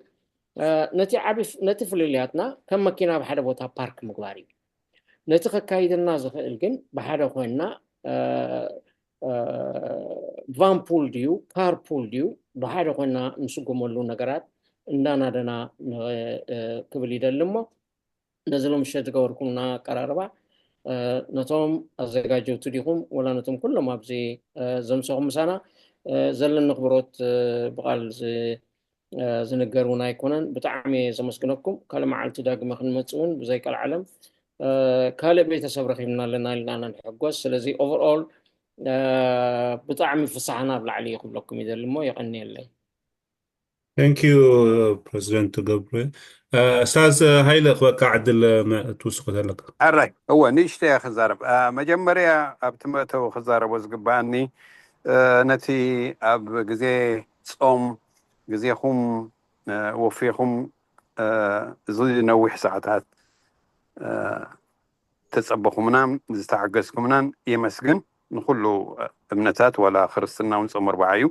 ነቲ ዓቢ ነቲ ፍልልያትና ከም መኪና ኣብ ሓደ ቦታ ፓርክ ምግባር እዩ። ነቲ ከካይደልና ዝኽእል ግን ብሓደ ኮይንና ቫን ፑል ድዩ ካር ፑል ድዩ ብሓደ ኮይንና ንስጉመሉ ነገራት እንዳናደና ክብል ይደሊ እሞ ነዚ ሎምሸት ዝገበርኩምና ኣቀራርባ ነቶም ኣዘጋጀውቲ ዲኹም ወላ ነቶም ኩሎም ኣብዚ ዘምሰኹም ምሳና ዘለኒ ክብሮት ብቓል ዝንገር እውን ኣይኮነን። ብጣዕሚ እየ ዘመስግነኩም። ካልእ መዓልቲ ዳግመ ክንመፅእ እውን ብዘይ ቀልዓለም ካልእ ቤተሰብ ረኺብና ኣለና ኢልና ኢና ንሕጎስ። ስለዚ ኦቨርኦል ብጣዕሚ ፍሳሕና ኣብ ላዕሊ እዩ ክብለኩም ይደሊ እሞ የቐንየለይ። Thank you ፕረዚደንት ገብሩ። ስታዝ ሃይለ ክበካ ዕድል ትውስኮ ዘለካ። ኣራይ እወ ንእሽተ እየ ክዛረብ። መጀመርያ ኣብቲ መእተዊ ክዛረቦ ዝግባኣኒ ነቲ ኣብ ግዜ ጾም ግዜኹም ወፊኹም እዚ ነዊሕ ሰዓታት ዝተጸበኹምናን ዝተዓገዝኩምናን የመስግን። ንኹሉ እምነታት ዋላ ክርስትና እውን ጾም ኣርብዓ እዩ።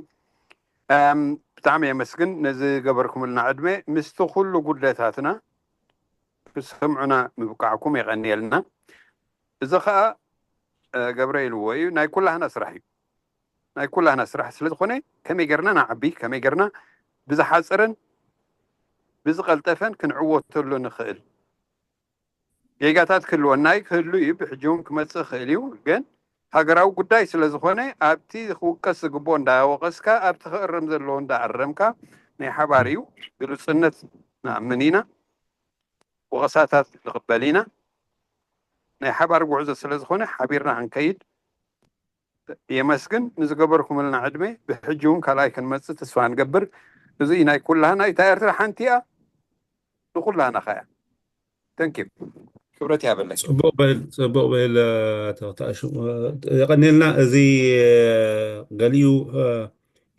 ብጣዕሚ የመስግን ነዚ ገበርኩምልና ዕድመ ምስቲ ኩሉ ጉድለታትና ክሰምዑና ምብቃዕኩም የቐንየልና። እዚ ኸኣ ገብረ ኢልዎ እዩ ናይ ኩላህና ስራሕ እዩ። ናይ ኩላህና ስራሕ ስለ ዝኾነ ከመይ ጌርና ንዓቢ ከመይ ጌርና ብዝሓፀረን ብዝቐልጠፈን ክንዕወተሉ ንኽእል ጌጋታት ክህልወና እዩ ክህሉ እዩ ብሕጂ እውን ክመፅእ ይኽእል እዩ ግን ሃገራዊ ጉዳይ ስለ ዝኾነ ኣብቲ ክውቀስ ዝግብኦ እንዳወቐስካ ኣብቲ ክእረም ዘለዎ እንዳኣረምካ ናይ ሓባር እዩ ግልፅነት ንኣምን ኢና ወቐሳታት ንቕበል ኢና ናይ ሓባር ጉዕዞ ስለ ዝኾነ ሓቢርና ክንከይድ የመስግን ንዝገበርኩምልና ዕድመ ብሕጂ እውን ካልኣይ ክንመፅእ ተስፋ ንገብር እዚ ናይ ኩላህና እታ ኤርትራ ሓንቲ እያ ንኩላህና ከያ ተንኪ ክብረት ያበለይ ፅቡቅ በል ፅቡቅ በል ተክታእሹ የቀኒልና እዚ ገሊኡ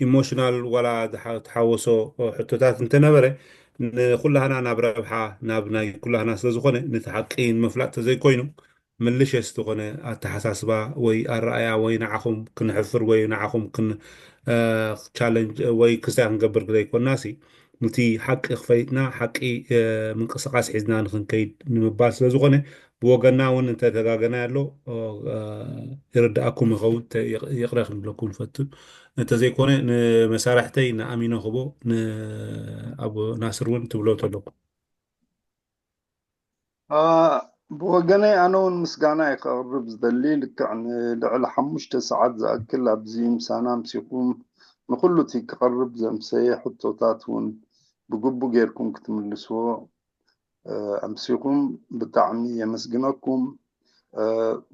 ኢሞሽናል ዋላ ተሓወሶ ሕቶታት እንተነበረ ንኩላህና ናብ ረብሓ ናብ ናይ ኩላህና ስለዝኮነ ነቲ ሓቂ ንምፍላጥ ተዘይኮይኑ ምልሸስ ዝኾነ ኣተሓሳስባ ወይ ኣረኣያ ወይ ንዓኹም ክንሕፍር ወይ ንዓኹም ቻለንጅ ወይ ክስታይ ክንገብር ዘይኮንና ሲ ንቲ ሓቂ ክፈሊጥና ሓቂ ምንቅስቃስ ሒዝና ንክንከይድ ንምባል ስለዝኾነ ብወገና እውን እንተተጋገና ኣሎ ይርድኣኩም ይኸውን ይቕረ ክንብለኩም ንፈትን እንተዘይኮነ ንመሳርሕተይ ንኣሚኖ ክቦ ንኣቦ ናስር እውን ትብሎ ተለኩም ብወገነይ ኣነ እውን ምስጋና እየ ከቕርብ ዝደሊ። ልክዕ ንልዕሊ ሓሙሽተ ሰዓት ዝኣክል ኣብዚ ምሳና ኣምሲኹም ንኹሉ እቲ ክቐርብ ዘምሰየ ሕቶታት እውን ብግቡእ ጌርኩም ክትምልስዎ ኣምሲኹም ብጣዕሚ የመስግነኩም።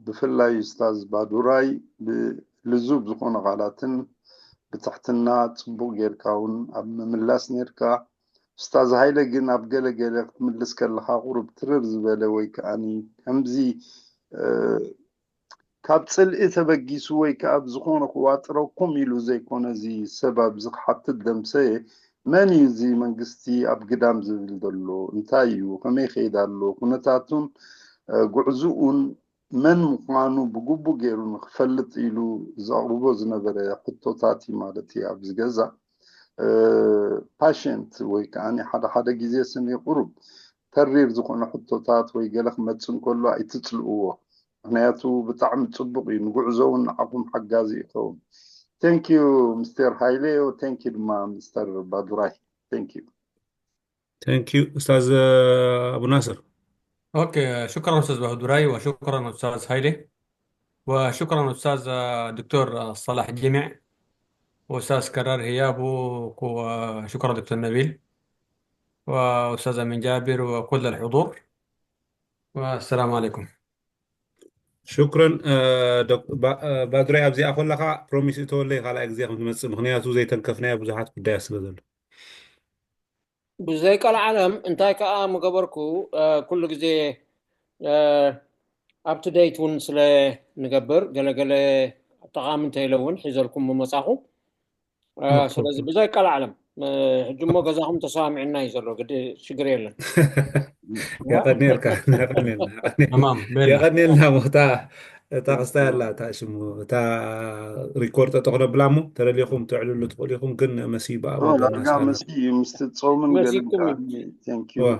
ብፍላይ ኡስታዝ ባዱራይ ብልዙብ ዝኾነ ቃላትን ብትሕትና ፅቡቕ ጌርካ እውን ኣብ ምምላስ ኔርካ። ኡስታዝ ሃይለ ግን ኣብ ገለ ገለ ክትምልስ ከለኻ ቁሩብ ትርር ዝበለ ወይ ከኣኒ ከምዚ ካብ ጽልኢ ተበጊሱ ወይ ከኣ ብዝኾነ ክዋጥረኩም ኢሉ ዘይኮነ እዚ ሰብ ኣብዚ ክሓትት ደምሰየ መን እዩ እዚ መንግስቲ ኣብ ግዳም ዝብል ዘሎ እንታይ እዩ ከመይ ይኸይድ ኣሎ ኩነታቱን እ፣ ጉዕዝኡን መን ምዃኑ ብግቡእ ገይሩ ንክፈልጥ ኢሉ ዘቕርቦ ዝነበረ ሕቶታት እዩ ማለት እዩ። ኣብዚ ገዛ፣ እ፣ ፓሽንት ወይ ከዓ ሓደ ሓደ ግዜ ስኒ ቁሩብ ተሪር ዝኾነ ሕቶታት ወይ ገለ ክመጽእ እንከሎ ኣይትጽልእዎ። ምኽንያቱ ብጣዕሚ ጽቡቕ እዩ፣ ንጉዕዞ እውን ንዓኹም ሓጋዚ ይኸውን። Thank you ሚስተር ሃይሌ፣ thank you ድማ ሚስተር ባዱራይ። Thank you። Thank you ኡስታዝ ኣቡ ናስር። ኦኬ፣ ሽክራን ኡስታዝ ባዱራይ፣ ወሽክራን ኡስታዝ ሃይሌ፣ ወሽክራን ኡስታዝ፣ አ፣ ዶክተር፣ አ፣ ሳላሕ ጀሚዕ፣ ወኡስታዝ ከራር ህያቡ፣ ኩ-፣ አ፣ ሽክራን ዶክተር ነቢል፣ ወኡስታዝ ኣሚን ጃቢር፣ ወኩል ልሑዱር። ወሰላም ዓለይኩም። ሽክረን፣ እ፣ ዶክ-፣ ባ-፣ እ፣ ባዱራይ ኣብዚኣ ከለኻ ፕሮሚስ እተወለይ ካልኣይ ግዜ ከም ትመጽእ፣ ምኽንያቱ ዘይተንከፍናዮ ብዙሓት ጉዳያት ስለ ዘሎ። ብዘይ ቀልዓለም እንታይ ከዓ ምገበርኩ፣ እ፣ ኩሉ ግዜ፣ እ፣ up to date እውን ስለ ንገብር ገለገለ ጠቓሚ እንተኢለ እውን ሒዘልኩም ምመጻኹ። እ፣ ኦኬ። ስለዚ ብዘይ ቀልዓለም፣ እ፣ ሕጂ እሞ ገዛኹም ተሰማሚዕና እዩ ዘሎ፣ ግዲ ሽግር የለን። የቐንየልካ፣ የቐንየልና፣ የቐንየልና። ተማም፣ በልና። የቐንየልና። እሞ እታ፣ እታ ክስታይ ኣላ፣ እታ ሽሙ፣ እታ ሪኮርድ ጠጠው ክነብላ እሞ፣ ተደሊኹም ትዕልሉ ትኽእሉ ኢኹም፣ ግን መሲ ብኣባ ኦ፣ ገና ዳርጋ ሳላ። መሲ እዩ፣ ምስቲ ጾምን ገለን መሲኩም እዩ። ከዓኒ፣ thank you። ዋ፣